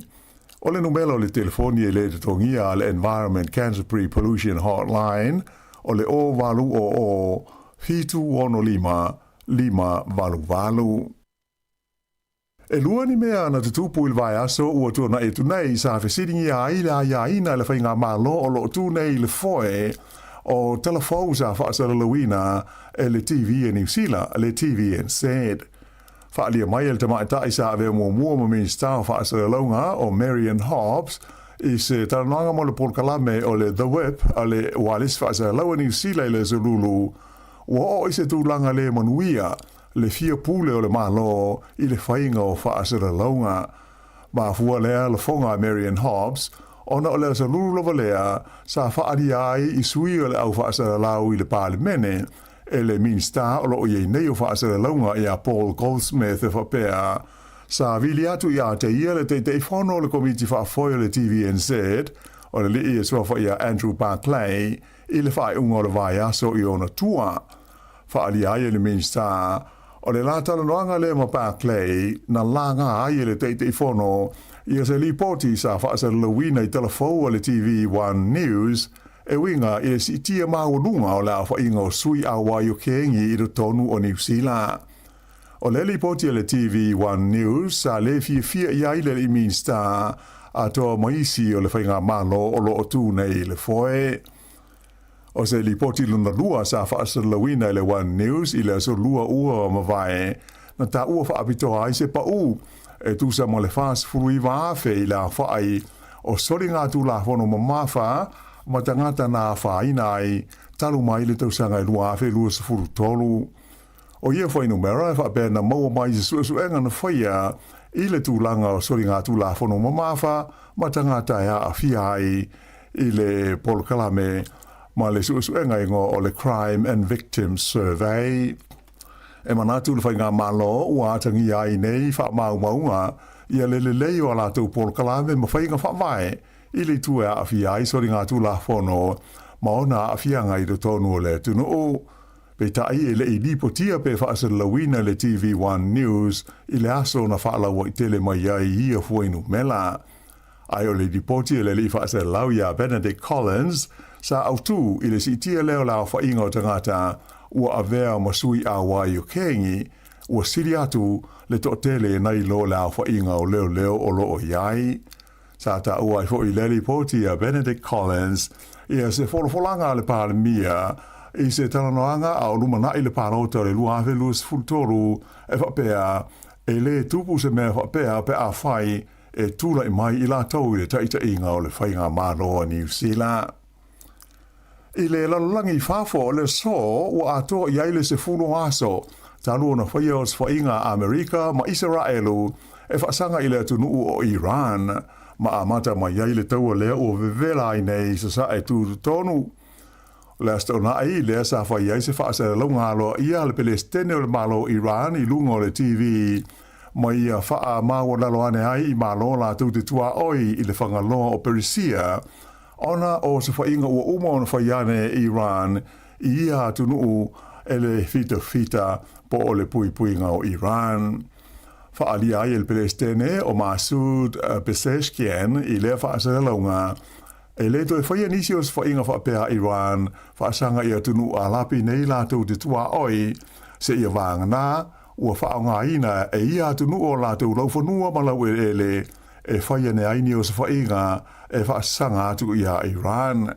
O le numela o le telefoni e le totogia a le Environment Canterbury Pollution Hotline o le 0800 765 588. E lua ni mea na tutupu i le vaiaso ua tuanai atu nei sa fesiligia ai le aiaina e le faigamalo o lo o tu nei i le foe o tala fou sa faasalalauina e le TV a Niu Sila, le TVNZ. Faaalia mai e le tamaitai sa avea muamua ma Minisita o Faasalalauga o Marian Hobbs i se talanoaga mo le polokalame o le The Whip a le Ualesi Faasalalau a Niu Sila i le Aso Lulu, ua oo i se tulaga le manuia le fia pule o le Malo i le faiga o faasalalauga. Mafua lea lafoga a Marian Hobbs ona o le aso lulu lava lea sa faaalia ai i sui o le au faasalalau i le Palemene e le Minisita o lo o i ai nei o Faasalalauga ia Paul Goldsmith e faapea sa vili atu ia te ia le Taitaifono o le Komiti Faafoe o le TVNZ. o le alii e suafa ia Andrew Barclay i le faaiuga o le vaiaso i ona tua. Faaalia ai e le Minisita o le la talanoaga lea ma Barclay na laga ai e le Taitaifono ia se lipoti sa faasalalauina i talafou a le TV One News e uiga i le siitia maualuga o le aofaiga o sui auai o kengi i totonu o Niu Sila. O le lipoti a le TV One News sa le fiafia i ai le alii Minisita atoa ma isi o le faigamalo o lo o tu nei i le foe. O se lipoti lona lua sa faasalalauina e le One News i le aso Lua ua mavae, na taua faapitoa ai se pau e tusa ma le 49,000 i le aofai o soligatulafono mamafa ma tagata na afaina ai talu mai le tausaga e 2023. O ia fuainumera e faapea na maua mai i se suesuega na faia i le tulaga o soligatulafono mamafa ma tagata e aafia ai i le polokalame ma le suesuega igoa o le Crime and Victim Survey. E manatu le Faigamalo ua atagia ai nei faamaumauga ia le lelei o a latou polokalame ma faiga faavae i le itu e aafia ai soligatulafono ma ona aafiaga i totonu o le atunuu. Peitai e le i lipotia pe faasalalauina le TV One News i le aso na faalauaitele mai ai ia fuainumera. Ae o le lipoti a le alii faasalalau ia Benedict Collins sa autū i le siitia lea o le aofaiga o tagata ua avea ma sui auai o Kengi, ua sili atu le toatele nai lo le aofaiga o leoleo o lo o i ai. Sa taua ai foi i lea lipoti a Benedict Collins ia se folafolaga a le Palemia i se talanoaga a o lumanai le palota o le 2023 e faapea e lē tupu se mea faapea pe afai e tulai mai i latou i le taitaiga o le Faigamalo a Niu Sila. I le lalolagi i fafo o le aso ua atoa i ai le 10 aso talu ona faia osofaiga a Amerika ma Isaraelu e faasaga i le atunuu o Iran ma amata mai ai le taua lea ua vevela ai nei sasae tutotonu. O le Aso Toonai lea sa fai ai se faasalalauga aloaia a le Pelesitene o le Malo o Iran i luga o le TV ma ia faamaualalo ane ai i Malo latou te tuaoi i le fagaloa o Perisia ona o osofaiga ua uma ona fai ane e Iran i ia atunuu e le fitafita po o le puipuiga o Iran. Faaalia ai e le Pelesitene o Masoud Pezeshkian i lea faasalalauga, e le toe faia nisi osofaiga faapea a Iran faasaga i atunuu Alapi nei latou te tuaoi seia vagana ua faaaogaina e ia atunuu o latou laufanua ma laueleele e fai ane ai ni osofaiga e faasaga atu iā Iran.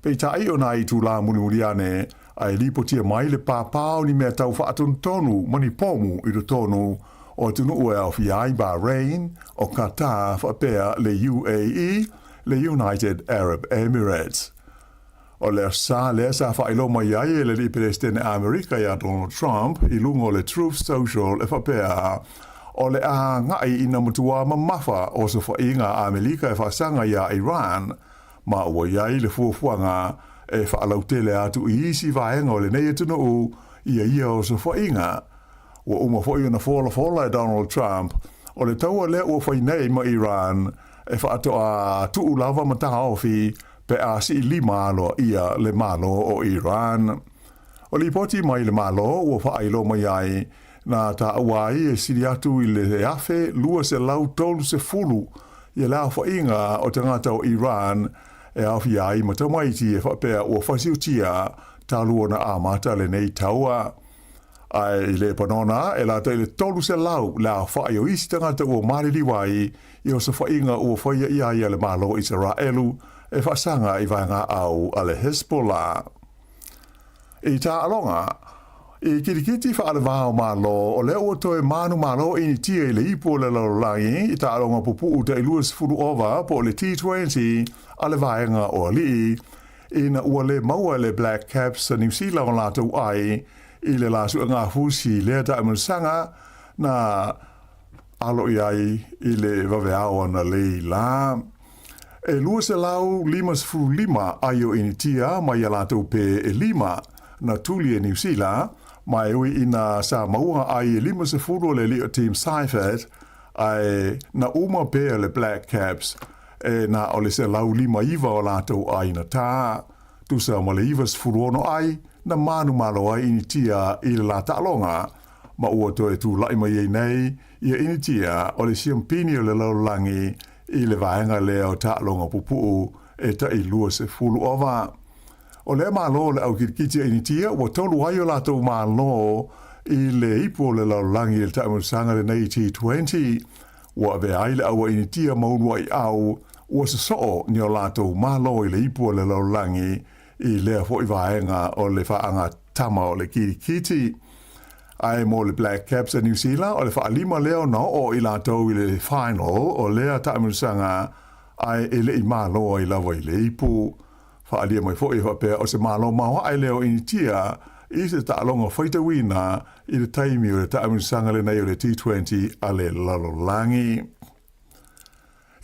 Peitai o nā itulā mulimuli ane, a e lipotia mai le pāpā o ni mea tau faatonutonu ma ni pomu i totonu o atunuu e aofia ai Bahrain, o Qatar faapea le UAE, le United Arab Emirates. O le aso sa lea sa faailoa mai ai e le alii Peresetene Amerika iā Donald Trump i luga o le Truth Social e faapea, o le a agai ina matuā mamafa osofaiga a Amerika e faasaga iā Iran, ma ua i ai le fuafuaga e faalautele atu i isi vaega o lenei atunuu ia ia osofaiga. Ua uma foi ona folafola e Donald Trump o le taua lea ua fai nei ma Iran e faatoa tuu lava ma taofi pe a sii lima aloaia le Malo o Iran. O lipoti mai le Malo ua faailoa mai ai, na taua ai e sili atu i le 1230 ia le aofaiga o tagata o Iran e aofia ai ma tamaiti e faapea ua fasiutia talu ona amata lenei taua. Ae i Lepanona, e lata i le 300 le aofai o isi tagata ua maliliu ai i osofaiga ua faia i a ia le Malo o Isaraelu e faasaga i vaegaau a le Hezbollah. I taaloga, i kilikiti faale-va o Malo, o lea ua toe manumalo Initia i le ipu o le lalolagi i taaloga pupuu tai 20 ova po o le T20 a le vaega o alii, ina ua le maua e le Black Caps a Niu Sila o latou ai i le la suegafusi lea taamilosaga na alo i ai i le vaveao analeila la. E 255 ai o Initia mai a latou pē e lima na tuli e Niu Sila, ma e ui ina sa maua ai e 50 o le alii o Tim Seifert, ae na uma pea le Black Caps. e na o le 159 o latou ai na tā. Tusa ma le 96 ai na manumalo ai Initia i le la taaloga ma ua toe tula'i mai ai nei ia Initia o le siampini o le lalolagi i le vaega lea o taaloga pupu'u e ta'i 20 ova. O lea malo le au kilikiti a Initia ua tolu ai o latou malo i le ipu o le lalolagi i le taamilosaga lenei T20. Ua avea ai le au a Initia ma ulua'iau ua soso'o ni o latou malo i le ipu o le lalolagi i lea fo'i vaega o le faagatama o le kilikiti. Ae mo le Black Caps a Niu Sila, o le faalima lea ona oo i latou i le final o lea taamilosaga ae e le'i malo ai lava i le ipu. Faaalia mai fo'i e faapea o se malo maoaʻe lea o Initia i se taaloga faitauina i le taimi o le taamilosaga lenei o le T20 a le lalolagi.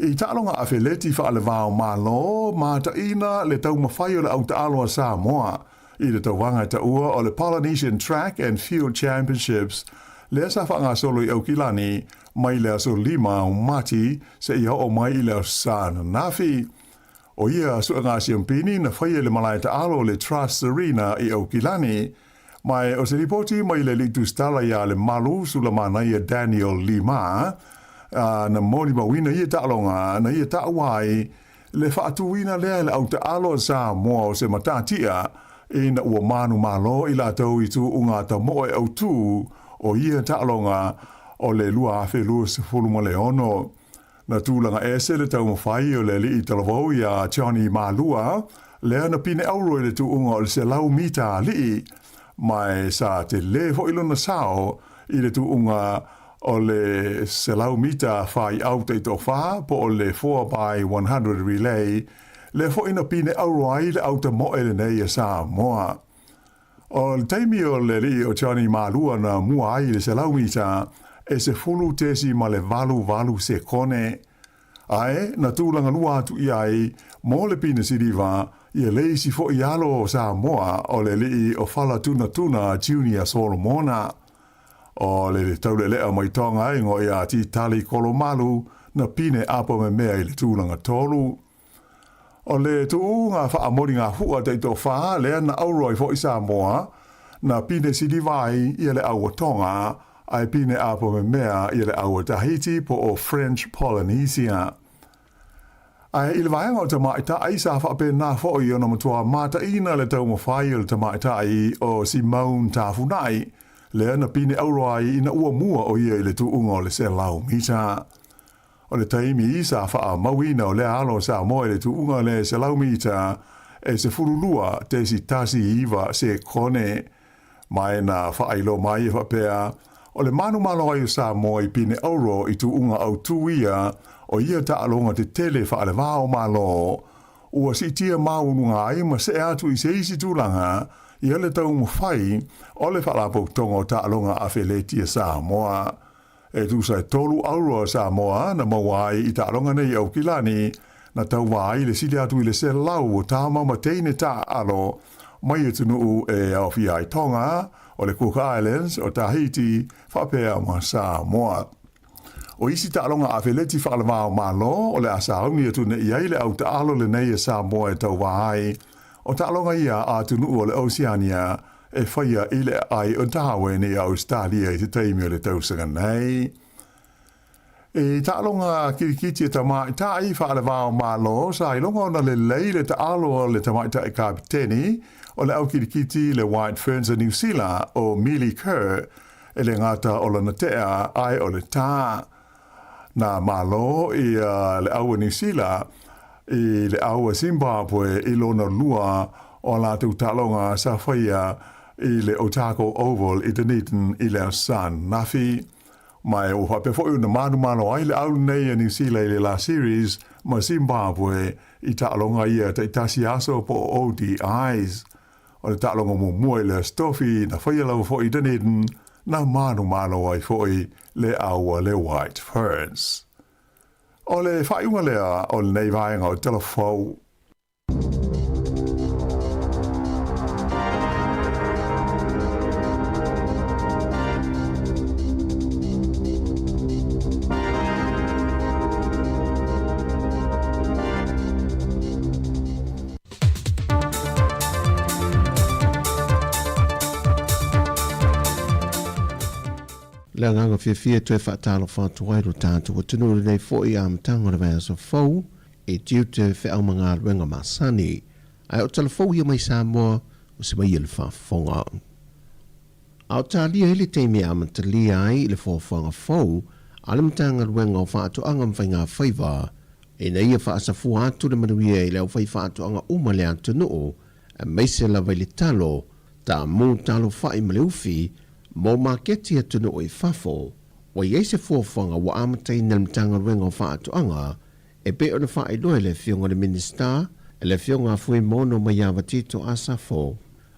I taaloga afeleti faalevao Malo, mataʻina le taumafai o le autaalo a Samoa i le tauvaga e taua o le Polynesian Track and Field Championships lea sa faagasolo i Aukilani mai le aso 5 o Mati seia oo mai i le aso Sa ananafi. O ia suega siampini na faia i le malae taalo o le Trust Arena i Aukilani. Ma o se lipoti mai le alii tusitala ia Lemalu Sulamanaia Daniel Lima, na molimauina ia taaloga na ia taua ai le faatuina lea e le au taalo a Samoa o se matatia ina ua manumalo i latou i tuuga tamoe autū o ia taaloga o le 2026. Na tulaga ese le taumafai o le alii talavou iā Johnny Malua, lea na pine auro i le tuuga o le 100 mita alii, ma e sa telē fo'i lona sao i le tuuga o le 100 mita faiau taitoafa po o le 4x100 relay, lea fo'i na pine auro ai le autamoe lenei a Samoa. O le taimi o le alii o Johnny Malua na mua ai i le 100 mita e 10.88 sekone. Ae na tulaga lua atu i ai mo le pine siliva ia le isi fo'i alo o Samoa o le alii o Falatunatuna Junior Solomona. O le taulelea mai Tonga e igoa ia Titali Kolomalu na pine apo memea i le tulaga tolu. O le tuuga faamoligafu'a taitoafa lea na auro ai fo'i Samoa, na pine siliva ai ia le au a Tonga, ae pine apo memea ia le au a Tahiti po o French Polynesia. Ae i le vaega o tama'ita'i sa faapena fo'i ona matuā mataʻina le taumafai o le tama'ita'i o Simone Tafuna'i, lea na pine auro ai ina ua mua o ia i le tuuga o le 100 mita. O le taimi sa faamauina o lea alo o Samoa i le tuuga le 100 mita e 12.19 sekone. Ma e na faailoa mai e faapea, o le manumalo ai o Samoa i pine auro i tuuga autū ia o ia taaloga tetele faalevā o Malo, ua siitia maualuga ai ma see atu i se isi tulaga ia le taumafai o le Faalapotopotoga o Taaloga Afeleti a Samoa. E tusa e tolu auro a Samoa na maua ai i taaloga nei i Aukilani, na tauva ai le sili atu i le 100 o tama ma teine taaalo mai atunuu e aofia ai Tonga, o le Cook Islands, o Tahiti, faapea ma Samoa. O isi taaloga afeleti faalevā o Malo o le a sauni atu nei ai le au taalo lenei a Samoa e tauva ai, o taaloga ia a atunuu o le Oceania e faia i le aai o Darwin i Ausetalia i te taimi o le tausaga nei. I taaloga kirikiti a tamaitai faalevā o Malo, sa iloga ona lelei le taalo a le tamaitai kapiteni o le au kirikiti le White Ferns a Niu Sila o Millie Kerr e le gata o lana tea ae o le tā. Na malo ia le au a Niu Sila i le au a Zimbabwe i lona lua o a latou taaloga sa faia i le Otago Oval i Dunedin i le Aso Sa ananafi. Ma e ua faapea foi ona manumalo ai le au lenei a Niu Sila i le la series ma Zimbabwe i taaloga ia taitasi aso po o ODIs. O le taaloga muamua i le Aso Tofi na faia lava foi i Dunedin na manumalo ai foi le au a le White Ferns. O le faaiuga lea o lenei vaega o Tala Fou. Le agaga fiafia e toe faatalofa atu ai lo tatou atunuu i lenei foi amataga o le vaiaso fou i tiute feau ma galuega masani. Ae o tala fou ia mai Samoa ua se mai ia le faafofoga. A o talia ai le taimi e amatalia ai le fuafuaga fou a le Matagaluega o Faatoaga ma Faigafaiva ina ia faasafua atu le manuia i le aufaifaatoaga uma o le atunuu aemaise lava i le talo, taamu, talo fa'i ma le ufi mo maketi atunuu i fafo. Ua i ai se fuafuaga ua amataina e le Matagaluega o Faatoaga e pei ona faailoa e le Afioga i le Minisita, le Afioga a Fuimaono Maiava Tito Asafo.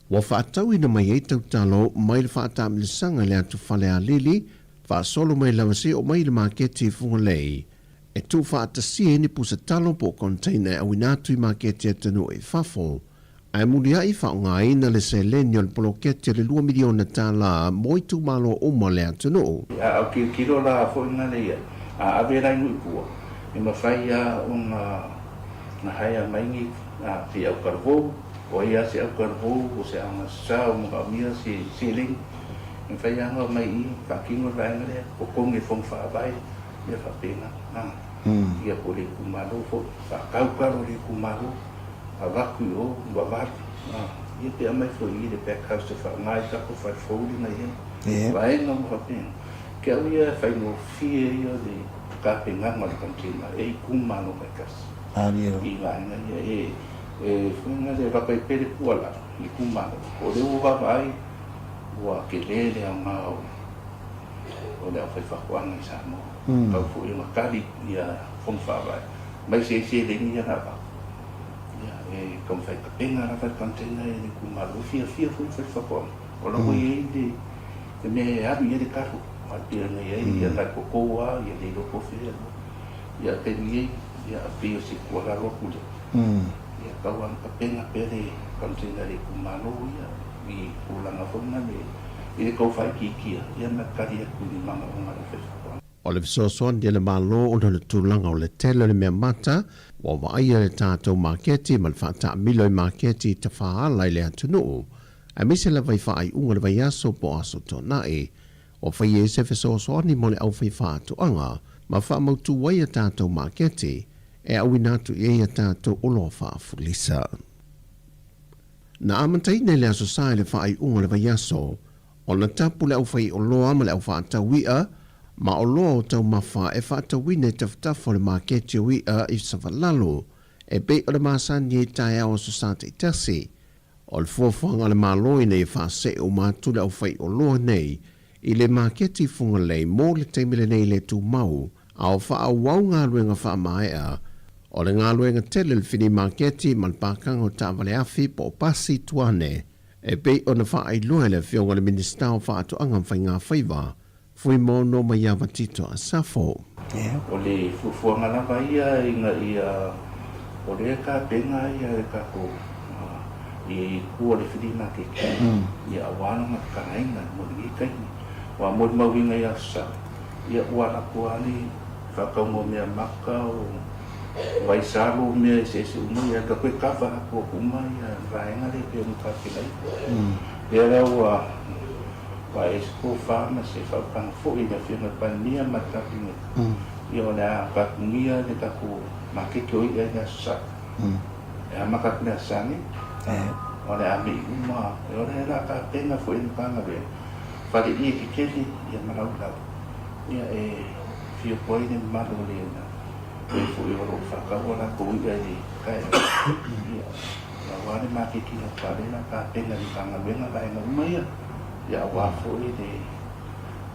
Ua faatauina mai ai tautalo mai le faataamilosaga i le atu Falealili, faasolo mai lava seia oo mai i le maketi i Fugalei. E tuufaatasia ai ni pusa talo po o container e auina atu i maketi atunuu i fafo, ae muliai faaaogaina le seleni o le poloketi o le $2 miliona mo itumalo uma o le atunuu. A o tilotilo la foi na ia, a ave la i nuu i tua, e mafai lava ona na hire mai ni se autalavou, o ai lava se autalavou o se aoga o manaomia se seleni, e mafai lava ona omai i i, faatino le vaega lea, totogi e le Fono Faavae, mea faapena. Ia po o le itumalo foi, faatau talo i le itumalo, avatu i o, vavalu. Ia pe aumai foi i i le pack house e faaaoga ai tatou fale fou lea na i ai. Vaega uma faapena. Ke au ia e faigofie ia o le tapenaga o le container e itumalo taitasi. I vaega ia e e foi na le avatu ai pea le tuualalo i itumalo. O lea ua vaavaai ua tele le aoga o o le aufaifaatoaga i Samoa. Tau foi ona tali ia Fono Faavae mai se seleni ia na avatu. Ia e taumafai tapena lava le container i le itumalo. E fiafia foi le faifaatoaga. O la ua i ai le le mea e alu i ai le talo. Aua e pei ona i ai ia nai toto lava ia le iloa po o fea e alu ai. Ia taimi nei ia pei o se tuualalo atu lea. Ia tau lava ona tapena pea le container i le itumalo ia i tulaga foi na le i le tau faaitiitia ia ma tali atu i manaoga o le aufaifaatoaga. O le fesoasoani a le Malo ona o le tulaga o le tele o le mea mata ua vaaia le tatou maketi ma le faataamilo i maketi i tafaala i le atunuu, aemaise lava i faaiuga o le vaiaso po o aso tuanai. Ua fai ai se fesoasoani mo le aufaifaatoaga ma faamautu ai a tatou maketi e auina atu i ai a tatou oloa faafulisa. Na amataina i le Aso Sa i le faaiuga o le vaiaso, ona tapu le aufaioloa ma le aufaatau i'a ma oloa o taumafa e faatauina i tafatafa o le maketi o i'a i Savalalo, e pei o le masani ai taeao Aso Sa taitasi. O le fuafuaga a le Malo ina ia faasee uma atu le aufaioloa nei i le maketi Fugalei mo le taimi lenei le tumau, a o faaauau galuega faamaea o le galuega tele o le fili maketi ma le pakaga o taavale afi po o pasi tuane e pei ona faailoa e le Afioga i le Minisita o Faatoaga ma Faigafaiva, Fuimaono Maiava Tito Asafo. O le fuafuaga lava ia ina ia o lea e tapena ia le tatou i tua o le flea market ia aua lona tatalaina mo lenei taimi. Ua molimauina i Aso Sa ia ua alu atu lava le faatauga o mea maka o vaisalo mea eseese uma ia alu atu e kava atu uma ia vaega lea e pei ona tapenaina. Lea la ua Ua e se tofa ma se faautaga foi i le Afioga i le Palemia ma le Kapeneta, ia o le a tapunia le tatou maketi o i'a i le Aso Sa. E amata atu le Aso Sa nei, o le a mei uma, o le a tapena foi e le Matagaluega fale ie tetele ia ma laulau, ia e afio atu ai le mamalu o le e foi o lo o faatau a latou i'a i le taeao, ia aua le maketi i Aso Sa, lea o le a tapena e le Matagaluega vaega uma ia. Ia aua foi le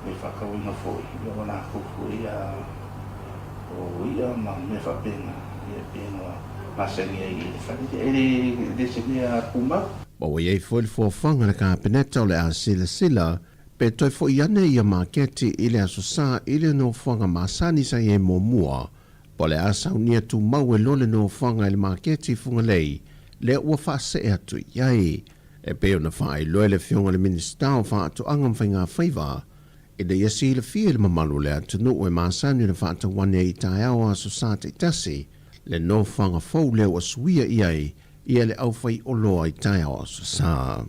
le faatauina foi ia o latou foi ia o i'a ma mea faapena ia e pei ona masani ai i le fale lea. E le se mea tumau. Ma ua i ai foi le fuafuaga a le Kapeneta o le a silasila pe toe foi ane ia maketi i le Aso Sa i le nofoaga masani sa i ai muamua, po o le a saunia tumau e loa le nofoaga i le maketi i Fugalei lea ua faasee atu i ai. E pei ona faailoa e le Afioga i le Minisita o Faatoaga ma Faigafaiva, ina ia silafia i le mamalu o le atunuu e masani ona faatauane ai i taeao o Aso Sa taitasi, le nofoaga fou lea ua suia i ai ia le aufaioloa i taeao Aso Sa.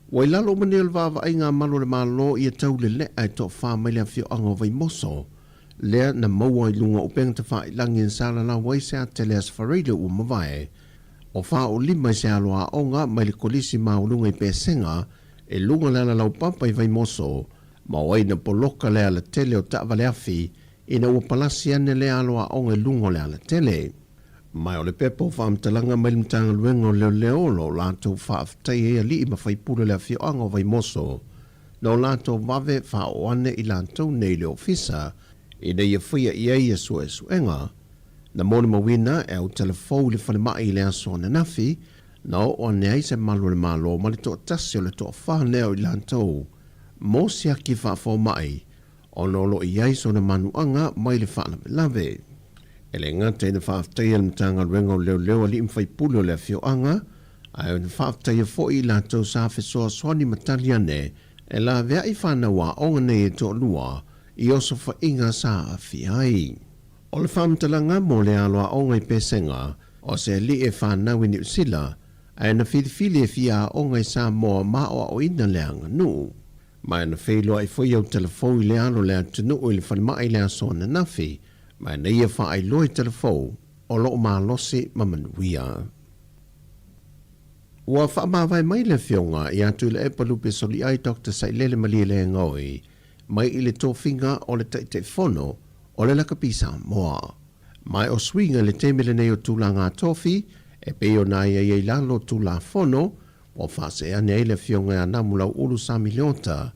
Ua i lalo uma nei o le vaavaaiga a malu o le Malo ia Taulele'a e toafa mai le afioaga o Vaimoso, lea na maua i luga o upega tafailagi na salalau ai se ata i le Aso Faraile ua mavae, o 45 i se alo aoga mai le Kolisi Maualuga i Pesega i luga o le ala laupapa i Vaimoso, ma o ai na poloka le alatele o taavale afi ina ua palasi ane lea alo aoga i luga o le alatele. Ma o le pepa o faamatalaga mai le Matagaluega o Leoleo o lo o latou faafetai ai alii ma faipule o le afioaga o Vaimoso na o latou vave faaoo ane i latou nei i le ofisa ina ia faia i ai ia suesuega. Na molimauina e autalavou i le falemai i le aso ananafi na oo ane ai se malu o le Malo ma le toatasi o le toafa lea o i latou mo siaki faafomai ona o lo o i ai sona manuaga mai le faalavelave. E le gata ina faafetaia le Matagaluega o Leoleo Alii ma Faipule o le afioaga, ae na faafetaia foi i latou sa fesoasoani ma tali ane e laveai fanau aoga nei e toalua i osofaiga sa aafia ai. O le faamatalaga mo le alo aoga i Pesega, o se alii e fanau i Niu Sila, ae na filifili e fia aoga i Samoa ma aoaoina le aganuu. Ma na feiloai foi autalavou i le alo o le atunuu i le falemai i le aso ananafi, ma na ia faailoa i talavou o lo o malosi ma manuia. Ua faamavae mai le Afioga ia Tuilaepa Lupe Soliai Doctor Sailele Malielegaoi mai i le tofiga o le Taitaifono o le Lakapi Samoa. Ma o suiga i le taimi lenei o tulaga tofi e pei ona aiaia i lalo o Tulafono Ua faasee ane ai le Afioga ia Namulau'ulu Sami Leota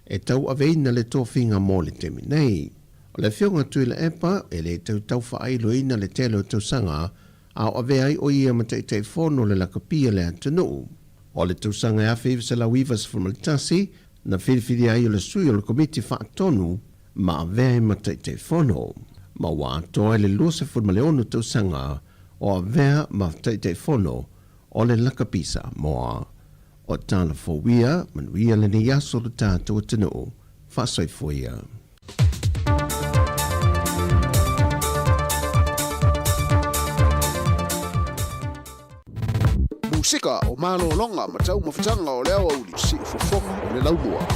e tauaveina le tofiga mo le taimi nei. O le Afioga Tuilaepa e le tau taufaailoina le tele o tausaga a o avea ai o ia ma Taitaifono o le Lakapi a le atunuu. O le tausaga e 1991 na filifilia ai o le sui o le Komiti Faatonu ma avea ai ma Taitaifono. Ma ua atoa i le 26 tausaga o avea ma Taitaifono o le lakapi Samoa. O tala fou ia, manuia lenei aso lo tatou atunuu. Faasoifua ia. Musika o malologa ma taumafataga o le aoauli, siufofoga o le laumua.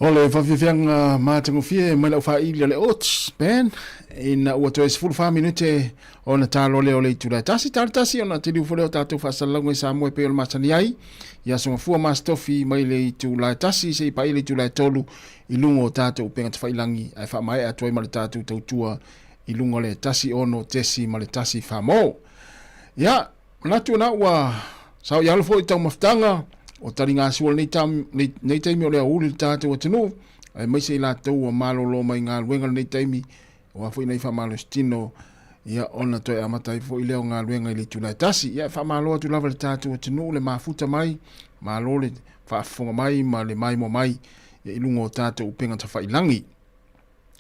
O le faafiafiaga matagofie mai lau faaili o le Oats Band ina ua toe 14 minute ona talo lea o le itula e tasi talo tasi ona teliu foi lea o tatou faasalalauga i Samoa e pei o le masani ai i aso gafua ma aso tofi mai le itula e tasi seia paia le itula e tolu i luga o tatou upega tafailangi ae faamaea atu ai ma le tatou tautua i luga o le 16.1 Famo. Ia, manatu na ua sao ialo foi taumafataga o taligasua lenei tam, nei taimi o le aouli le tatou atunuu, aemaise i latou ua malolo mai galuega lenei taimi, aua foi nei faamalositino, ia ona toe amata ai foi lea o galuega i le itula e tasi. Ia e faamalo atu lava le tatou atunuu le mafuta mai, malo le faafofoga mai ma le maimoa mai ia i luga o tatou upega tafailagi.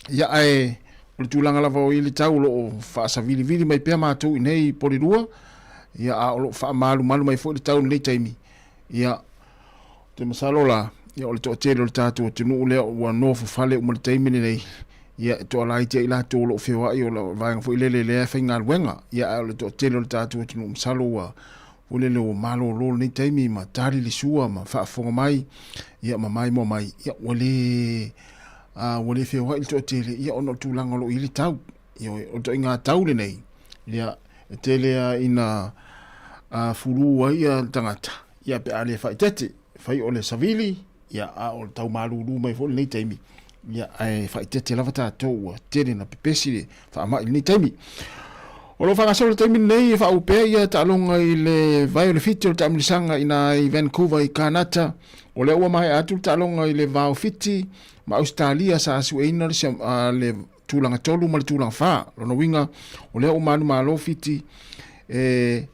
Ia ae o le tulaga lava o i le tau o lo o faasavilivili mai pea matou i nei i Polilua, ia a o lo o faamalumalu mai foi le tau i lenei taimi, ia te masalo la, ia o le toatele o le tatou atunuu lea ua nofo fale uma le taimi lenei, ia e toalaiti ai latou o lo o feoai o le vaega foi lele lea e faigaluega, ia ae o le toatele o le tatou atunuu masalo ua foi lele ua malolo lenei taimi ma tali le sua ma faafofoga mai, ia ma maimoa mai, ia ua le a ua le feoai le toatele, ia ona o le tulaga o lo o i ai le tau. Ioe, o le ituaiga tau lenei, ia, e tele lava ina fulu ai le tagata, ia pe a le faaeteete, e fai o le savili, ia, a o le tau malulu mai foi lenei taimi, ia, ae faaeteete lava tatou ua tele na pepesi le faamai i lenei taimi. O lo o faagasolo le taimi lenei e faauu pea ia taaloga i le vae o le fiti o le taamilosaga i ina i Vancouver i Kanata. O lea ua maea atu le taaloga i le vao fiti ma Ausetalia sa sueina le tulaga 3 ma le tulaga 4. Lona uiga, o lea ua manumalo fiti e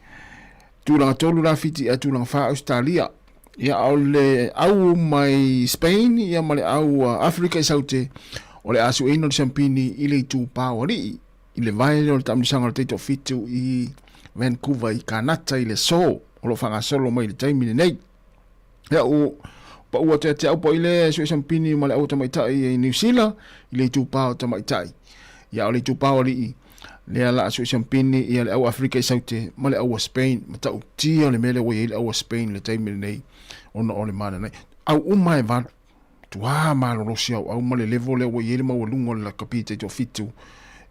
tulaga 3 la fiti ae tulaga 4 Ausetalia. Ia, o le au mai Spain ia ma le au Afrika i Saute, o le a sueina le siampini i le itupa o alii i le vae lea o le taamilosaga o le taitoafitu i Vancouver i Kanata i le aso o lo o faagasolo mai i le taimi lenei. Ia, ua pau atu ia te au po i le sue siampini ma le au tamaitai i Niu Sila i le itupa o tamaitai. Ia, o le itupa o alii lea la a sue siampini ia le au Afrika i Saute ma le au a Spain. Matautia le mea lea ua i ai le au a Spain i le taimi lenei ona o le mananai. Au uma e valu. Tuā malolosi auau ma le level lea ua i ai le maualuga o le lakapi taitoafitu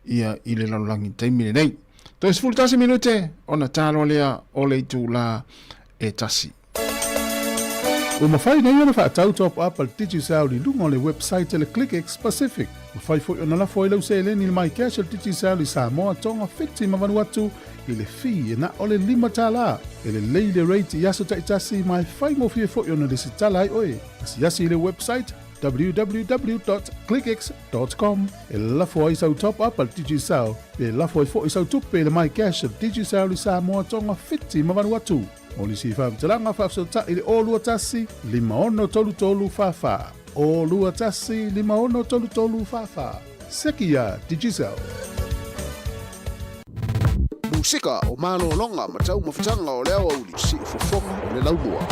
ia i le lalolagi i le taimi lenei. Toe 11 minute ona taloa lea o le itula e tasi. Ua mafai nei ona faatau top up a le Digicel i luga o le website a le ClickX Pacific. Mafai foi ona lafo ai lau seleni i le MyCash a le Digicel i Samoa, Tonga, Fiti ma Vanuatu i le fee e na o le $5. E lelei le rate i aso taitasi ma e faigofie foi ona lesitala ai oe. Asiasi i le website www.clickx.com e lafo ai sau top up a le Digicel pe lafo ai foi sau tupe i le MyCash a le Digicel i Samoa, Tonga, Fiti ma Vanuatu. Mo nisi faamatalaga faafesootai i le 021 5633 44. 021 5633 44. Seki iā Digicel. Musika o malologa ma taumafataga o le aoauli, siufofoga o le laumua.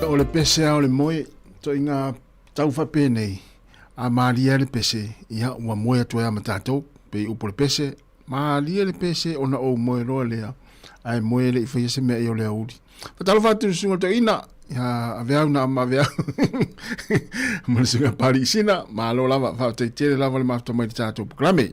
O le pese a o le moe, toiga tau faapenei, a malie lava le pese, ia ua moe atu ai lava ma tatou, pei upu o le pese, malie le pese ona ou moe loa lea, ae moe e le i faia se mea i o le aoauli. Faatalofa atu i le susuga i le toeaina, ia Aveau na ama Aveau ma le susuga ia Pali Isina, malo lava, faafetai tele lava le mafuta mai i le tatou polokalame.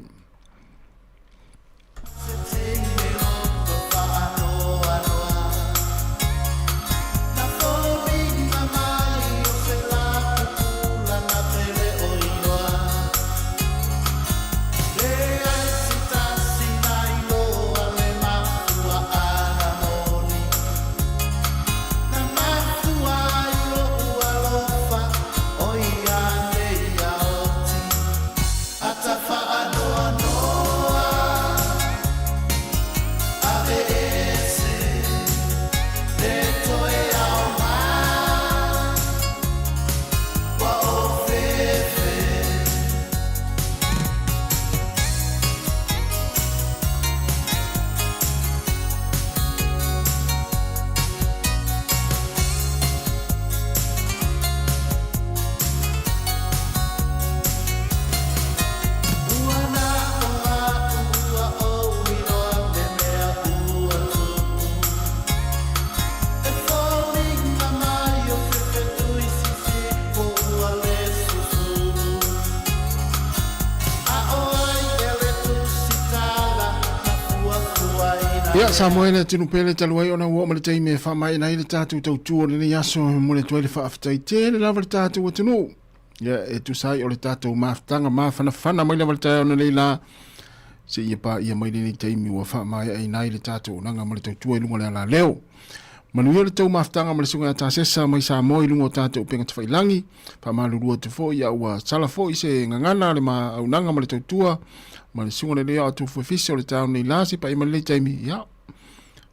Ia, Samoa e le atunu pele talu ai ona ua oo mai le taimi e faamaeina ai le tatou tautua o lenei aso e momoli atu ai le faafetai tele lava i le tatou atunuu. Ia, e tusa ai o le tatou mafutaga mafanafana mai lava i le taeao nei la seia paia mai lenei taimi ua faamaeaina ai le tatou auaunaga ma le tautua i luga o le alaleo. Manuia le tou mafutaga ma le susuga ia Tasesa mai Samoa i luga o tatou upega tafailagi. Faamalulu atu foi a ua sala foi se gagana le auaunaga ma le tautua ma le susuga lelei o atu fuefisi o le taeao nei la se paia mai lenei taimi. Ia,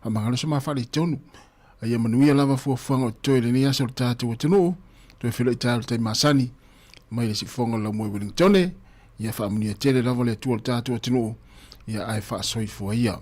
faamagalo se ma faaletonu. A ia manuia lava fuafuaga o totoe i lenei aso o le tatou atunuu, toe feiloai taeao i le taimi masani mai le siufofoga o le Laumua i Wellingtone, ia faamanuia tele lava le Atua i le tatou atunuu, ia ae faasoifua ia.